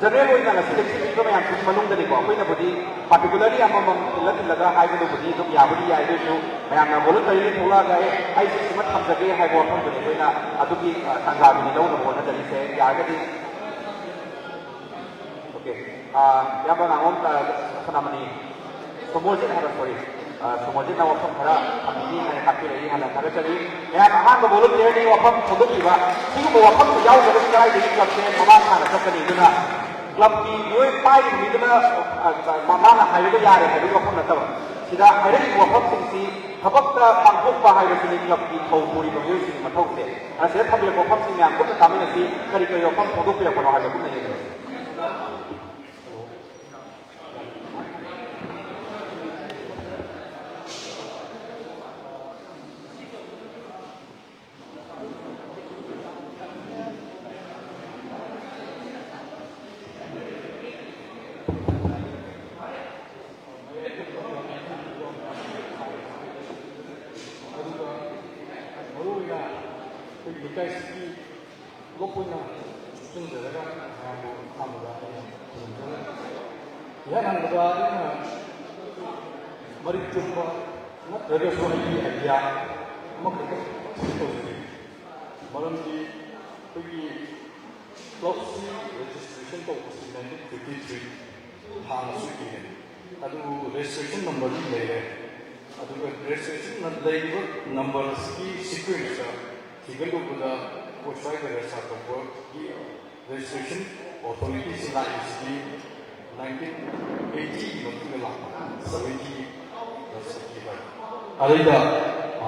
ꯖꯦꯅꯔꯦꯜ ꯑꯣꯏꯅ ꯉꯁꯤ ꯂꯦꯡꯁꯤꯟꯕꯤꯕ ꯃꯌꯥꯝꯁꯤꯒꯤ ꯃꯅꯨꯡꯗꯅꯤꯀꯣ, ꯑꯩꯈꯣꯏꯅꯕꯨꯗꯤ ꯄꯥꯔꯇꯤꯀꯨꯂꯔꯂꯤ ꯑꯃꯃꯝ ꯏꯜꯂ ꯏꯜꯂꯒ ꯍꯥꯏꯕꯗꯨꯕꯨꯗꯤ ꯑꯗꯨꯝ ꯌꯥꯕꯨꯗꯤ ꯌꯥꯏ, ꯑꯗꯨ ꯑꯣꯏꯔꯁꯨ ꯃꯌꯥꯝꯅ ꯚꯣꯂꯨꯟꯇꯔꯤꯂꯤ ꯊꯣꯛꯂꯛꯑꯒ, "ꯑꯦ, ꯑꯩꯁꯦ ꯁꯤꯃ ꯊꯝꯖꯒꯦ" ꯍꯥꯏꯕ ꯋꯥꯐꯝꯗꯨꯅꯤ ꯑꯩꯈꯣꯏꯅ ꯑꯗꯨꯒꯤ, ꯑ, ꯇꯥꯟꯖꯥꯗꯨꯅꯤ ꯂꯧꯅꯕ ꯍꯣꯠꯅꯖꯔꯤꯁꯦ꯫ ꯌꯥꯔꯒꯗꯤ, ꯑꯣꯀꯦ, ꯑ, ꯏꯌꯥꯝꯕ ꯉꯥꯉꯣꯝ, ꯑ, ꯁꯅꯥꯃꯅꯤ, ꯁꯣꯃꯣꯔꯖꯤꯠ ꯍꯥꯏꯕ, ꯁꯣꯔꯤ, ꯑ, ꯁꯣꯃꯣꯔꯖꯤꯠꯅ ꯋꯥꯐꯝ ꯈꯔ ꯊꯝꯕꯤꯅꯤ ꯍꯥꯏꯅ ꯇꯥꯛꯄꯤꯔꯛꯏ꯫ ꯍꯥꯟꯅ ꯊꯥꯒꯠꯆꯔꯤ꯫ ꯃꯌꯥꯝ ꯑꯍꯥꯟꯕ ꯚꯣꯂꯨꯟꯇꯤꯌꯔꯅꯤ ꯋꯥꯐꯝ ꯐꯣꯡꯗꯣꯛꯄꯤꯕ, ꯁꯤꯒꯨꯝꯕ ꯋꯥꯐꯝ ꯌꯥꯎꯗ꯭ꯔꯒꯗꯤ ꯀꯗꯥꯏꯗꯒꯤ ꯀ꯭ꯂꯕꯁꯦ ꯃꯃꯥꯡ ꯊꯥꯅ ꯆꯠꯀꯅꯤ? ꯑꯗꯨꯅ ꯀ꯭ꯂꯕꯀꯤ ꯃꯤꯑꯣꯏ ꯄꯥꯏꯔꯤꯕ ꯃꯤꯗꯨꯅ, ꯑ, ꯃꯥ-, ꯃꯥꯅ ꯍꯥꯏꯔꯒ ꯌꯥꯔꯦ ꯍꯥꯏꯕꯒꯤ ꯋꯥꯐꯝ ꯅꯠꯇꯕ, ꯁꯤꯗ ꯍꯥꯏꯔꯛꯏꯕ ꯋꯥꯐꯝꯁꯤꯡꯁꯤ ꯊꯕꯛꯇ ꯄꯥꯡꯊꯣꯛꯄ ꯍꯥꯏꯕꯁꯤꯅꯤ ꯀ꯭ꯂꯕꯀꯤ ꯊꯧ ꯄꯨꯔꯤꯕ ꯃꯤꯑꯣꯏꯁꯤꯡꯒꯤ ꯃꯊꯧꯁꯦ꯫ ꯑꯗꯨꯅ ꯁꯤꯗ ꯊꯝꯕꯤꯔꯛꯄ ꯋꯥꯐꯝꯁꯤꯡ ꯃꯌꯥꯝ ꯄꯨꯟꯅ ꯇꯥꯃꯤꯟꯅꯁꯤ꯫ ꯀꯔꯤ ꯀꯔꯤ ꯋꯥꯐꯝ ꯐꯣꯡꯗꯣꯛꯄꯤꯔꯛꯄꯅꯣ ꯍꯥꯏꯕ ꯄꯨꯟꯅ ꯌꯦꯡꯃꯤꯟꯅꯁꯤ꯫ ꯑꯗꯨꯒ ꯃꯔꯨꯑꯣꯏꯅ ꯑꯩꯈꯣꯏꯒꯤ ꯂꯩꯀꯥꯏꯁꯤꯒꯤ ꯄꯨꯂꯞ ꯑꯣꯏꯅ ꯄꯨꯟꯖꯔꯒ ꯃꯌꯥꯝꯕꯨ ꯑꯍꯥꯟꯕꯗ ꯑꯩꯅ ꯈꯨꯔꯨꯝꯖꯔꯤ꯫ ꯏꯍꯥꯟ ꯍꯥꯟꯕꯗ ꯑꯩꯅ ꯃꯔꯤꯛ ꯆꯨꯝꯕ ꯅꯠꯇ꯭ꯔꯒꯁꯨ ꯑꯩꯒꯤ ꯑꯥꯏꯗꯤꯌꯥ ꯑꯃꯈꯛꯇ ꯁꯤꯌꯔ ꯇꯧꯖꯒꯦ꯫ ꯃꯔꯝꯗꯤ ꯑꯩꯈꯣꯏꯒꯤ ꯀ꯭ꯂꯕꯁꯤ ꯔꯦꯖꯤꯁꯇ꯭ꯔꯦꯁꯟ ꯇꯧꯕꯁꯤ ꯅꯥꯏꯟꯇꯤꯟ ꯐꯤꯐꯇꯤ ꯊ꯭ꯔꯤ ꯍꯥꯟꯅꯁꯨ ꯏꯔꯦ꯫ ꯑꯗꯨꯕꯨ ꯔꯦꯖꯤꯁꯇ꯭ꯔꯦꯁꯟ ꯅꯝꯕꯔꯗꯤ ꯂꯩꯔꯦ꯫ ꯑꯗꯨꯒ ꯔꯦꯖꯤꯁꯇ꯭ꯔꯦꯁꯟ ꯂꯩꯔꯤꯕ ꯅꯝꯕꯔꯁꯤꯒꯤ ꯁꯤꯀ꯭ꯋꯦꯟꯁꯇ ꯊꯤꯒꯠꯂꯨꯕꯗ ꯑꯩꯈꯣꯏ ꯁ꯭ꯋꯥꯏꯗ ꯔꯦꯖꯤꯁꯇꯥꯔ ꯇꯧꯕꯒꯤ ꯔꯦꯖꯤꯁꯇ꯭ꯔꯦꯁꯟ ꯑꯣꯊꯣꯔꯤꯇꯤꯁꯤ ꯂꯥꯛꯏꯁꯤꯗꯤ ꯅꯥꯏꯟꯇꯤꯟ ꯑꯩꯠꯇꯤꯒꯤ ꯃꯇꯨꯡꯗ ꯂꯥꯛꯄ, ꯁꯚꯦꯟꯇꯤ ꯁꯤꯛꯁꯇꯤ ꯐꯥꯏꯚ꯫ ꯑꯗꯩꯗ, ꯑ,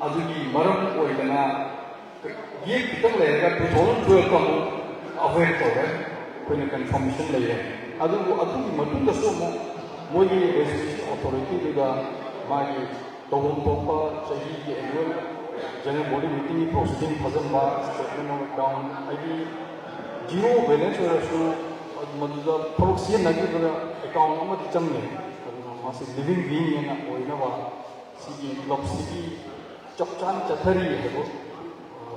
ꯑꯗꯨꯒꯤ ꯃꯔꯝ ꯑꯣꯏꯗꯅ ꯒꯦꯞ ꯈꯤꯇꯪ ꯂꯩꯔꯒ ꯇꯨ ꯊꯥꯎꯖꯟ ꯇꯨꯋꯦꯜꯐꯇ ꯑꯃꯨꯛ ꯑꯞꯒ꯭ꯔꯦꯗ ꯇꯧꯔꯦ꯫ ꯑꯩꯈꯣꯏꯅ ꯀꯟꯐꯔꯃꯦꯁꯟ ꯂꯩꯔꯦ꯫ ꯑꯗꯨꯕꯨ ꯑꯗꯨꯒꯤ ꯃꯇꯨꯡꯗꯁꯨ ꯑꯃꯨꯛ ꯃꯣꯏꯒꯤ ꯔꯦꯖꯤꯁꯇ꯭ꯔꯦꯁꯟ ꯑꯣꯊꯣꯔꯤꯇꯤꯗꯨꯗ ꯃꯥꯒꯤ ꯇꯧꯐꯝ ꯊꯣꯛꯄ ꯆꯍꯤꯒꯤ ꯑꯦꯅꯨꯋꯦꯜ ꯖꯦꯅꯔꯦꯜ ꯕꯣꯗꯤ ꯃꯤꯇꯤꯡꯒꯤ ꯄ꯭ꯔꯣꯁꯤꯗꯤꯡ ꯐꯥꯖꯤꯟꯕ, ꯁ꯭ꯇꯦꯠꯃꯦꯟ ꯑꯣꯐ ꯑꯦꯀꯥꯎꯟ, ꯍꯥꯏꯗꯤ ꯖꯤꯔꯣ ꯕꯦꯂꯦꯟꯁ ꯑꯣꯏꯔꯁꯨ ꯃꯗꯨꯗ ꯊꯕꯛ ꯁꯤꯖꯤꯟꯅꯈꯤꯕꯗ ꯑꯦꯀꯥꯎꯟ ꯑꯃꯗꯤ ꯆꯪꯉꯦ꯫ ꯑꯗꯨꯅ ꯃꯥꯁꯤ ꯂꯤꯚꯤꯡ ꯕꯤꯌꯤꯡ ꯑꯣꯏꯅ ꯑꯣꯏꯅꯕ ꯁꯤꯒꯤ ꯀ꯭ꯂꯕꯁꯤꯒꯤ ꯆꯞ ꯆꯥꯅ ꯆꯠꯊꯔꯤ ꯍꯥꯏꯕ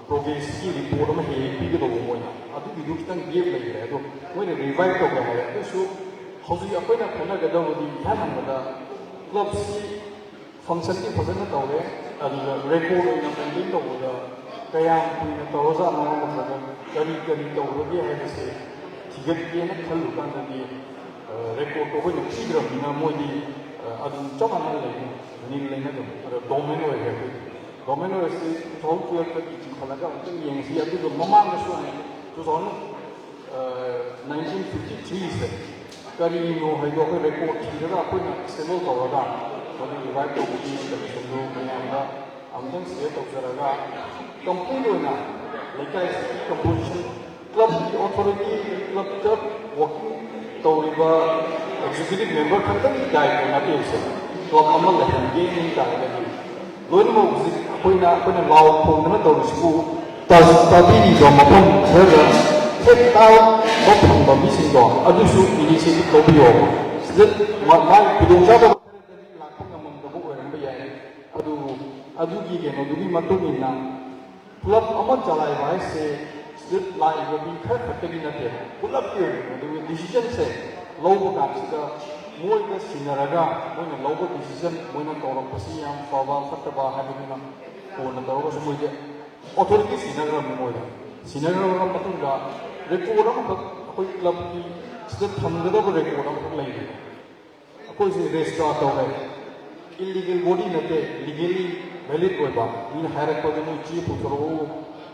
ꯄ꯭ꯔꯣꯒ꯭ꯔꯦꯁꯀꯤ ꯔꯤꯄꯣꯔꯠ ꯑꯃ ꯍꯦꯛ ꯍꯦꯛ ꯄꯤꯒꯗꯧꯕ ꯃꯣꯏꯅ꯫ ꯑꯗꯨꯒꯤꯗꯨ ꯈꯤꯇꯪ ꯒꯦꯞ ꯂꯩꯈ꯭ꯔꯦ꯫ ꯑꯗꯣ ꯃꯣꯏꯅ ꯔꯤꯚꯥꯏꯚ ꯇꯧꯒꯦ ꯍꯥꯏꯔꯦ꯫ ꯑꯗꯨꯁꯨ ꯍꯧꯖꯤꯛ ꯑꯩꯈꯣꯏꯅ ꯈꯟꯅꯒꯗꯕꯗꯤ ꯏꯍꯥꯟ ꯍꯥꯟꯕꯗ ꯀ꯭ꯂꯕꯁꯤ ꯐꯪꯁꯟꯗꯤ ꯐꯖꯅ ꯇꯧꯔꯦ꯫ ꯑꯗꯨꯒ ꯔꯦꯀꯣꯔꯗ ꯑꯣꯏꯅ ꯃꯦꯟꯇꯦꯟ ꯇꯧꯕꯗ ꯀꯌꯥꯝ ꯀꯨꯏꯅ ꯇꯧꯔꯖꯥꯠꯅꯣ ꯅꯠꯇ꯭ꯔꯒ ꯀꯔꯤ ꯀꯔꯤ ꯇꯧꯔꯒꯦ ꯍꯥꯏꯕꯁꯦ ꯊꯤꯒꯠꯀꯦꯅ ꯈꯜꯂꯨ ꯀꯥꯟꯗꯗꯤ, ꯑ, ꯔꯦꯀꯣꯔꯗꯇꯣ ꯑꯩꯈꯣꯏꯅ ꯄꯤꯗ꯭ꯔꯕꯅꯤꯅ ꯃꯣꯏꯗꯤ, ꯑ, ꯑꯗꯨꯝ ꯆꯞ ꯃꯥꯟꯅꯅ ꯂꯩꯅꯤ, ꯅꯤꯜ ꯂꯩꯅ ꯑꯗꯨꯝ꯫ ꯑꯗꯣ ꯗꯣꯔꯃꯦꯟ ꯑꯣꯏꯔꯦ ꯑꯩꯈꯣꯏꯗꯤ꯫ ꯗꯣꯔꯃꯦꯟ ꯑꯣꯏꯔꯁꯤ ꯇꯨ ꯊꯥꯎꯖꯟ ꯇꯨꯋꯦꯜꯐꯇꯒꯤ ꯆꯤꯡꯈꯠꯂꯒ ꯑꯃꯨꯛꯇꯪ ꯌꯦꯡꯁꯤ꯫ ꯑꯗꯨꯒ ꯃꯃꯥꯡꯗꯁꯨ ꯑꯃꯨꯛ ꯇꯨ ꯊꯥꯎꯖꯟ, ꯑ, ꯅꯥꯏꯟꯇꯤꯟ ꯐꯤꯐꯇꯤ ꯊ꯭ꯔꯤꯁꯦ ꯀꯔꯤꯅꯣ ꯍꯥꯏꯗꯣ ꯑꯩꯈꯣꯏ ꯔꯦꯀꯣꯔꯗ ꯊꯤꯔꯒ ꯑꯩꯈꯣꯏꯅ ꯁꯦꯇꯜ ꯇꯧꯔꯒ ꯃꯗꯨ ꯔꯤꯚꯥꯏꯚ ꯇꯧꯕꯒꯤ ꯀꯟꯗꯤꯁꯟꯗꯨ ꯃꯌꯥꯝꯗ ꯑꯃꯨꯛꯇꯪ ꯁꯤꯌꯔ ꯇꯧꯖꯔꯒ, ꯀꯝꯄ꯭ꯂꯤꯠ ꯑꯣꯏꯅ ꯂꯩꯀꯥꯏꯁꯤꯒꯤ ꯀꯝꯄꯣꯖꯤꯁꯟ, ꯀ꯭ꯂꯕꯀꯤ ꯑꯣꯊꯣꯔꯤꯇꯤ, ꯀ꯭ꯂꯕꯇ ꯋꯥꯀꯤꯡ ꯇꯧꯔꯤꯕ ꯑꯦꯛꯖꯤꯀ꯭ꯌꯨꯇꯤꯚ ꯃꯦꯝꯕꯔ ꯈꯛꯇꯒꯤ ꯗꯥꯏꯇ꯭ꯋ ꯅꯠꯇꯦ ꯁꯦ꯫ ꯀ꯭ꯂꯕ ꯑꯃ ꯂꯩꯍꯟꯒꯦ ꯍꯥꯏ ꯇꯥꯔꯒꯗꯤ ꯂꯣꯏꯅꯃꯛ ꯍꯧꯖꯤꯛ ꯑꯩꯈꯣꯏꯅ, ꯑꯩꯈꯣꯏꯅ ꯂꯥꯎ ꯈꯣꯡꯗꯅ ꯇꯧꯔꯤꯁꯤꯕꯨ ꯇꯥ-, ꯇꯥꯕꯤꯔꯤꯕ ꯃꯐꯝ ꯈꯔꯗ ꯍꯦꯛ ꯇꯥꯕ ꯐꯪꯕ ꯃꯤꯁꯤꯡꯗꯣ ꯑꯗꯨꯁꯨ ꯏꯅꯤꯁꯤꯌꯦꯇꯤꯚ ꯂꯧꯕꯤꯌꯣꯕ꯫ ꯁꯤꯗ ꯃꯥ-, ꯃꯥꯒꯤ ꯈꯨꯗꯣꯡꯆꯥꯗꯕ ꯈꯔꯗꯗꯤ ꯂꯥꯛꯄ ꯉꯝꯃꯝꯗꯕ ꯑꯣꯏꯔꯝꯕ ꯌꯥꯏ꯫ ꯑꯗꯨꯕꯨ ꯑꯗꯨꯒꯤ ꯀꯩꯅꯣꯗꯨꯒꯤ ꯃꯇꯨꯡ ꯏꯟꯅ ꯀ꯭ꯂꯕ ꯑꯃ ꯆꯂꯥꯏꯕ ꯍꯥꯏꯁꯦ ꯁꯤꯗ ꯂꯥꯛꯏꯕ ꯃꯤ ꯈꯔ ꯈꯛꯇꯒꯤ ꯅꯠꯇꯦꯕ, ꯄꯨꯂꯞꯀꯤ ꯑꯣꯏꯅ꯫ ꯑꯗꯨꯒ ꯗꯤꯁꯤꯖꯟꯁꯦ ꯂꯧꯕ ꯀꯥꯟꯁꯤꯗ ꯃꯣꯏꯒ ꯁꯤꯟꯅꯔꯒ ꯃꯣꯏꯅ ꯂꯧꯕ decision, ꯃꯣꯏꯅ ꯀꯧꯔꯛꯄꯁꯤ ꯌꯥꯝ ꯐꯕ ꯐꯠꯇꯕ ꯍꯥꯏꯕꯗꯨꯅ ꯀꯣꯟꯅ ꯇꯧꯔꯒꯁꯨ ꯃꯣꯏꯗꯤ authority ꯁꯤꯟꯅꯈ꯭ꯔꯕꯅꯤ꯫ ꯃꯣꯏꯗ ꯁꯤꯟꯅꯈ꯭ꯔꯕ ꯃꯇꯨꯡꯗ record ꯑꯃꯈꯛ ꯑꯩꯈꯣꯏ clubꯀꯤ ꯁꯤꯗ ꯊꯝꯒꯗꯕ record ꯑꯃꯈꯛ ꯂꯩꯔꯤ꯫ ꯑꯩꯈꯣꯏꯁꯦ register ꯇꯧꯔꯦ, illegal body ꯅꯠꯇꯦ, legally valid ꯑꯣꯏꯕ꯫ ꯃꯤꯅ ꯍꯥꯏꯔꯛꯄꯗ ꯅꯣꯏ ꯆꯦ ꯄꯨꯊꯣꯔꯛꯎ,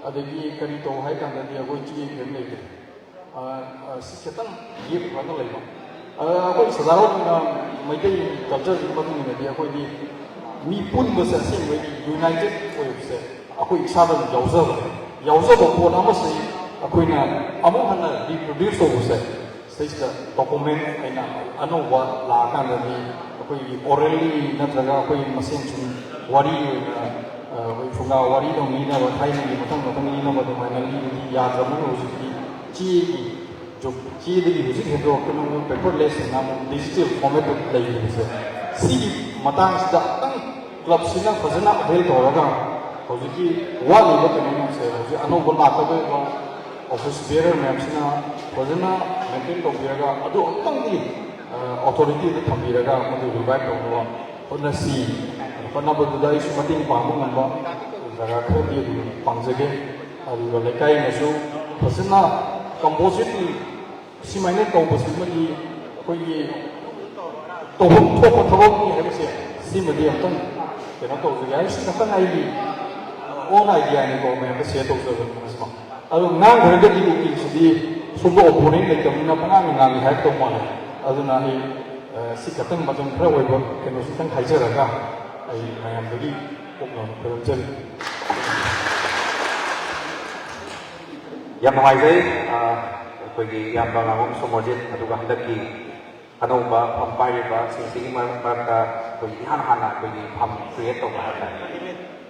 ꯑꯗꯒꯤ ꯀꯔꯤ ꯇꯧ ꯍꯥꯏ ꯀꯥꯟꯗꯗꯤ ꯑꯩꯈꯣꯏ ꯆꯦ ꯀꯔꯤꯝ ꯂꯩꯇꯦ꯫ ꯑ, ꯑ, ꯁꯤ ꯈꯤꯇꯪ gap ꯈꯔ ꯂꯩꯕ꯫ ꯑ, ꯑꯩꯈꯣꯏ ꯁꯗꯥꯔꯣꯟ, ꯑ, ꯃꯩꯇꯩ cultureꯒꯤ ꯃꯇꯨꯡ ꯏꯟꯅꯗꯤ ꯑꯩꯈꯣꯏꯗꯤ ꯃꯤ ꯄꯨꯟꯕꯁꯦ ꯑꯁꯦꯡꯕꯩꯗꯤ united ꯑꯣꯏꯕꯁꯦ ꯑꯩꯈꯣꯏ ꯏꯁꯥꯗ ꯑꯗꯨꯝ ꯌꯥꯎꯖꯕꯅꯦ꯫ ꯌꯥꯎꯖꯕ ꯄꯣꯠ ꯑꯃꯁꯤ ꯑꯩꯈꯣꯏꯅ ꯑꯃꯨꯛ ꯍꯟꯅ reproduce ꯇꯧꯕꯁꯦ ꯁꯤꯗꯩꯁꯤꯗ document ꯑꯩꯅ ꯑꯅꯧꯕ ꯂꯥꯛꯑꯀꯥꯟꯗꯗꯤ ꯑꯩꯈꯣꯏꯒꯤ orally ꯅꯠꯇ꯭ꯔꯒ ꯑꯩꯈꯣꯏ ꯃꯁꯦꯟ ꯁꯨꯝ ꯋꯥꯔꯤ ꯑꯣꯏꯅ, ꯑ, ꯑꯩꯈꯣꯏ ꯐꯨꯡꯒꯥ ꯋꯥꯔꯤꯗꯧ ꯂꯤꯅꯕ, ꯊꯥꯏꯅꯒꯤ ꯃꯊꯪ ꯃꯊꯪ ꯂꯤꯅꯕ ꯑꯗꯨꯃꯥꯏꯅ ꯂꯤꯕꯗꯤ ꯌꯥꯗ꯭ꯔꯕꯅꯤꯅ ꯍꯧꯖꯤꯛꯇꯤ ꯆꯦꯒꯤ ꯖꯨꯛ, ꯆꯦꯗꯒꯤ ꯍꯧꯖꯤꯛ ꯍꯦꯟꯗꯣꯔꯛꯇꯅ ꯑꯃꯨꯛ paperlessꯁꯤꯡꯅ ꯑꯃꯨꯛ digital formatꯇ ꯂꯩꯔꯤꯕꯁꯦ, ꯁꯤꯒꯤ ꯃꯇꯥꯡꯁꯤꯗ ꯑꯃꯨꯛꯇꯪ clubꯁꯤꯅ ꯐꯖꯅ avail ꯇꯧꯔꯒ ꯍꯧꯖꯤꯛꯀꯤ ꯋꯥꯠꯂꯤꯕ ꯀꯩꯅꯣꯁꯦ ꯍꯧꯖꯤꯛ ꯑꯅꯧꯕ ꯂꯥꯛꯀꯗꯧꯔꯤꯕ office bearer ꯃꯌꯥꯝꯁꯤꯅ ꯐꯖꯅ maintain ꯇꯧꯕꯤꯔꯒ ꯑꯗꯨ ꯑꯃꯨꯛꯇꯪꯗꯤ, ꯑ, authorityꯗ ꯊꯝꯕꯤꯔꯒ ꯃꯗꯨ revive ꯇꯧꯅꯕ ꯍꯣꯠꯅꯁꯤ꯫ ꯍꯣꯠꯅꯕꯗꯨꯗ ꯑꯩꯁꯨ ꯃꯇꯦꯡ ꯄꯥꯡꯕ ꯉꯝꯕ ꯖꯒꯥ ꯈꯔꯗꯤ ꯑꯗꯨꯝ ꯄꯥꯡꯖꯒꯦ꯫ ꯑꯗꯨꯒ ꯂꯩꯀꯥꯏꯅꯁꯨ ꯐꯖꯅ compositely ꯁꯤꯃꯥꯏꯅ ꯇꯧꯕꯁꯤꯃꯗꯤ ꯑꯩꯈꯣꯏꯒꯤ ꯇꯧꯐꯝ ꯊꯣꯛꯄ ꯊꯕꯛꯅꯤ ꯍꯥꯏꯕꯁꯦ ꯁꯤꯃꯗꯤ ꯑꯝꯇꯪ ꯀꯩꯅꯣ ꯇꯧꯖꯒꯦ꯫ ꯑꯩ ꯁꯤ ꯈꯛꯇꯪ ꯑꯩꯒꯤ own ideaꯅꯤꯀꯣ, ꯃꯌꯥꯝꯗ share ꯇꯧꯖꯕꯅꯤ ꯁꯤꯃ꯫ ꯑꯗꯣ ꯉꯥꯡꯈ꯭ꯔꯒꯗꯤ ꯎꯀꯤꯜꯁꯤꯗꯤ ꯁꯣꯝꯗ opponent ꯂꯩꯇꯕꯅꯤꯅ ꯄꯉꯥꯡꯗ ꯉꯥꯡꯉꯤ ꯍꯥꯏꯔꯛꯇꯧ ꯃꯥꯜꯂꯦ꯫ ꯑꯗꯨꯅ ꯑꯩ, ꯑ, ꯁꯤ ꯈꯛꯇꯪ ꯃꯇꯝ ꯈꯔ ꯑꯣꯏꯕ ꯀꯩꯅꯣꯁꯤ ꯈꯤꯇꯪ ꯍꯥꯏꯖꯔꯒ ꯑꯩ ꯃꯌꯥꯝꯗꯒꯤ ꯀꯣꯛꯅꯕ ꯈꯣꯏꯔꯝꯖꯔꯤ꯫ ꯌꯥꯝ ꯅꯨꯡꯉꯥꯏꯖꯩ, ꯑ, ꯑꯩꯈꯣꯏꯒꯤ ꯏꯌꯥꯝꯕ ꯉꯥꯉꯣꯝ ꯁꯣꯃꯣꯔꯖꯤꯠ, ꯑꯗꯨꯒ ꯍꯟꯗꯛꯀꯤ ꯑꯅꯧꯕ ꯐꯝ ꯄꯥꯏꯔꯤꯕꯁꯤꯡꯁꯤꯒꯤ ꯃꯔꯛ-, ꯃꯔꯛꯇ ꯑꯩꯈꯣꯏꯒꯤ ꯏꯍꯥꯟ ꯍꯥꯟꯅ ꯑꯩꯈꯣꯏꯒꯤ ꯐꯝ create ꯇꯧꯕ ꯍꯥꯏꯇꯥꯔꯦ꯫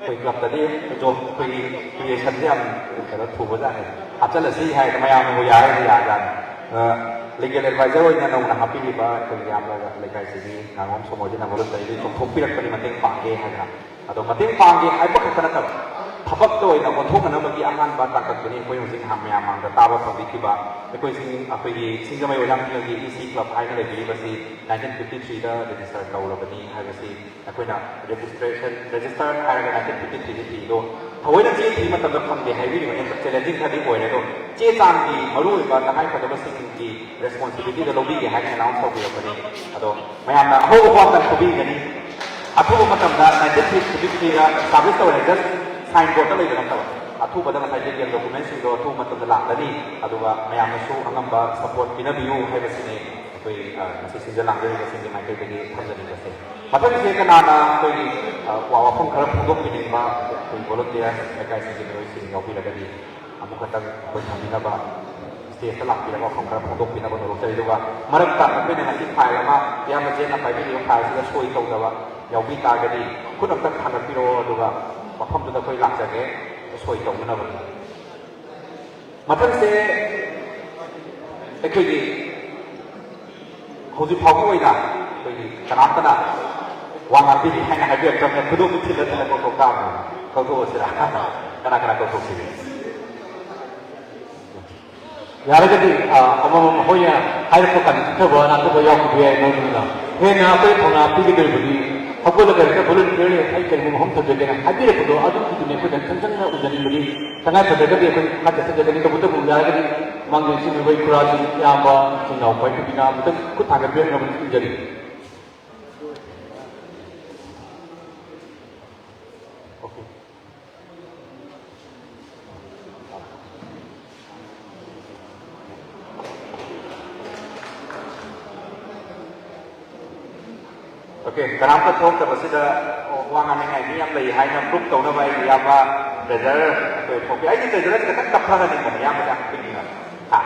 ꯑꯩꯈꯣꯏ clubꯇꯗꯤ ꯑꯗꯨꯝ ꯑꯩꯈꯣꯏꯒꯤ creationꯁꯦ ꯌꯥꯝ ꯀꯩꯅꯣ ꯊꯨꯕꯖꯥꯠꯅꯤ, ꯍꯥꯞꯆꯤꯜꯂꯁꯤ ꯍꯥꯏꯗ ꯃꯌꯥꯝꯅꯕꯨ ꯌꯥꯔꯒꯗꯤ ꯌꯥꯖꯥꯠꯅꯤ꯫ ꯑ, legal advisor ꯑꯣꯏꯅ ꯅꯧꯅ ꯍꯥꯞꯄꯤꯔꯤꯕ ꯑꯩꯈꯣꯏꯒꯤ ꯏꯌꯥꯝꯕ ꯂꯩꯀꯥꯏꯁꯤꯒꯤ ꯉꯥꯉꯣꯝ ꯁꯣꯃꯣꯔꯖꯤꯠꯅ ꯃꯔꯨꯞꯇ ꯑꯩ ꯆꯣꯡꯊꯣꯛꯄꯤꯔꯛꯄꯅꯤ ꯃꯇꯦꯡ ꯄꯥꯡꯒꯦ ꯍꯥꯏꯗꯅ꯫ ꯑꯗꯣ ꯃꯇꯦꯡ ꯄꯥꯡꯒꯦ ꯍꯥꯏꯕ ꯈꯛꯇ ꯅꯠꯇꯕ, ꯊꯕꯛꯇ ꯑꯣꯏꯅ ꯑꯣꯟꯊꯣꯛꯅꯅꯕꯒꯤ ꯑꯍꯥꯟꯕ ꯇꯥꯡꯀꯛꯇꯨꯅꯤ ꯑꯩꯈꯣꯏ ꯍꯧꯖꯤꯛ ꯃꯌꯥꯝ ꯃꯥꯡꯗ ꯇꯥꯕ ꯐꯪꯕꯤꯈꯤꯕ꯫ ꯑꯩꯈꯣꯏ ꯁꯤꯡ-, ꯑꯩꯈꯣꯏꯒꯤ ꯁꯤꯡꯖꯃꯩ ꯑꯣꯏꯅꯥꯝ ꯐꯤꯜꯒꯤ ꯏ ꯁꯤ ꯀ꯭ꯂꯕ ꯍꯥꯏꯅ ꯂꯩꯕꯤꯔꯤꯕꯁꯤ ꯅꯥꯏꯟꯇꯤꯟ ꯐꯤꯐꯇꯤ ꯊ꯭ꯔꯤꯗ ꯔꯦꯖꯤꯁꯇꯔ ꯇꯧꯔꯕꯅꯤ ꯍꯥꯏꯕꯁꯤ ꯑꯩꯈꯣꯏꯅ ꯔꯦꯖꯤꯁꯇ꯭ꯔꯦꯁꯟ, ꯔꯦꯖꯤꯁꯇꯔ ꯍꯥꯏꯔꯒ ꯅꯥꯏꯟꯇꯤꯟ ꯐꯤꯐꯇꯤ ꯊ꯭ꯔꯤꯗ ꯊꯤꯗꯣ ꯊꯑꯣꯏꯅ ꯆꯦ ꯊꯤꯕ ꯃꯇꯝꯗ ꯐꯪꯗꯦ ꯍꯥꯏꯕꯤꯔꯤꯕ ꯆꯦꯂꯦꯟꯖꯤꯡ ꯈꯔꯗꯤ ꯑꯣꯏꯔꯦ꯫ ꯑꯗꯣ ꯆꯦ ꯆꯥꯡꯒꯤ ꯃꯔꯨꯑꯣꯏꯕ ꯇꯉꯥꯏꯐꯗꯕꯁꯤꯡꯒꯤ ꯔꯦꯁꯄꯣꯟꯁꯤꯕꯤꯂꯤꯇꯤꯗ ꯂꯧꯕꯤꯒꯦ ꯍꯥꯏꯅ ꯑꯦꯅꯥꯎꯟꯁ ꯇꯧꯕꯤꯔꯛꯄꯅꯤ꯫ ꯑꯗꯣ ꯃꯌꯥꯝꯅ ꯑꯍꯧꯕ ꯄꯣꯠ ꯑꯃꯇꯪ ꯈꯨꯕꯤꯒꯅꯤ꯫ ꯑꯊꯨꯕ ꯃꯇꯝꯗ ꯅꯥꯏꯟꯇꯤꯟ ꯐꯤꯐꯇꯤ ꯊ꯭ꯔꯤꯗ ꯁꯥꯔꯚꯤꯁ ꯇꯧꯔꯦ, ꯖꯁ ꯁꯥꯏꯟ ꯕꯣꯔꯗꯇ ꯂꯩꯕ ꯅꯠꯇꯕ, ꯑꯊꯨꯕꯗ ꯉꯁꯥꯏ ꯂꯤꯒꯦꯜ ꯗꯣꯀꯨꯃꯦꯟꯁꯤꯡꯗꯣ ꯑꯊꯨꯕ ꯃꯇꯝꯗ ꯂꯥꯛꯀꯅꯤ꯫ ꯑꯗꯨꯒ ꯃꯌꯥꯝꯅꯁꯨ ꯑꯉꯝꯕ ꯁꯄꯣꯔꯠ ꯄꯤꯅꯕꯤꯌꯨ ꯍꯥꯏꯕꯁꯤꯅꯤ ꯑꯩꯈꯣꯏ, ꯑ, ꯉꯁꯤ ꯁꯤꯟꯖ ꯂꯥꯡꯖꯔꯤꯕꯁꯤꯡꯒꯤ ꯃꯥꯏꯀꯩꯗꯒꯤ ꯊꯝꯖꯅꯤꯡꯕꯁꯦ꯫ ꯃꯊꯪꯁꯦ ꯀꯅꯥꯅ ꯑꯩꯈꯣꯏꯒꯤ, ꯑ, ꯋꯥ-, ꯋꯥꯐꯝ ꯈꯔ ꯐꯣꯡꯗꯣꯛꯄꯤꯅꯤꯡꯕ ꯑꯩꯈꯣꯏ ꯚꯣꯂꯨꯟꯇꯤꯌꯔ ꯂꯩꯀꯥꯏꯁꯤꯡꯒꯤ ꯃꯤꯑꯣꯏꯁꯤꯡ ꯌꯥꯎꯕꯤꯔꯒꯗꯤ ꯑꯃꯨꯛꯈꯛꯇꯪ ꯑꯩꯈꯣꯏ ꯊꯝꯕꯤꯅꯕ ꯁ꯭ꯇꯦꯖꯇ ꯂꯥꯛꯄꯤꯔꯒ ꯋꯥꯐꯝ ꯈꯔ ꯐꯣꯡꯗꯣꯛꯄꯤꯅꯕ ꯍꯣꯠꯅꯖꯔꯤ꯫ ꯑꯗꯨꯒ ꯃꯔꯛꯇ ꯑꯩꯈꯣꯏꯅ ꯉꯁꯤ ꯐꯥꯏꯜ ꯑꯃ ꯏꯌꯥꯝꯕ ꯖꯦꯟꯅ ꯄꯥꯏꯕꯤꯔꯤꯕ ꯐꯥꯏꯜꯁꯤꯗ ꯁꯣꯏ ꯇꯧꯗꯕ ꯌꯥꯎꯕꯤ ꯇꯥꯔꯒꯗꯤ ꯈꯨꯠ ꯑꯝꯇ ꯊꯥꯡꯒꯠꯄꯤꯔꯛꯑꯣ, ꯑꯗꯨꯒ ꯃꯐꯝꯗꯨꯗ ꯑꯩꯈꯣꯏ ꯂꯥꯛꯆꯒꯦ ꯁꯣꯏ ꯇꯧꯅꯅꯕ꯫ ꯃꯊꯪꯁꯦ ꯑꯩꯈꯣꯏꯒꯤ ꯍꯧꯖꯤꯛ ꯐꯥꯎꯒꯤ ꯑꯣꯏꯅ ꯑꯩꯈꯣꯏꯒꯤ ꯀꯅꯥꯝꯇꯅ ꯋꯥ ꯉꯥꯡꯕꯤꯔꯤ ꯍꯥꯏꯅ ꯍꯥꯏꯕꯤꯔꯛꯇ꯭ꯔꯕꯅꯤꯅ ꯈꯨꯗꯣꯞꯇꯨ ꯊꯤꯜꯂ ꯊꯤꯜꯂ ꯀꯧꯊꯣꯛ ꯇꯥꯕꯅꯤ꯫ ꯀꯧꯊꯣꯛꯑꯁꯤꯔꯥ? ꯀꯅꯥ ꯀꯅꯥ ꯀꯧꯊꯣꯛꯁꯤꯒꯦ? ꯌꯥꯔꯒꯗꯤ, ꯑ, ꯑꯃꯃꯝ ꯑꯩꯈꯣꯏꯅ ꯍꯥꯏꯔꯛꯄ ꯀꯥꯟꯗ ꯆꯤꯊꯕ ꯅꯥꯟꯊꯕ ꯌꯥꯎꯈꯤꯕ ꯌꯥꯏ꯫ ꯃꯔꯝ ꯑꯗꯨꯅ ꯍꯦꯟꯅ ꯑꯩꯈꯣꯏ ꯊꯧꯅꯥ ꯄꯤꯒꯗꯧꯔꯤꯕꯗꯤ ꯍꯧꯒꯠꯂꯒ ꯍꯦꯛꯇ ꯚꯣꯂꯨꯟꯇꯤꯌꯔꯂꯤ ꯑꯩ ꯀꯔꯤꯒꯨꯝꯕ ꯃꯐꯝ ꯊꯝꯖꯒꯦꯅ ꯍꯥꯏꯕꯤꯔꯛꯄꯗꯣ ꯑꯗꯨꯒꯤꯗꯨꯅꯦ ꯑꯩꯈꯣꯏꯅ ꯆꯪꯁꯤꯟꯅ ꯎꯖꯅꯤꯡꯕꯗꯤ꯫ ꯇꯉꯥꯏ ꯐꯗ꯭ꯔꯒꯗꯤ ꯑꯩꯈꯣꯏ ꯈꯔ ꯆꯠꯊꯖꯒꯅꯤ꯫ ꯇꯧꯕꯇꯕꯨ ꯌꯥꯔꯒꯗꯤ ꯃꯥꯡꯖꯤꯟ ꯆꯤꯡꯂꯤꯕ ꯏꯈꯨꯔꯥꯁꯤꯡ, ꯏꯌꯥꯝꯕ, ꯏꯆꯤꯟ ꯏꯅꯥꯎ ꯄꯥꯏꯈꯨꯕꯤꯅ ꯑꯃꯨꯛꯇꯪ ꯈꯨꯠ ꯊꯥꯡꯒꯠꯄꯤꯔꯛꯅꯕ ꯅꯤꯡꯁꯤꯡꯖꯔꯤ꯫ ꯑꯣꯀꯦ꯫ ꯑꯣꯀꯦ, ꯀꯅꯥꯝꯇ ꯊꯣꯛꯇꯕꯁꯤꯗ ꯋꯥ ꯉꯥꯡꯅꯤꯡꯉꯥꯏ ꯃꯤ ꯌꯥꯝ ꯂꯩ ꯍꯥꯏꯅ ꯄ꯭ꯔꯨꯞ ꯇꯧꯅꯕ ꯑꯩꯒꯤ ꯏꯌꯥꯝꯕ ꯇ꯭ꯔꯦꯖꯔ ꯑꯩꯈꯣꯏ ꯊꯣꯛꯄꯤ-, ꯑꯩꯒꯤ ꯇ꯭ꯔꯦꯖꯔꯁꯤ ꯈꯤꯇꯪ ꯇꯞꯊꯍꯟꯅꯤꯡꯕꯅꯤ, ꯏꯌꯥꯝꯕꯁꯦ ꯌꯥꯝ ꯄꯤꯛꯅ꯫ ꯍꯥ?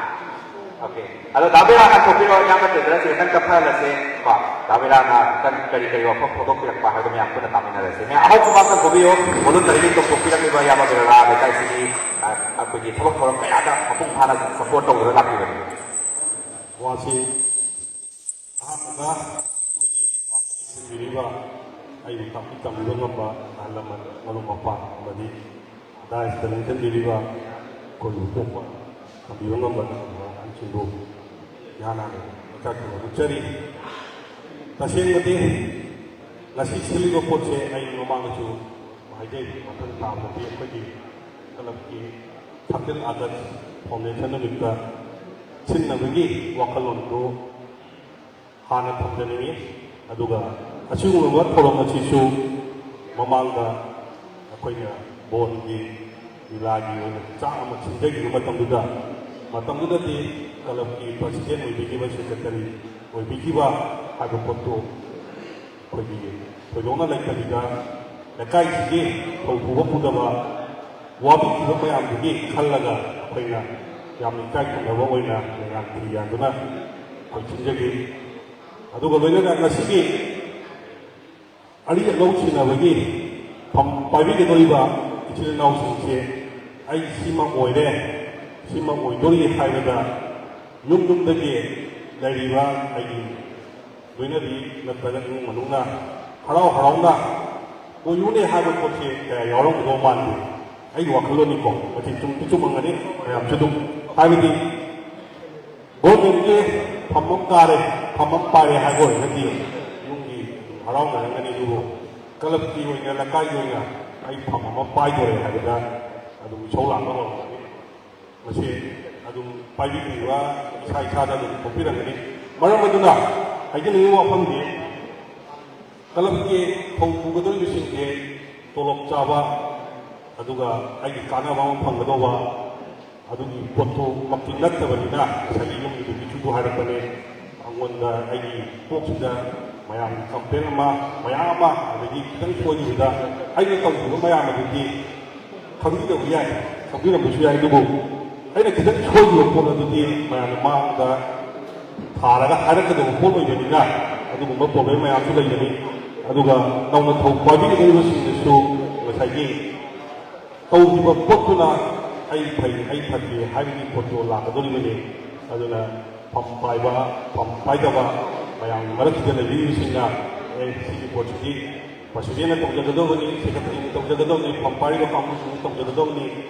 ꯑꯣꯀꯦ꯫ ꯑꯗꯣ ꯗꯥ ꯕꯤꯔꯥꯅ ꯊꯣꯛꯄꯤꯔꯣ, ꯏꯌꯥꯝꯕ ꯇ꯭ꯔꯦꯖꯔꯁꯤ ꯈꯤꯇꯪ ꯇꯞꯊꯍꯜꯂꯁꯦ ꯀꯣ꯫ ꯗꯥ ꯕꯤꯔꯥꯅ ꯈꯤꯇꯪ ꯀꯔꯤ ꯀꯔꯤ ꯋꯥꯐꯝ ꯐꯣꯡꯗꯣꯛꯄꯤꯔꯛꯄ ꯍꯥꯏꯕꯗꯣ ꯃꯌꯥꯝ ꯄꯨꯟꯅ ꯇꯥꯃꯤꯟꯅꯔꯁꯦ꯫ ꯃꯌꯥꯝ ꯑꯍꯧꯕ ꯃꯥꯡꯗ ꯊꯣꯛꯄꯤꯌꯣ꯫ ꯚꯣꯂꯨꯟꯇꯔꯤꯂꯤ ꯀꯧꯊꯣꯛꯄꯤꯔꯝꯃꯤꯕ ꯏꯌꯥꯝꯕ ꯕꯤꯔꯥ ꯂꯩꯀꯥꯏꯁꯤꯒꯤ, ꯑ, ꯑꯩꯈꯣꯏꯒꯤ ꯊꯕꯛ ꯊꯧꯔꯝ ꯀꯌꯥꯗ ꯃꯄꯨꯡ ꯐꯥꯅ ꯁꯄꯣꯔꯠ ꯇꯧꯗꯨꯅ ꯂꯥꯛꯄꯤꯕꯅꯤ꯫ ꯋꯥꯁꯤ ꯑꯍꯥꯟꯕꯗ ꯑꯩꯈꯣꯏꯒꯤ ꯃꯥꯡꯗ ꯂꯦꯡꯁꯤꯟꯕꯤꯔꯤꯕ ꯑꯩꯕꯨ ꯇꯥꯛꯄꯤ ꯇꯝꯕꯤꯕ ꯉꯝꯕ ꯑꯍꯜ ꯂꯃꯟ, ꯃꯔꯨꯞ ꯃꯄꯥꯡ ꯑꯃꯗꯤ ꯗꯥꯏꯁꯇ ꯂꯦꯡꯁꯤꯟꯕꯤꯔꯤꯕ ꯑꯩꯈꯣꯏꯕꯨ ꯄꯣꯛꯄ ꯊꯝꯕꯤꯕ ꯉꯝꯕ ꯑꯍꯜꯁꯤꯡꯕꯨ ꯏꯍꯥꯟ ꯍꯥꯟꯅ ꯃꯆꯥꯛ ꯊꯧꯕ ꯎꯠꯆꯔꯤ꯫ ꯇꯁꯦꯡꯕꯗꯤ ꯉꯁꯤ ꯁꯤꯜꯂꯤꯕ ꯄꯣꯠꯁꯦ ꯑꯩ ꯃꯃꯥꯡꯗꯁꯨ ꯍꯥꯏꯖꯩ, ꯃꯊꯪ ꯊꯥꯕꯗꯗꯤ ꯑꯩꯈꯣꯏꯒꯤ ꯀ꯭ꯂꯕꯀꯤ ꯊꯥꯔꯇꯤꯟ ꯑꯥꯒꯁ ꯐꯥꯎꯟꯗꯦꯁꯟ ꯅꯨꯃꯤꯠꯇ ꯁꯤꯟꯅꯕꯒꯤ ꯋꯥꯈꯜꯂꯣꯟꯗꯨ ꯍꯥꯟꯅ ꯊꯝꯖꯅꯤꯡꯏ꯫ ꯑꯗꯨꯒ ꯑꯁꯤꯒꯨꯝꯂꯕ ꯊꯧꯔꯝ ꯑꯁꯤꯁꯨ ꯃꯃꯥꯡꯗ ꯑꯩꯈꯣꯏꯅ ꯕꯣꯟꯒꯤ ꯂꯤꯂꯥꯒꯤ ꯑꯣꯏꯅ ꯆꯥꯛ ꯑꯃ ꯁꯤꯟꯖꯈꯤꯕ ꯃꯇꯝꯗꯨꯗ, ꯃꯇꯝꯗꯨꯗꯗꯤ ꯀ꯭ꯂꯕꯀꯤ ꯄ꯭ꯔꯁꯤꯗꯦꯟ ꯑꯣꯏꯕꯤꯈꯤꯕ, ꯁꯦꯀ꯭ꯔꯦꯇꯔꯤ ꯑꯣꯏꯕꯤꯈꯤꯕ ꯍꯥꯏꯕ ꯄꯣꯠꯇꯨ ꯑꯩꯈꯣꯏꯒꯤ ꯊꯣꯏꯗꯣꯛꯅ ꯂꯩꯇꯕꯤꯗ, ꯂꯩꯀꯥꯏꯁꯤꯒꯤ ꯊꯧ ꯄꯨꯕ ꯄꯨꯗꯕ ꯋꯥꯕꯤꯈꯤꯕ ꯃꯌꯥꯝꯗꯨꯒꯤ ꯈꯜꯂꯒ ꯑꯩꯈꯣꯏꯅ ꯌꯥꯝꯅ ꯏꯀꯥꯏ ꯈꯨꯝꯅꯕ ꯑꯣꯏꯅ ꯃꯌꯥꯝ ꯐꯤ ꯌꯥꯟꯗꯨꯅ ꯑꯩꯈꯣꯏ ꯁꯤꯟꯖꯈꯤ꯫ ꯑꯗꯨꯒ ꯂꯣꯏꯅꯅ ꯉꯁꯤꯒꯤ ꯑꯔꯤ ꯑꯅꯧ ꯁꯤꯟꯅꯕꯒꯤ ꯐꯝ ꯄꯥꯏꯕꯤꯒꯗꯧꯔꯤꯕ ꯏꯆꯤꯜ ꯏꯅꯥꯎꯁꯤꯡꯁꯦ ꯑꯩ ꯁꯤꯃ ꯑꯣꯏꯔꯦ, ꯁꯤꯃ ꯑꯣꯏꯗꯣꯔꯤ ꯍꯥꯏꯕꯗ ꯌꯨꯝ ꯌꯨꯝꯗꯒꯤ ꯂꯩꯔꯤꯕ ꯑꯩꯒꯤ ꯂꯣꯏꯅꯕꯤ ꯅꯠꯇ꯭ꯔꯒ ꯏꯃꯨꯡ ꯃꯅꯨꯡꯅ ꯍꯔꯥꯎ ꯍꯔꯥꯎꯅ ꯑꯣꯏꯌꯨꯅꯦ ꯍꯥꯏꯕ ꯄꯣꯠꯁꯦ ꯀꯌꯥ ꯌꯥꯎꯔꯝꯒꯗꯧ ꯃꯥꯟꯗꯦ꯫ ꯑꯩꯒꯤ ꯋꯥꯈꯜꯂꯣꯟꯅꯤꯀꯣ, ꯃꯁꯤ ꯆꯨꯝꯗꯤ ꯆꯨꯝꯃꯝꯒꯅꯤ, ꯃꯌꯥꯝꯁꯨ ꯑꯗꯨꯝ, ꯍꯥꯏꯕꯗꯤ ꯒꯣꯔꯃꯦꯟꯒꯤ ꯐꯝ ꯑꯃ ꯀꯥꯔꯦ, ꯐꯝ ꯑꯃ ꯄꯥꯏꯔꯦ ꯍꯥꯏꯕ ꯑꯣꯏꯔꯒꯗꯤ ꯌꯨꯝꯒꯤ ꯍꯔꯥꯎꯅꯔꯝꯒꯅꯤ, ꯑꯗꯨꯕꯨ ꯀ꯭ꯂꯕꯀꯤ ꯑꯣꯏꯅ, ꯂꯩꯀꯥꯏꯒꯤ ꯑꯣꯏꯅ ꯑꯩ ꯐꯝ ꯑꯃ ꯄꯥꯏꯗꯣꯔꯦ ꯍꯥꯏꯕꯗ ꯑꯗꯨꯝ ꯏꯁꯧ ꯂꯥꯡꯕ ꯍꯧꯔꯛꯀꯅꯤ꯫ ꯃꯁꯤ ꯑꯗꯨꯝ ꯄꯥꯏꯕꯤꯔꯤꯕ ꯏꯁꯥ ꯏꯁꯥꯗ ꯑꯗꯨꯝ ꯊꯣꯛꯄꯤꯔꯝꯒꯅꯤ꯫ ꯃꯔꯝ ꯑꯗꯨꯅ ꯍꯥꯏꯖꯅꯤꯡꯉꯤꯕ ꯋꯥꯐꯝꯗꯤ, ꯀ꯭ꯂꯕꯀꯤ ꯐꯧ ꯄꯨꯒꯗꯧꯔꯤꯕꯁꯤꯡꯁꯦ ꯇꯣꯂꯣꯞ ꯆꯥꯕ, ꯑꯗꯨꯒ ꯑꯩꯒꯤ ꯀꯥꯟꯅꯕ ꯑꯃ ꯐꯪꯒꯗꯧꯕ, ꯑꯗꯨꯒꯤ ꯄꯣꯠꯇꯨꯃꯛꯇꯤ ꯅꯠꯇꯕꯅꯤꯅ, ꯉꯁꯥꯏꯒꯤ ꯌꯨꯝꯒꯤ ꯅꯨꯄꯤꯁꯨ ꯍꯥꯏꯔꯛꯄꯅꯦ, ꯑꯩꯉꯣꯟꯗ ꯑꯩꯒꯤ ꯀꯣꯛꯁꯤꯗ ꯃꯌꯥꯝꯒꯤ ꯀꯝꯄ꯭ꯂꯦꯟ ꯑꯃ, ꯃꯌꯥꯝ ꯑꯃ, ꯑꯗꯒꯤ ꯈꯤꯇꯪ ꯁꯣꯏꯈꯤꯕꯗ ꯑꯩꯅ ꯇꯧꯈꯤꯕ ꯃꯌꯥꯝ ꯑꯗꯨꯗꯤ ꯈꯪꯕꯤꯗꯕ ꯌꯥꯏ, ꯈꯪꯕꯤꯔꯝꯕꯁꯨ ꯌꯥꯏ, ꯑꯗꯨꯕꯨ ꯑꯩꯅ ꯈꯤꯇꯪ ꯁꯣꯏꯈꯤꯕ ꯄꯣꯠ ꯑꯗꯨꯗꯤ ꯃꯌꯥꯝꯅ ꯃꯥꯡꯗ ꯊꯥꯔꯒ ꯍꯥꯏꯔꯛꯀꯗꯕ ꯄꯣꯠ ꯑꯣꯏꯕꯅꯤꯅ, ꯑꯗꯨꯒꯨꯝꯕ ꯄ꯭ꯔꯣꯕ꯭ꯂꯦꯝ ꯃꯌꯥꯝꯁꯨ ꯂꯩꯒꯅꯤ꯫ ꯑꯗꯨꯒ ꯅꯧꯅ ꯊꯧ ꯄꯥꯏꯕꯤꯒꯗꯧꯔꯤꯕꯁꯤꯡꯗꯁꯨ ꯉꯁꯥꯏꯒꯤ ꯇꯧꯈꯤꯕ ꯄꯣꯠꯇꯨꯅ ꯑꯩ ꯐꯩ, ꯑꯩ ꯐꯠꯇꯦ ꯍꯥꯏꯕꯒꯤ ꯄꯣꯠꯇꯣ ꯂꯥꯛꯀꯗꯧꯔꯤꯕꯅꯤ꯫ ꯑꯗꯨꯅ ꯐꯝ ꯄꯥꯏꯕ, ꯐꯝ ꯄꯥꯏꯗꯕ ꯃꯌꯥꯝꯒꯤ ꯃꯔꯛꯁꯤꯗ ꯂꯩꯕꯤꯔꯤꯕꯁꯤꯡꯅ, ꯑꯦ, ꯁꯤꯒꯤ ꯄꯣꯠꯁꯤꯗꯤ ꯄ꯭ꯔꯁꯤꯗꯦꯟꯅ ꯇꯧꯖꯒꯗꯕꯅꯤ, ꯁꯦꯀ꯭ꯔꯦꯇꯔꯤꯅ ꯇꯧꯖꯒꯗꯕꯅꯤ, ꯐꯝ ꯄꯥꯏꯔꯤꯕ ꯀꯥꯡꯕꯨꯁꯤꯡꯅ ꯇꯧꯖꯒꯗꯕꯅꯤ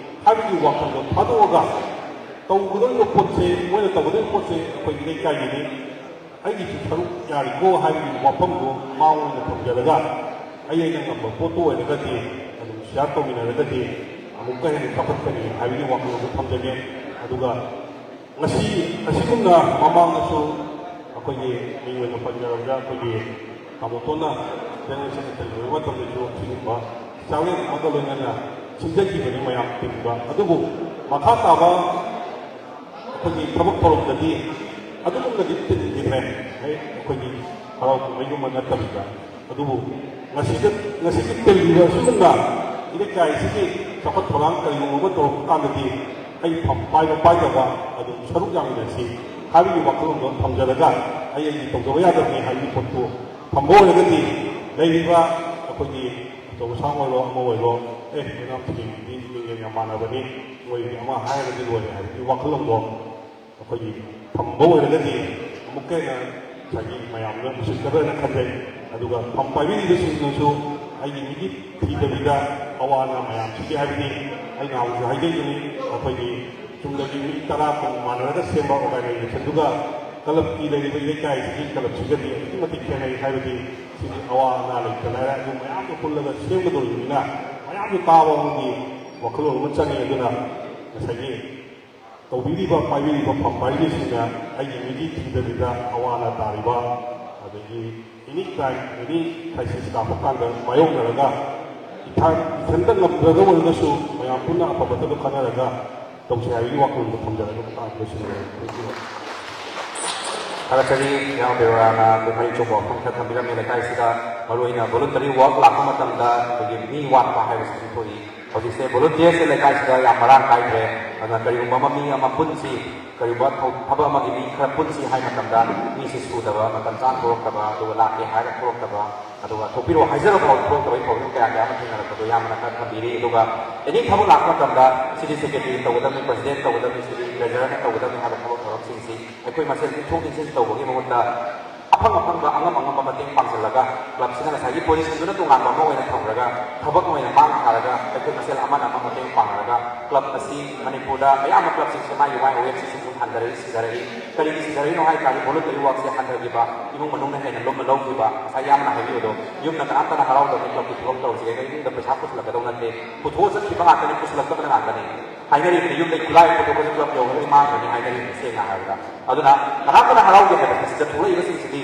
ꯍꯥꯏꯕꯒꯤ ꯋꯥꯈꯜꯗꯣ ꯊꯥꯗꯣꯛꯑꯒ, ꯇꯧꯒꯗꯧꯔꯤꯕ ꯄꯣꯠꯁꯦ, ꯃꯣꯏꯅ ꯇꯧꯒꯗꯧꯔꯤꯕ ꯄꯣꯠꯁꯦ ꯑꯩꯈꯣꯏꯒꯤ ꯂꯩꯀꯥꯏꯒꯤꯅꯤ, ꯑꯩꯒꯤꯁꯨ ꯁꯔꯨꯛ ꯌꯥꯔꯤꯀꯣ ꯍꯥꯏꯕꯒꯤ ꯋꯥꯐꯝꯗꯣ ꯃꯥ ꯑꯣꯏꯅ ꯊꯝꯖꯔꯒ, ꯑꯩ ꯑꯩꯅ ꯉꯝꯕ ꯄꯣꯠꯇꯣ ꯑꯣꯏꯔꯒꯗꯤ, ꯑꯗꯨꯝ ꯁꯤꯌꯥꯔ ꯇꯧꯃꯤꯟꯅꯔꯒꯗꯤ ꯑꯃꯨꯛꯀ ꯍꯦꯟꯅ ꯆꯥꯎꯈꯠꯀꯅꯤ ꯍꯥꯏꯕꯒꯤ ꯋꯥꯈꯜꯂꯣꯟꯗꯣ ꯊꯝꯖꯒꯦ꯫ ꯑꯗꯨꯒ ꯉꯁꯤ ꯑꯁꯤꯒꯨꯝꯅ ꯃꯃꯥꯡꯗꯁꯨ ꯑꯩꯈꯣꯏꯒꯤ ꯃꯤꯡ ꯑꯣꯏꯅ ꯄꯟꯖꯔꯕꯗ, ꯑꯩꯈꯣꯏꯒꯤ ꯇꯥꯃꯣꯇꯣꯟꯅ ꯖꯦꯅꯦꯔꯦꯜ ꯁꯦꯀ꯭ꯔꯦꯇꯔꯤ ꯑꯣꯏꯕ ꯃꯇꯝꯗꯁꯨ ꯁꯤꯒꯨꯝꯕ ꯆꯥꯛꯂꯦꯟ ꯑꯃꯒ ꯂꯣꯏꯅꯅ ꯁꯤꯟꯖꯈꯤꯕꯅꯤ ꯃꯌꯥꯝ ꯇꯤꯟꯕ꯫ ꯑꯗꯨꯕꯨ ꯃꯈꯥ ꯇꯥꯕ ꯑꯩꯈꯣꯏꯒꯤ ꯊꯕꯛ ꯊꯧꯔꯝꯗꯗꯤ ꯑꯗꯨꯒꯨꯝꯅꯗꯤ ꯇꯤꯟꯈꯤꯗ꯭ꯔꯦ꯫ ꯑꯩꯈꯣꯏꯒꯤ ꯍꯔꯥꯎ ꯀꯨꯝꯍꯩꯒꯨꯝꯕ ꯅꯠꯇꯕꯤꯗ꯫ ꯑꯗꯨꯕꯨ ꯉꯁꯤꯗ, ꯉꯁꯤꯒꯤ ꯇꯤꯜꯂꯤꯕ ꯑꯁꯤꯒꯨꯝꯅ ꯏꯔꯩꯀꯥꯏꯁꯤꯒꯤ ꯆꯥꯎꯈꯠ ꯊꯧꯔꯥꯡ ꯀꯔꯤꯒꯨꯝꯕ ꯑꯃ ꯇꯧꯔꯛꯄ ꯀꯥꯟꯗꯗꯤ ꯑꯩ ꯐꯝ ꯄꯥꯏꯕ ꯄꯥꯏꯗꯕ ꯑꯗꯨꯝ ꯁꯔꯨꯛ ꯌꯥꯃꯤꯟꯅꯁꯤ ꯍꯥꯏꯕꯒꯤ ꯋꯥꯈꯜꯂꯣꯟꯗꯣ ꯊꯝꯖꯔꯒ, ꯑꯩ ꯑꯩꯒꯤ ꯇꯧꯗꯕ ꯌꯥꯗꯕꯅꯤ ꯍꯥꯏꯕꯒꯤ ꯄꯣꯠꯇꯨ ꯊꯝꯕ ꯑꯣꯏꯔꯒꯗꯤ, ꯂꯩꯔꯤꯕ ꯑꯩꯈꯣꯏꯒꯤ ꯑꯆꯧ ꯑꯁꯥꯡ ꯑꯣꯏꯔꯣ, ꯑꯃ ꯑꯣꯏꯔꯣ, "ꯑꯦ, ꯃꯦꯗꯥꯝ ꯊꯣꯏꯕꯤꯒꯤꯗꯤ ꯃꯤꯡꯖꯦꯜ ꯌꯥꯝ ꯃꯥꯟꯅꯕꯅꯤ, ꯃꯣꯏꯒꯤꯗꯤ ꯑꯃ ꯍꯥꯏꯔꯒꯗꯤ ꯂꯣꯏꯔꯦ" ꯍꯥꯏꯕꯒꯤ ꯋꯥꯈꯜꯂꯣꯟꯗꯣ ꯑꯩꯈꯣꯏꯒꯤ ꯊꯝꯕ ꯑꯣꯏꯔꯒꯗꯤ ꯑꯃꯨꯛꯀ ꯍꯦꯟꯅ ꯉꯁꯥꯏꯒꯤ ꯃꯌꯥꯝꯅ ꯎꯁꯤꯠꯀꯗ꯭ꯔꯅ ꯈꯟꯖꯩ꯫ ꯑꯗꯨꯒ ꯐꯝ ꯄꯥꯏꯕꯤꯔꯤꯕꯁꯤꯡꯅꯁꯨ ꯑꯩꯒꯤ ꯃꯤꯒꯤ ꯊꯤꯗꯕꯤꯗ ꯑꯋꯥ ꯑꯅꯥ ꯃꯌꯥꯝꯁꯤꯒꯤ, ꯍꯥꯏꯕꯗꯤ ꯑꯩ ꯅꯍꯥꯟꯁꯨ ꯍꯥꯏꯖꯈꯤꯕꯅꯤ, ꯑꯩꯈꯣꯏꯒꯤ ꯆꯨꯝꯅꯒꯤ ꯃꯤ ꯇꯔꯥ ꯀꯨꯟ ꯃꯥꯟꯅꯔꯒ ꯁꯦꯝꯕ ꯑꯣꯔꯒꯅꯥꯏꯖꯦꯁꯟꯗꯨꯒ ꯀ꯭ꯂꯕꯀꯤ ꯂꯩꯔꯤꯕ ꯏꯂꯩꯀꯥꯏꯁꯤꯒꯤ ꯀ꯭ꯂꯕꯁꯤꯒꯗꯤ ꯑꯗꯨꯛꯀꯤ ꯃꯇꯤꯛ ꯈꯦꯠꯅꯩ꯫ ꯍꯥꯏꯕꯗꯤ ꯁꯤꯗꯤ ꯑꯋꯥ ꯑꯅꯥ ꯂꯩꯇ ꯂꯥꯏꯔ ꯑꯗꯨ ꯃꯌꯥꯝꯗꯣ ꯄꯨꯜꯂꯒ ꯁꯦꯝꯒꯗꯧꯔꯤꯕꯅꯤꯅ ꯃꯌꯥꯝꯁꯨ ꯇꯥꯕ ꯑꯃꯒꯤ ꯋꯥꯈꯜꯂꯣꯟ ꯑꯃ ꯆꯪꯉꯤ꯫ ꯑꯗꯨꯅ ꯉꯁꯥꯏꯒꯤ ꯇꯧꯕꯤꯔꯤꯕ, ꯄꯥꯏꯕꯤꯔꯤꯕ ꯐꯝ ꯄꯥꯏꯕꯤꯁꯤꯡꯅ ꯑꯩꯒꯤ ꯃꯤꯗꯤ ꯊꯤꯗꯕꯤꯗ ꯑꯋꯥ ꯑꯅꯥ ꯇꯥꯔꯤꯕ, ꯑꯗꯒꯤ ꯑꯦꯅꯤ ꯇꯥꯏꯝ, ꯑꯦꯅꯤ ꯀ꯭ꯔꯥꯏꯁꯤꯁ ꯂꯥꯛꯄ ꯀꯥꯟꯗ ꯃꯥꯌꯣꯛꯅꯔꯒ ꯏꯊꯟ-, ꯏꯊꯟꯇ ꯉꯝꯗ꯭ꯔꯒ ꯑꯣꯏꯔꯒꯁꯨ ꯃꯌꯥꯝ ꯄꯨꯟꯅ ꯑꯐꯕꯗꯨ ꯈꯟꯅꯔꯒ ꯇꯧꯁꯤ ꯍꯥꯏꯕꯒꯤ ꯋꯥꯈꯜꯂꯣꯟꯗꯣ ꯊꯝꯖꯔꯒ ꯃꯇꯥꯡ ꯂꯣꯏꯁꯤꯟꯖꯔꯒꯦ꯫ Thank you꯫ ꯊꯥꯒꯠꯆꯔꯤ ꯏꯌꯥꯝꯕ ꯕꯦꯔꯣꯔꯥꯅ ꯑꯩꯈꯣꯏ ꯃꯔꯤꯛ ꯆꯨꯝꯕ ꯋꯥꯐꯝ ꯈꯔ ꯊꯝꯕꯤꯔꯝꯃꯤ꯫ ꯂꯩꯀꯥꯏꯁꯤꯗ ꯃꯔꯨꯑꯣꯏꯅ voluntary work ꯂꯥꯛꯄ ꯃꯇꯝꯗ ꯑꯩꯈꯣꯏꯒꯤ ꯃꯤ ꯋꯥꯠꯄ ꯍꯥꯏꯕꯁꯤ ꯑꯗꯨꯝ ꯊꯣꯛꯏ꯫ ꯍꯧꯖꯤꯛꯁꯦ volunteersꯁꯦ ꯂꯩꯀꯥꯏꯁꯤꯗ ꯌꯥꯝ ꯃꯔꯥꯡ ꯀꯥꯏꯗ꯭ꯔꯦ꯫ ꯑꯗꯨꯅ ꯀꯔꯤꯒꯨꯝꯕ ꯑꯃ ꯃꯤ ꯑꯃ ꯄꯨꯟꯁꯤ, ꯀꯔꯤꯒꯨꯝꯕ ꯊꯧ-, ꯊꯕꯛ ꯑꯃꯒꯤ ꯃꯤ ꯈꯔ ꯄꯨꯟꯁꯤ ꯍꯥꯏ ꯃꯇꯝꯗ ꯃꯤꯁꯦ ꯁꯨꯗꯕ, ꯃꯇꯝ ꯆꯥꯅ ꯊꯣꯛꯂꯛꯇꯕ, ꯑꯗꯨꯒ ꯂꯥꯛꯀꯦ ꯍꯥꯏꯔꯒ ꯊꯣꯛꯂꯛꯇꯕ, ꯑꯗꯨꯒ ꯊꯣꯛꯄꯤꯔꯛꯑꯣ ꯍꯥꯏꯖꯔꯕ ꯐꯥꯎ ꯊꯣꯛꯂꯛꯇꯕꯒꯤ problem ꯀꯌꯥ ꯀꯌꯥ ꯑꯃ ꯊꯦꯡꯅꯔꯛꯄꯗꯣ ꯏꯌꯥꯝꯕꯅ ꯈꯔ ꯊꯝꯕꯤꯔꯤ꯫ ꯑꯗꯨꯒ any ꯊꯕꯛ ꯂꯥꯛꯄ ꯃꯇꯝꯗ ꯁꯤꯗꯤ secretary ꯇꯧꯒꯗꯕꯅꯤ, president ꯇꯧꯒꯗꯕꯅꯤ, ꯁꯤꯗꯤ treasurerꯅ ꯇꯧꯒꯗꯕꯅꯤ ꯍꯥꯏꯕ ꯊꯕꯛ ꯊꯧꯔꯝꯁꯤꯡꯁꯤ ꯑꯩꯈꯣꯏ ꯃꯁꯦꯟ ꯏꯟꯊꯣꯛ ꯏꯟꯁꯤꯟ ꯇꯧꯕꯒꯤ ꯃꯍꯨꯠꯇ ꯑꯐꯪ ꯑꯐꯪꯕ, ꯑꯉꯝ ꯑꯉꯝꯕ ꯃꯇꯦꯡ ꯄꯥꯡꯁꯤꯜꯂꯒ, club ꯁꯤꯅ ꯉꯁꯥꯏꯒꯤ position ꯗꯨꯅ ꯇꯣꯉꯥꯟꯕ ꯑꯃ ꯑꯣꯏꯅ ꯊꯝꯈ꯭ꯔꯒ, ꯊꯕꯛ ꯑꯣꯏꯅ ꯃꯥꯡ ꯊꯥꯔꯒ, ꯑꯩꯈꯣꯏ ꯃꯁꯦꯜ ꯑꯃꯅ ꯑꯃ ꯃꯇꯦꯡ ꯄꯥꯡꯅꯔꯒ club ꯑꯁꯤ ꯃꯅꯤꯄꯨꯔꯗ ꯑꯌꯥꯝꯕ club ꯁꯤꯡꯁꯦ ꯃꯥꯒꯤ YOF ꯁꯤ ꯁꯨꯝ ꯁꯨꯝ ꯍꯟꯊꯔꯛꯏ, ꯁꯤꯊꯔꯛꯏ꯫ ꯀꯔꯤꯒꯤ ꯁꯤꯊꯔꯛꯏꯅꯣ ꯍꯥꯏ ꯇꯥꯔꯗꯤ, voluntary work ꯁꯦ ꯍꯟꯊꯈꯤꯕ, ꯏꯃꯨꯡ ꯃꯅꯨꯡꯅ ꯍꯦꯟꯅ ꯂꯨꯝꯅ ꯂꯧꯈꯤꯕ, ꯉꯁꯥꯏ ꯌꯥꯝꯅ ꯍꯥꯏꯕꯤꯕꯗꯣ, ꯌꯨꯝꯗ ꯀꯅꯥꯝꯇꯅ ꯍꯔꯥꯎꯗꯕꯅꯤ club ꯀꯤ ꯊꯕꯛ ꯇꯧꯔꯤꯁꯦ, ꯌꯨꯝꯗ ꯄꯩꯁꯥ ꯄꯨꯁꯤꯜꯂꯛꯀꯗꯧ ꯅꯠꯇꯦ, ꯄꯨꯊꯣꯛꯑ ꯆꯠꯈꯤꯕ ꯉꯥꯛꯇꯅꯤ, ꯄꯨꯁꯤꯜꯂꯛꯇꯕ ꯉꯥꯛꯇꯅꯤ꯫ ꯍꯥꯏꯅꯔꯤꯕꯅꯤ, ꯌꯨꯝꯗꯩ ꯈꯨꯠꯂꯥꯏ ꯄꯨꯊꯣꯛꯄꯁꯨ club ꯌꯧꯈ꯭ꯔꯒꯗꯤ ꯃꯥꯡꯈ꯭ꯔꯅꯤ ꯍꯥꯏꯅꯔꯤꯕꯅꯤ, ꯁꯦꯡꯅ ꯍꯥꯏꯔꯕꯗ꯫ ꯑꯗꯨꯅ ꯀꯅꯥꯝꯇꯅ ꯍꯔꯥꯎꯗꯦ ꯍꯥꯏꯕ ꯃꯁꯤꯗ ꯊꯣꯛꯂꯛꯏꯕꯁꯤꯡꯁꯤꯗꯤ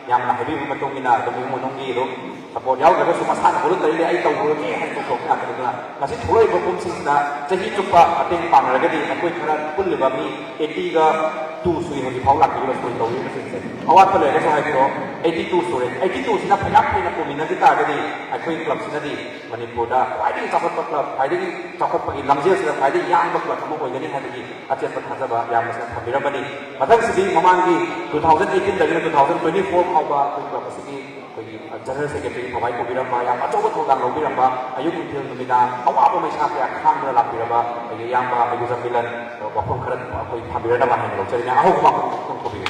ꯌꯥꯝꯅ ꯍꯥꯏꯕꯤꯕꯒꯤ ꯃꯇꯨꯡ ꯏꯟꯅ ꯑꯗꯨꯝ ꯏꯃꯨꯡ ꯃꯅꯨꯡꯒꯤ ꯑꯗꯨꯝ support ꯌꯥꯎꯗ꯭ꯔꯒꯁꯨ ꯃꯁꯥꯅ voluntarily "ꯑꯩ ꯇꯧꯔꯨꯔꯒꯦ" ꯍꯥꯏꯅ ꯇꯧꯊꯣꯛꯄ ꯉꯥꯛꯇꯅꯤ꯫ ꯑꯗꯨꯅ ꯉꯁꯤ ꯊꯣꯛꯂꯛꯏꯕ ꯄꯣꯠꯁꯤꯡꯁꯤꯅ ꯆꯍꯤ ꯆꯨꯞꯄ ꯃꯇꯦꯡ ꯄꯥꯡꯅꯔꯒꯗꯤ ꯑꯩꯈꯣꯏ ꯈꯔ ꯄꯨꯜꯂꯤꯕ ꯃꯤ eighty ꯒ two ꯁꯨꯏ ꯍꯧꯖꯤꯛ ꯐꯥꯎ ꯂꯥꯛꯄꯤꯔꯤꯕ ꯁꯣꯏ ꯇꯧꯔꯤꯕꯁꯤꯡꯁꯦ꯫ ꯑꯋꯥꯠꯄ ꯂꯩꯔꯒꯁꯨ ꯍꯥꯏꯕꯤꯔꯣ, eighty two ꯁꯨꯔꯦ꯫ Eighty two ꯁꯤꯅ ꯐꯩꯅꯥꯝ ꯐꯩꯅ ꯄꯨꯃꯤꯟꯅꯈꯤ ꯇꯥꯔꯒꯗꯤ ꯑꯩꯈꯣꯏ club ꯁꯤꯅꯗꯤ ꯃꯅꯤꯄꯨꯔꯗ ꯈ꯭ꯋꯥꯏꯗꯒꯤ ꯆꯥꯎꯈꯠꯄ club, ꯈ꯭ꯋꯥꯏꯗꯒꯤ ꯆꯥꯎꯈꯠꯄꯒꯤ ꯂꯝꯖꯦꯜꯁꯤꯗ ꯈ꯭ꯋꯥꯏꯗꯒꯤ ꯌꯥꯡꯕ club ꯑꯃ ꯑꯣꯏꯒꯅꯤ ꯍꯥꯏꯕꯒꯤ ꯑꯆꯦꯠꯄ ꯊꯥꯖꯕ ꯌꯥꯝꯅ ꯊꯝꯕꯤꯔꯝꯕꯅꯤ꯫ ꯃꯊꯪꯁꯤꯗꯤ ꯃꯃꯥꯡꯒꯤ two thousand eighteen ꯗꯒꯤꯅ two thousand twenty four ꯐꯥꯎꯕ ꯑꯩꯈꯣꯏ club ꯑꯁꯤꯒꯤ ꯑꯩꯈꯣꯏꯒꯤ general secretary ꯊꯋꯥꯏ ꯄꯨꯕꯤꯔꯝꯕ, ꯌꯥꯝ ꯑꯆꯧꯕ ꯊꯧꯗꯥꯡ ꯂꯧꯕꯤꯔꯝꯕ, ꯑꯌꯨꯛ ꯅꯨꯡꯊꯤꯜ ꯅꯨꯃꯤꯗꯥꯡ ꯑꯋꯥꯕ ꯃꯩꯁꯥ ꯀꯌꯥ ꯈꯥꯡꯗꯨꯅ ꯂꯥꯛꯄꯤꯔꯕ ꯑꯩꯈꯣꯏꯒꯤ ꯏꯌꯥꯝꯕ ꯍꯩꯒꯨꯖꯝ ꯃꯤꯂꯟ ꯋꯥꯐꯝ ꯈꯔ ꯑꯩꯈꯣꯏ ꯊꯝꯕꯤꯔꯝꯅꯕ ꯍꯥꯏꯅ ꯂꯧꯖꯔꯤꯅꯦ꯫ ꯑꯍꯧꯕ ꯃꯥꯡ ꯐꯣꯡꯗꯣꯛꯄꯤꯌꯨ꯫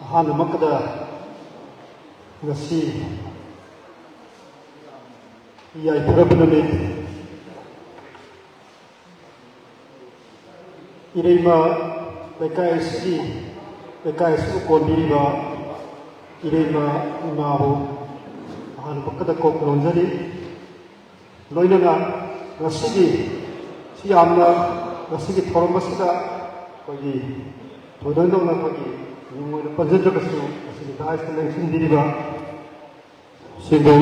ꯑꯍꯥꯟꯕꯃꯛꯇꯗ ꯉꯁꯤ ꯌꯥꯏꯐꯔꯕ ꯅꯨꯃꯤꯠ, ꯏꯔꯩꯃ ꯂꯩꯀꯥꯏ ꯑꯁꯤꯒꯤ, ꯂꯩꯀꯥꯏ ꯑꯁꯤꯕꯨ ꯀꯣꯟꯕꯤꯔꯤꯕ ꯏꯔꯩꯃ ꯏꯃꯥꯕꯨ ꯑꯍꯥꯟꯕꯃꯛꯇꯗ ꯀꯣꯛ ꯅꯣꯟꯖꯔꯤ꯫ ꯂꯣꯏꯅꯅ ꯉꯁꯤꯒꯤ ꯁꯤ ꯌꯥꯝꯅ, ꯉꯁꯤꯒꯤ ꯊꯧꯔꯝ ꯑꯁꯤꯗ ꯑꯩꯈꯣꯏꯒꯤ ꯊꯣꯏꯗꯣꯛ ꯍꯦꯟꯗꯣꯛꯅ ꯑꯩꯈꯣꯏꯒꯤ ꯃꯤꯡ ꯑꯣꯏꯅ ꯄꯟꯖꯗ꯭ꯔꯒꯁꯨ ꯉꯁꯤꯒꯤ dais ꯇ ꯂꯦꯡꯁꯤꯟꯕꯤꯔꯤꯕ ꯁꯤꯕꯨ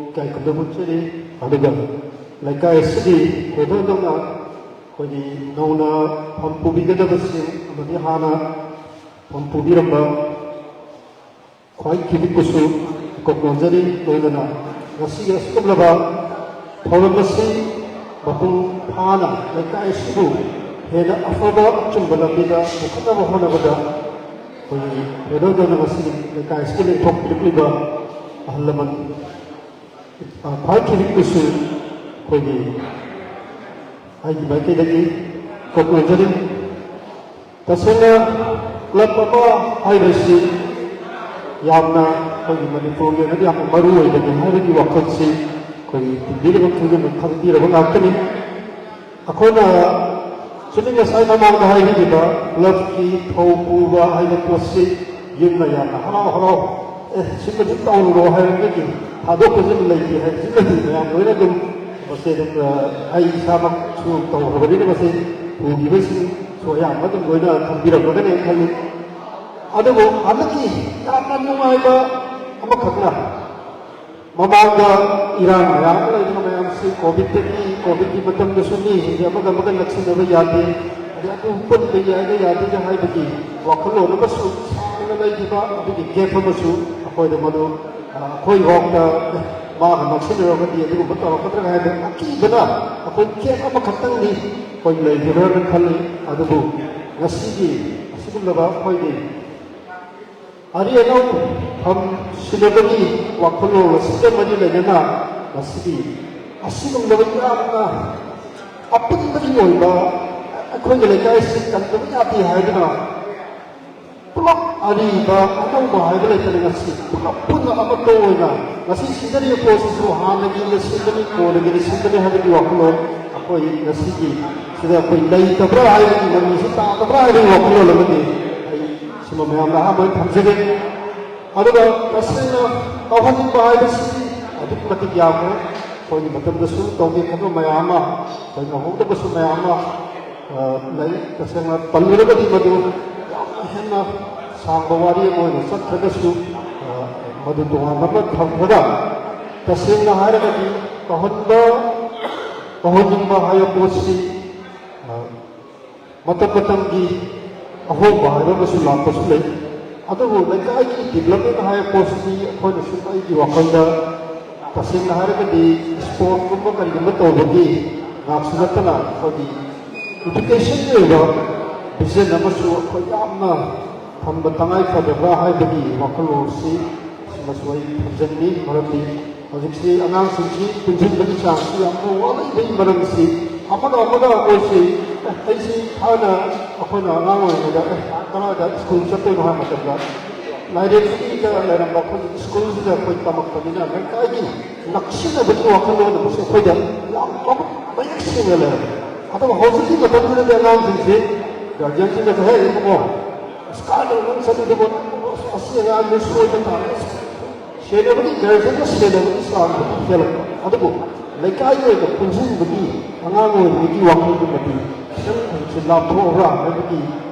ꯏꯀꯥꯏ ꯈꯨꯝꯅꯕ ꯎꯠꯆꯔꯤ꯫ ꯑꯗꯨꯒ ꯂꯩꯀꯥꯏ ꯑꯁꯤꯒꯤ ꯊꯣꯏꯗꯣꯛ ꯍꯦꯟꯗꯣꯛꯅ ꯑꯩꯈꯣꯏꯒꯤ ꯅꯧꯅ ꯐꯝ ꯄꯨꯕꯤꯒꯗꯕꯁꯤꯡ ꯑꯃꯗꯤ ꯍꯥꯟꯅ ꯐꯝ ꯄꯨꯕꯤꯔꯝꯕ ꯈ꯭ꯋꯥꯏ ꯈꯤꯕꯤꯛꯄꯨꯁꯨ ꯏꯀꯣꯛ ꯅꯣꯟꯖꯔꯤ꯫ ꯂꯣꯏꯅꯅ ꯉꯁꯤꯒꯤ ꯑꯁꯤꯒꯨꯝꯂꯕ ꯊꯧꯔꯝ ꯑꯁꯤ ꯃꯄꯨꯡ ꯐꯥꯅ ꯂꯩꯀꯥꯏ ꯑꯁꯤꯕꯨ ꯍꯦꯟꯅ ꯑꯐꯕ ꯑꯆꯨꯝꯕ ꯂꯝꯕꯤꯗ ꯄꯨꯈꯠꯅꯕ ꯍꯣꯠꯅꯕꯗ ꯑꯩꯈꯣꯏꯒꯤ ꯊꯣꯏꯗꯣꯛ ꯍꯦꯟꯗꯣꯛꯅ ꯉꯁꯤꯒꯤ ꯂꯩꯀꯥꯏ ꯑꯁꯤꯒꯤ ꯂꯦꯡꯊꯣꯛꯄꯤꯔꯛꯂꯤꯕ ꯑꯍꯜ ꯂꯃꯟ ꯈ꯭ꯋꯥꯏ ꯈꯤꯕꯤꯛꯇꯨꯁꯨ ꯑꯩꯈꯣꯏꯒꯤ ꯑꯩꯒꯤ ꯃꯥꯏꯀꯩꯗꯒꯤ ꯀꯣꯛ ꯂꯣꯟꯖꯔꯤ꯫ ꯇꯁꯦꯡꯅ club ꯑꯃ ꯍꯥꯏꯕꯁꯤ ꯌꯥꯝꯅ ꯑꯩꯈꯣꯏꯒꯤ ꯃꯅꯤꯄꯨꯔꯒꯤ ꯑꯣꯏꯅꯗꯤ ꯌꯥꯝꯅ ꯃꯔꯨ ꯑꯣꯏꯕꯅꯤ ꯍꯥꯏꯕꯒꯤ ꯋꯥꯈꯜꯁꯤ ꯑꯩꯈꯣꯏꯒꯤ ꯇꯤꯟꯕꯤꯔꯤꯕ ꯃꯈꯩꯅ ꯈꯪꯕꯤꯔꯕ ꯉꯥꯛꯇꯅꯤ꯫ ꯑꯩꯈꯣꯏꯅ ꯁꯤꯗꯤ ꯉꯁꯥꯏ ꯃꯃꯥꯡꯗ ꯍꯥꯏꯕꯤꯈꯤꯕ clubꯀꯤ ꯊꯧ ꯄꯨꯕ ꯍꯥꯏꯕ ꯄꯣꯠꯁꯤ ꯌꯨꯝꯅ ꯌꯥꯝꯅ ꯍꯔꯥꯎ ꯍꯔꯥꯎ, "ꯑꯦ, ꯁꯤꯃꯗꯤ ꯇꯧꯔꯨꯔꯣ" ꯍꯥꯏꯕꯒꯤ ꯊꯥꯗꯣꯛ ꯊꯥꯖꯤꯟ ꯂꯩꯇꯦ ꯍꯥꯏꯕꯁꯤꯃꯗꯤ ꯃꯌꯥꯝ ꯂꯣꯏꯅ ꯑꯗꯨꯝ ꯃꯁꯤ ꯑꯗꯨꯝ, ꯑ, ꯑꯩ ꯏꯁꯥꯃꯛꯁꯨ ꯇꯧꯈ꯭ꯔꯕꯅꯤꯅ ꯃꯁꯤ ꯎꯈꯤꯕꯁꯤꯡꯁꯨ ꯑꯌꯥꯝꯕ ꯑꯗꯨꯝ ꯂꯣꯏꯅ ꯈꯪꯕꯤꯔꯝꯒꯅꯤ ꯈꯜꯂꯤ꯫ ꯑꯗꯨꯕꯨ ꯍꯟꯗꯛꯀꯤ ꯌꯥꯝꯅ ꯅꯨꯡꯉꯥꯏꯕ ꯑꯃꯈꯛꯅ ꯃꯃꯥꯡꯗ ꯏꯔꯥꯡ ꯃꯌꯥꯝ ꯑꯃ ꯂꯩꯕ ꯃꯌꯥꯝꯁꯤ COVIDꯇꯒꯤ, COVIDꯀꯤ ꯃꯇꯝꯗꯁꯨ ꯃꯤꯁꯤꯡꯁꯦ ꯑꯃꯒ ꯑꯃꯒ ꯅꯛꯁꯤꯟꯅꯕ ꯌꯥꯗꯦ, ꯑꯗꯩ ꯑꯗꯨ ꯄꯨꯟꯕ ꯌꯥꯏꯒ ꯌꯥꯗꯦꯒ ꯍꯥꯏꯕꯒꯤ ꯋꯥꯈꯜꯂꯣꯟ ꯑꯃꯁꯨ ꯁꯥꯡꯅ ꯂꯩꯈꯤꯕ, ꯑꯗꯨꯒꯤ gap ꯑꯃꯁꯨ ꯑꯩꯈꯣꯏꯗ ꯃꯗꯨ, ꯑ, ꯑꯩꯈꯣꯏ ꯐꯥꯎꯗ ꯃꯥꯒ ꯅꯛꯁꯤꯟꯅꯔꯒꯗꯤ ꯑꯗꯨꯒꯨꯝꯕ ꯇꯧꯔꯛꯀꯗ꯭ꯔꯥ ꯍꯥꯏꯕ ꯑꯀꯤꯕꯅ ꯑꯩꯈꯣꯏ gap ꯑꯃꯈꯛꯇꯪꯗꯤ ꯑꯩꯈꯣꯏ ꯂꯩꯈꯤꯕ꯭ꯔꯥꯅ ꯈꯜꯂꯤ꯫ ꯑꯗꯨꯕꯨ ꯉꯁꯤꯒꯤ ꯑꯁꯤꯒꯨꯝꯂꯕ ꯑꯩꯈꯣꯏꯒꯤ ꯑꯔꯤ ꯑꯅꯧ ꯐꯝꯁꯤꯟꯅꯕꯒꯤ ꯋꯥꯈꯜꯂꯣꯟ ꯑꯁꯤꯒ ꯃꯔꯤ ꯂꯩꯅꯅ ꯉꯁꯤꯗꯤ ꯑꯁꯤꯒꯨꯝꯂꯕ ꯌꯥꯝꯅ ꯑꯄꯨꯟꯕꯒꯤ ꯑꯣꯏꯕ ꯑꯩꯈꯣꯏꯒꯤ ꯂꯩꯀꯥꯏꯁꯤ ꯀꯟꯗꯕ ꯌꯥꯗꯦ ꯍꯥꯏꯗꯨꯅ ꯄꯨꯂꯞ ꯑꯔꯤꯕ ꯑꯅꯧꯕ ꯍꯥꯏꯕ ꯂꯩꯇꯅ ꯉꯁꯤ ꯄꯨꯂꯞ ꯄꯨꯟꯅ ꯑꯃꯠꯇ ꯑꯣꯏꯅ ꯉꯁꯤ ꯁꯤꯟꯖꯔꯤꯕ ꯄꯣꯠꯁꯤꯁꯨ ꯍꯥꯟꯅꯒꯤ ꯂꯤꯁꯤꯟꯕꯅꯤ, ꯀꯣꯟꯅꯒꯤ ꯂꯤꯁꯤꯟꯕꯅꯤ ꯍꯥꯏꯕꯒꯤ ꯋꯥꯈꯜꯂꯣꯟ ꯑꯩꯈꯣꯏ ꯉꯁꯤꯒꯤ ꯁꯤꯗ ꯑꯩꯈꯣꯏ ꯂꯩꯇꯕ꯭ꯔꯥ ꯍꯥꯏꯕꯒꯤ ꯃꯃꯤꯁꯤ ꯇꯥꯗꯕ꯭ꯔꯥ ꯍꯥꯏꯕꯒꯤ ꯋꯥꯈꯜꯂꯣꯟ ꯑꯃꯗꯤ ꯑꯩ ꯁꯤꯃ ꯃꯌꯥꯝꯅ ꯑꯍꯥꯟꯕ ꯑꯣꯏꯅ ꯊꯝꯖꯒꯦ꯫ ꯑꯗꯨꯒ ꯇꯁꯦꯡꯅ ꯇꯧꯍꯟꯅꯤꯡꯕ ꯍꯥꯏꯕꯁꯤ ꯑꯗꯨꯛꯀꯤ ꯃꯇꯤꯛ ꯌꯥꯝꯈ꯭ꯔꯦ꯫ ꯑꯩꯈꯣꯏꯒꯤ ꯃꯇꯝꯗꯁꯨ ꯇꯧꯒꯦ ꯈꯟꯕ ꯃꯌꯥꯝ ꯑꯃ, ꯑꯩꯈꯣꯏ ꯉꯝꯍꯧꯗꯕꯁꯨ ꯃꯌꯥꯝ ꯑꯃ, ꯑ, ꯂꯩ꯫ ꯇꯁꯦꯡꯅ ꯄꯜꯂꯨꯔꯒꯗꯤ ꯃꯗꯨ ꯌꯥꯝꯅ ꯍꯦꯟꯅ ꯁꯥꯡꯕ ꯋꯥꯔꯤ ꯑꯃ ꯑꯣꯏꯅ ꯆꯠꯈ꯭ꯔꯒꯁꯨ, ꯑ, ꯃꯗꯨ ꯇꯣꯉꯥꯟꯕ ꯑꯃ ꯊꯝꯈ꯭ꯔꯒ, ꯇꯁꯦꯡꯅ ꯍꯥꯏꯔꯒꯗꯤ ꯇꯧꯍꯟꯕ, ꯇꯧꯍꯟꯅꯤꯡꯕ ꯍꯥꯏꯕ ꯄꯣꯠꯁꯤ, ꯑ, ꯃꯇꯝ ꯃꯇꯝꯒꯤ ꯑꯍꯣꯡꯕ ꯍꯥꯏꯕ ꯑꯃꯁꯨ ꯂꯥꯛꯄꯁꯨ ꯂꯩ꯫ ꯑꯗꯨꯕꯨ ꯂꯩꯀꯥꯏꯒꯤ development ꯍꯥꯏꯕ ꯄꯣꯠꯁꯤꯗꯤ ꯑꯩꯈꯣꯏꯅꯁꯨ, ꯑꯩꯒꯤ ꯋꯥꯈꯜꯗ ꯇꯁꯦꯡꯅ ꯍꯥꯏꯔꯒꯗꯤ sportꯀꯨꯝꯕ ꯀꯔꯤꯒꯨꯝꯕ ꯇꯧꯕꯒꯤ ꯉꯥꯛꯁꯨ ꯅꯠꯇꯅ ꯑꯩꯈꯣꯏꯒꯤ educationꯒꯤ ꯑꯣꯏꯕ vision ꯑꯃꯁꯨ ꯑꯩꯈꯣꯏ ꯌꯥꯝꯅ ꯊꯝꯕ ꯇꯉꯥꯏ ꯐꯗꯕ꯭ꯔꯥ ꯍꯥꯏꯕꯒꯤ ꯋꯥꯈꯜꯂꯣꯟꯁꯤ ꯁꯤꯃꯁꯨ ꯑꯩ ꯊꯝꯖꯅꯤꯡꯏ꯫ ꯃꯔꯝꯗꯤ ꯍꯧꯖꯤꯛꯁꯤ ꯑꯉꯥꯡꯁꯤꯡꯁꯤ ꯄꯨꯟꯁꯤꯟꯕꯒꯤ ꯆꯥꯡꯁꯤ ꯌꯥꯝꯅ ꯋꯥꯠꯂꯛꯏꯕꯒꯤ ꯃꯔꯝꯁꯤ, ꯑꯃꯒ ꯑꯃꯒ ꯑꯩꯈꯣꯏꯁꯤ, "ꯑꯦ, ꯑꯩꯁꯤ ꯊꯥꯏꯅ ꯑꯩꯈꯣꯏꯅ ꯑꯉꯥꯡ ꯑꯣꯏꯔꯤꯉꯩꯗ, ꯑꯦ, ꯀꯗꯥꯏꯗ ꯁ꯭ꯀꯨꯜ ꯆꯠꯇꯣꯏꯅꯣ?" ꯍꯥꯏꯕ ꯃꯇꯝꯗ, ꯂꯥꯏꯔꯦꯝꯕꯤꯗ ꯂꯩꯔꯝꯕ ꯑꯩꯈꯣꯏꯒꯤ ꯁ꯭ꯀꯨꯜꯁꯤꯗ ꯑꯩꯈꯣꯏ ꯇꯝꯃꯛꯄꯅꯤꯅ, ꯂꯩꯀꯥꯏꯒꯤ ꯅꯛꯁꯤꯟꯅꯕꯒꯤ ꯋꯥꯈꯜꯂꯣꯟ ꯑꯃꯁꯨ ꯑꯩꯈꯣꯏꯗ ꯌꯥꯝ ꯃꯌꯦꯛ ꯁꯦꯡꯅ ꯂꯩꯔꯝꯃꯤ꯫ ꯑꯗꯨꯕꯨ ꯍꯧꯖꯤꯛꯀꯤ ꯃꯇꯝꯁꯤꯗꯗꯤ ꯑꯉꯥꯡꯁꯤꯡꯁꯤ ꯒꯥꯔꯖꯤꯌꯟꯁꯤꯡꯅꯁꯨ ꯍꯦꯛ ꯏꯕꯨꯡꯉꯣ, "ꯑꯁ, ꯀꯥꯏꯗꯅꯣ ꯅꯪ ꯆꯠꯂꯤꯗꯨꯕꯣ? ꯑꯁꯤ ꯑꯉꯥꯡꯁꯤ ꯁꯣꯏꯕ ꯇꯥꯔꯦ꯫ ꯁꯦꯟꯅꯕꯒꯤ ꯒꯥꯔꯖꯤꯌꯟꯅ ꯁꯦꯟꯅꯕꯒꯤ ꯆꯥꯡꯗꯨꯗꯤ ꯍꯦꯜꯂꯛꯄ, ꯑꯗꯨꯕꯨ ꯂꯩꯀꯥꯏꯒꯤ ꯑꯣꯏꯅ ꯄꯨꯟꯁꯤꯟꯕꯒꯤ ꯑꯉꯥꯡ ꯑꯣꯏꯔꯤꯉꯩꯒꯤ ꯋꯥꯈꯜꯗꯨꯃꯗꯤ ꯈꯤꯇꯪ ꯍꯧꯖꯤꯛꯁꯦ ꯂꯥꯞꯊꯣꯛꯑꯕ꯭ꯔꯥ ꯍꯥꯏꯕꯒꯤ,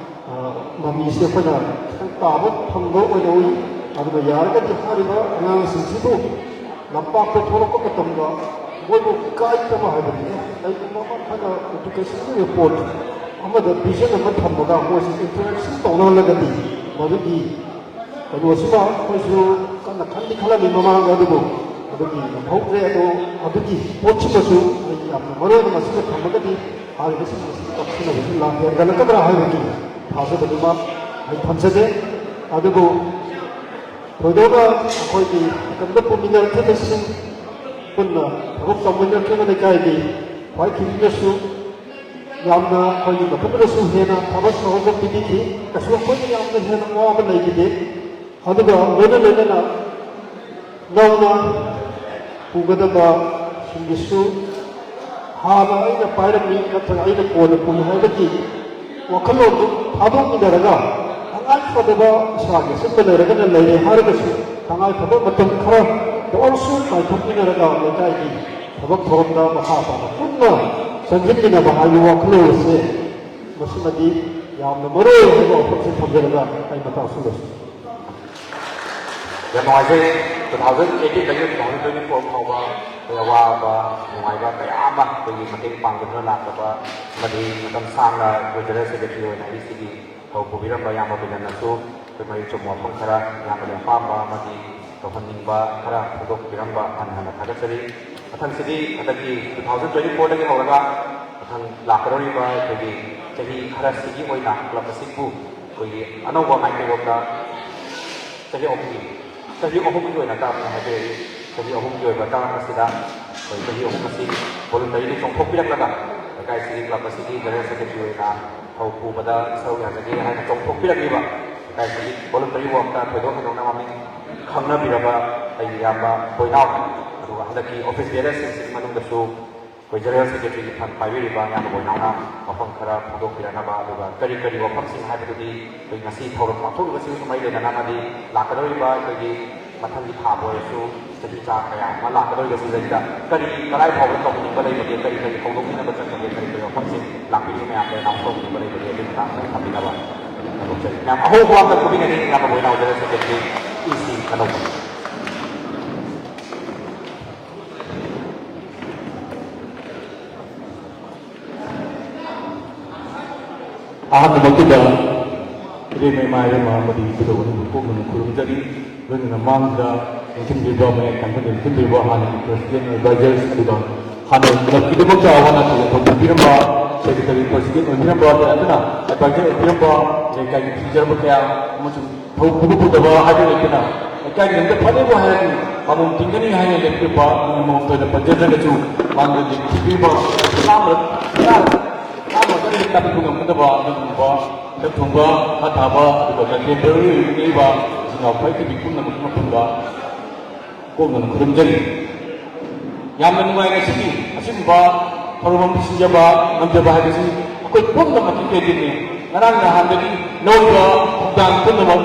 ꯑ, ꯃꯃꯤꯁꯦ ꯑꯩꯈꯣꯏꯅ ꯈꯤꯇꯪ ꯇꯥꯕ ꯐꯪꯕ ꯑꯣꯏꯅ ꯎꯏ꯫ ꯑꯗꯨꯅ ꯌꯥꯔꯒꯗꯤ ꯍꯥꯏꯔꯤꯕ ꯑꯉꯥꯡꯁꯤꯡꯁꯤꯕꯨ ꯂꯝꯄꯥꯛꯇ ꯊꯣꯛꯂꯛꯄ ꯃꯇꯝꯗ ꯃꯣꯏꯕꯨ ꯏꯀꯥꯏꯗꯕ ꯍꯥꯏꯕꯗꯤ, ꯀꯩꯒꯨꯝꯕ ꯑꯃ ꯑꯩꯈꯣꯏꯅ educationꯒꯤ report ꯑꯃꯗ vision ꯑꯃ ꯊꯝꯃꯒ ꯃꯣꯏꯁꯤ interaction ꯇꯧꯅꯍꯜꯂꯒꯗꯤ, ꯃꯗꯨꯒꯤ ꯀꯩꯅꯣꯁꯤꯃ ꯑꯩꯈꯣꯏꯁꯨ ꯀꯟꯅ ꯈꯟꯗꯤ ꯈꯜꯂꯝꯃꯤ ꯃꯃꯥꯡꯗ, ꯑꯗꯨꯕꯨ ꯑꯗꯨꯒꯤ ꯉꯝꯍꯧꯗ꯭ꯔꯦ꯫ ꯑꯗꯣ ꯑꯗꯨꯒꯤ ꯄꯣꯠꯁꯤꯃꯁꯨ ꯑꯩ ꯌꯥꯝꯅ ꯃꯔꯨ ꯑꯣꯏꯅ ꯃꯁꯤꯗ ꯊꯝꯃꯒꯗꯤ ꯍꯥꯏꯔꯤꯕꯁꯤꯡ ꯑꯁꯤ ꯇꯝꯁꯤꯟꯅꯕꯁꯤ ꯂꯥꯛ ꯍꯦꯟꯒꯠꯂꯛꯀꯗ꯭ꯔꯥ ꯍꯥꯏꯕꯒꯤ ꯊꯥꯖꯕꯗꯨꯃ ꯑꯩ ꯊꯝꯖꯒꯦ꯫ ꯑꯗꯨꯕꯨ ꯊꯣꯏꯗꯣꯛꯅ ꯑꯩꯈꯣꯏꯒꯤ ꯃꯇꯝꯗ ꯄꯨꯃꯤꯟꯅꯔꯛꯈꯤꯕꯁꯤꯡ, ꯄꯨꯟꯅ ꯊꯕꯛ ꯇꯧꯃꯤꯟꯅꯔꯛꯈꯤꯕ ꯂꯩꯀꯥꯏꯒꯤ ꯈ꯭ꯋꯥꯏ ꯈꯤꯕꯤꯅꯁꯨ ꯌꯥꯝꯅ ꯑꯩꯈꯣꯏꯒꯤ ꯃꯐꯝꯗꯁꯨ ꯍꯦꯟꯅ ꯊꯕꯛ ꯁꯨꯍꯧꯕ ꯄꯤꯕꯤꯈꯤ꯫ ꯀꯩꯁꯨ ꯑꯩꯈꯣꯏꯅ ꯌꯥꯝꯅ ꯍꯦꯟꯅ ꯑꯋꯥꯕ ꯂꯩꯈꯤꯗꯦ꯫ ꯑꯗꯨꯒ ꯂꯣꯏꯅ ꯂꯣꯏꯅꯅ ꯅꯧꯅ ꯄꯨꯒꯗꯕꯁꯤꯡꯒꯤꯁꯨ ꯍꯥꯟꯅ ꯑꯩꯅ ꯄꯥꯏꯔꯝꯃꯤ ꯅꯠꯇ꯭ꯔꯒ ꯑꯩꯅ ꯀꯣꯟꯅ ꯄꯨꯏ ꯍꯥꯏꯕꯒꯤ ꯋꯥꯈꯜꯂꯣꯟꯗꯨ ꯊꯥꯗꯣꯛꯃꯤꯟꯅꯔꯒ, ꯇꯉꯥꯏ ꯐꯗꯕ ꯏꯁꯥꯒꯤ ꯑꯆꯤꯟꯕ ꯂꯩꯔꯒꯅ ꯂꯩꯔꯦ ꯍꯥꯏꯔꯒꯁꯨ, ꯇꯉꯥꯏ ꯐꯗꯕ ꯃꯇꯝ ꯈꯔꯗ ꯑꯣꯏꯔꯁꯨ ꯀꯥꯏꯊꯣꯛꯃꯤꯟꯅꯔꯒ ꯂꯩꯀꯥꯏꯒꯤ ꯊꯕꯛ ꯊꯧꯔꯝꯗ ꯃꯈꯥ ꯇꯥꯅ ꯄꯨꯟꯅ ꯆꯪꯁꯤꯟꯃꯤꯟꯅꯕ ꯍꯥꯏꯕ ꯋꯥꯈꯜꯂꯣꯟ ꯑꯁꯦ ꯃꯁꯤꯃꯗꯤ ꯌꯥꯝꯅ ꯃꯔꯨ ꯑꯣꯏ ꯍꯥꯏꯕ ꯋꯥꯐꯝꯁꯤ ꯊꯝꯖꯔꯒ ꯑꯩ ꯃꯇꯥꯡ ꯑꯁꯤꯗ ꯂꯣꯏꯁꯤꯟꯖꯔꯦ꯫ ꯌꯥꯝ ꯅꯨꯡꯉꯥꯏꯖꯩ꯫ Two thousand eighteenꯗꯒꯤ two thousand twenty four ꯐꯥꯎꯕ ꯑꯩꯈꯣꯏ ꯑꯋꯥꯕ ꯅꯨꯡꯉꯥꯏꯕ ꯀꯌꯥ ꯑꯃ ꯑꯩꯈꯣꯏꯒꯤ ꯃꯇꯦꯡ ꯄꯥꯡꯗꯨꯅ ꯂꯥꯛꯂꯕ ꯑꯃꯗꯤ ꯃꯇꯝ ꯁꯥꯡꯅ ꯑꯩꯈꯣꯏ General Secretary ꯑꯣꯏꯅ ꯑꯩ ꯁꯤꯒꯤ ꯊꯧ ꯄꯨꯕꯤꯔꯝꯕ ꯏꯌꯥꯝꯕ ꯕꯤꯂꯟꯅꯁꯨ ꯑꯩꯈꯣꯏ ꯃꯔꯤ ꯆꯨꯝꯕ ꯋꯥꯐꯝ ꯈꯔ ꯏꯌꯥꯝꯕꯒꯤ ꯑꯄꯥꯝꯕ ꯑꯃꯗꯤ ꯇꯧꯍꯟꯅꯤꯡꯕ ꯈꯔ ꯐꯣꯡꯗꯣꯛꯄꯤꯔꯝꯕ ꯍꯟꯅ ꯍꯟꯅ ꯊꯥꯒꯠꯆꯔꯤ꯫ ꯃꯊꯪꯁꯤꯗꯤ ꯍꯟꯗꯛꯀꯤ two thousand twenty fourꯗꯒꯤ ꯍꯧꯔꯒ ꯃꯊꯪ ꯂꯥꯛꯀꯗꯧꯔꯤꯕ ꯑꯩꯈꯣꯏꯒꯤ ꯆꯍꯤ ꯈꯔꯁꯤꯒꯤ ꯑꯣꯏꯅ club ꯑꯁꯤꯕꯨ ꯑꯩꯈꯣꯏꯒꯤ ꯑꯅꯧꯕ ꯃꯥꯏꯀꯩꯔꯣꯝꯗ ꯆꯍꯤ ꯑꯍꯨꯝꯒꯤ, ꯆꯍꯤ ꯑꯍꯨꯝꯒꯤ ꯑꯣꯏꯅ ꯇꯥꯛꯄ ꯍꯥꯏꯖꯔꯤ꯫ ꯆꯍꯤ ꯑꯍꯨꯝꯒꯤ ꯑꯣꯏꯕ ꯇꯔꯝ ꯑꯁꯤꯗ ꯑꯩꯈꯣꯏ ꯆꯍꯤ ꯑꯍꯨꯝ ꯑꯁꯤ voluntarily ꯆꯣꯡꯊꯣꯛꯄꯤꯔꯛꯂꯒ ꯂꯩꯀꯥꯏ ꯑꯁꯤꯒꯤ club ꯑꯁꯤꯒꯤ general secretary ꯑꯣꯏꯅ ꯊꯧ ꯄꯨꯕꯗ ꯁꯔꯨꯛ ꯌꯥꯖꯒꯦ ꯍꯥꯏꯅ ꯆꯣꯡꯊꯣꯛꯄꯤꯔꯛꯂꯤꯕ ꯂꯩꯀꯥꯏ ꯑꯁꯤꯒꯤ voluntary workꯇ ꯊꯣꯏꯗꯣꯛ ꯍꯦꯟꯗꯣꯛꯅ ꯃꯃꯤꯡ ꯈꯪꯅꯕꯤꯔꯕ ꯑꯩꯒꯤ ꯏꯌꯥꯝꯕ ꯕꯣꯏꯅꯥꯎ, ꯑꯗꯨꯒ ꯍꯟꯗꯛꯀꯤ office bearerꯁꯤꯡꯁꯤꯒꯤ ꯃꯅꯨꯡꯗꯁꯨ ꯑꯩꯈꯣꯏ general secretaryꯒꯤ ꯐꯝ ꯄꯥꯏꯕꯤꯔꯤꯕ ꯏꯌꯥꯝꯕ ꯕꯣꯏꯅꯥꯎꯅ ꯋꯥꯐꯝ ꯈꯔ ꯐꯣꯡꯗꯣꯛꯄꯤꯔꯛꯅꯕ, ꯑꯗꯨꯒ ꯀꯔꯤ ꯀꯔꯤ ꯋꯥꯐꯝꯁꯤꯡ ꯍꯥꯏꯕꯗꯨꯗꯤ ꯑꯩꯈꯣꯏ ꯉꯁꯤ ꯊꯧꯔꯝ ꯄꯥꯡꯊꯣꯛꯂꯤꯕꯁꯤꯒ ꯃꯔꯤ ꯂꯩꯅꯅ ꯑꯃꯗꯤ ꯂꯥꯛꯀꯗꯧꯔꯤꯕ ꯑꯩꯈꯣꯏꯒꯤ ꯃꯊꯪꯒꯤ ꯊꯥꯕꯨ ꯑꯣꯏꯔꯁꯨ, ꯆꯍꯤ ꯆꯥ ꯀꯌꯥ ꯑꯃ ꯂꯥꯛꯀꯗꯧꯔꯤꯕꯁꯤꯗꯩꯗ ꯀꯔꯤ ꯀꯗꯥꯏ ꯐꯥꯎꯕ ꯇꯧꯅꯤꯡꯕ ꯂꯩꯕꯒꯦ, ꯀꯔꯤ ꯀꯔꯤ ꯍꯧꯗꯣꯛꯅꯤꯡꯅꯕ ꯆꯠꯄꯒꯦ, ꯀꯔꯤ ꯀꯔꯤ ꯋꯥꯐꯝꯁꯤꯡ ꯂꯥꯛꯄꯤꯔꯤꯕ ꯃꯌꯥꯝꯗ announce ꯇꯧꯅꯤꯡꯕ ꯂꯩꯕꯒꯦ, ꯑꯗꯨꯒꯤ ꯃꯇꯥꯡꯗ ꯊꯝꯕꯤꯅꯕ ꯐꯣꯡꯗꯣꯛꯆꯔꯤ꯫ ꯃꯌꯥꯝ ꯑꯍꯧꯕ ꯑꯝꯇ ꯈꯨꯕꯤꯅꯅꯤ ꯏꯌꯥꯝꯕ ꯕꯣꯏꯅꯥꯎ general secretary ꯏ ꯁꯤ ꯀꯅꯧꯕ꯫ ꯑꯍꯥꯟꯕꯃꯛꯇꯗ ꯏꯕꯦꯝꯃ ꯏꯃꯥ ꯏꯕꯦꯝꯃ ꯑꯃꯗꯤ ꯏꯕꯨꯙꯧ ꯑꯅꯤꯕꯨ ꯄꯣꯛꯅꯅ ꯈꯨꯔꯨꯝꯖꯔꯤ꯫ ꯂꯣꯏꯅꯅ ꯃꯥꯡꯗ ꯂꯦꯡꯁꯤꯟꯕꯤꯔꯕ ꯃꯌꯥꯏ ꯀꯥꯡꯕꯨꯗ ꯂꯦꯡꯁꯤꯟꯕꯤꯔꯕ ꯍꯥꯟꯅꯒꯤ president, advisors, ꯑꯗꯨꯒ ꯍꯥꯟꯅ clubꯀꯤꯗꯃꯛꯇ ꯑꯋꯥ ꯑꯅꯥ ꯊꯧꯗꯣꯛ ꯄꯤꯕꯤꯔꯝꯕ secretary, president ꯑꯣꯏꯕꯤꯔꯝꯕ, ꯂꯩꯔꯛꯇꯅ advisor ꯑꯣꯏꯕꯤꯔꯝꯕ ꯂꯩꯀꯥꯏꯒꯤ ꯊꯤꯡꯖꯔꯕ ꯀꯌꯥ ꯑꯃꯁꯨꯡ ꯊꯧ ꯄꯨꯕ ꯄꯨꯗꯕ ꯍꯥꯏꯕ ꯂꯩꯇꯅ ꯂꯩꯀꯥꯏꯒꯤ ꯂꯝꯗ ꯐꯅꯕ ꯍꯥꯏꯔꯗꯤ ꯄꯥꯝꯕꯣꯝ ꯇꯤꯡꯒꯅꯤ ꯍꯥꯏꯅ ꯂꯦꯞꯄꯤꯔꯛꯄ ꯑꯃꯃꯝꯇ ꯑꯣꯏꯅ ꯄꯟꯖꯗ꯭ꯔꯒꯁꯨ ꯃꯥꯡꯗ ꯂꯦꯡꯁꯤꯟꯕꯤꯔꯤꯕ ꯇꯔꯥꯃꯔꯛ ꯇꯔꯥ ꯇꯥꯛꯄꯤꯕ ꯉꯝꯒꯗꯕ ꯑꯗꯨꯒꯨꯝꯕ ꯏꯊꯛ ꯊꯣꯡꯕ, ꯃꯈꯥ ꯊꯥꯕ, ꯑꯗꯨꯒ ꯂꯝꯐꯦꯜ ꯄꯥꯏꯔꯣꯏ ꯑꯣꯏꯕꯤꯔꯤꯕ ꯏꯆꯤꯟ ꯏꯅꯥꯎ ꯈ꯭ꯋꯥꯏꯗꯒꯤ ꯄꯤꯛꯄ ꯃꯐꯝꯗ ꯀꯣꯛꯅꯅ ꯈꯨꯔꯨꯝꯖꯔꯤ꯫ ꯌꯥꯝꯅ ꯅꯨꯡꯉꯥꯏ ꯉꯁꯤꯒꯤ ꯑꯁꯤꯒꯨꯝꯕ ꯊꯧꯔꯝ ꯑꯃ ꯁꯤꯟꯖꯕ ꯉꯝꯖꯕ ꯍꯥꯏꯕꯁꯤ ꯑꯩꯈꯣꯏ ꯄꯨꯝꯅꯃꯛꯀꯤ creditꯅꯤ꯫ ꯉꯔꯥꯡ ꯅꯍꯥꯟꯗꯒꯤ ꯂꯧꯔꯤꯕ ꯊꯧꯗꯥꯡ ꯄꯨꯝꯅꯃꯛ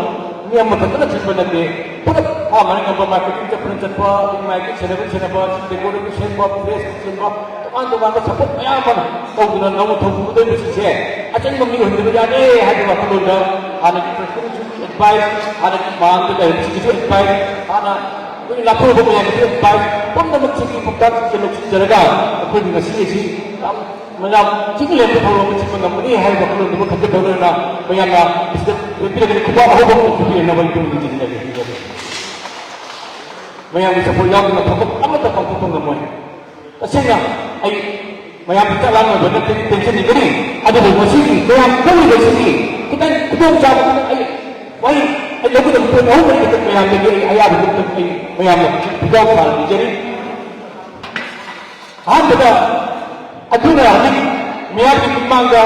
ꯃꯤ ꯑꯃꯈꯛꯇꯅ ꯁꯤꯟꯕ ꯅꯠꯇꯦ꯫ ꯄꯨꯂꯞ ꯐꯥꯝ ꯍꯥꯏꯅ ꯉꯝꯕ, marketing ꯆꯠꯄꯅ ꯆꯠꯄ, ꯑꯗꯒꯤ ꯃꯥꯏꯀꯩ ꯁꯦꯟꯅꯕꯅ ꯁꯦꯟꯅꯕ, decorative ꯁꯦꯝꯕ, press ꯁꯦꯝꯕ, ꯇꯣꯉꯥꯟ ꯇꯣꯉꯥꯟꯕ support ꯃꯌꯥꯝ ꯑꯃ ꯇꯧꯗꯨꯅ ꯅꯧꯅ ꯊꯧ ꯄꯨꯒꯗꯧꯔꯤꯕꯁꯤꯡꯁꯦ ꯑꯆꯪꯕ ꯃꯤ ꯑꯣꯏꯍꯟꯗꯕ ꯌꯥꯗꯦ ꯍꯥꯏꯕ ꯋꯥꯈꯜꯂꯣꯟꯗ ꯍꯥꯟꯅꯒꯤ presidentꯁꯨ advice, ꯍꯥꯟꯅꯒꯤ ꯃꯥꯡꯗ ꯂꯩꯔꯤꯕꯁꯤꯡꯒꯤꯁꯨ advice, ꯍꯥꯟꯅ ꯑꯩꯈꯣꯏ ꯂꯥꯞꯊꯣꯛꯄ ꯃꯌꯥꯝꯒꯤꯁꯨ advice, ꯄꯨꯝꯅꯃꯛꯁꯤꯒꯤ ꯄꯥꯎꯇꯥꯛꯁꯤꯡꯁꯦ ꯂꯧꯁꯤꯟꯖꯔꯒ ꯑꯩꯈꯣꯏꯒꯤ ꯉꯁꯤ ꯑꯁꯤ ꯌꯥꯝ ꯃꯌꯥꯝ ꯆꯤꯡ ꯂꯦꯝꯕ ꯊꯧꯔꯝ ꯑꯃ ꯆꯤꯡꯕ ꯉꯝꯒꯅꯤ ꯍꯥꯏꯕ ꯋꯥꯈꯜꯂꯣꯟꯗꯨꯃ ꯈꯟꯖꯕ ꯂꯣꯏꯅꯅ ꯃꯌꯥꯝꯅ ꯃꯁꯤꯗ ꯂꯦꯞꯄꯤꯔꯒꯗꯤ ꯈꯨꯕꯥꯛ ꯑꯍꯧꯕ ꯑꯃ ꯄꯤꯕꯤꯔꯛꯅꯕ ꯑꯩ ꯄꯨꯛꯅꯤꯡ ꯆꯤꯡꯁꯤꯟꯖꯒꯦ꯫ ꯃꯌꯥꯝꯒꯤ support ꯌꯥꯎꯗꯅ ꯊꯕꯛ ꯑꯃꯠꯇ ꯄꯥꯡꯊꯣꯛꯄ ꯉꯝꯃꯣꯏ꯫ ꯇꯁꯦꯡꯅ ꯑꯩ ꯃꯌꯥꯝꯗ ꯆꯥꯛ ꯂꯥꯝꯅꯕ ꯅꯠꯇꯦ, tensionꯅꯤ ꯀꯔꯤ? ꯑꯗꯨꯕꯨ ꯉꯁꯤꯒꯤ ꯃꯌꯥꯝ ꯄꯨꯜꯂꯤꯕꯁꯤꯒꯤ ꯈꯤꯇꯪ ꯈꯨꯗꯣꯡꯆꯥꯕ ꯈꯤꯇꯪ ꯑꯩ ꯋꯥꯍꯩ ꯑꯩ ꯂꯧꯒꯗꯕ ꯄꯣꯏꯟ ꯑꯍꯨꯝ ꯃꯔꯤ ꯈꯛꯇꯪ ꯃꯌꯥꯝꯗꯒꯤ ꯑꯩ ꯑꯌꯥꯕ ꯈꯛꯇꯪ ꯑꯩ ꯃꯌꯥꯝꯅ ꯄꯨꯖꯥꯎ ꯊꯥꯅ ꯄꯤꯖꯔꯤ꯫ ꯑꯍꯥꯟꯕꯗ ꯑꯩꯈꯣꯏꯅ ꯍꯧꯖꯤꯛ ꯃꯤꯌꯥꯝꯒꯤ ꯃꯤꯃꯥꯡꯗ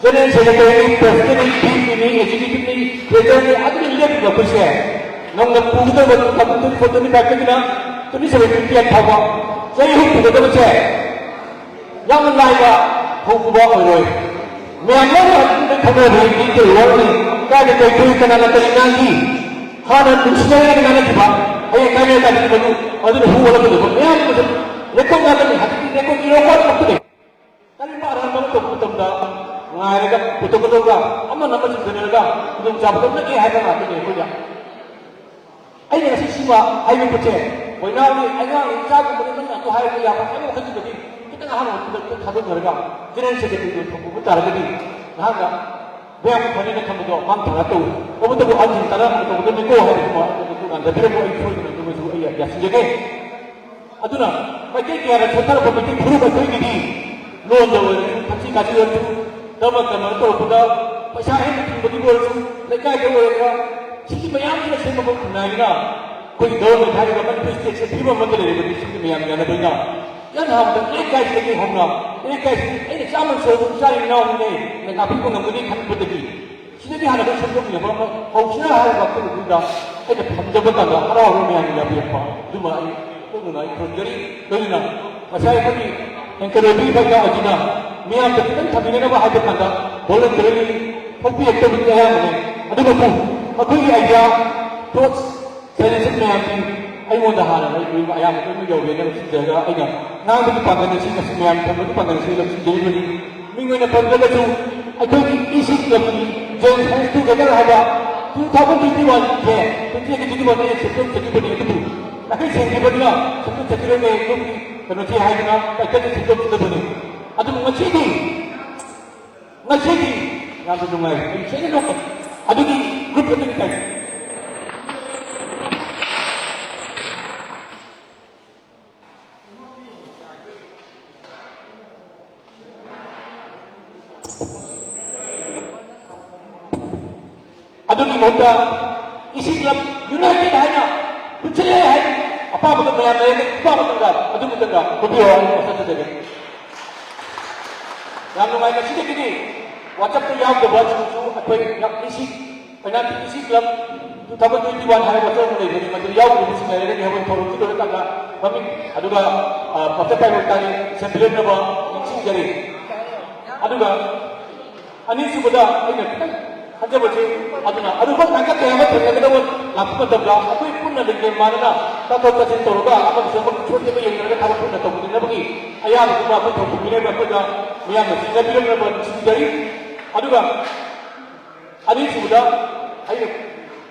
General Secretary, President, VP ꯅꯤ, Executive ꯅꯤ, Treasurer ꯅꯤ, ꯑꯗꯨꯒꯤ ꯂꯦꯞꯄꯤꯕ ꯑꯩꯈꯣꯏꯁꯦ ꯅꯧꯅ ꯄꯨꯒꯗꯕ two thousand twenty-four twenty-five ꯇꯒꯤꯅ twenty-seven twenty-eight ꯐꯥꯎꯕ ꯆꯍꯤ ꯑꯍꯨꯝ ꯄꯨꯒꯗꯕꯁꯦ ꯌꯥꯝꯅ ꯂꯥꯏꯕ ꯍꯧꯕ ꯑꯣꯏꯔꯣꯏ꯫ ꯃꯌꯥꯝ ꯂꯣꯏꯅ ꯑꯗꯨꯝ ꯈꯪꯅꯕ ꯗꯤꯇꯦꯜ ꯋꯥꯔꯜꯅꯤ꯫ ꯀꯥꯏꯗ ꯀꯩ ꯊꯣꯛꯏ, ꯀꯅꯥꯅ ꯀꯔꯤ ꯉꯥꯡꯈꯤ, ꯍꯥꯟꯅ ꯅꯨꯡꯁꯤꯅꯔꯒ ꯉꯥꯡꯅꯈꯤꯕ, ꯍꯌꯦꯡ ꯀꯥꯏꯅ ꯀꯥꯏꯅ ꯃꯗꯨ ꯑꯗꯨꯅ ꯍꯨ ꯑꯣꯜꯂꯛꯀꯗꯧꯕ ꯃꯌꯥꯝ ꯑꯃꯁꯨ ꯔꯦꯀꯣꯔꯠ ꯉꯥꯛꯇꯅꯤ꯫ ꯍꯧꯖꯤꯛꯇꯤ ꯔꯦꯀꯣꯔꯠ ꯏꯔꯣ ꯋꯥꯠꯄ ꯈꯛꯇꯅꯤ꯫ ꯀꯔꯤꯒꯨꯝꯕ ꯑꯔꯥꯟꯕ ꯑꯃ ꯇꯧꯕ ꯃꯇꯝꯗ ꯉꯥꯏꯔꯒ ꯄꯨꯊꯣꯛꯀꯗꯧꯔꯒ ꯑꯃꯅ ꯑꯃ ꯆꯨꯝꯁꯤꯟꯅꯔꯒ ꯈꯨꯗꯣꯡꯆꯥꯕꯗꯣ ꯅꯛꯑꯦ ꯍꯥꯏꯕ ꯉꯥꯛꯇꯅꯤ ꯑꯩꯈꯣꯏꯗ꯫ ꯑꯩꯅ ꯉꯁꯤ ꯁꯤꯃ ꯍꯥꯏꯅꯤꯡꯕꯁꯦ, ꯃꯣꯏꯅꯥꯎꯒꯤ ꯑꯉꯥꯡꯒꯤ ꯏꯆꯥꯒꯨꯝꯕꯗꯤ ꯅꯪꯅ ꯑꯗꯨ ꯍꯥꯏꯕ ꯌꯥꯕ ꯍꯥꯏꯕ ꯋꯥꯈꯜꯁꯤꯗꯗꯤ ꯈꯤꯇꯪ ꯑꯍꯥꯟꯕ ꯃꯇꯝꯗ ꯈꯤꯇꯪ ꯊꯥꯗꯣꯛꯅꯔꯒ General Secretary ꯗꯣ ꯊꯝꯕꯤꯕ ꯇꯥꯔꯒꯗꯤ ꯅꯍꯥꯛꯅ ꯃꯌꯥꯝ ꯐꯅꯦꯅ ꯈꯟꯕꯗꯣ ꯃꯥꯡ ꯊꯥꯔ ꯇꯧ꯫ ꯇꯧꯕꯇꯕꯨ ꯑꯍꯟꯁꯤꯡ ꯇꯥꯟꯅ ꯇꯧꯒꯗꯕꯅꯤꯀꯣ ꯍꯥꯏꯕꯗꯨꯃ ꯑꯗꯨ ꯉꯥꯟꯊꯕꯤꯔꯝꯃꯨ꯫ ꯑꯩ ꯁꯣꯏꯗꯅ ꯑꯗꯨꯃꯁꯨ ꯑꯩ ꯌꯥꯁꯤꯟꯖꯒꯦ꯫ ꯑꯗꯨꯅ ꯃꯩꯇꯩ ꯀꯌꯥꯅ ꯁꯣꯟꯊꯔꯛꯄ ꯃꯩꯇꯩ ꯐꯨꯔꯨꯞ ꯑꯩꯈꯣꯏꯒꯤꯗꯤ ꯂꯣꯟꯗ ꯑꯣꯏꯔꯁꯨ, ꯊꯛꯁꯤ ꯈꯥꯁꯤ ꯑꯣꯏꯔꯁꯨ, ꯙꯔꯃ ꯀꯔꯃ ꯇꯧꯔꯛꯄꯗ ꯄꯩꯁꯥ ꯍꯦꯟꯅ ꯇꯤꯡꯕꯒꯤ ꯑꯣꯏꯔꯁꯨ, ꯂꯩꯀꯥꯏꯗ ꯑꯣꯏꯔꯒ, ꯁꯤꯒꯤ ꯃꯌꯥꯝꯁꯤꯅ ꯁꯦꯝꯕ ꯈꯨꯟꯅꯥꯏꯅ ꯑꯩꯈꯣꯏꯒꯤ ꯒꯚꯔꯟꯃꯦꯟ ꯍꯥꯏꯔꯤꯕ ꯃꯅꯤꯄꯨꯔ ꯁ꯭ꯇꯦꯠꯁꯦ ꯐꯤꯕꯝ ꯑꯃꯗ ꯂꯩꯔꯤꯕꯅꯤ꯫ ꯁꯤꯒꯤ ꯃꯌꯥꯝ ꯌꯥꯅꯕꯅꯤꯅ ꯏꯍꯥꯟ ꯍꯥꯟꯕꯗ ꯂꯩꯀꯥꯏꯁꯤꯗꯒꯤ ꯍꯧꯅ, ꯂꯩꯀꯥꯏꯁꯤꯗꯤ ꯑꯩꯅ ꯆꯥꯝꯃ ꯁꯣꯏꯕ ꯏꯆꯥ ꯏꯅꯥꯎꯅꯤꯅꯦ, ꯑꯩꯅ ꯉꯥꯛꯄꯤꯕ ꯉꯝꯒꯅꯤ ꯈꯟꯕꯗꯒꯤ ꯁꯤꯗꯒꯤ ꯍꯥꯟꯅ ꯑꯩꯈꯣꯏ ꯁꯦꯝꯗꯣꯛꯃꯤꯟꯅꯕ ꯑꯃ ꯍꯧꯁꯤꯔꯥ ꯍꯥꯏꯕ ꯋꯥꯈꯜꯗꯨꯗ ꯑꯩꯅ ꯊꯝꯖꯕ ꯀꯥꯟꯗ ꯍꯔꯥꯎ ꯍꯔꯥꯎ ꯃꯌꯥꯝꯅ ꯌꯥꯕꯤꯔꯛꯄ ꯑꯗꯨꯃ ꯑꯩ ꯄꯨꯛꯅꯤꯡ ꯑꯩ ꯈꯨꯔꯨꯝꯖꯔꯤ꯫ ꯂꯣꯏꯅꯅ ꯉꯁꯥꯏ ꯑꯩꯈꯣꯏꯒꯤ anchor ꯑꯣꯏꯕꯤꯔꯤꯕ ꯏꯅꯥꯎ ꯑꯁꯤꯅ ꯃꯤꯌꯥꯝꯗ ꯈꯤꯇꯪ ꯊꯝꯕꯤꯅꯅꯕ ꯍꯥꯏꯕ ꯀꯥꯟꯗ voluntarily ꯊꯣꯛꯄꯤꯔꯛꯇꯕꯗꯤ ꯑꯌꯥꯝꯕꯅꯤ꯫ ꯑꯗꯨꯕꯨ ꯑꯩꯈꯣꯏꯒꯤ idea, thoughts, suggestion ꯃꯌꯥꯝꯁꯤ ꯑꯩꯉꯣꯟꯗ ꯍꯥꯟꯅ ꯂꯩꯕ ꯑꯌꯥꯝꯕ ꯂꯣꯏꯅ ꯌꯧꯔꯦꯅ ꯂꯧꯁꯤꯟꯖꯔꯒ ꯑꯩꯅ ꯉꯥꯡꯕꯒꯤ ꯄꯥꯡꯒꯜ ꯑꯁꯤ ꯉꯁꯤ ꯃꯌꯥꯝ ꯊꯝꯕꯒꯤ ꯄꯥꯡꯒꯜ ꯑꯁꯤ ꯂꯧꯁꯤꯟꯖꯔꯤꯕꯅꯤ꯫ ꯃꯤꯡ ꯑꯣꯏꯅ ꯄꯟꯕꯗꯁꯨ ꯑꯩꯈꯣꯏꯒꯤ ꯏ ꯁꯤ ꯀ꯭ꯂꯕꯀꯤ Joint Hands Together ꯍꯥꯏꯕ two thousand twenty-one ꯁꯦ twenty twenty-one ꯗ ꯁꯦꯝꯗꯣꯛꯆꯈꯤꯕꯅꯤ꯫ ꯑꯗꯨꯕꯨ ꯅꯥꯈꯩ ꯁꯦꯡꯈꯤꯕꯅꯤꯅ ꯁꯦꯝꯗꯣꯛꯆꯈꯤꯔꯣꯏꯅꯦ, ꯒ꯭ꯔꯨꯞꯀꯤ ꯀꯩꯅꯣꯁꯤ ꯍꯥꯏꯗꯅ ꯇꯥꯏꯇꯜꯗ ꯁꯦꯝꯗꯣꯛꯈꯤꯗꯕꯅꯤ꯫ ꯑꯗꯨꯕꯨ ꯉꯁꯤꯗꯤ, ꯉꯁꯤꯗꯤ ꯌꯥꯝꯅ ꯅꯨꯡꯉꯥꯏ꯫ ꯑꯩ ꯁꯣꯏꯗꯅ ꯑꯗꯨꯒꯤ ꯒ꯭ꯔꯨꯞ ꯑꯗꯨꯒꯤ ꯇꯥꯏꯇꯜ ꯑꯗꯨꯒꯤ ꯃꯍꯨꯠꯇ ꯏ ꯁꯤ ꯀ꯭ꯂꯕ ꯌꯨꯅꯥꯏꯇꯦꯗ ꯍꯥꯏꯅ ꯄꯨꯟꯁꯤꯜꯂꯦ ꯍꯥꯏ꯫ ꯑꯄꯥꯝꯕꯗꯣ ꯃꯌꯥꯝ ꯂꯩꯔꯒ ꯑꯄꯥꯝꯕ ꯃꯇꯝꯗ ꯑꯗꯨ ꯃꯇꯝꯗ ꯈꯨꯝꯕꯤꯌꯣ ꯍꯥꯏꯅ ꯋꯥꯁꯛꯆꯖꯒꯦ꯫ ꯌꯥꯝ ꯅꯨꯡꯉꯥꯏ꯫ ꯉꯁꯤꯗꯒꯤꯗꯤ WhatsApp-ꯇ ꯌꯥꯎꯗꯕꯁꯤꯡꯁꯨ ꯑꯩꯈꯣꯏ ꯌꯥꯝ ꯏꯁꯤꯡ ꯀꯩꯅꯥ T C club two thousand twenty one ꯍꯥꯏꯕ ꯋꯥꯆꯞ ꯑꯃ ꯂꯩꯕꯅꯤ, ꯃꯗꯨ ꯌꯥꯎꯗꯕꯁꯤꯡ ꯂꯩꯔꯒꯗꯤ ꯍꯣꯔꯦꯟ ꯊꯧꯔꯝꯁꯤ ꯂꯣꯏꯔꯀꯥꯟꯗ ꯃꯃꯤꯡ ꯑꯗꯨꯒ, ꯑ, WhatsApp ꯄꯥꯏꯕ ꯇꯥꯔꯤ ꯁꯦꯝꯕꯤꯔꯛꯅꯕ ꯅꯤꯡꯁꯤꯡꯖꯔꯤ꯫ ꯑꯗꯨꯒ ꯑꯅꯤꯁꯨꯕꯗ ꯑꯩꯅ ꯈꯤꯇꯪ ꯈꯟꯖꯕꯁꯤ, ꯑꯗꯨꯅ ꯑꯗꯨꯒ ꯇꯥꯡꯀꯛ ꯀꯌꯥ ꯑꯃ ꯊꯦꯡꯅꯒꯗꯕ ꯂꯥꯛꯄ ꯃꯇꯝꯗ ꯑꯩꯈꯣꯏ ꯄꯨꯟꯅ ꯂꯤꯡꯖꯦꯜ ꯃꯥꯟꯅꯅ ꯇꯥꯊꯣꯛ ꯇꯥꯁꯤꯟ ꯇꯧꯔꯒ ꯑꯃꯒꯤꯁꯨ ꯑꯃꯒꯤ ꯁꯣꯏꯗꯕ ꯌꯦꯡꯅꯔꯒ ꯊꯕꯛ ꯄꯨꯟꯅ ꯇꯧꯃꯤꯟꯅꯅꯕꯒꯤ ꯑꯌꯥꯕꯗꯨꯃ ꯑꯩꯈꯣꯏ ꯊꯧꯄꯨ ꯃꯤꯔꯦꯞ ꯑꯩꯈꯣꯏꯗ ꯃꯤꯌꯥꯝꯅ ꯁꯤꯟꯅꯕꯤꯔꯛꯅꯕ ꯅꯤꯡꯁꯤꯡꯖꯔꯤ꯫ ꯑꯗꯨꯒ ꯑꯅꯤꯁꯨꯕꯗ ꯑꯩꯅ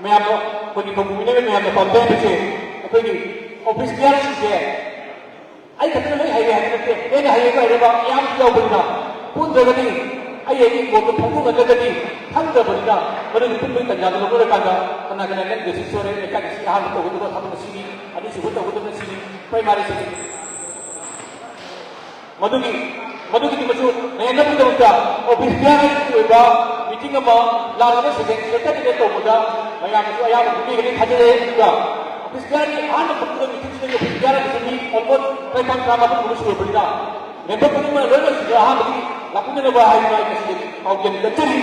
ꯃꯌꯥꯝꯗ, ꯑꯩꯈꯣꯏꯒꯤ ꯊꯧꯄꯨ ꯃꯤꯔꯦꯞ ꯃꯌꯥꯝꯅ ꯄꯥꯝꯖꯔꯤꯕꯁꯦ, ꯑꯩꯈꯣꯏꯒꯤ office bearer-ꯁꯤꯡꯁꯦ ꯑꯩ ꯈꯛꯇꯅ ꯂꯣꯏ ꯍꯩꯔꯦ ꯍꯥꯏꯕ ꯅꯠꯇꯦ꯫ ꯍꯦꯟꯅ ꯍꯩꯔꯒ ꯍꯩꯔꯕ ꯃꯌꯥꯝ ꯌꯥꯎꯕꯅꯤꯅ, ꯄꯨꯟꯗ꯭ꯔꯒꯗꯤ, ꯑꯩ ꯑꯩꯒꯤ ꯏꯪꯈꯣꯜꯗꯣ ꯐꯣꯡꯗꯣꯛꯅꯗ꯭ꯔꯒꯗꯤ ꯈꯪꯗꯕꯅꯤꯅ, ꯃꯗꯨꯒꯤ ꯄꯨꯟꯕꯒꯤ ꯇꯥꯟꯖꯥꯗꯨ ꯂꯧꯅꯔꯀꯥꯟꯗ ꯀꯅꯥ ꯀꯅꯥ ꯅꯪ ꯕꯦꯁꯤꯛ ꯁꯣꯔꯦ, ꯂꯩꯀꯥꯏꯒꯤ ꯁꯤ ꯑꯍꯥꯟꯕ ꯇꯧꯒꯗꯕ ꯊꯕꯛꯅ ꯁꯤꯅꯤ, ꯑꯅꯤꯁꯨꯕ ꯇꯧꯒꯗꯕꯅ ꯁꯤꯅꯤ, primary ꯁꯤꯅꯤ꯫ ꯃꯗꯨꯒꯤ, ꯃꯗꯨꯒꯤꯗꯃꯛꯁꯨ ꯅꯌꯥꯝꯅꯒꯤꯗꯃꯛꯇ office bearer-ꯒꯤ ꯑꯣꯏꯕ meeting ꯑꯃ ꯂꯥꯛꯂꯤꯕ second Saturday ꯇꯧꯕꯗ ꯃꯌꯥꯝꯅꯁꯨ ꯑꯌꯥꯝꯕ ꯄꯤꯕꯤꯒꯅꯤ ꯊꯥꯖꯖꯩ꯫ ꯑꯗꯨꯒ office bearer-ꯒꯤ ꯑꯍꯥꯟꯕ ꯐꯝꯕꯗ meeting-ꯁꯤꯗꯒꯤ office bearer-ꯒꯤ ꯃꯤ almost ꯇꯔꯥꯅꯤꯄꯥꯟ ꯇꯔꯥꯃꯥꯄꯟꯒꯨꯝꯕ ꯁꯨꯔꯕꯅꯤꯅ, member ꯈꯨꯗꯤꯡꯃꯛ ꯂꯣꯏꯅ ꯁꯤꯗ ꯑꯍꯥꯟꯕꯒꯤ ꯂꯥꯛꯄꯤꯅꯅꯕ ꯍꯥꯏꯗꯨꯅ ꯑꯩ ꯉꯁꯤꯗꯒꯤ ꯄꯥꯎꯖꯦꯜ ꯀꯠꯆꯔꯤ꯫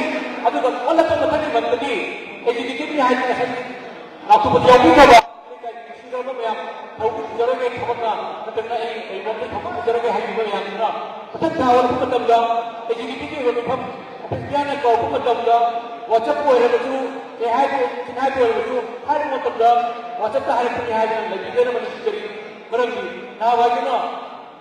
ꯑꯗꯨꯒ ꯑꯣꯜꯂꯛꯄ ꯃꯊꯪꯒꯤ ꯃꯟꯗꯗꯤ executive-ꯅꯤ ꯍꯥꯏꯗꯨꯅ ꯉꯁꯥꯏꯒꯤ ꯂꯥꯛꯊꯣꯛꯄꯗꯤ ꯌꯥꯎꯕꯤꯗꯕ ꯂꯩꯀꯥꯏꯒꯤ ꯅꯨꯡꯁꯤꯖꯔꯕ ꯃꯌꯥꯝ, ꯊꯧꯕꯨ ꯄꯨꯖꯔꯒꯦ ꯊꯕꯛꯅ ꯅꯠꯇ꯭ꯔꯒꯅ ꯑꯩ ꯀꯩꯅꯣꯝꯇ ꯊꯕꯛ ꯄꯨꯖꯔꯒꯦ ꯍꯥꯏꯕꯤꯕ ꯃꯌꯥꯝꯗꯨꯅ ꯃꯊꯪ ꯊꯥ ꯑꯣꯜꯂꯛꯄ ꯃꯇꯝꯗ executive ꯑꯣꯏꯕ ꯃꯤꯐꯝ office bearer-ꯅ ꯀꯧꯔꯛꯄ ꯃꯇꯝꯗ WhatsApp ꯑꯣꯏꯔꯒꯁꯨ, ꯀꯩ ꯍꯥꯏꯕ, ꯆꯤꯟꯍꯥꯏꯕ ꯑꯣꯏꯔꯒꯁꯨ ꯍꯥꯏꯔꯛꯄ ꯃꯇꯝꯗ WhatsApp-ꯇ ꯍꯥꯏꯔꯛꯄꯅꯤ ꯍꯥꯏꯗꯅ ꯂꯩꯕꯤꯗꯅꯕ ꯅꯤꯡꯁꯤꯡꯖꯔꯤ꯫ ꯃꯔꯝꯗꯤ ꯅꯍꯥꯟꯋꯥꯏꯗꯨꯅ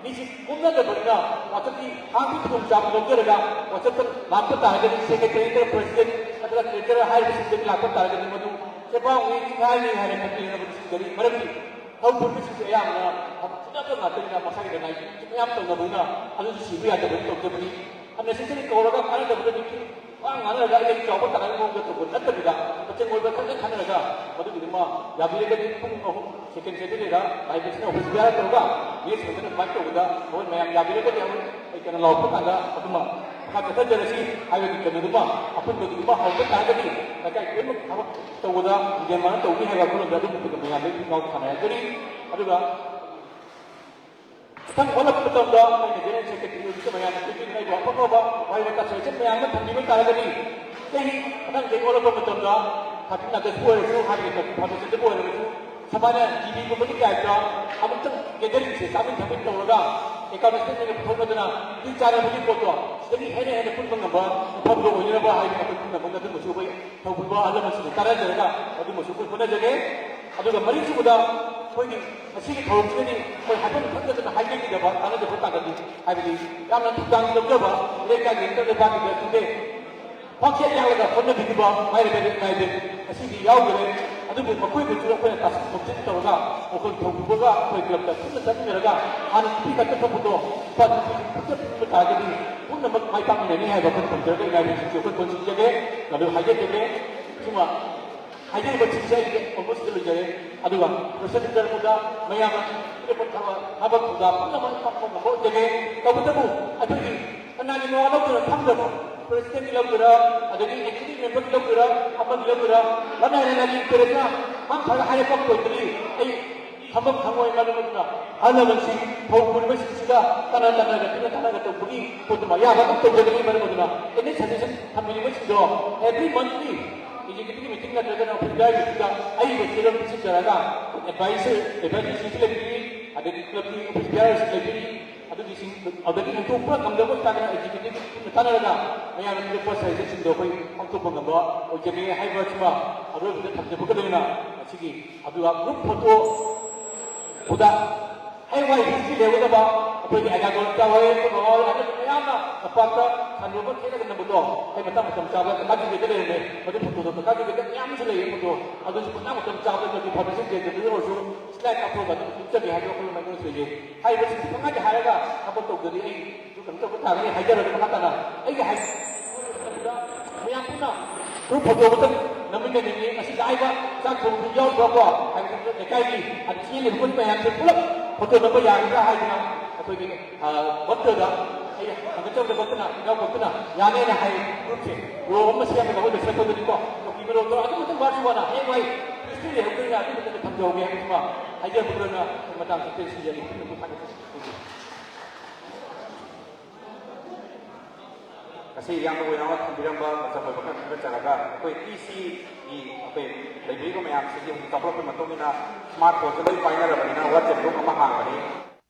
ꯃꯤꯁꯤ ꯀꯨꯝꯅꯗꯕꯅꯤꯅ WhatsApp-ꯀꯤ ꯍꯥꯡꯕꯒꯤ ꯈꯨꯗꯣꯡꯆꯥꯕ ꯂꯧꯖꯔꯒ WhatsApp-ꯇ ꯂꯥꯛꯄ ꯇꯥꯔꯒꯗꯤ secretary ꯅꯠꯇ꯭ꯔꯒ president ꯅꯠꯇ꯭ꯔꯒ treasurer ꯍꯥꯏꯔꯤꯕꯁꯤꯡꯗꯒꯤ ꯂꯥꯛꯄ ꯇꯥꯔꯒꯗꯤ ꯃꯗꯨ ꯆꯦꯕꯥꯎꯅꯤ, ꯆꯤꯟꯍꯥꯏꯅꯤ ꯍꯥꯏꯅ ꯈꯟꯕꯤꯅꯕ ꯅꯤꯡꯁꯤꯡꯖꯔꯤ꯫ ꯃꯔꯝꯗꯤ ꯊꯧ ꯄꯨꯟꯕꯁꯤꯡꯁꯦ ꯑꯌꯥꯝꯕꯅ ꯐꯨꯅꯕ ꯉꯥꯛꯇꯅꯤꯅ ꯃꯁꯥꯒꯤ ꯂꯅꯥꯏ ꯃꯌꯥꯝ ꯇꯧꯅꯕꯅꯤꯅ ꯑꯗꯨꯁꯨ ꯁꯤꯕ ꯌꯥꯗꯕꯅꯤ ꯇꯧꯖꯕꯅꯤ꯫ Unnecessary ꯀꯧꯔꯒ ꯀꯥꯟꯅꯗꯕꯗ ꯃꯤꯒꯤ ꯋꯥ ꯉꯥꯡꯅꯔꯒ ꯑꯩꯅ ꯆꯥꯎꯕ ꯇꯥꯟꯅꯕꯒꯤ ꯃꯑꯣꯡꯗ ꯇꯧꯕ ꯅꯠꯇꯕꯤꯗ ꯃꯇꯦꯡ ꯑꯣꯏꯕ ꯈꯛꯇ ꯈꯟꯅꯔꯒ ꯃꯗꯨꯒꯤꯗꯃꯛ ꯌꯥꯕꯤꯔꯒꯗꯤ ꯄꯨꯡ ꯑꯍꯨꯝ second Saturdayꯗ ꯚꯥꯏ ꯄ꯭ꯔꯦꯁꯤꯗꯦꯟ office bearer ꯇꯧꯔꯒ ꯃꯤꯁ ꯈꯛꯇꯅ invite ꯇꯧꯕꯗ ꯑꯩꯈꯣꯏ ꯃꯌꯥꯝ ꯌꯥꯕꯤꯔꯒꯗꯤ ꯑꯩꯈꯣꯏ ꯑꯩ ꯀꯩꯅꯣ ꯂꯥꯎꯔꯛꯄ ꯀꯥꯟꯗ ꯑꯗꯨꯃꯛ ꯆꯠꯊꯖꯔꯁꯤ ꯍꯥꯏꯕꯒꯤ ꯀꯩꯅꯣꯗꯨꯃ, ꯑꯄꯨꯟꯕꯗꯨꯃ ꯍꯧꯕ ꯇꯥꯔꯒꯗꯤ ꯂꯩꯀꯥꯏ ꯄꯨꯝꯅꯃꯛ ꯊꯕꯛ ꯇꯧꯕꯗ ꯒ꯭ꯌꯥꯟ ꯃꯥꯟꯅ ꯇꯧꯅꯤ ꯍꯥꯏꯕ ꯋꯥꯈꯜꯂꯣꯟꯗ ꯑꯗꯨꯝ ꯑꯩꯈꯣꯏꯒ ꯃꯌꯥꯝꯗ ꯏꯊꯤꯜ ꯉꯥꯎ ꯁꯥꯟꯅꯔꯛꯀꯅꯤ꯫ ꯑꯗꯨꯒ ꯃꯊꯪ ꯑꯣꯜꯂꯛꯄ ꯃꯇꯝꯗ ꯑꯩꯅ ꯖꯦꯅꯔꯦꯜ ꯁꯦꯀ꯭ꯔꯦꯇꯔꯤ ꯑꯣꯏꯕꯁꯤꯗ ꯃꯌꯥꯝꯅ ꯄꯤꯕꯤꯅꯤꯡꯉꯥꯏꯕ ꯑꯐ ꯑꯐꯕ ꯋꯥꯍꯩ ꯋꯥꯇꯥ ꯁꯖꯦꯁꯟ ꯃꯌꯥꯝ ꯑꯃ ꯊꯝꯕꯤꯕ ꯇꯥꯔꯒꯗꯤ, ꯆꯍꯤ ꯃꯊꯪ ꯆꯍꯤ ꯑꯣꯜꯂꯛꯄ ꯃꯇꯝꯗ ꯊꯥꯔꯇꯤꯟ ꯑꯥꯒꯁꯄꯨ ꯑꯣꯏꯔꯁꯨ, ꯍꯥꯏꯔꯤꯕ ꯐꯥꯎꯟꯗꯦꯁꯟꯗꯕꯨ ꯑꯣꯏꯔꯒꯁꯨ, ꯁꯃꯥꯏꯅ ꯇꯤꯚꯤꯒꯨꯝꯕꯒꯤ ꯇꯥꯏꯞꯇ ꯑꯃꯨꯛꯇꯪ ꯒꯦꯗꯔꯤꯡꯁꯦ ꯆꯥꯃꯤꯟ ꯊꯛꯃꯤꯟ ꯇꯧꯔꯒ ꯑꯦꯀꯥꯎꯟꯇꯦꯟꯁꯤꯞꯅꯒ ꯄꯨꯊꯣꯛꯅꯗꯅ ꯆꯤꯟ ꯆꯥꯅꯕꯒꯤ ꯄꯣꯠꯇꯣ ꯁꯤꯗꯒꯤ ꯍꯦꯟꯅ ꯍꯦꯟꯅ ꯄꯨꯟꯕ ꯉꯝꯕ ꯃꯐꯝꯗꯣ ꯑꯣꯏꯅꯅꯕ ꯍꯥꯏꯗꯅ ꯑꯩꯈꯣꯏ ꯄꯨꯝꯅꯃꯛꯅ ꯑꯗꯨꯝꯕꯁꯨ ꯑꯩꯈꯣꯏ ꯊꯧꯄꯨꯕ ꯑꯍꯜ ꯂꯃꯟꯁꯤꯡꯒ ꯇꯥꯟꯅꯖꯔꯒ ꯑꯗꯨꯝꯕꯁꯨ ꯑꯩꯈꯣꯏ ꯍꯣꯠꯅꯖꯒꯦ꯫ ꯑꯗꯨꯒ ꯃꯔꯤꯁꯨꯕꯗ ꯑꯩꯈꯣꯏꯒꯤ ꯉꯁꯤꯒꯤ ꯊꯧꯔꯝꯁꯤꯗꯗꯤ ꯑꯩꯈꯣꯏ ꯍꯥꯏꯐꯝ ꯈꯪꯗꯗꯅ ꯍꯥꯏꯖꯈꯤꯗꯕ ꯀꯥꯟꯅꯗꯕ ꯇꯥꯔꯒꯗꯤ, ꯍꯥꯏꯕꯗꯤ ꯌꯥꯝꯅ ꯊꯧꯗꯥꯡ ꯂꯧꯖꯕ ꯂꯩꯀꯥꯏꯒꯤ ꯅꯠꯇ꯭ꯔꯒ ꯂꯩꯕꯥꯛꯀꯤ ꯈꯪꯗꯦ, ꯈ꯭ꯋꯥꯡꯆꯦꯠ ꯌꯥꯜꯂꯒ ꯍꯣꯠꯅꯕꯤꯔꯤꯕ ꯃꯥꯏꯔꯥꯕꯦꯟ ꯏꯃꯥꯏꯕꯦꯟ ꯉꯁꯤꯗꯤ ꯌꯥꯎꯗꯔꯦ꯫ ꯑꯗꯨꯕꯨ ꯃꯈꯣꯏꯕꯨꯁꯨ ꯑꯩꯈꯣꯏꯅ ꯇꯥꯁꯤꯟ ꯈꯣꯝꯖꯤꯟ ꯇꯧꯔꯒ ꯃꯈꯣꯏ ꯊꯧꯕꯨꯕꯒ ꯑꯩꯈꯣꯏ ꯀ꯭ꯂꯕꯇ ꯄꯨꯟꯅ ꯆꯠꯃꯤꯟꯅꯔꯒ ꯍꯥꯟꯅ ꯅꯨꯄꯤ ꯈꯛꯇ ꯊꯣꯛꯄꯗꯣ ꯅꯨꯄꯥ ꯅꯨꯄꯤ ꯄꯨꯟꯅ ꯄꯨꯟꯕ ꯇꯥꯔꯒꯗꯤ ꯄꯨꯝꯅꯃꯛ ꯃꯥꯏ ꯄꯥꯛꯃꯤꯟꯅꯅꯤ ꯍꯥꯏꯕ ꯑꯩꯈꯣꯏ ꯊꯝꯖꯔꯒ ꯏꯃꯥꯏꯕꯦꯟꯁꯤꯡꯁꯦ ꯑꯩꯈꯣꯏ ꯄꯨꯟꯁꯤꯟꯖꯒꯦ꯫ ꯑꯗꯨ ꯍꯥꯏꯖꯖꯒꯦ꯫ ꯁꯤꯃ ꯍꯥꯏꯖꯔꯤꯕ ꯆꯤꯡꯁꯦ ꯑꯩꯒꯤ ꯑꯣꯐꯤꯁꯇ ꯂꯣꯏꯖꯔꯦ꯫ ꯑꯗꯨꯒ ꯂꯣꯏꯁꯤꯟꯖꯔꯛꯄꯗ ꯃꯌꯥꯝꯅ ꯊꯕꯛ ꯊꯕꯛ ꯊꯧꯗꯥꯡ ꯄꯨꯝꯅꯃꯛ ꯄꯥꯡꯊꯣꯛꯅꯕ ꯍꯣꯠꯅꯖꯒꯦ꯫ ꯇꯧꯕꯇꯕꯨ ꯑꯩꯈꯣꯏꯒꯤ ꯀꯅꯥꯒꯤ ꯃꯋꯥ ꯂꯧꯗꯨꯅ ꯈꯪꯗꯕ, ꯄ꯭ꯔꯦꯁꯤꯗꯦꯟꯠꯀꯤ ꯂꯧꯗꯣꯏꯔꯥ, ꯑꯗꯒꯤ ꯑꯦꯛꯖꯤꯀ꯭ꯌꯨꯇꯤꯚ ꯃꯦꯝꯕꯔꯒꯤ ꯂꯧꯗꯣꯏꯔꯥ, ꯑꯃꯒꯤ ꯂꯧꯗꯣꯏꯔꯥ, ꯂꯅꯥꯏ ꯂꯅꯥꯏꯒꯤ ꯏꯟꯇꯔꯦꯁꯅ ꯃꯥꯡ ꯊꯥꯔꯒ ꯍꯥꯏꯔꯛꯄ ꯄꯣꯠꯇꯨꯗꯤ ꯑꯩ ꯈꯪꯐꯝ ꯈꯪꯉꯣꯏ꯫ ꯃꯔꯝ ꯑꯗꯨꯅ ꯑꯍꯜ ꯂꯃꯟꯁꯤꯡ ꯊꯧ ꯄꯨꯔꯤꯕꯁꯤꯡꯁꯤꯒ ꯇꯥꯟꯅ ꯇꯥꯟꯅꯒ ꯇꯤꯟꯅ ꯇꯥꯟꯅꯒ ꯇꯧꯕꯒꯤ ꯄꯣꯠꯇꯨꯃ ꯑꯌꯥꯕ ꯑꯗꯨꯝ ꯇꯧꯖꯒꯅꯤ꯫ ꯃꯔꯝ ꯑꯗꯨꯅ ꯑꯦꯅꯤ ꯁꯖꯦꯁꯟ ꯊꯝꯕꯤꯔꯤꯕꯁꯤꯡꯗꯣ ꯑꯦꯚ꯭ꯔꯤ ꯃꯟꯠꯂꯤ ꯑꯦꯛꯖꯤꯀ꯭ꯌꯨꯇꯤꯚ ꯃꯤꯇꯤꯡ ꯅꯠꯇ꯭ꯔꯒꯅ ꯑꯣꯐꯤꯁ ꯕꯤꯌꯥꯔ ꯃꯤꯇꯤꯡꯗ ꯑꯩꯒ ꯆꯦꯔꯣꯜ ꯄꯤꯁꯤꯟꯖꯔꯒ ꯑꯦꯗꯚꯥꯏꯁꯔ, ꯑꯦꯗꯚꯥꯏꯖꯔꯁꯤꯡꯁꯨ ꯂꯩꯕꯤꯔꯤ, ꯑꯗꯒꯤ ꯀ꯭ꯂꯕꯀꯤ ꯑꯣꯐꯤꯁ ꯕꯤꯌꯥꯔꯁꯤꯡ ꯂꯩꯕꯤꯔꯤ꯫ ꯑꯗꯨꯒꯤꯁꯤꯡ ꯑꯗꯒꯤ ꯍꯦꯟꯗꯣꯛꯄ ꯉꯝꯗꯕ ꯑꯣꯏꯇꯥꯔꯒꯅ ꯑꯦꯛꯖꯤꯀ꯭ꯌꯨꯇꯤꯚ ꯄꯨꯟꯅ ꯇꯥꯟꯅꯔꯒ ꯃꯌꯥꯝꯅ ꯄꯤꯔꯛꯄ ꯁꯖꯦꯁꯟꯁꯤꯡꯗꯣ ꯑꯩꯈꯣꯏ ꯄꯥꯡꯊꯣꯛꯄ ꯉꯝꯕ ꯑꯣꯏꯖꯒꯦ ꯍꯥꯏꯕꯁꯤꯃ ꯑꯔꯣꯏꯕꯗ ꯊꯝꯖꯕꯒ ꯂꯣꯏꯅꯅ ꯉꯁꯤꯒꯤ ꯑꯗꯨꯒ ꯒ꯭ꯔꯨꯞ ꯐꯣꯇꯣ ꯗ ꯍꯌꯦꯡꯋꯥꯏ ꯍꯤꯁꯇ꯭ꯔꯤ ꯂꯩꯒꯗꯕ ꯑꯩꯈꯣꯏꯒꯤ ꯑꯦꯒꯥꯒꯣꯟ ꯇꯧꯔꯦ, ꯑꯩꯈꯣꯏ ꯕꯕꯥ ꯍꯣꯏ ꯑꯗꯨ ꯃꯌꯥꯝꯅ ꯂꯝꯄꯥꯛꯇ ꯁꯟꯗꯣꯛꯑꯒ ꯊꯦꯠꯂꯒ ꯅꯝꯕꯗꯣ ꯑꯩ ꯃꯇꯥꯡ ꯃꯇꯝ ꯆꯥꯕꯗ ꯀꯀꯥ ꯖꯨꯕꯦꯗ ꯂꯩꯔꯝꯃꯦ꯫ ꯃꯗꯨ ꯐꯣꯇꯣꯗꯣ ꯀꯀꯥ ꯖꯨꯕꯦꯗ ꯃꯌꯥꯝ ꯑꯃꯁꯨ ꯂꯩꯌꯦ꯫ ꯐꯣꯇꯣ ꯑꯗꯨꯁꯨ ꯃꯇꯥꯡ ꯃꯇꯝ ꯆꯥꯕꯗ ꯃꯗꯨ ꯐꯥꯎꯟꯗꯦꯁꯟ ꯗꯦꯗ ꯑꯣꯏꯔꯁꯨ ꯁ꯭ꯂꯥꯏꯗ ꯀꯥꯞꯊꯣꯛꯑꯒ ꯑꯗꯨꯝ ꯎꯠꯆꯒꯦ ꯍꯥꯏꯕꯗꯣ ꯑꯩꯈꯣꯏ ꯃꯥꯏꯅ ꯂꯩꯖꯩ꯫ ꯍꯥꯏꯔꯤꯕꯁꯤꯡꯁꯤ ꯄꯪꯍꯥꯏꯗ ꯍꯥꯏꯔꯒ ꯊꯕꯛ ꯇꯧꯗ꯭ꯔꯗꯤ ꯑꯩ ꯀꯩꯅꯣ ꯇꯧꯕ ꯇꯥꯔꯒꯗꯤ ꯍꯥꯏꯖꯔꯒꯦ ꯃꯈꯥ ꯇꯥꯅ꯫ ꯑꯩꯒꯤ ꯍꯥꯏ-, ꯃꯌꯥꯝ ꯄꯨꯟꯅ ꯒ꯭ꯔꯨꯞ ꯐꯣꯇꯣ ꯑꯃꯇꯪ ꯅꯝꯃꯤꯟꯅꯅꯤꯡꯉꯤ꯫ ꯉꯁꯤ ꯂꯥꯛꯏꯕ ꯆꯥꯛ ꯊꯣꯡꯕꯗ ꯌꯥꯎꯔꯤꯕꯀꯣ, ꯍꯥꯏꯕꯗꯤ ꯂꯩꯀꯥꯏꯒꯤ ꯑꯗꯨ ꯆꯦꯜꯂꯤꯕ ꯑꯩꯈꯣꯏ ꯃꯌꯥꯝꯁꯦ ꯄꯨꯂꯞ ꯐꯣꯇꯣ ꯅꯝꯕ ꯌꯥꯒꯗ꯭ꯔꯥ ꯍꯥꯏꯗꯅ ꯑꯩꯈꯣꯏꯒꯤ, ꯑ, ꯃꯣꯠꯇꯗ ꯍꯪꯒꯠꯆꯕꯗ ꯌꯥꯎꯕꯗꯨꯅ ꯌꯥꯅꯦꯅ ꯍꯥꯏ꯫ ꯒ꯭ꯔꯨꯞꯁꯦ ꯔꯣ ꯑꯃ ꯁꯦꯝꯃꯒ ꯑꯩꯈꯣꯏ ꯂꯣꯏꯁꯤꯜꯂꯛꯄꯗꯨꯅꯤꯀꯣ꯫ ꯀꯨꯀꯤ ꯃꯔꯣꯜꯗꯣ ꯑꯗꯨ ꯃꯇꯨꯡ ꯋꯥꯠꯁꯨ ꯋꯥꯅ ꯍꯌꯦꯡꯋꯥꯏ ꯍꯤꯁꯇ꯭ꯔꯤ ꯂꯩꯍꯧꯗꯣꯏꯅ ꯑꯗꯨ ꯃꯇꯝꯗ ꯊꯝꯖꯍꯧꯒꯦ ꯍꯥꯏꯕꯁꯤꯃ ꯍꯥꯏꯖꯔꯛꯄꯗꯨꯅ ꯃꯇꯥꯡ ꯆꯥꯗꯦ꯫ ꯁꯤꯟꯖꯔꯤ꯫ ꯄꯨꯟꯅ ꯊꯥꯒꯠꯆꯔꯤ꯫ ꯉꯁꯤ ꯏꯌꯥꯝꯕ ꯑꯣꯏꯅ ꯊꯝꯕꯤꯔꯝꯕ ꯃꯆꯪ ꯑꯣꯏꯕ ꯈꯔ ꯊꯥꯒꯠꯆꯔꯒ, ꯑꯩꯈꯣꯏ ꯏ ꯁꯤꯒꯤ ꯑꯩꯈꯣꯏ ꯂꯩꯕꯤꯔꯤꯕ ꯃꯌꯥꯝꯁꯤꯒꯤ ꯍꯧꯖꯤꯛ ꯆꯥꯎꯈꯠꯂꯛꯄꯒꯤ ꯃꯇꯨꯡ ꯏꯟꯅ ꯁ꯭ꯃꯥꯔꯠ ꯐꯣꯟꯁꯦ ꯂꯣꯏ ꯄꯥꯏꯅꯔꯕꯅꯤꯅ WhatsApp ꯒ꯭ꯔꯨꯞ ꯑꯃ ꯍꯥꯡꯕꯅꯤ꯫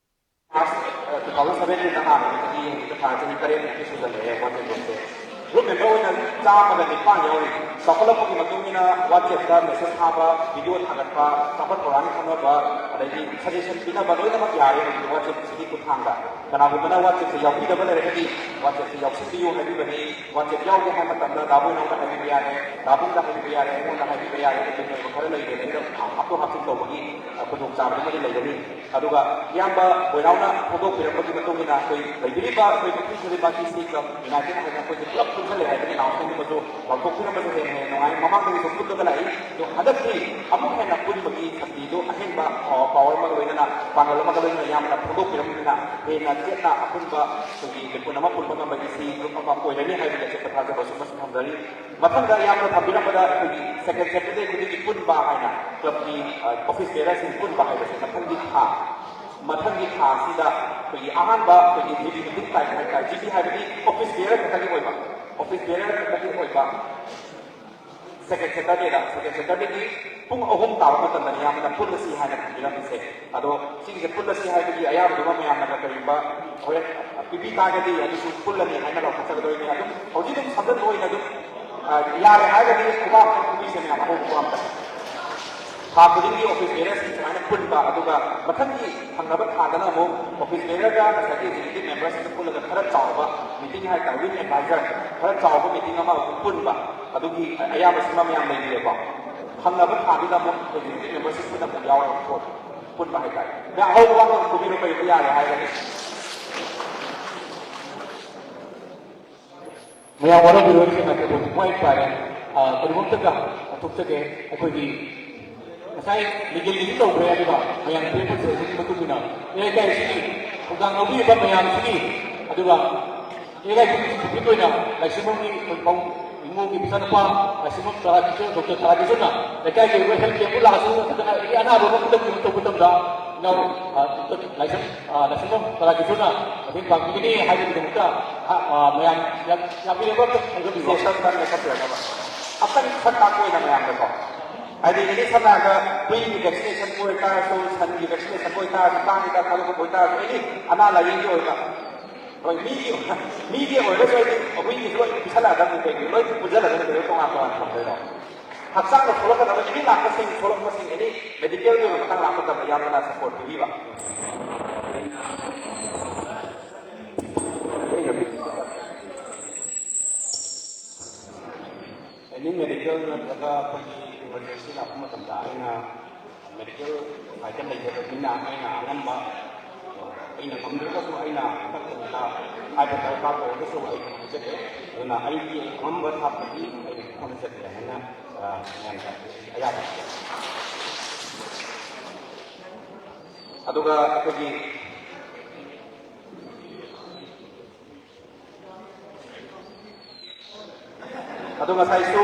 ꯃꯥꯔꯆ, ꯑ, ꯇꯨ ꯊꯥꯎꯖꯟ ꯁꯚꯦꯟꯇꯤꯟꯗ ꯍꯥꯡꯕꯗꯒꯤ ꯍꯧꯖꯤꯛ ꯊꯥ ꯆꯍꯤ ꯇꯔꯦꯠꯃꯨꯛꯇꯤ ꯁꯨꯖꯜꯂꯛꯑꯦ WhatsApp ꯒ꯭ꯔꯨꯞꯁꯦ꯫ ꯒ꯭ꯔꯨꯞ ꯃꯦꯝꯕꯔ ꯑꯣꯏꯅ ꯆꯥꯝꯃꯒ ꯅꯤꯄꯥꯟ ꯌꯥꯎꯔꯤ꯫ ꯆꯥꯎꯈꯠꯂꯛꯄꯒꯤ ꯃꯇꯨꯡ ꯏꯟꯅ WhatsApp ꯇ ꯃꯦꯁꯦꯖ ꯊꯥꯕ, ꯚꯤꯗꯤꯑꯣ ꯊꯥꯒꯠꯄ, ꯆꯥꯎꯈꯠ ꯊꯧꯔꯥꯡꯒꯤ ꯈꯪꯅꯕ, ꯑꯗꯩꯗꯤ ꯁꯖꯦꯁꯟ ꯄꯤꯅꯕ ꯂꯣꯏꯅꯃꯛ ꯌꯥꯔꯦ ꯍꯧꯖꯤꯛ WhatsApp ꯁꯤꯒꯤ ꯈꯨꯠꯊꯥꯡꯗ꯫ ꯀꯅꯥꯒꯨꯝꯕꯅ WhatsApp ꯁꯦ ꯌꯥꯎꯕꯤꯗꯕ ꯂꯩꯔꯒꯗꯤ WhatsApp ꯁꯦ ꯌꯥꯎꯁꯤꯟꯕꯤꯌꯨ ꯍꯥꯏꯕꯤꯕꯅꯤ꯫ WhatsApp ꯌꯥꯎꯒꯦ ꯍꯥꯏꯕ ꯃꯇꯝꯗ ꯗꯥ ꯕꯣꯏꯅꯥꯎꯗ ꯍꯥꯏꯕꯤꯕ ꯌꯥꯔꯦ, ꯗꯥ ꯕꯨꯡꯗ ꯍꯥꯏꯕꯤꯕ ꯌꯥꯔꯦ, ꯑꯩꯉꯣꯟꯗ ꯍꯥꯏꯕꯤꯕ ꯌꯥꯔꯦ꯫ ꯑꯗꯨꯒꯨꯝꯕ ꯈꯔ ꯂꯩꯔꯦ, ꯑꯩꯅ ꯍꯥꯞꯇꯣꯛ ꯍꯥꯞꯆꯤꯟ ꯇꯧꯕꯒꯤ, ꯑ, ꯈꯨꯗꯣꯡꯆꯥꯕꯗꯨꯃꯗꯤ ꯂꯩꯒꯅꯤ꯫ ꯑꯗꯨꯒ ꯏꯌꯥꯝꯕ ꯕꯣꯏꯅꯥꯎꯅ ꯐꯣꯡꯗꯣꯛꯄꯤꯔꯛꯄꯒꯤ ꯃꯇꯨꯡ ꯏꯟꯅ ꯑꯩꯈꯣꯏ ꯂꯩꯕꯤꯔꯤꯕ ꯑꯩꯈꯣꯏ ꯀꯛꯆꯤꯡ ꯈꯨꯗꯤꯡꯃꯛꯀꯤ ꯁꯤ ꯀ꯭ꯂꯕ ꯌꯨꯅꯥꯏꯇꯦꯠ ꯍꯥꯏꯅ ꯑꯩꯈꯣꯏꯁꯦ ꯄꯨꯂꯞ ꯄꯨꯟꯁꯤꯜꯂꯦ ꯍꯥꯏꯕꯒꯤ ꯑꯦꯅꯥꯎꯟꯁꯃꯦꯟꯒꯨꯝꯕꯁꯨ ꯂꯥꯎꯊꯣꯛꯄꯤꯔꯝꯕꯁꯦ ꯍꯦꯟꯅ ꯍꯦꯟꯅ ꯅꯨꯡꯉꯥꯏ꯫ ꯃꯃꯥꯡꯗꯒꯤꯁꯨ ꯄꯨꯜꯂꯒ ꯂꯥꯛꯏ, ꯑꯗꯣ ꯍꯟꯗꯛꯇꯤ ꯑꯃꯨꯛ ꯍꯦꯟꯅ ꯄꯨꯟꯕꯒꯤ ꯁꯛꯇꯤꯗꯨ ꯑꯍꯦꯟꯕ, ꯑ, ꯄꯥꯋꯔ ꯑꯃꯒ ꯂꯣꯏꯅꯅ, ꯄꯥꯡꯒꯜ ꯑꯃꯒ ꯂꯣꯏꯅꯅ ꯌꯥꯝꯅ ꯐꯣꯡꯗꯣꯛꯄꯤꯔꯝꯕꯅꯤꯅ ꯍꯦꯟꯅ ꯆꯦꯠꯅ ꯑꯄꯨꯟꯕ ꯑꯩꯈꯣꯏꯒꯤ ꯂꯤꯄꯨꯟ ꯑꯃ ꯄꯨꯟꯕ ꯉꯝꯕꯒꯤ ꯁꯤ ꯒ꯭ꯔꯨꯞ ꯑꯃ ꯑꯣꯏꯔꯅꯤ ꯍꯥꯏꯕꯒꯤ ꯑꯆꯦꯠꯄ ꯊꯥꯖꯕꯁꯨ ꯃꯁꯤ ꯊꯝꯖꯔꯤ꯫ ꯃꯊꯪꯗ ꯌꯥꯝꯅ ꯊꯝꯕꯤꯔꯝꯕꯗ ꯑꯩꯈꯣꯏꯒꯤ ꯁꯦꯀꯦꯟ ꯁꯦꯇꯔꯗꯦ ꯈꯨꯗꯤꯡꯒꯤ ꯄꯨꯟꯕ ꯍꯥꯏꯅ ꯀ꯭ꯂꯕꯀꯤ, ꯑ, ꯑꯣꯐꯤꯁ ꯕꯦꯔꯔꯁꯤꯡ ꯄꯨꯟꯕ ꯍꯥꯏꯕꯁꯦ ꯃꯊꯪꯒꯤ ꯊꯥ, ꯃꯊꯪꯒꯤ ꯊꯥ ꯑꯁꯤꯗ ꯑꯩꯈꯣꯏꯒꯤ ꯑꯍꯥꯟꯕ ꯑꯩꯈꯣꯏꯒꯤ ꯗꯦꯂꯤ ꯃꯤꯇꯤꯡ ꯇꯥꯏꯝ ꯍꯥꯏꯇꯥꯔꯦ꯫ ꯖꯤ ꯄꯤ ꯍꯥꯏꯕꯗꯤ ꯑꯣꯐꯤꯁ ꯕꯦꯔꯔ ꯈꯛꯇꯒꯤ ꯑꯣꯏꯕ, ꯑꯣꯐꯤꯁ ꯕꯦꯔꯔ ꯈꯛꯇꯒꯤ ꯑꯣꯏꯕ ꯁꯦꯀꯦꯟ ꯁꯦꯇꯔꯗꯦꯗ, ꯁꯦꯀꯦꯟ ꯁꯦꯇꯔꯗꯦꯒꯤ ꯄꯨꯡ ꯑꯍꯨꯝ ꯇꯥꯕ ꯃꯇꯝꯗꯅꯤ ꯌꯥꯝꯅ ꯄꯨꯜꯂꯁꯤ ꯍꯥꯏꯅ ꯊꯝꯕꯤꯔꯝꯃꯤꯁꯦ꯫ ꯑꯗꯣ ꯁꯤꯒꯤꯁꯦ ꯄꯨꯜꯂꯁꯤ ꯍꯥꯏꯕꯒꯤ ꯑꯌꯥꯕꯗꯨꯃ ꯃꯌꯥꯝꯅꯒ ꯀꯔꯤꯒꯨꯝꯕ ꯍꯣꯔꯦꯟ ꯄꯤꯕꯤ ꯇꯥꯔꯒꯗꯤ ꯑꯗꯨꯁꯨ ꯄꯨꯜꯂꯅꯤ ꯍꯥꯏꯅ ꯂꯥꯎꯊꯣꯛꯆꯒꯗꯧꯔꯤꯅꯤ꯫ ꯑꯗꯨꯝ ꯍꯧꯖꯤꯛ ꯑꯗꯨꯝ ꯁꯝꯖꯟꯕ ꯑꯣꯏꯅ ꯑꯗꯨꯝ, ꯑ, ꯌꯥꯔꯦ ꯍꯥꯏꯔꯒꯗꯤ ꯈꯨꯕꯥꯛ ꯑꯃ ꯄꯤꯕꯤꯁꯦ ꯃꯌꯥꯝ, ꯑꯍꯧꯕ ꯈꯨꯕꯥꯛ ꯑꯃ꯫ ꯊꯥ ꯈꯨꯗꯤꯡꯒꯤ ꯑꯣꯐꯤꯁ ꯕꯦꯔꯔꯁꯤꯡ ꯁꯨꯃꯥꯏꯅ ꯄꯨꯟꯕ, ꯑꯗꯨꯒ ꯃꯊꯪꯒꯤ ꯊꯪꯅꯕ ꯊꯥꯗꯅ ꯑꯃꯨꯛ ꯑꯣꯐꯤꯁ ꯕꯦꯔꯔꯒ ꯉꯁꯥꯏꯒꯤ ꯑꯦꯛꯖꯤꯀ꯭ꯌꯨꯇꯤꯚ ꯃꯦꯝꯕꯔꯁꯤꯡꯒ ꯄꯨꯜꯂꯒ ꯈꯔ ꯆꯥꯎꯕ ꯃꯤꯇꯤꯡ ꯍꯥꯏꯇꯥꯔꯦ, ꯋꯤꯡ ꯑꯦꯗꯚꯥꯏꯖꯔ ꯈꯔ ꯆꯥꯎꯕ ꯃꯤꯇꯤꯡ ꯑꯃ ꯑꯃꯨꯛ ꯄꯨꯟꯕ, ꯑꯗꯨꯒꯤ ꯑꯌꯥꯕꯁꯤꯃ ꯃꯌꯥꯝ ꯂꯩꯕꯤꯔꯦꯀꯣ꯫ ꯊꯪꯅꯕ ꯊꯥꯗꯨꯗ ꯑꯃꯨꯛ ꯑꯦꯛꯖꯤꯀ꯭ꯌꯨꯇꯤꯚ ꯃꯦꯝꯕꯔꯁꯤꯡ ꯄꯨꯟꯅ ꯑꯃꯨꯛ ꯌꯥꯎꯔꯒ ꯄꯨꯟꯕ ꯍꯥꯏꯇꯥꯔꯦ꯫ ꯃꯌꯥꯝ ꯑꯍꯧꯕ ꯋꯥꯐꯝ ꯈꯨꯕꯤꯔꯣ, ꯀꯔꯤꯒꯨꯝꯕ ꯌꯥꯔꯦ ꯍꯥꯏꯔꯒꯗꯤ꯫ ꯃꯌꯥꯝ ꯋꯥꯔꯧꯕꯤꯔꯣꯏ, ꯁꯤ ꯃꯥꯏꯀ꯭ꯔꯣꯐꯣꯟꯁꯤ ꯄꯨꯡꯄꯥꯏ ꯄꯥꯏꯔꯦ꯫ ꯑ, ꯀꯔꯤꯒꯨꯝꯕ ꯑꯝꯇꯒ ꯂꯥꯎꯊꯣꯛꯆꯒꯦ꯫ ꯑꯩꯈꯣꯏꯒꯤ ꯉꯁꯥꯏ ꯂꯤꯒꯦꯜꯒꯤꯁꯨ ꯇꯧꯈ꯭ꯔꯦ, ꯑꯗꯨꯒ ꯃꯌꯥꯝ ꯄꯤꯔꯛꯄ ꯁꯖꯦꯁꯟꯒꯤ ꯃꯇꯨꯡ ꯏꯟꯅ ꯂꯩꯀꯥꯏ ꯑꯁꯤꯒꯤ ꯊꯧꯗꯥꯡ ꯂꯧꯕꯤꯔꯤꯕ ꯃꯌꯥꯝꯁꯤꯒꯤ ꯑꯗꯨꯒ ꯏꯔꯥꯏ ꯄꯨꯕꯤ ꯑꯣꯏꯅ ꯂꯥꯏꯁ꯭ꯔꯝꯒꯤ ꯏꯃꯨꯡꯒꯤ ꯃꯆꯥꯅꯨꯄꯥ ꯂꯥꯏꯁ꯭ꯔꯝ ꯇꯔꯥ ꯀꯤꯁꯣꯔ, ꯗꯣꯛꯇꯔ ꯇꯔꯥ ꯀꯤꯁꯣꯔꯅ ꯂꯩꯀꯥꯏꯒꯤ ꯑꯣꯏꯕ ꯍꯦꯜꯊ ꯀꯦꯝꯞ ꯂꯥꯛꯑꯁꯨ ꯅꯠꯇ꯭ꯔꯒ ꯑꯦꯅꯤ ꯑꯅꯥꯕ ꯑꯃ ꯈꯨꯗꯛꯀꯤ ꯑꯣꯏꯅ ꯇꯧꯕ ꯃꯇꯝꯗ ꯏꯅꯥꯎ, ꯑ, ꯗꯣꯛꯇꯔ ꯂꯥꯏꯁ꯭ꯔꯝ, ꯑ, ꯂꯥꯏꯁ꯭ꯔꯝ ꯇꯔꯥ ꯀꯤꯁꯣꯔꯅ ꯃꯇꯦꯡ ꯄꯥꯡꯕꯤꯒꯅꯤ ꯍꯥꯏꯕꯒꯤꯗꯃꯛꯇ, ꯑ, ꯑ, ꯃꯌꯥꯝ ꯌꯥꯝ ꯌꯥꯝꯕꯤꯔꯕ ꯈꯪꯖꯕꯤꯌꯨ꯫ ꯁꯦꯁꯟ ꯇꯔꯥ ꯂꯦꯞꯈꯠꯄꯤꯔꯛꯅꯕ꯫ ꯑꯝꯇꯪ ꯁꯛ ꯇꯥꯛꯄ ꯑꯣꯏꯅ ꯃꯌꯥꯝꯗꯀꯣ꯫ ꯍꯥꯏꯗꯤ ꯑꯦꯅꯤ ꯁꯝꯅ ꯍꯥꯏꯔꯕꯗ ꯍꯨꯏꯒꯤ ꯚꯦꯛꯁꯤꯅꯦꯁꯟꯕꯨ ꯑꯣꯏꯇꯥꯔꯁꯨ, ꯁꯟꯒꯤ ꯚꯦꯛꯁꯤꯅꯦꯁꯟꯕꯨ ꯑꯣꯏꯇꯥꯔꯁꯨ, ꯀꯥꯡ ꯍꯤꯗꯥꯛ ꯊꯥꯗꯣꯛꯄꯕꯨ ꯑꯣꯏꯇꯥꯔꯁꯨ, ꯑꯦꯅꯤ ꯑꯅꯥ ꯂꯥꯏꯌꯦꯡꯒꯤ ꯑꯣꯏꯕ ꯍꯣꯏ, ꯃꯤꯒꯤ, ꯃꯤꯒꯤ ꯑꯣꯏꯔꯒꯁꯨ ꯑꯩꯗꯤ ꯑꯩꯈꯣꯏꯒꯤꯁꯨ ꯂꯣꯏ ꯄꯤꯁꯜꯂꯛꯑꯗꯕꯅꯤ, ꯀꯩꯒꯤ ꯂꯣꯏ ꯄꯨꯟꯁꯤꯜꯂꯒꯅꯤ ꯀꯩꯗꯧ ꯇꯣꯉꯥꯟ ꯇꯣꯉꯥꯟ ꯊꯝꯗꯣꯏꯅꯣ? ꯍꯛꯆꯥꯡꯗ ꯁꯣꯛꯂꯛꯀꯗꯕ ꯑꯦꯅꯤ ꯂꯥꯛꯄꯁꯤꯡ, ꯁꯣꯛꯂꯛꯄꯁꯤꯡ ꯑꯦꯅꯤ ꯃꯦꯗꯤꯀꯦꯜꯒꯤ ꯑꯣꯏꯕ ꯃꯇꯥꯡ ꯂꯥꯛꯄ ꯃꯇꯝꯗ ꯏꯌꯥꯝꯕꯅ ꯁꯄꯣꯔꯠ ꯄꯤꯕꯤꯕ꯫ ꯑꯦꯅꯤ ꯃꯦꯗꯤꯀꯦꯜ ꯅꯠꯇ꯭ꯔꯒ ꯑꯩꯈꯣꯏꯒꯤ ꯏꯃꯔꯖꯦꯟꯁꯤ ꯂꯥꯛꯄ ꯃꯇꯝꯗ ꯑꯩꯅ ꯃꯦꯗꯤꯀꯦꯜ ꯁꯥꯏꯠꯇ ꯂꯩꯖꯕꯅꯤꯅ ꯑꯩꯅ ꯑꯉꯝꯕ, ꯑꯩꯅ ꯉꯝꯗ꯭ꯔꯒꯁꯨ ꯑꯩꯅ ꯑꯀꯛꯅꯕ ꯍꯥꯏꯕ ꯗꯔꯀꯥꯔ ꯑꯣꯏꯔꯒꯁꯨ ꯑꯩ ꯉꯝꯖꯗꯦ꯫ ꯑꯗꯨꯅ ꯑꯩꯒꯤ ꯑꯉꯝꯕ ꯊꯥꯛꯇꯒꯤ ꯑꯩꯅ ꯍꯣꯠꯅꯖꯒꯦ ꯍꯥꯏꯅ, ꯑ, ꯃꯌꯥꯝꯗ ꯑꯌꯥꯕ ꯄꯤꯖꯔꯤ꯫ ꯑꯗꯨꯒ ꯑꯩꯈꯣꯏꯒꯤ ꯑꯗꯣ ꯉꯁꯥꯏꯁꯨ,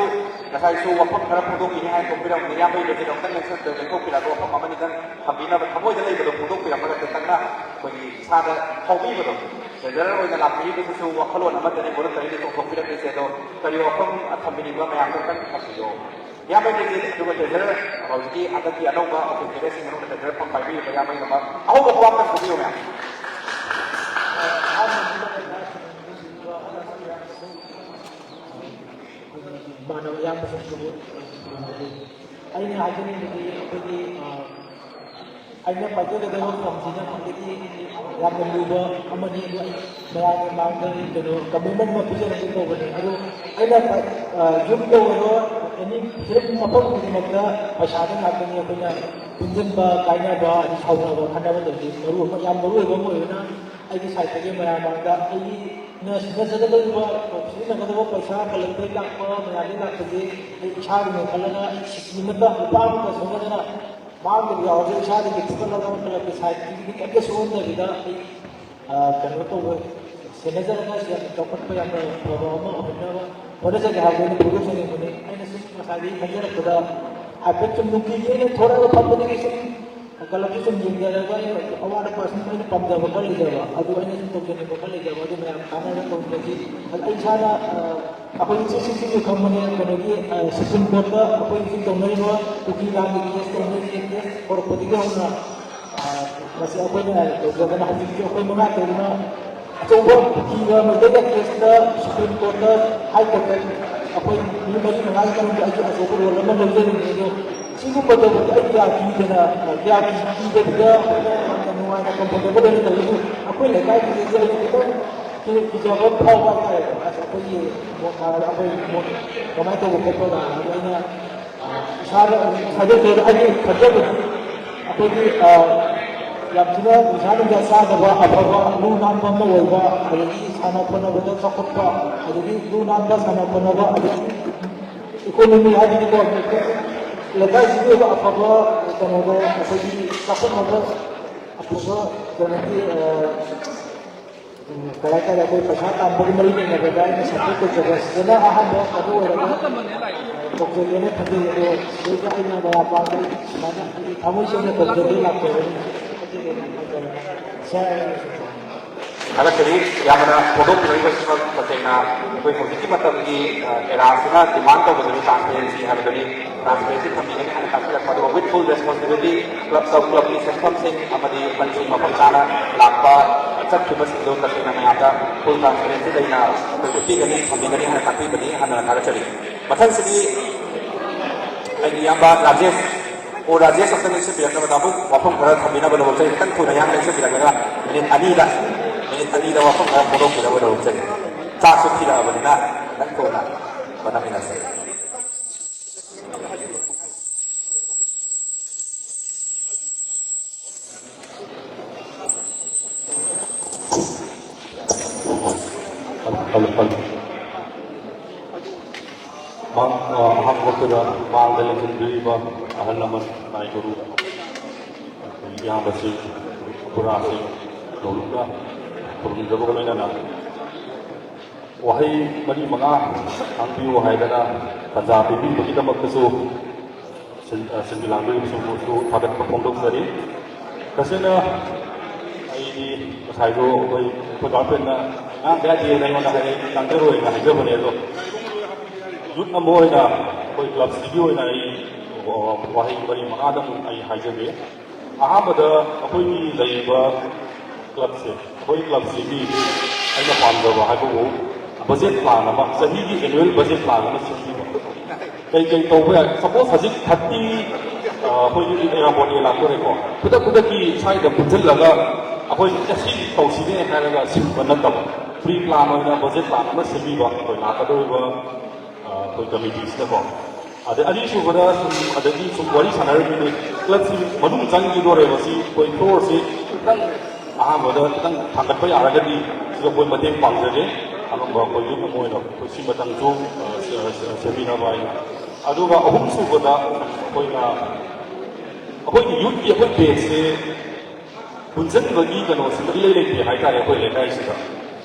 ꯉꯁꯥꯏꯁꯨ ꯋꯥꯐꯝ ꯈꯔ ꯐꯣꯡꯗꯣꯛꯈꯤꯅꯤ ꯍꯥꯏꯅ ꯐꯣꯡꯕꯤꯔꯝꯕꯅꯤ꯫ ꯏꯌꯥꯝꯕ ꯏꯕꯁꯤꯗ ꯑꯃꯨꯛꯇꯪ ꯂꯦꯡꯊꯣꯛꯄꯤꯔꯒ ꯋꯥꯐꯝ ꯑꯃꯅꯤꯗꯪ ꯊꯝꯕꯤꯅꯕ ꯊꯃꯣꯏꯗ ꯂꯩꯕꯗꯣ ꯐꯣꯡꯗꯣꯛꯄꯤꯔꯝꯃꯒ ꯈꯤꯇꯪꯅ ꯑꯩꯈꯣꯏꯒꯤ ꯏꯁꯥꯗ ꯐꯥꯎꯕꯤꯕꯗꯣ, ꯇ꯭ꯔꯦꯖꯔꯔ ꯑꯣꯏꯅ ꯂꯥꯛꯄꯤꯔꯤꯕꯁꯤꯁꯨ ꯋꯥꯈꯜꯂꯣꯟ ꯑꯃꯠꯇꯅꯤ ꯒꯣꯂꯟꯇꯔꯤꯗꯤ ꯆꯣꯡꯊꯣꯛꯄꯤꯔꯛꯂꯤꯁꯦ꯫ ꯑꯗꯣ ꯀꯔꯤ ꯋꯥꯐꯝ ꯊꯝꯕꯤꯅꯤꯡꯕ ꯃꯌꯥꯝꯗꯣ ꯑꯃꯨꯛꯇꯪ ꯊꯝꯕꯤꯌꯣ꯫ ꯏꯌꯥꯝꯕ ꯏꯕꯁꯤ ꯑꯗꯨꯒ ꯇ꯭ꯔꯦꯖꯔꯔ ꯍꯧꯖꯤꯛꯀꯤ ꯍꯟꯗꯛꯀꯤ ꯑꯅꯧꯕ ꯑꯣꯐꯤꯁꯀꯤ ꯁꯤꯡ ꯃꯅꯨꯡꯗ ꯇ꯭ꯔꯦꯖꯔꯔ ꯐꯝ ꯄꯥꯏꯕꯤꯔꯤꯕ ꯏꯌꯥꯝꯕꯒꯤꯗꯃꯛ ꯑꯍꯧꯕ ꯋꯥꯐꯝ ꯐꯣꯡꯕꯤꯌꯨ ꯃꯌꯥꯝ꯫ ꯏꯃꯥꯟꯅꯕ ꯏꯌꯥꯝꯕꯁꯤꯡꯁꯤꯕꯨ ꯑꯩꯅ ꯍꯥꯏꯖꯅꯤꯡꯕꯗꯤ ꯑꯩꯈꯣꯏꯒꯤ, ꯑ, ꯑꯩꯅ ꯄꯥꯏꯖꯒꯗꯕ ꯐꯝꯁꯤꯅ ꯈ꯭ꯋꯥꯏꯗꯒꯤ ꯌꯥꯝꯅ ꯂꯨꯕ ꯑꯃꯅꯤ꯫ ꯑꯗꯨ ꯑꯩ ꯃꯌꯥꯝꯒꯤ ꯃꯥꯡꯗ ꯀꯩꯅꯣ ꯀꯃꯤꯠꯃꯦꯟ ꯑꯃ ꯄꯤꯖꯔꯒꯦ ꯇꯧꯕꯅꯤ꯫ ꯑꯗꯨ ꯑꯩꯅ, ꯑ, ꯌꯨꯝꯗ ꯑꯣꯏꯔꯣ, ꯑꯦꯅꯤ ꯐꯤꯂꯝ ꯃꯐꯝ ꯈꯨꯗꯤꯡꯃꯛꯇ ꯄꯩꯁꯥꯗ ꯉꯥꯛꯇꯅꯤ ꯑꯩꯈꯣꯏꯅ ꯄꯨꯟꯁꯤꯟꯕ, ꯀꯥꯏꯅꯕ, ꯑꯗꯩ ꯁꯥꯎꯅꯕ, ꯈꯠꯅꯕꯗꯒꯤ ꯃꯔꯨ ꯑꯃ, ꯌꯥꯝ ꯃꯔꯨ ꯑꯣꯏꯕ ꯑꯃ ꯑꯣꯏꯕꯅ ꯑꯩꯒꯤ ꯁꯥꯏꯠꯇꯒꯤ ꯃꯌꯥꯝ ꯃꯥꯡꯗ ꯑꯩꯅ ꯁꯤꯖꯤꯟꯅꯖꯒꯗꯧꯔꯤꯕ, ꯁꯤꯖꯤꯟꯅꯒꯗꯕ ꯄꯩꯁꯥ ꯀꯂꯦꯛꯇꯔ ꯂꯥꯛꯄ ꯃꯌꯥꯝꯗꯒꯤ ꯂꯥꯛꯄꯁꯦ ꯑꯩ ꯏꯁꯥꯒꯤ ꯑꯣꯏꯅ ꯈꯜꯂꯒ ꯑꯩ ꯁꯤꯀꯤ ꯑꯃꯠꯇ ꯂꯨꯄꯥ ꯑꯃꯠꯇ ꯁꯣꯏꯅꯗꯅ ꯃꯥꯡꯗꯕ ꯌꯥꯎꯔꯁꯨ ꯏꯁꯥꯗꯒꯤ ꯐꯨꯒꯠꯂꯒ ꯀꯂꯦꯛꯇꯔ ꯁꯥꯏꯠꯀꯤꯗꯤ ꯀꯩꯝꯇ ꯁꯣꯛꯍꯟꯗꯕꯤꯗ ꯑꯩ, ꯑ, ꯀꯩꯅꯣ ꯇꯧꯕ ꯁꯦꯟꯅꯖꯔꯒ ꯌꯥꯝꯅ ꯆꯥꯎꯈꯠꯄ ꯌꯥꯝꯅ ꯐꯕ ꯑꯃ ꯑꯣꯏꯅꯕ ꯍꯣꯠꯅꯖꯒꯦ ꯍꯥꯏꯕꯗꯨ ꯑꯩꯅ ꯐꯣꯡꯗꯣꯛꯆꯅꯤꯡꯕꯅꯤ꯫ ꯑꯩꯅ ꯁꯨꯝ ꯉꯁꯥꯏꯗꯒꯤ ꯈꯟꯖꯔꯛꯄꯗ ꯍꯥꯏꯐꯦꯠ ꯁꯨꯝ ꯅꯨꯡꯇꯤꯒꯤ ꯑꯩꯅ ꯊꯣꯔꯛꯑꯒ ꯐꯝꯕꯗꯒꯤ ꯁꯨꯝ ꯀꯂꯞꯁꯦ ꯁꯨꯝ ꯌꯦꯡꯖꯔꯒ ꯑꯩ ꯑꯋꯥꯠ ꯑꯄꯥ ꯁꯨꯝ ꯑꯩꯅ ꯄꯥꯝꯖꯕ ꯈꯔ ꯂꯩꯖꯕ, ꯑꯗꯨ ꯑꯩꯅ ꯁꯨꯝ ꯇꯧꯖꯅꯤꯡꯕ ꯈꯔ ꯂꯩꯖꯕ, ꯑꯗꯨ ꯃꯌꯥꯝ ꯇꯥꯟꯅꯔꯒ ꯇꯧꯖꯒꯦ꯫ ꯑꯗ ꯑꯩ ꯏꯁꯥꯅ ꯑ, ꯑꯩꯈꯣꯏ ꯏꯆꯦ ꯁꯤꯡꯁꯤꯁꯨ ꯈꯪꯕꯅꯦ, ꯀꯩꯅꯣꯒꯤ ꯁꯨꯄ꯭ꯔꯤꯝ ꯀꯣꯔꯠꯇ ꯑꯩꯈꯣꯏ ꯍꯧꯖꯤꯛ ꯇꯧꯅꯔꯤꯕ ꯀꯨꯀꯤ ꯂꯥꯟꯒꯤ ꯀꯦꯁ ꯇꯧꯅꯔꯤꯁꯦ, ꯀꯦꯁ ꯍꯧꯔꯛꯄꯗꯒꯤ ꯍꯧꯅ ꯑ, ꯃꯁꯤ ꯑꯩꯈꯣꯏꯅ ꯇꯧꯖꯕꯅ ꯍꯧꯖꯤꯛꯇꯤ ꯑꯩꯈꯣꯏ ꯃꯉꯥ ꯇꯔꯨꯛꯅ ꯑꯆꯧꯕ ꯀꯨꯀꯤꯒ ꯃꯩꯇꯩꯒ ꯀꯦꯁꯇ ꯁꯨꯄ꯭ꯔꯤꯝ ꯀꯣꯔꯠꯇ, ꯍꯥꯏ ꯀꯣꯔꯠꯇ ꯑꯩꯈꯣꯏ ꯃꯤ ꯃꯔꯤ ꯃꯉꯥꯒꯤ ꯃꯅꯨꯡꯗ ꯑꯩꯁꯨ ꯑꯆꯧꯕ ꯔꯣꯜ ꯑꯃ ꯂꯧꯖꯅꯤꯡꯉꯤ꯫ ꯑꯗꯣ ꯁꯤꯒꯨꯝꯕꯗꯕꯨꯗꯤ ꯑꯩ ꯀꯌꯥ ꯀꯤꯗꯅ, ꯀꯌꯥ ꯀꯤ-, ꯀꯤꯗꯕꯤꯗ ꯑꯩꯈꯣꯏꯅ ꯌꯥꯝꯅ ꯅꯨꯡꯉꯥꯏꯅ ꯀꯝꯐꯣꯔꯇꯦꯕꯜ ꯑꯣꯏꯅ ꯇꯧꯖꯩ꯫ ꯑꯩꯈꯣꯏ ꯂꯩꯀꯥꯏꯒꯤꯗꯗꯤ ꯑꯩꯅ ꯈꯤꯇꯪ ꯀꯤ-, ꯀꯤꯖꯕ ꯐꯥꯎꯕ ꯍꯥꯏꯇꯥꯔꯦ꯫ ꯑꯁ, ꯑꯩꯈꯣꯏꯒꯤ ꯃꯣꯠ ꯊꯥꯔꯒ ꯑꯩꯈꯣꯏ ꯃꯣꯠ ꯀꯃꯥꯏꯅ ꯇꯧꯕ ꯈꯣꯠꯄ ꯀꯥꯏꯅ ꯑꯗꯨ ꯑꯩꯅ ꯏꯁꯥꯗ ꯊꯥꯖꯗꯦ꯫ ꯑꯩꯒꯤ ꯈꯟꯖꯕꯗꯤ ꯑꯩꯈꯣꯏꯒꯤ, ꯑ, ꯌꯥꯝ ꯊꯤꯅ ꯅꯤꯁꯥ ꯅꯨꯡꯁꯥ ꯆꯥꯗꯕ, ꯑꯐꯕ ꯂꯨ ꯅꯥꯟꯕ ꯑꯃ ꯑꯣꯏꯕ, ꯑꯗꯒꯤ ꯁꯥꯟꯅ ꯈꯣꯠꯅꯕꯗ ꯆꯥꯎꯈꯠꯄ, ꯑꯗꯒꯤ ꯂꯨ ꯅꯥꯟꯕ, ꯁꯥꯟꯅ ꯈꯣꯠꯅꯕ, ꯑꯗꯒꯤ ꯏꯀꯣꯅꯣꯃꯤ ꯍꯥꯏꯕꯗꯤꯀꯣ, ꯂꯩꯀꯥꯏꯁꯤꯒꯤ ꯑꯣꯏꯕ ꯑꯐꯕ ꯀꯩꯅꯣꯗꯣ ꯑꯩꯈꯣꯏꯒꯤ ꯆꯥꯎꯈꯠꯅꯕ ꯑꯐꯕ ꯀꯩꯅꯣꯒꯤ, ꯑ, ꯎꯝ, ꯀꯩ ꯍꯥꯏꯇꯥꯔꯦ, ꯑꯩꯈꯣꯏ ꯄꯩꯁꯥ ꯇꯥꯟꯕꯒꯤ ꯃꯔꯤ ꯂꯩꯅꯕꯗ ꯑꯩꯅ ꯁꯞꯄꯣꯔꯠ ꯇꯧꯖꯕ ꯁꯤꯗꯅ ꯑꯍꯥꯟꯕ ꯑꯗꯨ ꯑꯣꯏꯔꯒ ꯇꯧꯖꯒꯦꯅ ꯈꯟꯖꯩ꯫ ꯑꯗꯣ ꯁꯤꯗꯩꯗ ꯑꯩꯅ ꯃꯌꯥꯝ ꯃꯥꯡꯗ ꯁꯨꯃꯥꯏꯅ ꯑꯩꯒꯤ ꯊꯃꯣꯏ ꯁꯦꯡꯅ ꯇꯧꯖꯒꯦ ꯂꯥꯛꯆꯕꯅꯤ꯫ ꯁꯥꯔ, ꯑꯩ ꯊꯥꯒꯠꯆꯔꯤ꯫ ꯌꯥꯝꯅ ꯐꯣꯡꯗꯣꯛꯄꯤꯔꯛꯏꯕꯁꯤꯃꯛ ꯇꯁꯦꯡꯅ ꯑꯩꯈꯣꯏ ꯍꯧꯖꯤꯛꯀꯤ ꯃꯇꯝꯒꯤ, ꯑ, ꯑꯦꯔꯥꯁꯤꯅ ꯗꯤꯃꯥꯟ ꯇꯧꯕꯗꯨꯅꯤ, ꯇ꯭ꯔꯥꯟꯁꯄꯦꯔꯦꯟꯁꯤ ꯍꯥꯏꯕꯗꯨꯅꯤ꯫ ꯇ꯭ꯔꯥꯟꯁꯄꯦꯔꯦꯟꯁꯤ ꯊꯝꯕꯤꯒꯅꯤ ꯍꯥꯏꯅ ꯇꯥꯛꯄꯤꯔꯛꯄ, ꯑꯗꯨꯒ with full responsibility, club, sub ꯀ꯭ꯂꯕꯀꯤ ꯁꯦꯟꯐꯝꯁꯤꯡ ꯑꯃꯗꯤ ꯐꯟꯁꯤꯡ ꯃꯐꯝ ꯆꯥꯅ ꯂꯥꯛꯄ, ꯆꯠꯈꯤꯕꯁꯤꯡꯗꯨ ꯇꯁꯦꯡꯅ ꯃꯌꯥꯝꯗ full transparency ꯂꯩꯅ ꯑꯩꯈꯣꯏ ꯎꯠꯄꯤꯒꯅꯤ, ꯊꯝꯕꯤꯒꯅꯤ ꯍꯥꯏꯅ ꯇꯥꯛꯄꯤꯕꯅꯤ꯫ ꯍꯟꯅ ꯊꯥꯒꯠꯆꯔꯤ꯫ ꯃꯊꯪꯁꯤꯗꯤ ꯑꯩꯒꯤ ꯏꯌꯥꯝꯕ ꯔꯥꯖꯦꯁ, ꯑꯣ, ꯔꯥꯖꯦꯁ ꯑꯝꯇ ꯂꯦꯡꯁꯤꯟꯕꯤꯔꯛꯅꯕ, ꯇꯥꯃꯣ, ꯋꯥꯐꯝ ꯈꯔ ꯊꯝꯕꯤꯅꯕ ꯂꯧꯖꯩ꯫ ꯈꯤꯇꯪ ꯊꯨꯅ ꯏꯌꯥꯝꯕ ꯂꯦꯡꯁꯤꯟꯕꯤꯔꯛꯅꯕ, ꯃꯤꯅꯤꯠ ꯑꯅꯤꯗ, ꯃꯤꯅꯤꯠ ꯑꯅꯤꯗ ꯋꯥꯐꯝ ꯈꯔ ꯐꯣꯡꯗꯣꯛꯄꯤꯅꯕ ꯂꯧꯖꯩ꯫ ꯆꯥꯛꯁꯨ ꯊꯤꯔꯛꯑꯕꯅꯤꯅ ꯈꯤꯇꯪ ꯊꯨꯅ ꯍꯣꯠꯅꯃꯤꯟꯅꯁꯦ꯫ Hello, hello. ꯃꯥꯡ-, ꯑ, ꯑꯍꯥꯟꯕ ꯃꯛꯇꯗ ꯃꯥꯡꯗ ꯂꯦꯡꯁꯤꯟꯕꯤꯔꯤꯕ ꯑꯍꯜ ꯂꯃꯟ, ꯏꯃꯥ ꯏꯕꯨꯡ, ꯏꯌꯥꯝꯕꯁꯤꯡ, ꯈꯨꯔꯥꯁꯤꯡ, ꯅꯧꯔꯨꯛꯅ ꯈꯨꯔꯨꯝꯖꯕꯒ ꯂꯣꯏꯅꯅ ꯋꯥꯍꯩ ꯃꯔꯤ ꯃꯉꯥ ꯉꯥꯡꯕꯤꯌꯨ ꯍꯥꯏꯗꯅ ꯇꯥꯟꯖꯥ ꯄꯤꯕꯤꯕꯒꯤꯗꯃꯛꯇꯁꯨ ꯁꯤꯟ-, ꯑ, ꯁꯤꯟꯕꯤ ꯂꯥꯡꯕꯤꯔꯤꯕꯁꯤꯡꯕꯨꯁꯨ ꯊꯥꯒꯠꯄ ꯐꯣꯡꯗꯣꯛꯆꯔꯤ꯫ ꯇꯁꯦꯡꯅ ꯑꯩꯗꯤ ꯉꯁꯥꯏꯗꯣ ꯑꯩꯈꯣꯏ, ꯑꯩꯈꯣꯏ ꯒꯥꯔꯜꯐ꯭ꯔꯦꯟꯅ "ꯉꯥꯡꯗ ꯌꯥꯗꯦꯅ" ꯑꯩꯉꯣꯟꯗ ꯍꯥꯏꯔꯛꯑꯦ, ꯉꯥꯡꯖꯔꯣꯏꯅ ꯍꯥꯏꯖꯕꯅꯦ꯫ ꯑꯗꯣ ꯌꯨꯠ ꯑꯃ ꯑꯣꯏꯅ ꯑꯩꯈꯣꯏ ꯀ꯭ꯂꯕꯁꯤꯒꯤ ꯑꯣꯏꯅ ꯑꯩ, ꯑ, ꯋꯥꯍꯩ ꯃꯔꯤ ꯃꯉꯥꯗꯪ ꯑꯩ ꯍꯥꯏꯖꯒꯦ꯫ ꯑꯍꯥꯟꯕꯗ ꯑꯩꯈꯣꯏꯒꯤ ꯂꯩꯔꯤꯕ ꯀ꯭ꯂꯕꯁꯦ, ꯑꯩꯈꯣꯏꯒꯤ ꯀ꯭ꯂꯕꯁꯤꯒꯤ ꯑꯩꯅ ꯄꯥꯝꯖꯕ ꯍꯥꯏꯕꯕꯨ ꯕꯖꯦꯠ ꯄ꯭ꯂꯥꯟ ꯑꯃ, ꯆꯍꯤꯒꯤ ꯑꯦꯅꯨꯋꯦꯜ ꯕꯖꯦꯠ ꯄ꯭ꯂꯥꯟ ꯑꯃ ꯁꯦꯝꯕꯤꯕ꯫ ꯀꯩ ꯀꯩ ꯇꯧꯕ ꯌꯥꯏ? ꯁꯄꯣꯁ ꯍꯧꯖꯤꯛ ꯊꯥꯔꯇꯤ, ꯑꯩꯈꯣꯏꯒꯤ ꯏꯔꯥꯕꯣꯠ ꯗꯦ ꯂꯥꯛꯇꯣꯔꯦꯀꯣ, ꯈꯨꯗꯛ ꯈꯨꯗꯛꯀꯤ ꯁ꯭ꯋꯥꯏꯗ ꯄꯨꯟꯁꯤꯜꯂꯒ ꯑꯩꯈꯣꯏ ꯉꯁꯤ ꯇꯧꯁꯤꯅꯦ ꯍꯥꯏꯔꯒ ꯁꯤꯟꯕ ꯅꯠꯇꯕ, ꯄ꯭ꯔꯤ ꯄ꯭ꯂꯥꯟ ꯑꯣꯏꯅ ꯕꯖꯦꯠ ꯄ꯭ꯂꯥꯟ ꯑꯃ ꯁꯦꯝꯕꯤꯕ ꯑꯩꯈꯣꯏ ꯂꯥꯛꯀꯗꯧꯔꯤꯕ ꯑꯩꯈꯣꯏ ꯀꯃꯤꯇꯤꯁꯤꯗꯀꯣ꯫ ꯑꯗꯩ ꯑꯅꯤꯁꯨꯕꯗ ꯁꯨꯝ, ꯑꯗꯒꯤ ꯁꯨꯝ ꯋꯥꯔꯤ ꯁꯥꯟꯅꯔꯤꯕꯅꯤ, ꯀ꯭ꯂꯕꯁꯤ ꯃꯅꯨꯡ ꯆꯪꯈꯤꯗꯣꯔꯦꯕ, ꯁꯤ ꯑꯩꯈꯣꯏ ꯐ꯭ꯂꯣꯔꯁꯤ ꯈꯤꯇꯪ ꯑꯍꯥꯟꯕꯗ ꯈꯤꯇꯪ ꯊꯥꯡꯒꯠꯄ ꯌꯥꯔꯒꯗꯤ ꯁꯤꯗ ꯑꯩꯈꯣꯏ ꯃꯇꯦꯡ ꯄꯥꯡꯖꯒꯦ꯫ ꯑꯉꯝꯕ ꯑꯩꯈꯣꯏ ꯌꯨꯠ ꯑꯃ ꯑꯣꯏꯅ ꯑꯩꯈꯣꯏ ꯁꯤ ꯃꯇꯝꯁꯨ, ꯑ, ꯁ-, ꯁ-, ꯁꯦꯝꯕꯤꯅꯕ ꯍꯥꯏꯅ꯫ ꯑꯗꯨꯒ ꯑꯍꯨꯝꯁꯨꯕꯗ ꯑꯩꯈꯣꯏꯅ, ꯑꯩꯈꯣꯏꯒꯤ ꯌꯨꯠꯀꯤ ꯑꯩꯈꯣꯏ ꯕꯦꯁꯁꯦ ꯄꯨꯟꯁꯤꯟꯕꯒꯤ ꯀꯩꯅꯣꯁꯤ ꯏꯂꯩ ꯂꯩꯇꯦ ꯍꯥꯏꯇꯥꯔꯦ ꯑꯩꯈꯣꯏ ꯂꯩꯀꯥꯏꯁꯤꯗ꯫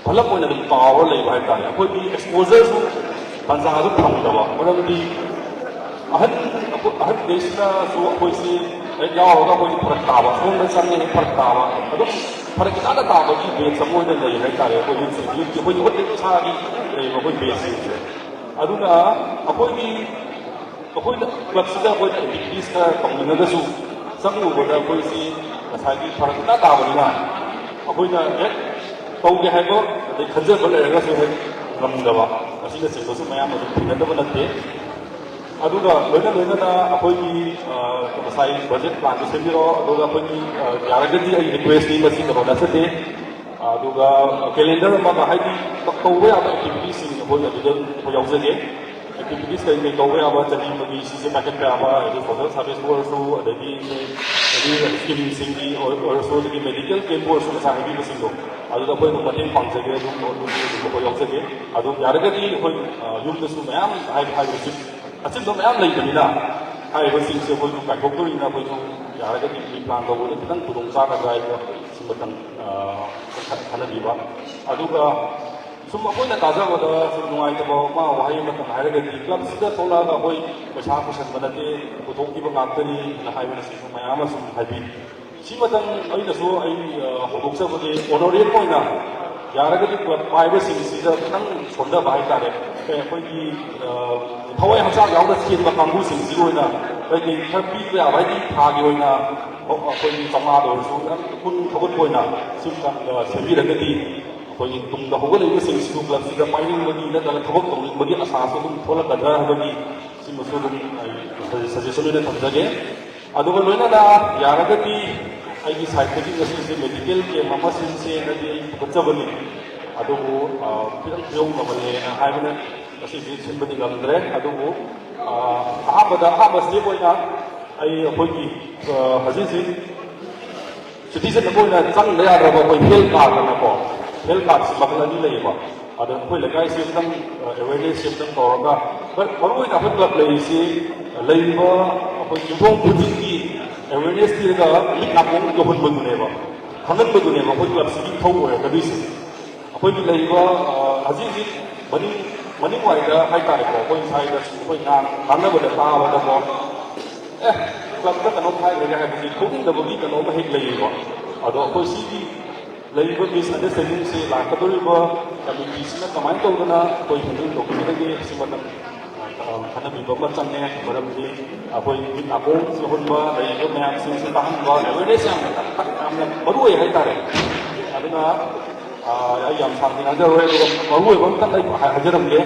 ꯄꯨꯂꯞ ꯑꯣꯏꯅ ꯑꯗꯨꯝ ꯇꯥꯎꯔ ꯂꯩꯕ ꯍꯥꯏꯇꯥꯔꯦ꯫ ꯑꯩꯈꯣꯏꯗꯤ ꯑꯦꯛꯁꯄꯣꯖꯔꯁꯨ ꯇꯥꯟꯖꯥꯁꯨ ꯐꯪꯗꯕ, ꯃꯔꯝꯗꯤ ꯑꯍꯟ, ꯑꯩꯈꯣꯏ ꯑꯍꯟꯈꯩꯁꯤꯅꯁꯨ ꯑꯩꯈꯣꯏꯁꯤ ꯍꯦꯛ ꯌꯥꯎꯔꯒ ꯑꯩꯈꯣꯏꯁꯨ ꯐꯔꯛ ꯇꯥꯕ, ꯁꯣꯝꯗ ꯆꯪꯉꯦ ꯍꯦꯛ ꯐꯔꯛ ꯇꯥꯕ, ꯑꯗꯨꯝ ꯐꯔꯛ ꯏꯇꯥꯗ ꯇꯥꯕꯒꯤ ꯕꯦꯆ ꯑꯃ ꯑꯣꯏꯅ ꯂꯩ ꯍꯥꯏꯇꯥꯔꯦ꯫ ꯑꯩꯈꯣꯏ ꯌꯨꯠꯁꯤꯡ, ꯌꯨꯠꯀꯤ ꯑꯩꯈꯣꯏꯒꯤ ꯍꯧꯖꯤꯛ ꯏꯁꯥꯒꯤ ꯂꯩꯔꯤꯕ ꯑꯩꯈꯣꯏ ꯕꯦꯆꯁꯤꯡꯁꯦ꯫ ꯑꯗꯨꯅ ꯑꯩꯈꯣꯏꯒꯤ ꯑꯩꯈꯣꯏꯅ ꯀ꯭ꯂꯕꯁꯤꯗ ꯑꯩꯈꯣꯏꯅ ꯑꯦꯛꯇꯤꯚꯤꯇꯤꯁ ꯈꯔ ꯇꯧꯅꯤꯡꯉꯒꯁꯨ ꯆꯪꯉꯨꯕꯗ ꯑꯩꯈꯣꯏꯁꯤ ꯉꯁꯥꯏꯒꯤ ꯐꯔꯛ ꯏꯇꯥ ꯇꯥꯕꯅꯤꯅ ꯑꯩꯈꯣꯏꯅ ꯍꯦꯛ ꯇꯧꯒꯦ ꯍꯥꯏꯕ ꯑꯗꯩ ꯈꯟꯖꯕ ꯂꯩꯔꯒꯁꯨ ꯍꯦꯛ ꯉꯝꯗꯕ ꯑꯁꯤꯅꯆꯤꯡꯕꯁꯨ ꯃꯌꯥꯝ ꯑꯗꯨꯝ ꯊꯦꯡꯅꯗꯕ ꯅꯠꯇꯦ꯫ ꯑꯗꯨꯒ ꯂꯣꯏꯅ ꯂꯣꯏꯅꯅ ꯑꯩꯈꯣꯏꯒꯤ, ꯑ, ꯉꯁꯥꯏ ꯕꯖꯦꯠ ꯄ꯭ꯂꯥꯟꯗꯨ ꯁꯦꯝꯕꯤꯔꯛꯑꯣ, ꯑꯗꯨꯒ ꯑꯩꯈꯣꯏꯒꯤ, ꯑ, ꯌꯥꯔꯒꯗꯤ ꯑꯩ ꯔꯤꯀ꯭ꯋꯦꯁꯇꯤ ꯃꯁꯤ ꯀꯩꯅꯣ ꯅꯠꯆꯗꯦ, ꯑꯗꯨꯒ ꯀꯦꯂꯦꯟꯗꯔ ꯑꯃꯒ, ꯍꯥꯏꯗꯤ, ꯇꯧꯕ ꯌꯥꯕ ꯑꯦꯛꯇꯤꯚꯤꯇꯤꯁꯁꯤꯡ ꯑꯩꯈꯣꯏ ꯑꯗꯨꯗ ꯑꯩꯈꯣꯏ ꯌꯥꯎꯖꯒꯦ꯫ ꯑꯦꯛꯇꯤꯚꯤꯇꯤꯁ ꯀꯔꯤ ꯀꯔꯤ ꯇꯧꯕ ꯌꯥꯕ, ꯆꯍꯤ ꯑꯃꯒꯤ ꯁꯤꯁꯦ ꯄꯥꯏꯈꯠꯄ ꯌꯥꯕ, ꯍꯥꯏꯗꯤ ꯁꯣꯁꯦꯜ ꯁꯥꯔꯚꯤꯁꯄꯨ ꯑꯣꯏꯔꯁꯨ, ꯑꯗꯒꯤ ꯍꯥꯏꯗꯤ ꯁ꯭ꯀꯤꯝꯁꯤꯡꯒꯤ ꯑꯣꯏ-, ꯑꯣꯏꯔꯁꯨ, ꯑꯗꯒꯤ ꯃꯦꯗꯤꯀꯦꯜ ꯀꯦꯝꯄꯨ ꯑꯣꯏꯔꯁꯨ, ꯉꯁꯥꯏ ꯍꯥꯏꯕꯤꯕꯁꯤꯡꯗꯣ ꯑꯗꯨꯗ ꯑꯩꯈꯣꯏ ꯑꯗꯨꯝ ꯃꯇꯦꯡ ꯄꯥꯡꯖꯒꯦ꯫ ꯑꯗꯨꯝ, ꯑꯗꯨꯝ, ꯑꯗꯨꯝ ꯑꯩꯈꯣꯏ ꯌꯥꯎꯖꯒꯦ꯫ ꯑꯗꯨ ꯌꯥꯔꯒꯗꯤ ꯑꯩꯈꯣꯏ, ꯑ, ꯌꯨꯝꯗꯁꯨ ꯃꯌꯥꯝ ꯍꯥꯏ-, ꯍꯥꯏꯕꯗꯤ ꯑꯆꯤꯟꯕ ꯃꯌꯥꯝ ꯂꯩꯕꯅꯤꯅ ꯍꯥꯏꯔꯤꯕꯁꯤꯡꯁꯦ ꯑꯩꯈꯣꯏꯁꯨ ꯀꯥꯏꯊꯣꯛꯇꯣꯔꯤꯅ ꯑꯩꯈꯣꯏꯁꯨ ꯌꯥꯔꯒꯗꯤ ꯄ꯭ꯔꯤ ꯄ꯭ꯂꯥꯟ ꯇꯧꯕꯗ ꯈꯤꯇꯪ ꯈꯨꯗꯣꯡ ꯆꯥꯒꯗ꯭ꯔꯥ ꯍꯥꯏꯕꯗꯣ ꯁꯤ ꯃꯇꯝ, ꯑ, ꯈꯟꯅꯕꯤꯕ꯫ ꯑꯗꯨꯒ ꯁꯨꯝ ꯑꯩꯈꯣꯏꯅ ꯇꯥꯖꯕꯗ ꯁꯨꯝ ꯅꯨꯡꯉꯥꯏꯇꯕ ꯑꯃ ꯋꯥꯍꯩ ꯑꯃꯇꯪ ꯍꯥꯏꯔꯒꯗꯤ, ꯀ꯭ꯂꯕꯁꯤꯗ ꯊꯣꯛꯂꯛꯑꯒ ꯑꯩꯈꯣꯏ ꯄꯩꯁꯥ ꯄꯨꯁꯟꯕ ꯅꯠꯇꯦ, ꯄꯨꯊꯣꯛꯈꯤꯕ ꯉꯥꯛꯇꯅꯤꯅ ꯍꯥꯏꯕꯅꯆꯤꯡꯕ ꯃꯌꯥꯝ ꯑꯃ ꯁꯨꯝ ꯍꯥꯏꯕꯤ꯫ ꯁꯤꯃꯇꯪ ꯑꯩꯅꯁꯨ ꯑꯩ, ꯑ, ꯍꯧꯗꯣꯛꯆꯕꯒꯤ ꯑꯣꯅꯔꯦꯕꯜ ꯑꯣꯏꯅ ꯌꯥꯔꯒꯗꯤ ꯀ꯭ꯂꯕ ꯄꯥꯏꯕꯁꯤꯡꯁꯤꯗ ꯈꯤꯇꯪ ꯁꯣꯟꯊꯕ ꯍꯥꯏꯇꯥꯔꯦ꯫ ꯑꯦ, ꯑꯩꯈꯣꯏꯒꯤ, ꯑ, ꯊꯋꯥꯏ ꯍꯛꯆꯥꯡ ꯌꯥꯎꯅ ꯆꯦꯟꯕ ꯀꯥꯡꯕꯨꯁꯤꯡꯁꯤꯒꯤ ꯑꯣꯏꯅ ꯀꯩꯀꯩ ꯈꯔ ꯄꯤꯕ ꯌꯥꯕ, ꯍꯥꯏꯗꯤ ꯊꯥꯒꯤ ꯑꯣꯏꯅ ꯑꯩꯈꯣꯏꯒꯤ ꯆꯥꯝꯃꯉꯥꯗ ꯑꯣꯏꯔꯁꯨ ꯈꯤꯇꯪ ꯄꯨꯛꯅꯤꯡ ꯊꯧꯒꯠꯄ ꯑꯣꯏꯅ ꯁꯤꯃꯇꯪ, ꯑ, ꯁꯦꯝꯕꯤꯔꯒꯗꯤ ꯑꯩꯈꯣꯏꯒꯤ ꯇꯨꯡꯗ ꯍꯧꯒꯠꯂꯛꯏꯕꯁꯤꯡꯁꯤꯁꯨ ꯀ꯭ꯂꯕꯁꯤꯗ ꯄꯥꯏꯅꯤꯡꯕꯒꯤ ꯅꯠꯇ꯭ꯔꯒ ꯊꯕꯛ ꯇꯧꯅꯤꯡꯕꯒꯤ ꯑꯁꯥꯁꯨ ꯑꯗꯨꯝ ꯊꯣꯛꯂꯛꯀꯗ꯭ꯔꯥ ꯍꯥꯏꯕꯒꯤ ꯁꯤꯃꯁꯨ ꯑꯗꯨꯝ ꯑꯩ ꯁꯖꯦꯁꯟ ꯑꯣꯏꯅ ꯊꯝꯖꯒꯦ꯫ ꯑꯗꯨꯒ ꯂꯣꯏꯅꯅ ꯌꯥꯔꯒꯗꯤ ꯑꯩꯒꯤ ꯁꯥꯏꯠꯇꯒꯤ ꯉꯁꯤꯁꯦ ꯃꯦꯗꯤꯀꯦꯜ ꯀꯦꯝꯞ ꯑꯃ ꯁꯤꯟꯁꯦꯅꯗꯤ ꯑꯩ ꯄꯨꯈꯠꯆꯕꯅꯤ꯫ ꯑꯗꯨꯕꯨ, ꯑ, ꯈꯤꯇꯪ ꯈꯨꯌꯧꯅꯕꯅꯦꯅ ꯍꯥꯏꯕꯅ ꯉꯁꯤꯗꯤ ꯁꯤꯟꯕꯗꯤ ꯉꯝꯗ꯭ꯔꯦ꯫ ꯑꯗꯨꯕꯨ, ꯑ, ꯑꯍꯥꯟꯕꯗ, ꯑꯍꯥꯟꯕ ꯁ꯭ꯇꯦꯞ ꯑꯣꯏꯅ ꯑꯩ ꯑꯩꯈꯣꯏꯒꯤ, ꯑ, ꯍꯧꯖꯤꯛ ꯍꯧꯖꯤꯛ ꯁꯤꯇꯤꯖꯟ ꯑꯃ ꯑꯣꯏꯅ ꯆꯪꯗ ꯌꯥꯗ꯭ꯔꯕ ꯑꯩꯈꯣꯏ ꯍꯦꯜꯊ ꯀꯥꯔꯗ ꯑꯅꯀꯣ, ꯍꯦꯜꯊ ꯀꯥꯔꯗꯁꯤ ꯃꯈꯜ ꯑꯅꯤ ꯂꯩꯌꯦꯕ꯫ ꯑꯗꯣ ꯑꯩꯈꯣꯏ ꯂꯩꯀꯥꯏꯁꯤ ꯑꯝꯇꯪ, ꯑ, ꯑꯦꯋꯦꯔꯅꯦꯁꯁꯤ ꯑꯝꯇꯪ ꯇꯧꯔꯒ, ꯍꯣꯏ, ꯃꯔꯨꯑꯣꯏꯅ ꯑꯩꯈꯣꯏ ꯀ꯭ꯂꯕ ꯂꯩꯔꯤꯁꯤ ꯂꯩꯔꯤꯕ ꯑꯩꯈꯣꯏ ꯌꯨꯝꯊꯣꯡ ꯈꯨꯗꯤꯡꯒꯤ ꯑꯦꯋꯦꯔꯅꯦꯁ ꯄꯤꯔꯒ ꯃꯤꯠ ꯅꯥꯀꯣꯡ ꯌꯧꯍꯟꯕꯗꯨꯅꯦꯕ, ꯈꯪꯍꯟꯕꯗꯨꯅꯦꯕ ꯑꯩꯈꯣꯏ ꯀ꯭ꯂꯕꯁꯤꯒꯤ ꯏꯊꯧ ꯑꯣꯏꯔꯛꯀꯗꯣꯏꯁꯦ꯫ ꯑꯩꯈꯣꯏꯒꯤ ꯂꯩꯔꯤꯕ, ꯑ, ꯍꯧꯖꯤꯛ ꯍꯧꯖꯤꯛ ꯃꯅꯤꯡ, ꯃꯅꯤꯡ ꯋꯥꯏꯗ ꯍꯥꯏꯇꯥꯔꯦꯀꯣ, ꯑꯩꯈꯣꯏ ꯁ꯭ꯋꯥꯏꯗ ꯑꯩꯈꯣꯏ ꯉꯥꯡ-, ꯉꯥꯡꯅꯕꯗ ꯇꯥꯕꯗꯀꯣ, "ꯑꯦ, ꯀ꯭ꯂꯕꯇ ꯀꯩꯅꯣꯝ ꯍꯥꯏꯈ꯭ꯔꯒꯦ" ꯍꯥꯏꯕꯁꯤ ꯊꯣꯛꯅꯤꯡꯗꯕꯒꯤ ꯀꯩꯅꯣꯝꯃ ꯍꯦꯛ ꯂꯩꯌꯦꯕ꯫ ꯑꯗꯣ ꯑꯩꯈꯣꯏ ꯁꯤꯒꯤ ꯂꯩꯔꯤꯕ ꯃꯤꯁꯑꯟꯗꯔꯁꯇꯦꯟꯗꯤꯡꯁꯤ ꯂꯥꯛꯀꯗꯧꯔꯤꯕ ꯀꯃꯤꯇꯤꯁꯤꯅ ꯀꯃꯥꯏꯅ ꯇꯧꯗꯅ ꯑꯩꯈꯣꯏ ꯍꯦꯟꯗꯜ ꯇꯧꯒꯗꯒꯦ ꯍꯥꯏꯕꯁꯤ ꯃꯇꯝ, ꯑ, ꯈꯟꯅꯕꯤꯕ ꯑꯃ ꯆꯪꯉꯦ꯫ ꯃꯔꯝꯗꯤ ꯑꯩꯈꯣꯏ ꯃꯤꯠ ꯅꯥꯀꯣꯡ ꯌꯧꯍꯟꯕ, ꯂꯩꯔꯤꯕ ꯃꯌꯥꯝꯁꯤꯡꯁꯤ ꯇꯥꯍꯟꯕ, ꯑꯦꯋꯦꯔꯅꯦꯁ ꯌꯥꯝꯅ, ꯌꯥꯝꯅ ꯃꯔꯨ ꯑꯣꯏ ꯍꯥꯏꯇꯥꯔꯦ꯫ ꯑꯗꯨꯅ, ꯑ, ꯑꯩ ꯌꯥꯝ ꯁꯥꯡꯅ ꯉꯥꯡꯖꯔꯣꯏ, ꯑꯗꯨꯒ ꯃꯔꯨ ꯑꯣꯏꯕ ꯑꯝꯇꯪ ꯑꯩ ꯍꯥꯏ-, ꯍꯥꯏꯖꯔꯝꯒꯦ꯫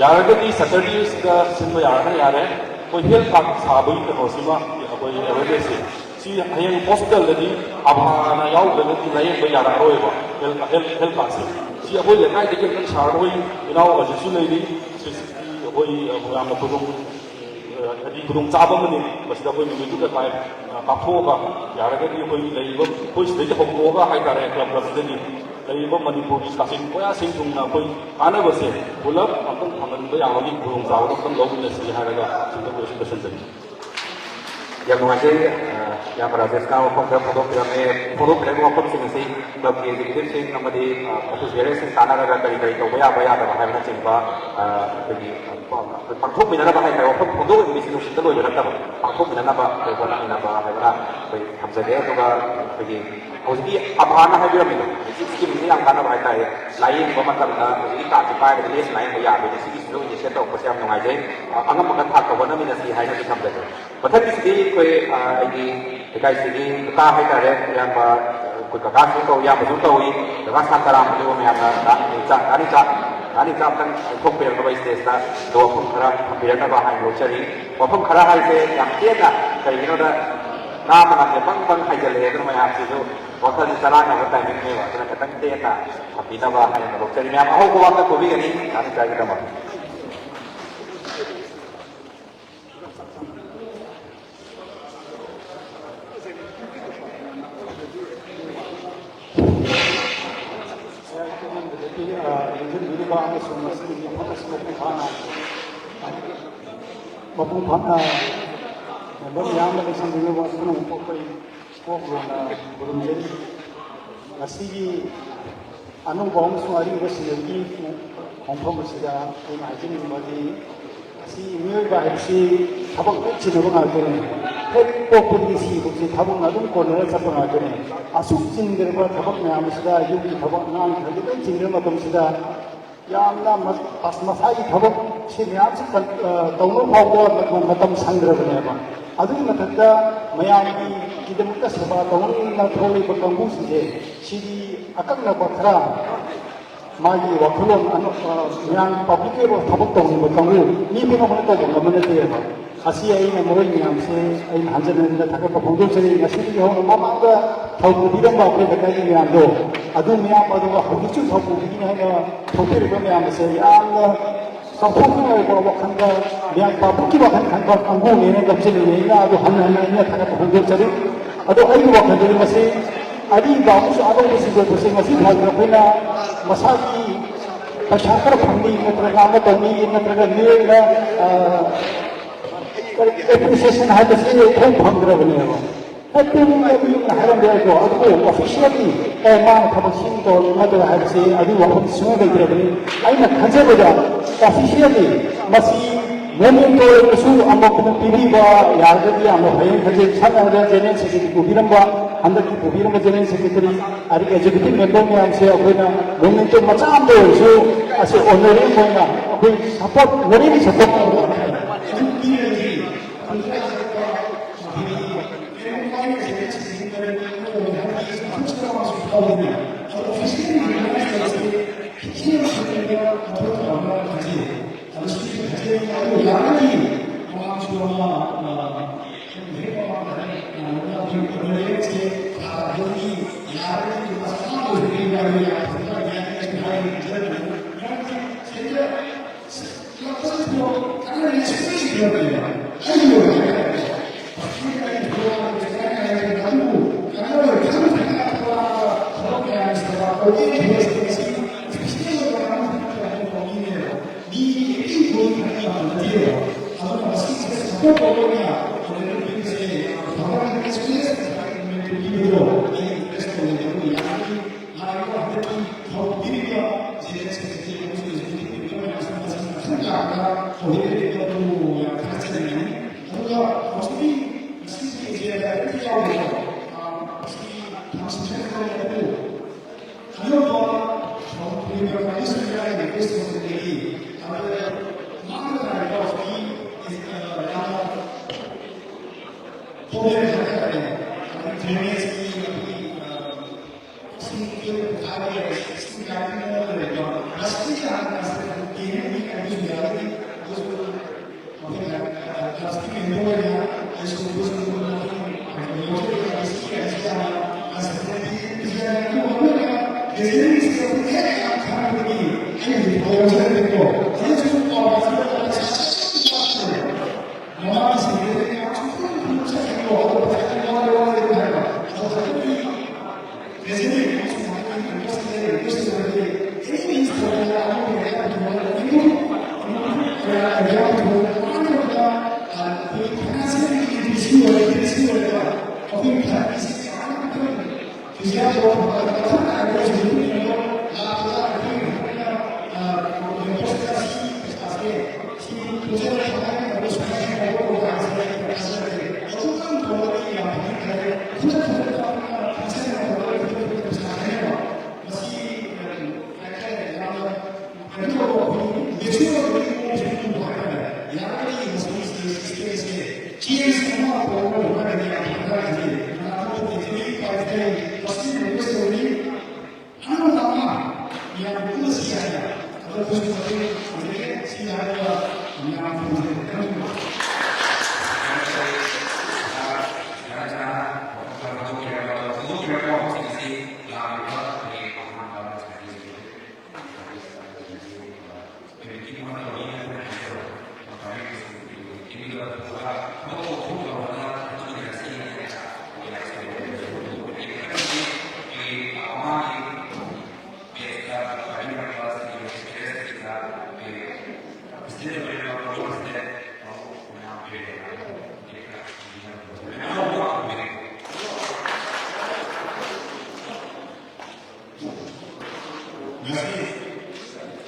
ꯌꯥꯔꯒꯗꯤ ꯁꯦꯇꯔꯗꯦꯁꯤꯗ ꯁꯤꯟꯕ ꯌꯥꯔꯒꯅ ꯌꯥꯔꯦ꯫ ꯑꯩꯈꯣꯏ ꯍꯦꯜꯊ ꯀꯥꯔꯗ ꯁꯥꯕꯒꯤ ꯀꯩꯅꯣꯁꯤꯃ ꯑꯩꯈꯣꯏ ꯑꯦꯋꯦꯔꯅꯦꯁꯁꯦ ꯁꯤ ꯍꯌꯦꯡ ꯍꯣꯁꯄꯤꯇꯥꯜꯗꯗꯤ ꯑꯚꯥꯅ ꯌꯥꯎꯗ꯭ꯔꯒꯗꯤ ꯂꯥꯌꯦꯡꯕ ꯌꯥꯔꯛꯑꯔꯣꯏꯕ꯫ ꯍꯦꯜꯊ, ꯍꯦꯜꯊ, ꯍꯦꯜꯊ ꯀꯥꯔꯗꯁꯦ ꯁꯤ ꯑꯩꯈꯣꯏ ꯂꯩꯀꯥꯏꯗꯒꯤ ꯑꯝꯇꯪ ꯁꯥꯔꯒ ꯑꯩꯈꯣꯏ ꯏꯅꯥꯎ ꯑꯖꯤꯠꯁꯨ ꯂꯩꯔꯤ, ꯁꯤ, ꯁꯤ ꯑꯩꯈꯣꯏ ꯌꯥꯝꯅ ꯈꯨꯗꯣꯡ, ꯍꯥꯏꯗꯤ ꯈꯨꯗꯣꯡꯆꯥꯕ ꯑꯃꯅꯤ꯫ ꯃꯁꯤꯗ ꯑꯩꯈꯣꯏ ꯅꯨꯃꯤꯠꯇꯨꯗ ꯀꯥꯏ-, ꯀꯥꯞꯊꯣꯛꯑꯒ ꯌꯥꯔꯒꯗꯤ ꯑꯩꯈꯣꯏ ꯂꯩꯔꯤꯕ, ꯑꯩꯈꯣꯏ ꯁꯤꯗꯒꯤ ꯍꯧꯗꯣꯛꯑꯒ ꯍꯥꯏꯇꯥꯔꯦ, ꯀ꯭ꯂꯕ ꯀ꯭ꯂꯕꯁꯤꯗꯒꯤ ꯂꯩꯔꯤꯕ ꯃꯅꯤꯄꯨꯔꯒꯤ ꯀꯥꯆꯤꯟ ꯀꯣꯌꯥꯁꯤꯡ ꯊꯨꯡꯅ ꯑꯩꯈꯣꯏ ꯀꯥꯟꯅꯕꯁꯦ ꯄꯨꯂꯞ ꯑꯃꯨꯛꯇꯪ ꯐꯪꯍꯟꯕ ꯌꯥꯕꯒꯤ ꯈꯨꯗꯣꯡꯆꯥꯕꯗꯣ ꯑꯃꯨꯛꯇꯪ ꯂꯧꯃꯤꯟꯅꯁꯤ ꯍꯥꯏꯔꯒ ꯁꯤꯗ ꯑꯩꯈꯣꯏ ꯂꯣꯏꯁꯤꯟꯖꯒꯦ꯫ ꯌꯥꯝ ꯅꯨꯡꯉꯥꯏꯖꯩ꯫ ꯑ, ꯏꯌꯥꯝꯕ ꯔꯥꯖꯦꯁꯅ ꯋꯥꯐꯝ ꯈꯔ ꯐꯣꯡꯗꯣꯛꯄꯤꯔꯝꯃꯦ꯫ ꯐꯣꯡꯗꯣꯛꯄꯤꯔꯤꯕ ꯋꯥꯐꯝꯁꯤꯡ ꯑꯁꯤ ꯀ꯭ꯂꯕꯀꯤ ꯑꯦꯛꯖꯤꯀ꯭ꯌꯨꯇꯤꯕꯁꯤꯡ ꯑꯃꯗꯤ, ꯑ, ꯑꯣꯐꯤꯁ ꯕꯤꯌꯔꯁꯤꯡ ꯇꯥꯟꯅꯔꯒ ꯀꯔꯤ ꯀꯔꯤ ꯇꯧꯕ ꯌꯥꯕ ꯌꯥꯗꯕ ꯍꯥꯏꯕꯅꯆꯤꯡꯕ, ꯑ, ꯑꯩꯈꯣꯏꯒꯤ, ꯑ, ꯄꯥꯡꯊꯣꯛꯃꯤꯟꯅꯅꯕ ꯍꯥꯏꯇꯥꯔꯦ, ꯋꯥꯐꯝ ꯐꯣꯡꯗꯣꯛꯏꯕꯁꯤ ꯅꯨꯡꯁꯤꯠꯇ ꯂꯣꯏꯕ ꯅꯠꯇꯕ, ꯄꯥꯡꯊꯣꯛꯃꯤꯟꯅꯅꯕ ꯑꯩꯈꯣꯏ ꯍꯣꯠꯅꯃꯤꯟꯅꯕ ꯍꯥꯏꯕꯅ ꯑꯩꯈꯣꯏ ꯊꯝꯖꯒꯦ꯫ ꯑꯗꯨꯒ ꯑꯩꯈꯣꯏꯒꯤ ꯍꯧꯖꯤꯛꯀꯤ ꯑꯚꯥꯅ ꯍꯥꯏꯕꯤꯔꯝꯃꯤꯗꯣ, ꯍꯧꯖꯤꯛ ꯁ꯭ꯀꯤꯝꯁꯤ ꯌꯥꯝ ꯀꯥꯟꯅꯕ ꯍꯥꯏꯇꯥꯔꯦ꯫ ꯂꯥꯏꯌꯦꯡꯕ ꯃꯇꯝꯗ ꯍꯧꯖꯤꯛꯀꯤ ꯀꯥꯔꯗꯁꯤ ꯄꯥꯏꯔꯒꯗꯤ ꯂꯦꯝꯅ ꯂꯥꯏꯌꯦꯡꯕ ꯌꯥꯕꯒꯤ ꯁꯤꯒꯤꯁꯤꯁꯨ ꯏꯅꯤꯁꯤꯌꯦꯠ ꯇꯧꯔꯛꯄꯁꯦ ꯌꯥꯝ ꯅꯨꯡꯉꯥꯏꯖꯩ꯫ ꯑ, ꯑꯉꯝꯕ ꯊꯥꯛꯇ ꯍꯣꯠꯅꯃꯤꯟꯅꯁꯤ ꯍꯥꯏꯅꯁꯨ ꯊꯝꯖꯒꯦ꯫ ꯃꯊꯪꯒꯤꯁꯤꯗꯤ ꯑꯩꯈꯣꯏ, ꯑ, ꯑꯩꯒꯤ ꯂꯩꯀꯥꯏꯁꯤꯒꯤ ꯀꯀꯥ ꯍꯥꯏꯇꯥꯔꯦ, ꯏꯌꯥꯝꯕ, ꯑ, ꯑꯩꯈꯣꯏ ꯀꯀꯥꯁꯨ ꯀꯧꯏ, ꯏꯌꯥꯝꯕꯁꯨ ꯀꯧꯏ, ꯀꯀꯥ ꯁꯥꯟꯇꯔꯥꯝ ꯑꯗꯨꯕꯨ ꯃꯌꯥꯝꯅ ꯇꯥꯅꯤꯡꯆꯥ, ꯇꯥꯅꯤꯡꯆꯥ, ꯇꯥꯅꯤꯡꯆꯥ ꯑꯝꯇꯪ ꯊꯣꯛꯄꯤꯔꯛꯅꯕ ꯁ꯭ꯇꯦꯖꯇ ꯑꯗꯣ ꯋꯥꯐꯝ ꯈꯔ ꯊꯝꯕꯤꯔꯛꯅꯕ ꯍꯥꯏꯅ ꯂꯧꯖꯔꯤ꯫ ꯋꯥꯐꯝ ꯈꯔ ꯍꯥꯏꯁꯦ ꯌꯥꯝ ꯇꯦꯟꯅ, ꯀꯔꯤꯒꯤꯅꯣꯗ ꯉꯥ ꯃꯅꯝꯁꯦ ꯕꯪ ꯕꯪ ꯍꯥꯏꯖꯜꯂꯛꯑꯦ, ꯑꯗꯨꯅ ꯃꯌꯥꯝꯁꯤꯁꯨ ꯋꯥꯈꯜꯁꯦ ꯆꯔꯥꯡꯅꯕ ꯇꯥꯏꯃꯤꯡꯅꯦꯕ, ꯑꯗꯨꯅ ꯈꯤꯇꯪ ꯇꯦꯟꯅ ꯊꯝꯕꯤꯅꯕ ꯍꯥꯏꯅ ꯂꯧꯖꯔꯤ꯫ ꯃꯌꯥꯝ ꯑꯍꯧꯕ ꯋꯥꯐꯝ ꯈꯨꯕꯤꯒꯅꯤ, ꯇꯥꯅꯤꯡꯆꯥꯒꯤꯗꯃꯛ꯫ ꯂꯦꯡꯁꯤꯟꯕꯤꯔꯤꯕ ꯑꯃꯁꯨꯡ ꯃꯁꯤꯒꯤ ꯃꯤꯐꯝ ꯑꯁꯤ ꯃꯄꯨꯡ ꯐꯥꯅ, ꯃꯄꯨꯡ ꯐꯥꯅ ꯃꯦꯝꯕꯔ ꯃꯌꯥꯝꯅ ꯂꯦꯡꯁꯤꯟꯕꯤꯔꯤꯕ ꯄꯨꯝꯅꯃꯛꯄꯨ ꯑꯩꯈꯣꯏ ꯀꯣꯛ ꯌꯣꯟꯅ ꯈꯨꯔꯨꯝꯖꯔꯤ꯫ ꯉꯁꯤꯒꯤ ꯑꯅꯧꯕ ꯑꯃꯁꯨꯡ ꯑꯔꯤꯕ ꯁꯤꯟꯅꯕꯒꯤ ꯈꯣꯡꯐꯝ ꯑꯁꯤꯗ ꯑꯩꯅ ꯍꯥꯏꯖꯅꯤꯡꯕꯗꯤ, ꯉꯁꯤ ꯃꯤꯑꯣꯏꯕ ꯍꯥꯏꯕꯁꯤ ꯊꯕꯛ ꯂꯣꯏ ꯆꯤꯟꯅꯕ ꯉꯥꯛꯇꯅꯤ꯫ ꯍꯦꯛ ꯄꯣꯛꯄꯗꯒꯤ ꯁꯤꯕꯁꯤ ꯊꯕꯛꯅ ꯑꯗꯨꯝ ꯀꯣꯟꯅꯔ ꯆꯠꯄ ꯉꯥꯛꯇꯅꯤ꯫ ꯑꯁꯨꯛ ꯆꯤꯟꯈ꯭ꯔꯕ ꯊꯕꯛ ꯃꯌꯥꯝ ꯑꯁꯤꯗ, ꯌꯨꯝꯒꯤ ꯊꯕꯛ, ꯑꯉꯥꯡꯒꯤ ꯊꯕꯛ ꯂꯣꯏ ꯆꯤꯟꯈ꯭ꯔ ꯃꯇꯝꯁꯤꯗ, ꯌꯥꯝꯅ ꯃꯁ-, ꯃꯁꯥꯒꯤ ꯊꯕꯛ ꯁꯤ ꯃꯌꯥꯝꯁꯤ ꯀꯟ-, ꯑ, ꯇꯧꯅꯕ ꯐꯥꯎꯕ ꯃꯇꯝ, ꯃꯇꯝ ꯁꯪꯗ꯭ꯔꯕꯅꯦꯕ꯫ ꯑꯗꯨꯒꯤ ꯃꯊꯛꯇ ꯃꯌꯥꯝꯒꯤꯗꯃꯛꯇ ꯁꯦꯕꯥ ꯇꯧꯅꯤꯡꯅ ꯊꯣꯛꯂꯛꯏꯕ ꯀꯥꯡꯕꯨꯁꯤꯡꯁꯦ, ꯁꯤꯗꯤ ꯑꯀꯛꯅꯕ ꯈꯔ ꯃꯥꯒꯤ ꯋꯥꯈꯜꯂꯣꯟ ꯑꯅ-, ꯑ, ꯃꯌꯥꯝ ꯄꯕ꯭ꯂꯤꯛꯀꯤ ꯑꯣꯏꯕ ꯊꯕꯛ ꯇꯧꯅꯤꯡꯕ ꯀꯥꯡꯕꯨ ꯃꯤ ꯄꯨꯝꯅꯃꯛꯅ ꯇꯧꯕ ꯉꯝꯕ ꯅꯠꯇꯦꯕ꯫ ꯑꯁꯤ ꯑꯩꯅ ꯃꯔꯣꯏ ꯃꯌꯥꯝꯁꯦ ꯑꯩꯅ ꯍꯟꯖꯤꯟ ꯍꯟꯖꯤꯟ ꯊꯥꯒꯠꯄ ꯐꯣꯡꯗꯣꯛꯆꯔꯤ꯫ ꯉꯁꯤꯗꯒꯤ ꯍꯧꯅ ꯃꯃꯥꯡꯗ ꯊꯧ ꯄꯨꯕꯤꯔꯝꯕ ꯑꯩꯈꯣꯏ ꯂꯩꯀꯥꯏꯒꯤ ꯃꯌꯥꯝꯗꯣ, ꯑꯗꯨ ꯃꯌꯥꯝ ꯑꯗꯨꯒ ꯍꯧꯖꯤꯛꯁꯨ ꯊꯧ ꯄꯨꯕꯤꯒꯅꯤ ꯍꯥꯏꯅ ꯊꯣꯛꯄꯤꯔꯤꯕ ꯃꯌꯥꯝ ꯑꯁꯦ ꯌꯥꯝꯅ ꯆꯥꯎꯊꯣꯛꯅ ꯑꯣꯏꯕ ꯋꯥꯈꯜꯗ ꯃꯌꯥꯝ ꯄꯥꯕꯨꯡꯒꯤ ꯋꯥꯈꯜ ꯈꯟꯕ ꯀꯥꯡꯕꯨꯅꯦꯅ ꯂꯧꯁꯤꯜꯂꯤꯅꯦ꯫ ꯑꯩꯅ ꯑꯗꯨ ꯍꯟꯅ ꯍꯟꯅ ꯑꯩꯅ ꯊꯥꯒꯠꯄ ꯐꯣꯡꯗꯣꯛꯆꯔꯤ꯫ ꯑꯗꯣ ꯑꯩꯒꯤ ꯋꯥꯈꯜꯗꯗꯤ ꯃꯁꯤ ꯑꯔꯤꯕ ꯑꯃꯁꯨꯡ ꯑꯅꯧꯕ ꯁꯤꯟꯗꯣꯛꯄꯁꯦ ꯉꯁꯤ ꯐꯥꯎꯗ ꯑꯩꯈꯣꯏꯅ ꯃꯁꯥꯒꯤ ꯄꯩꯁꯥ ꯈꯔ ꯐꯪꯅꯤ ꯅꯠꯇ꯭ꯔꯒ ꯑꯃ ꯇꯧꯅꯤ ꯅꯠꯇ꯭ꯔꯒ ꯃꯤꯑꯣꯏꯅ, ꯑ, ꯑꯦꯄ꯭ꯔꯤꯁꯤꯌꯦꯁꯟ ꯍꯥꯏꯕꯁꯤ ꯑꯩꯈꯣꯏ ꯐꯪꯗ꯭ꯔꯕꯅꯦꯕ꯫ ꯑꯗꯨꯝ ꯑꯗꯨꯝ ꯍꯥꯏꯔꯝꯕ ꯌꯥꯏꯀꯣ, ꯑꯗꯨꯕꯨ ꯑꯣꯐꯤꯁꯤꯌꯦꯜꯂꯤ ꯑꯦ ꯃꯥꯅ ꯊꯕꯛ ꯁꯤ ꯇꯧꯔꯤ ꯑꯃ ꯇꯧꯔꯤ ꯍꯥꯏꯕꯁꯤ ꯑꯗꯨꯒꯤ ꯋꯥꯐꯝ ꯁꯨꯡꯂꯩ ꯂꯩꯇ꯭ꯔꯕꯅꯤ꯫ ꯑꯩꯅ ꯈꯟꯖꯕꯗ ꯑꯣꯐꯤꯁꯤꯌꯦꯜꯂꯤ ꯃꯁꯤ ꯃꯣꯃꯦꯟꯇꯣ ꯑꯣꯏꯔꯁꯨ ꯑꯃꯈꯛꯇ ꯄꯤꯕꯤꯕ ꯌꯥꯔꯒꯗꯤ ꯌꯥꯝꯅ ꯐꯩ ꯈꯟꯖꯩ꯫ ꯁꯝꯅ ꯍꯥꯏꯔꯕꯗ ꯖꯦꯅꯔꯦꯜ ꯁꯦꯀ꯭ꯔꯦꯇꯔꯤ ꯄꯨꯕꯤꯔꯝꯕ, ꯍꯟꯗꯛꯀꯤ ꯄꯨꯕꯤꯔꯝꯕ ꯖꯦꯅꯔꯦꯜ ꯁꯦꯀ꯭ꯔꯦꯇꯔꯤ, ꯑꯗꯒꯤ ꯑꯦꯛꯖꯤꯀ꯭ꯌꯨꯇꯤꯚ ꯃꯦꯝꯕꯔ ꯃꯌꯥꯝꯁꯦ ꯑꯩꯈꯣꯏꯅ ꯃꯣꯃꯦꯟꯇꯣ ꯃꯆꯥ ꯑꯃꯗ ꯑꯣꯏꯔꯁꯨ ꯑꯁꯤ ꯑꯣꯅꯔꯦꯕꯜ ꯑꯣꯏꯅ ꯑꯩꯈꯣꯏ ꯁꯄꯣꯔꯠ, ꯃꯣꯔꯦꯜ ꯁꯄꯣꯔꯠ ꯇꯧꯕ ꯑꯗꯨ ꯄꯤꯔꯒꯗꯤ ꯑꯩꯈꯣꯏꯒꯤ ꯐꯥꯏꯅꯥꯟꯁꯤꯌꯦꯜ ꯂꯤꯇꯔꯦꯁꯤ ꯑꯣꯏꯔꯦ, ꯂꯤꯇꯔꯦꯁꯤ ꯑꯣꯏꯔꯦꯀꯣ꯫ ꯑꯩꯈꯣꯏꯒꯤ ꯐꯥꯏꯅꯥꯟꯁꯤꯌꯦꯜ ꯌꯥꯝꯅ ꯐꯤꯖꯤꯀꯦꯜ ꯄ꯭ꯔꯣꯕ꯭ꯂꯦꯝ ꯂꯥꯛꯄꯗ ꯑꯩꯈꯣꯏ ꯍꯧꯖꯤꯛ ꯂꯥꯛꯄꯗ ꯑꯩꯈꯣꯏꯒꯤ ꯑ, ꯄꯩꯁꯥꯁꯦ ꯁꯤ ꯄ꯭ꯔꯣꯖꯦꯛ ꯊꯥꯗꯔꯒ ꯁꯨꯃꯥꯏꯅ ꯇꯧꯕ ꯄ꯭ꯔꯣꯒ꯭ꯔꯥꯝꯁꯦ ꯑꯩ ꯊꯥꯖꯔꯦ꯫ ꯑꯗꯨꯝ ꯇꯧꯔꯒꯗꯤ ꯌꯥꯝ ꯐꯒꯅꯤ ꯈꯜꯂꯦ꯫ ꯈꯨꯗꯛ ꯈꯨꯗꯛꯇ ꯑꯩꯈꯣꯏꯅ ꯐꯪꯁꯟ ꯇꯧꯔꯒ ꯈꯨꯗꯛ ꯈꯨꯗꯛꯇ ꯄꯩꯁꯥ ꯍꯥꯏꯅꯕ ꯃꯁꯤ, ꯎꯝ, ꯀꯩ ꯍꯥꯏꯇꯥꯔꯦ, ꯌꯥꯝꯅ ꯀꯩꯅꯣ ꯇꯧꯕ, ꯑꯩꯈꯣꯏꯒꯤ ꯃꯦꯆꯤꯌꯣꯔ ꯑꯣꯏꯕꯒꯤ ꯃꯑꯣꯡꯁꯦ ꯎꯕ ꯍꯥꯏꯇꯥꯔꯦ꯫ ꯌꯥꯔꯒꯗꯤ ꯃꯁꯤꯒꯤ ꯁ꯭ꯇꯦꯖ, ꯁ꯭ꯇꯦꯖꯁꯦ ꯆꯦꯟꯖ ꯑꯃ ꯄꯨꯔꯛꯅꯕ ꯍꯣꯠꯅꯒꯅꯤ ꯌꯥꯝ ꯍꯥꯏꯇꯥꯔꯦ꯫ ꯃꯁꯤ ꯔꯤꯀ꯭ꯋꯦꯁ ꯇꯧꯔꯤ꯫ ꯑꯅꯧꯕ ꯑꯃ ꯃꯌꯥꯝ ꯄꯨꯟꯅ ꯁꯤ ꯍꯥꯏꯅ ꯑꯗꯣ ꯑꯩꯈꯣꯏꯁꯨ ꯃꯇꯦꯡ ꯄꯥꯡꯖꯒꯦ꯫ ꯁꯤ ꯍꯥꯏꯔꯒ ꯃꯌꯥꯝ ꯄꯨꯟꯅ ꯈꯪꯃꯤꯟꯅꯕ꯫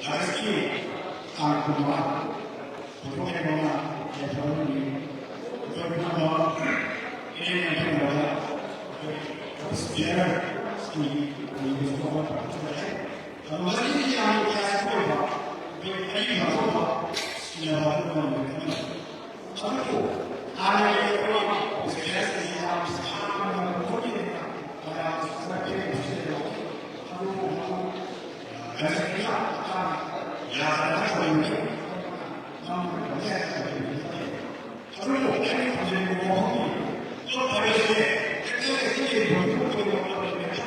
ꯉꯁꯤ ꯑꯥꯔꯠꯀꯨꯝꯕ ꯄꯨꯊꯣꯛꯅꯕ ꯌꯥꯊꯪ ꯄꯤꯔꯤ꯫ ꯑꯩꯈꯣꯏ ꯄꯨꯝꯅꯃꯛ ꯏꯔꯦꯡ ꯅꯛꯅꯕꯗ ꯑꯩꯈꯣꯏ ꯁ꯭ꯄꯤꯌꯔꯁꯤꯡꯒꯤ ꯃꯤꯡꯗꯁꯨ ꯈꯣꯡ ꯄꯥꯟꯊꯣꯛꯆꯔꯤ꯫ ꯑꯗꯣ ꯉꯁꯤꯗꯤ ꯌꯥꯝꯅ ꯀ꯭ꯂꯥꯁꯤꯛ ꯑꯣꯏꯕ, ꯑꯩꯈꯣꯏ ꯑꯔꯤꯕ ꯑꯅꯧꯕ ꯁꯤꯟꯅꯕ ꯑꯗꯨꯒꯨꯝꯕ ꯑꯃꯅꯤ꯫ ꯑꯗꯨꯕꯨ ꯍꯥꯟꯅꯒꯤ ꯑꯩꯈꯣꯏ ꯑꯦꯛꯁꯄꯤꯔꯤꯌꯦꯟꯁ ꯑꯁꯤ ꯌꯥꯝ ꯁꯥꯡꯅ ꯃꯈꯣꯏꯒꯤ ꯃꯌꯥꯝ ꯁꯥꯟꯅꯔꯛꯄꯒꯤ ꯃꯁꯤꯗ ꯑꯗꯨꯕꯨ ꯀꯟꯁꯤꯛꯅ ꯌꯥꯗꯅ ꯇꯧꯔꯤꯕꯅꯤ꯫ ꯑꯗꯨꯕꯨ ꯑꯩꯅ ꯊꯝꯖꯅꯤꯡꯕ ꯋꯥꯐꯝꯗꯤ ꯀ꯭ꯂꯕ ꯍꯥꯏꯕꯁꯦ ꯍꯦꯛꯇ ꯍꯦꯛꯇ ꯂꯩꯕ ꯃꯐꯝ ꯑꯣꯏꯕ ꯀ꯭ꯂꯕ ꯅꯠꯇꯦ꯫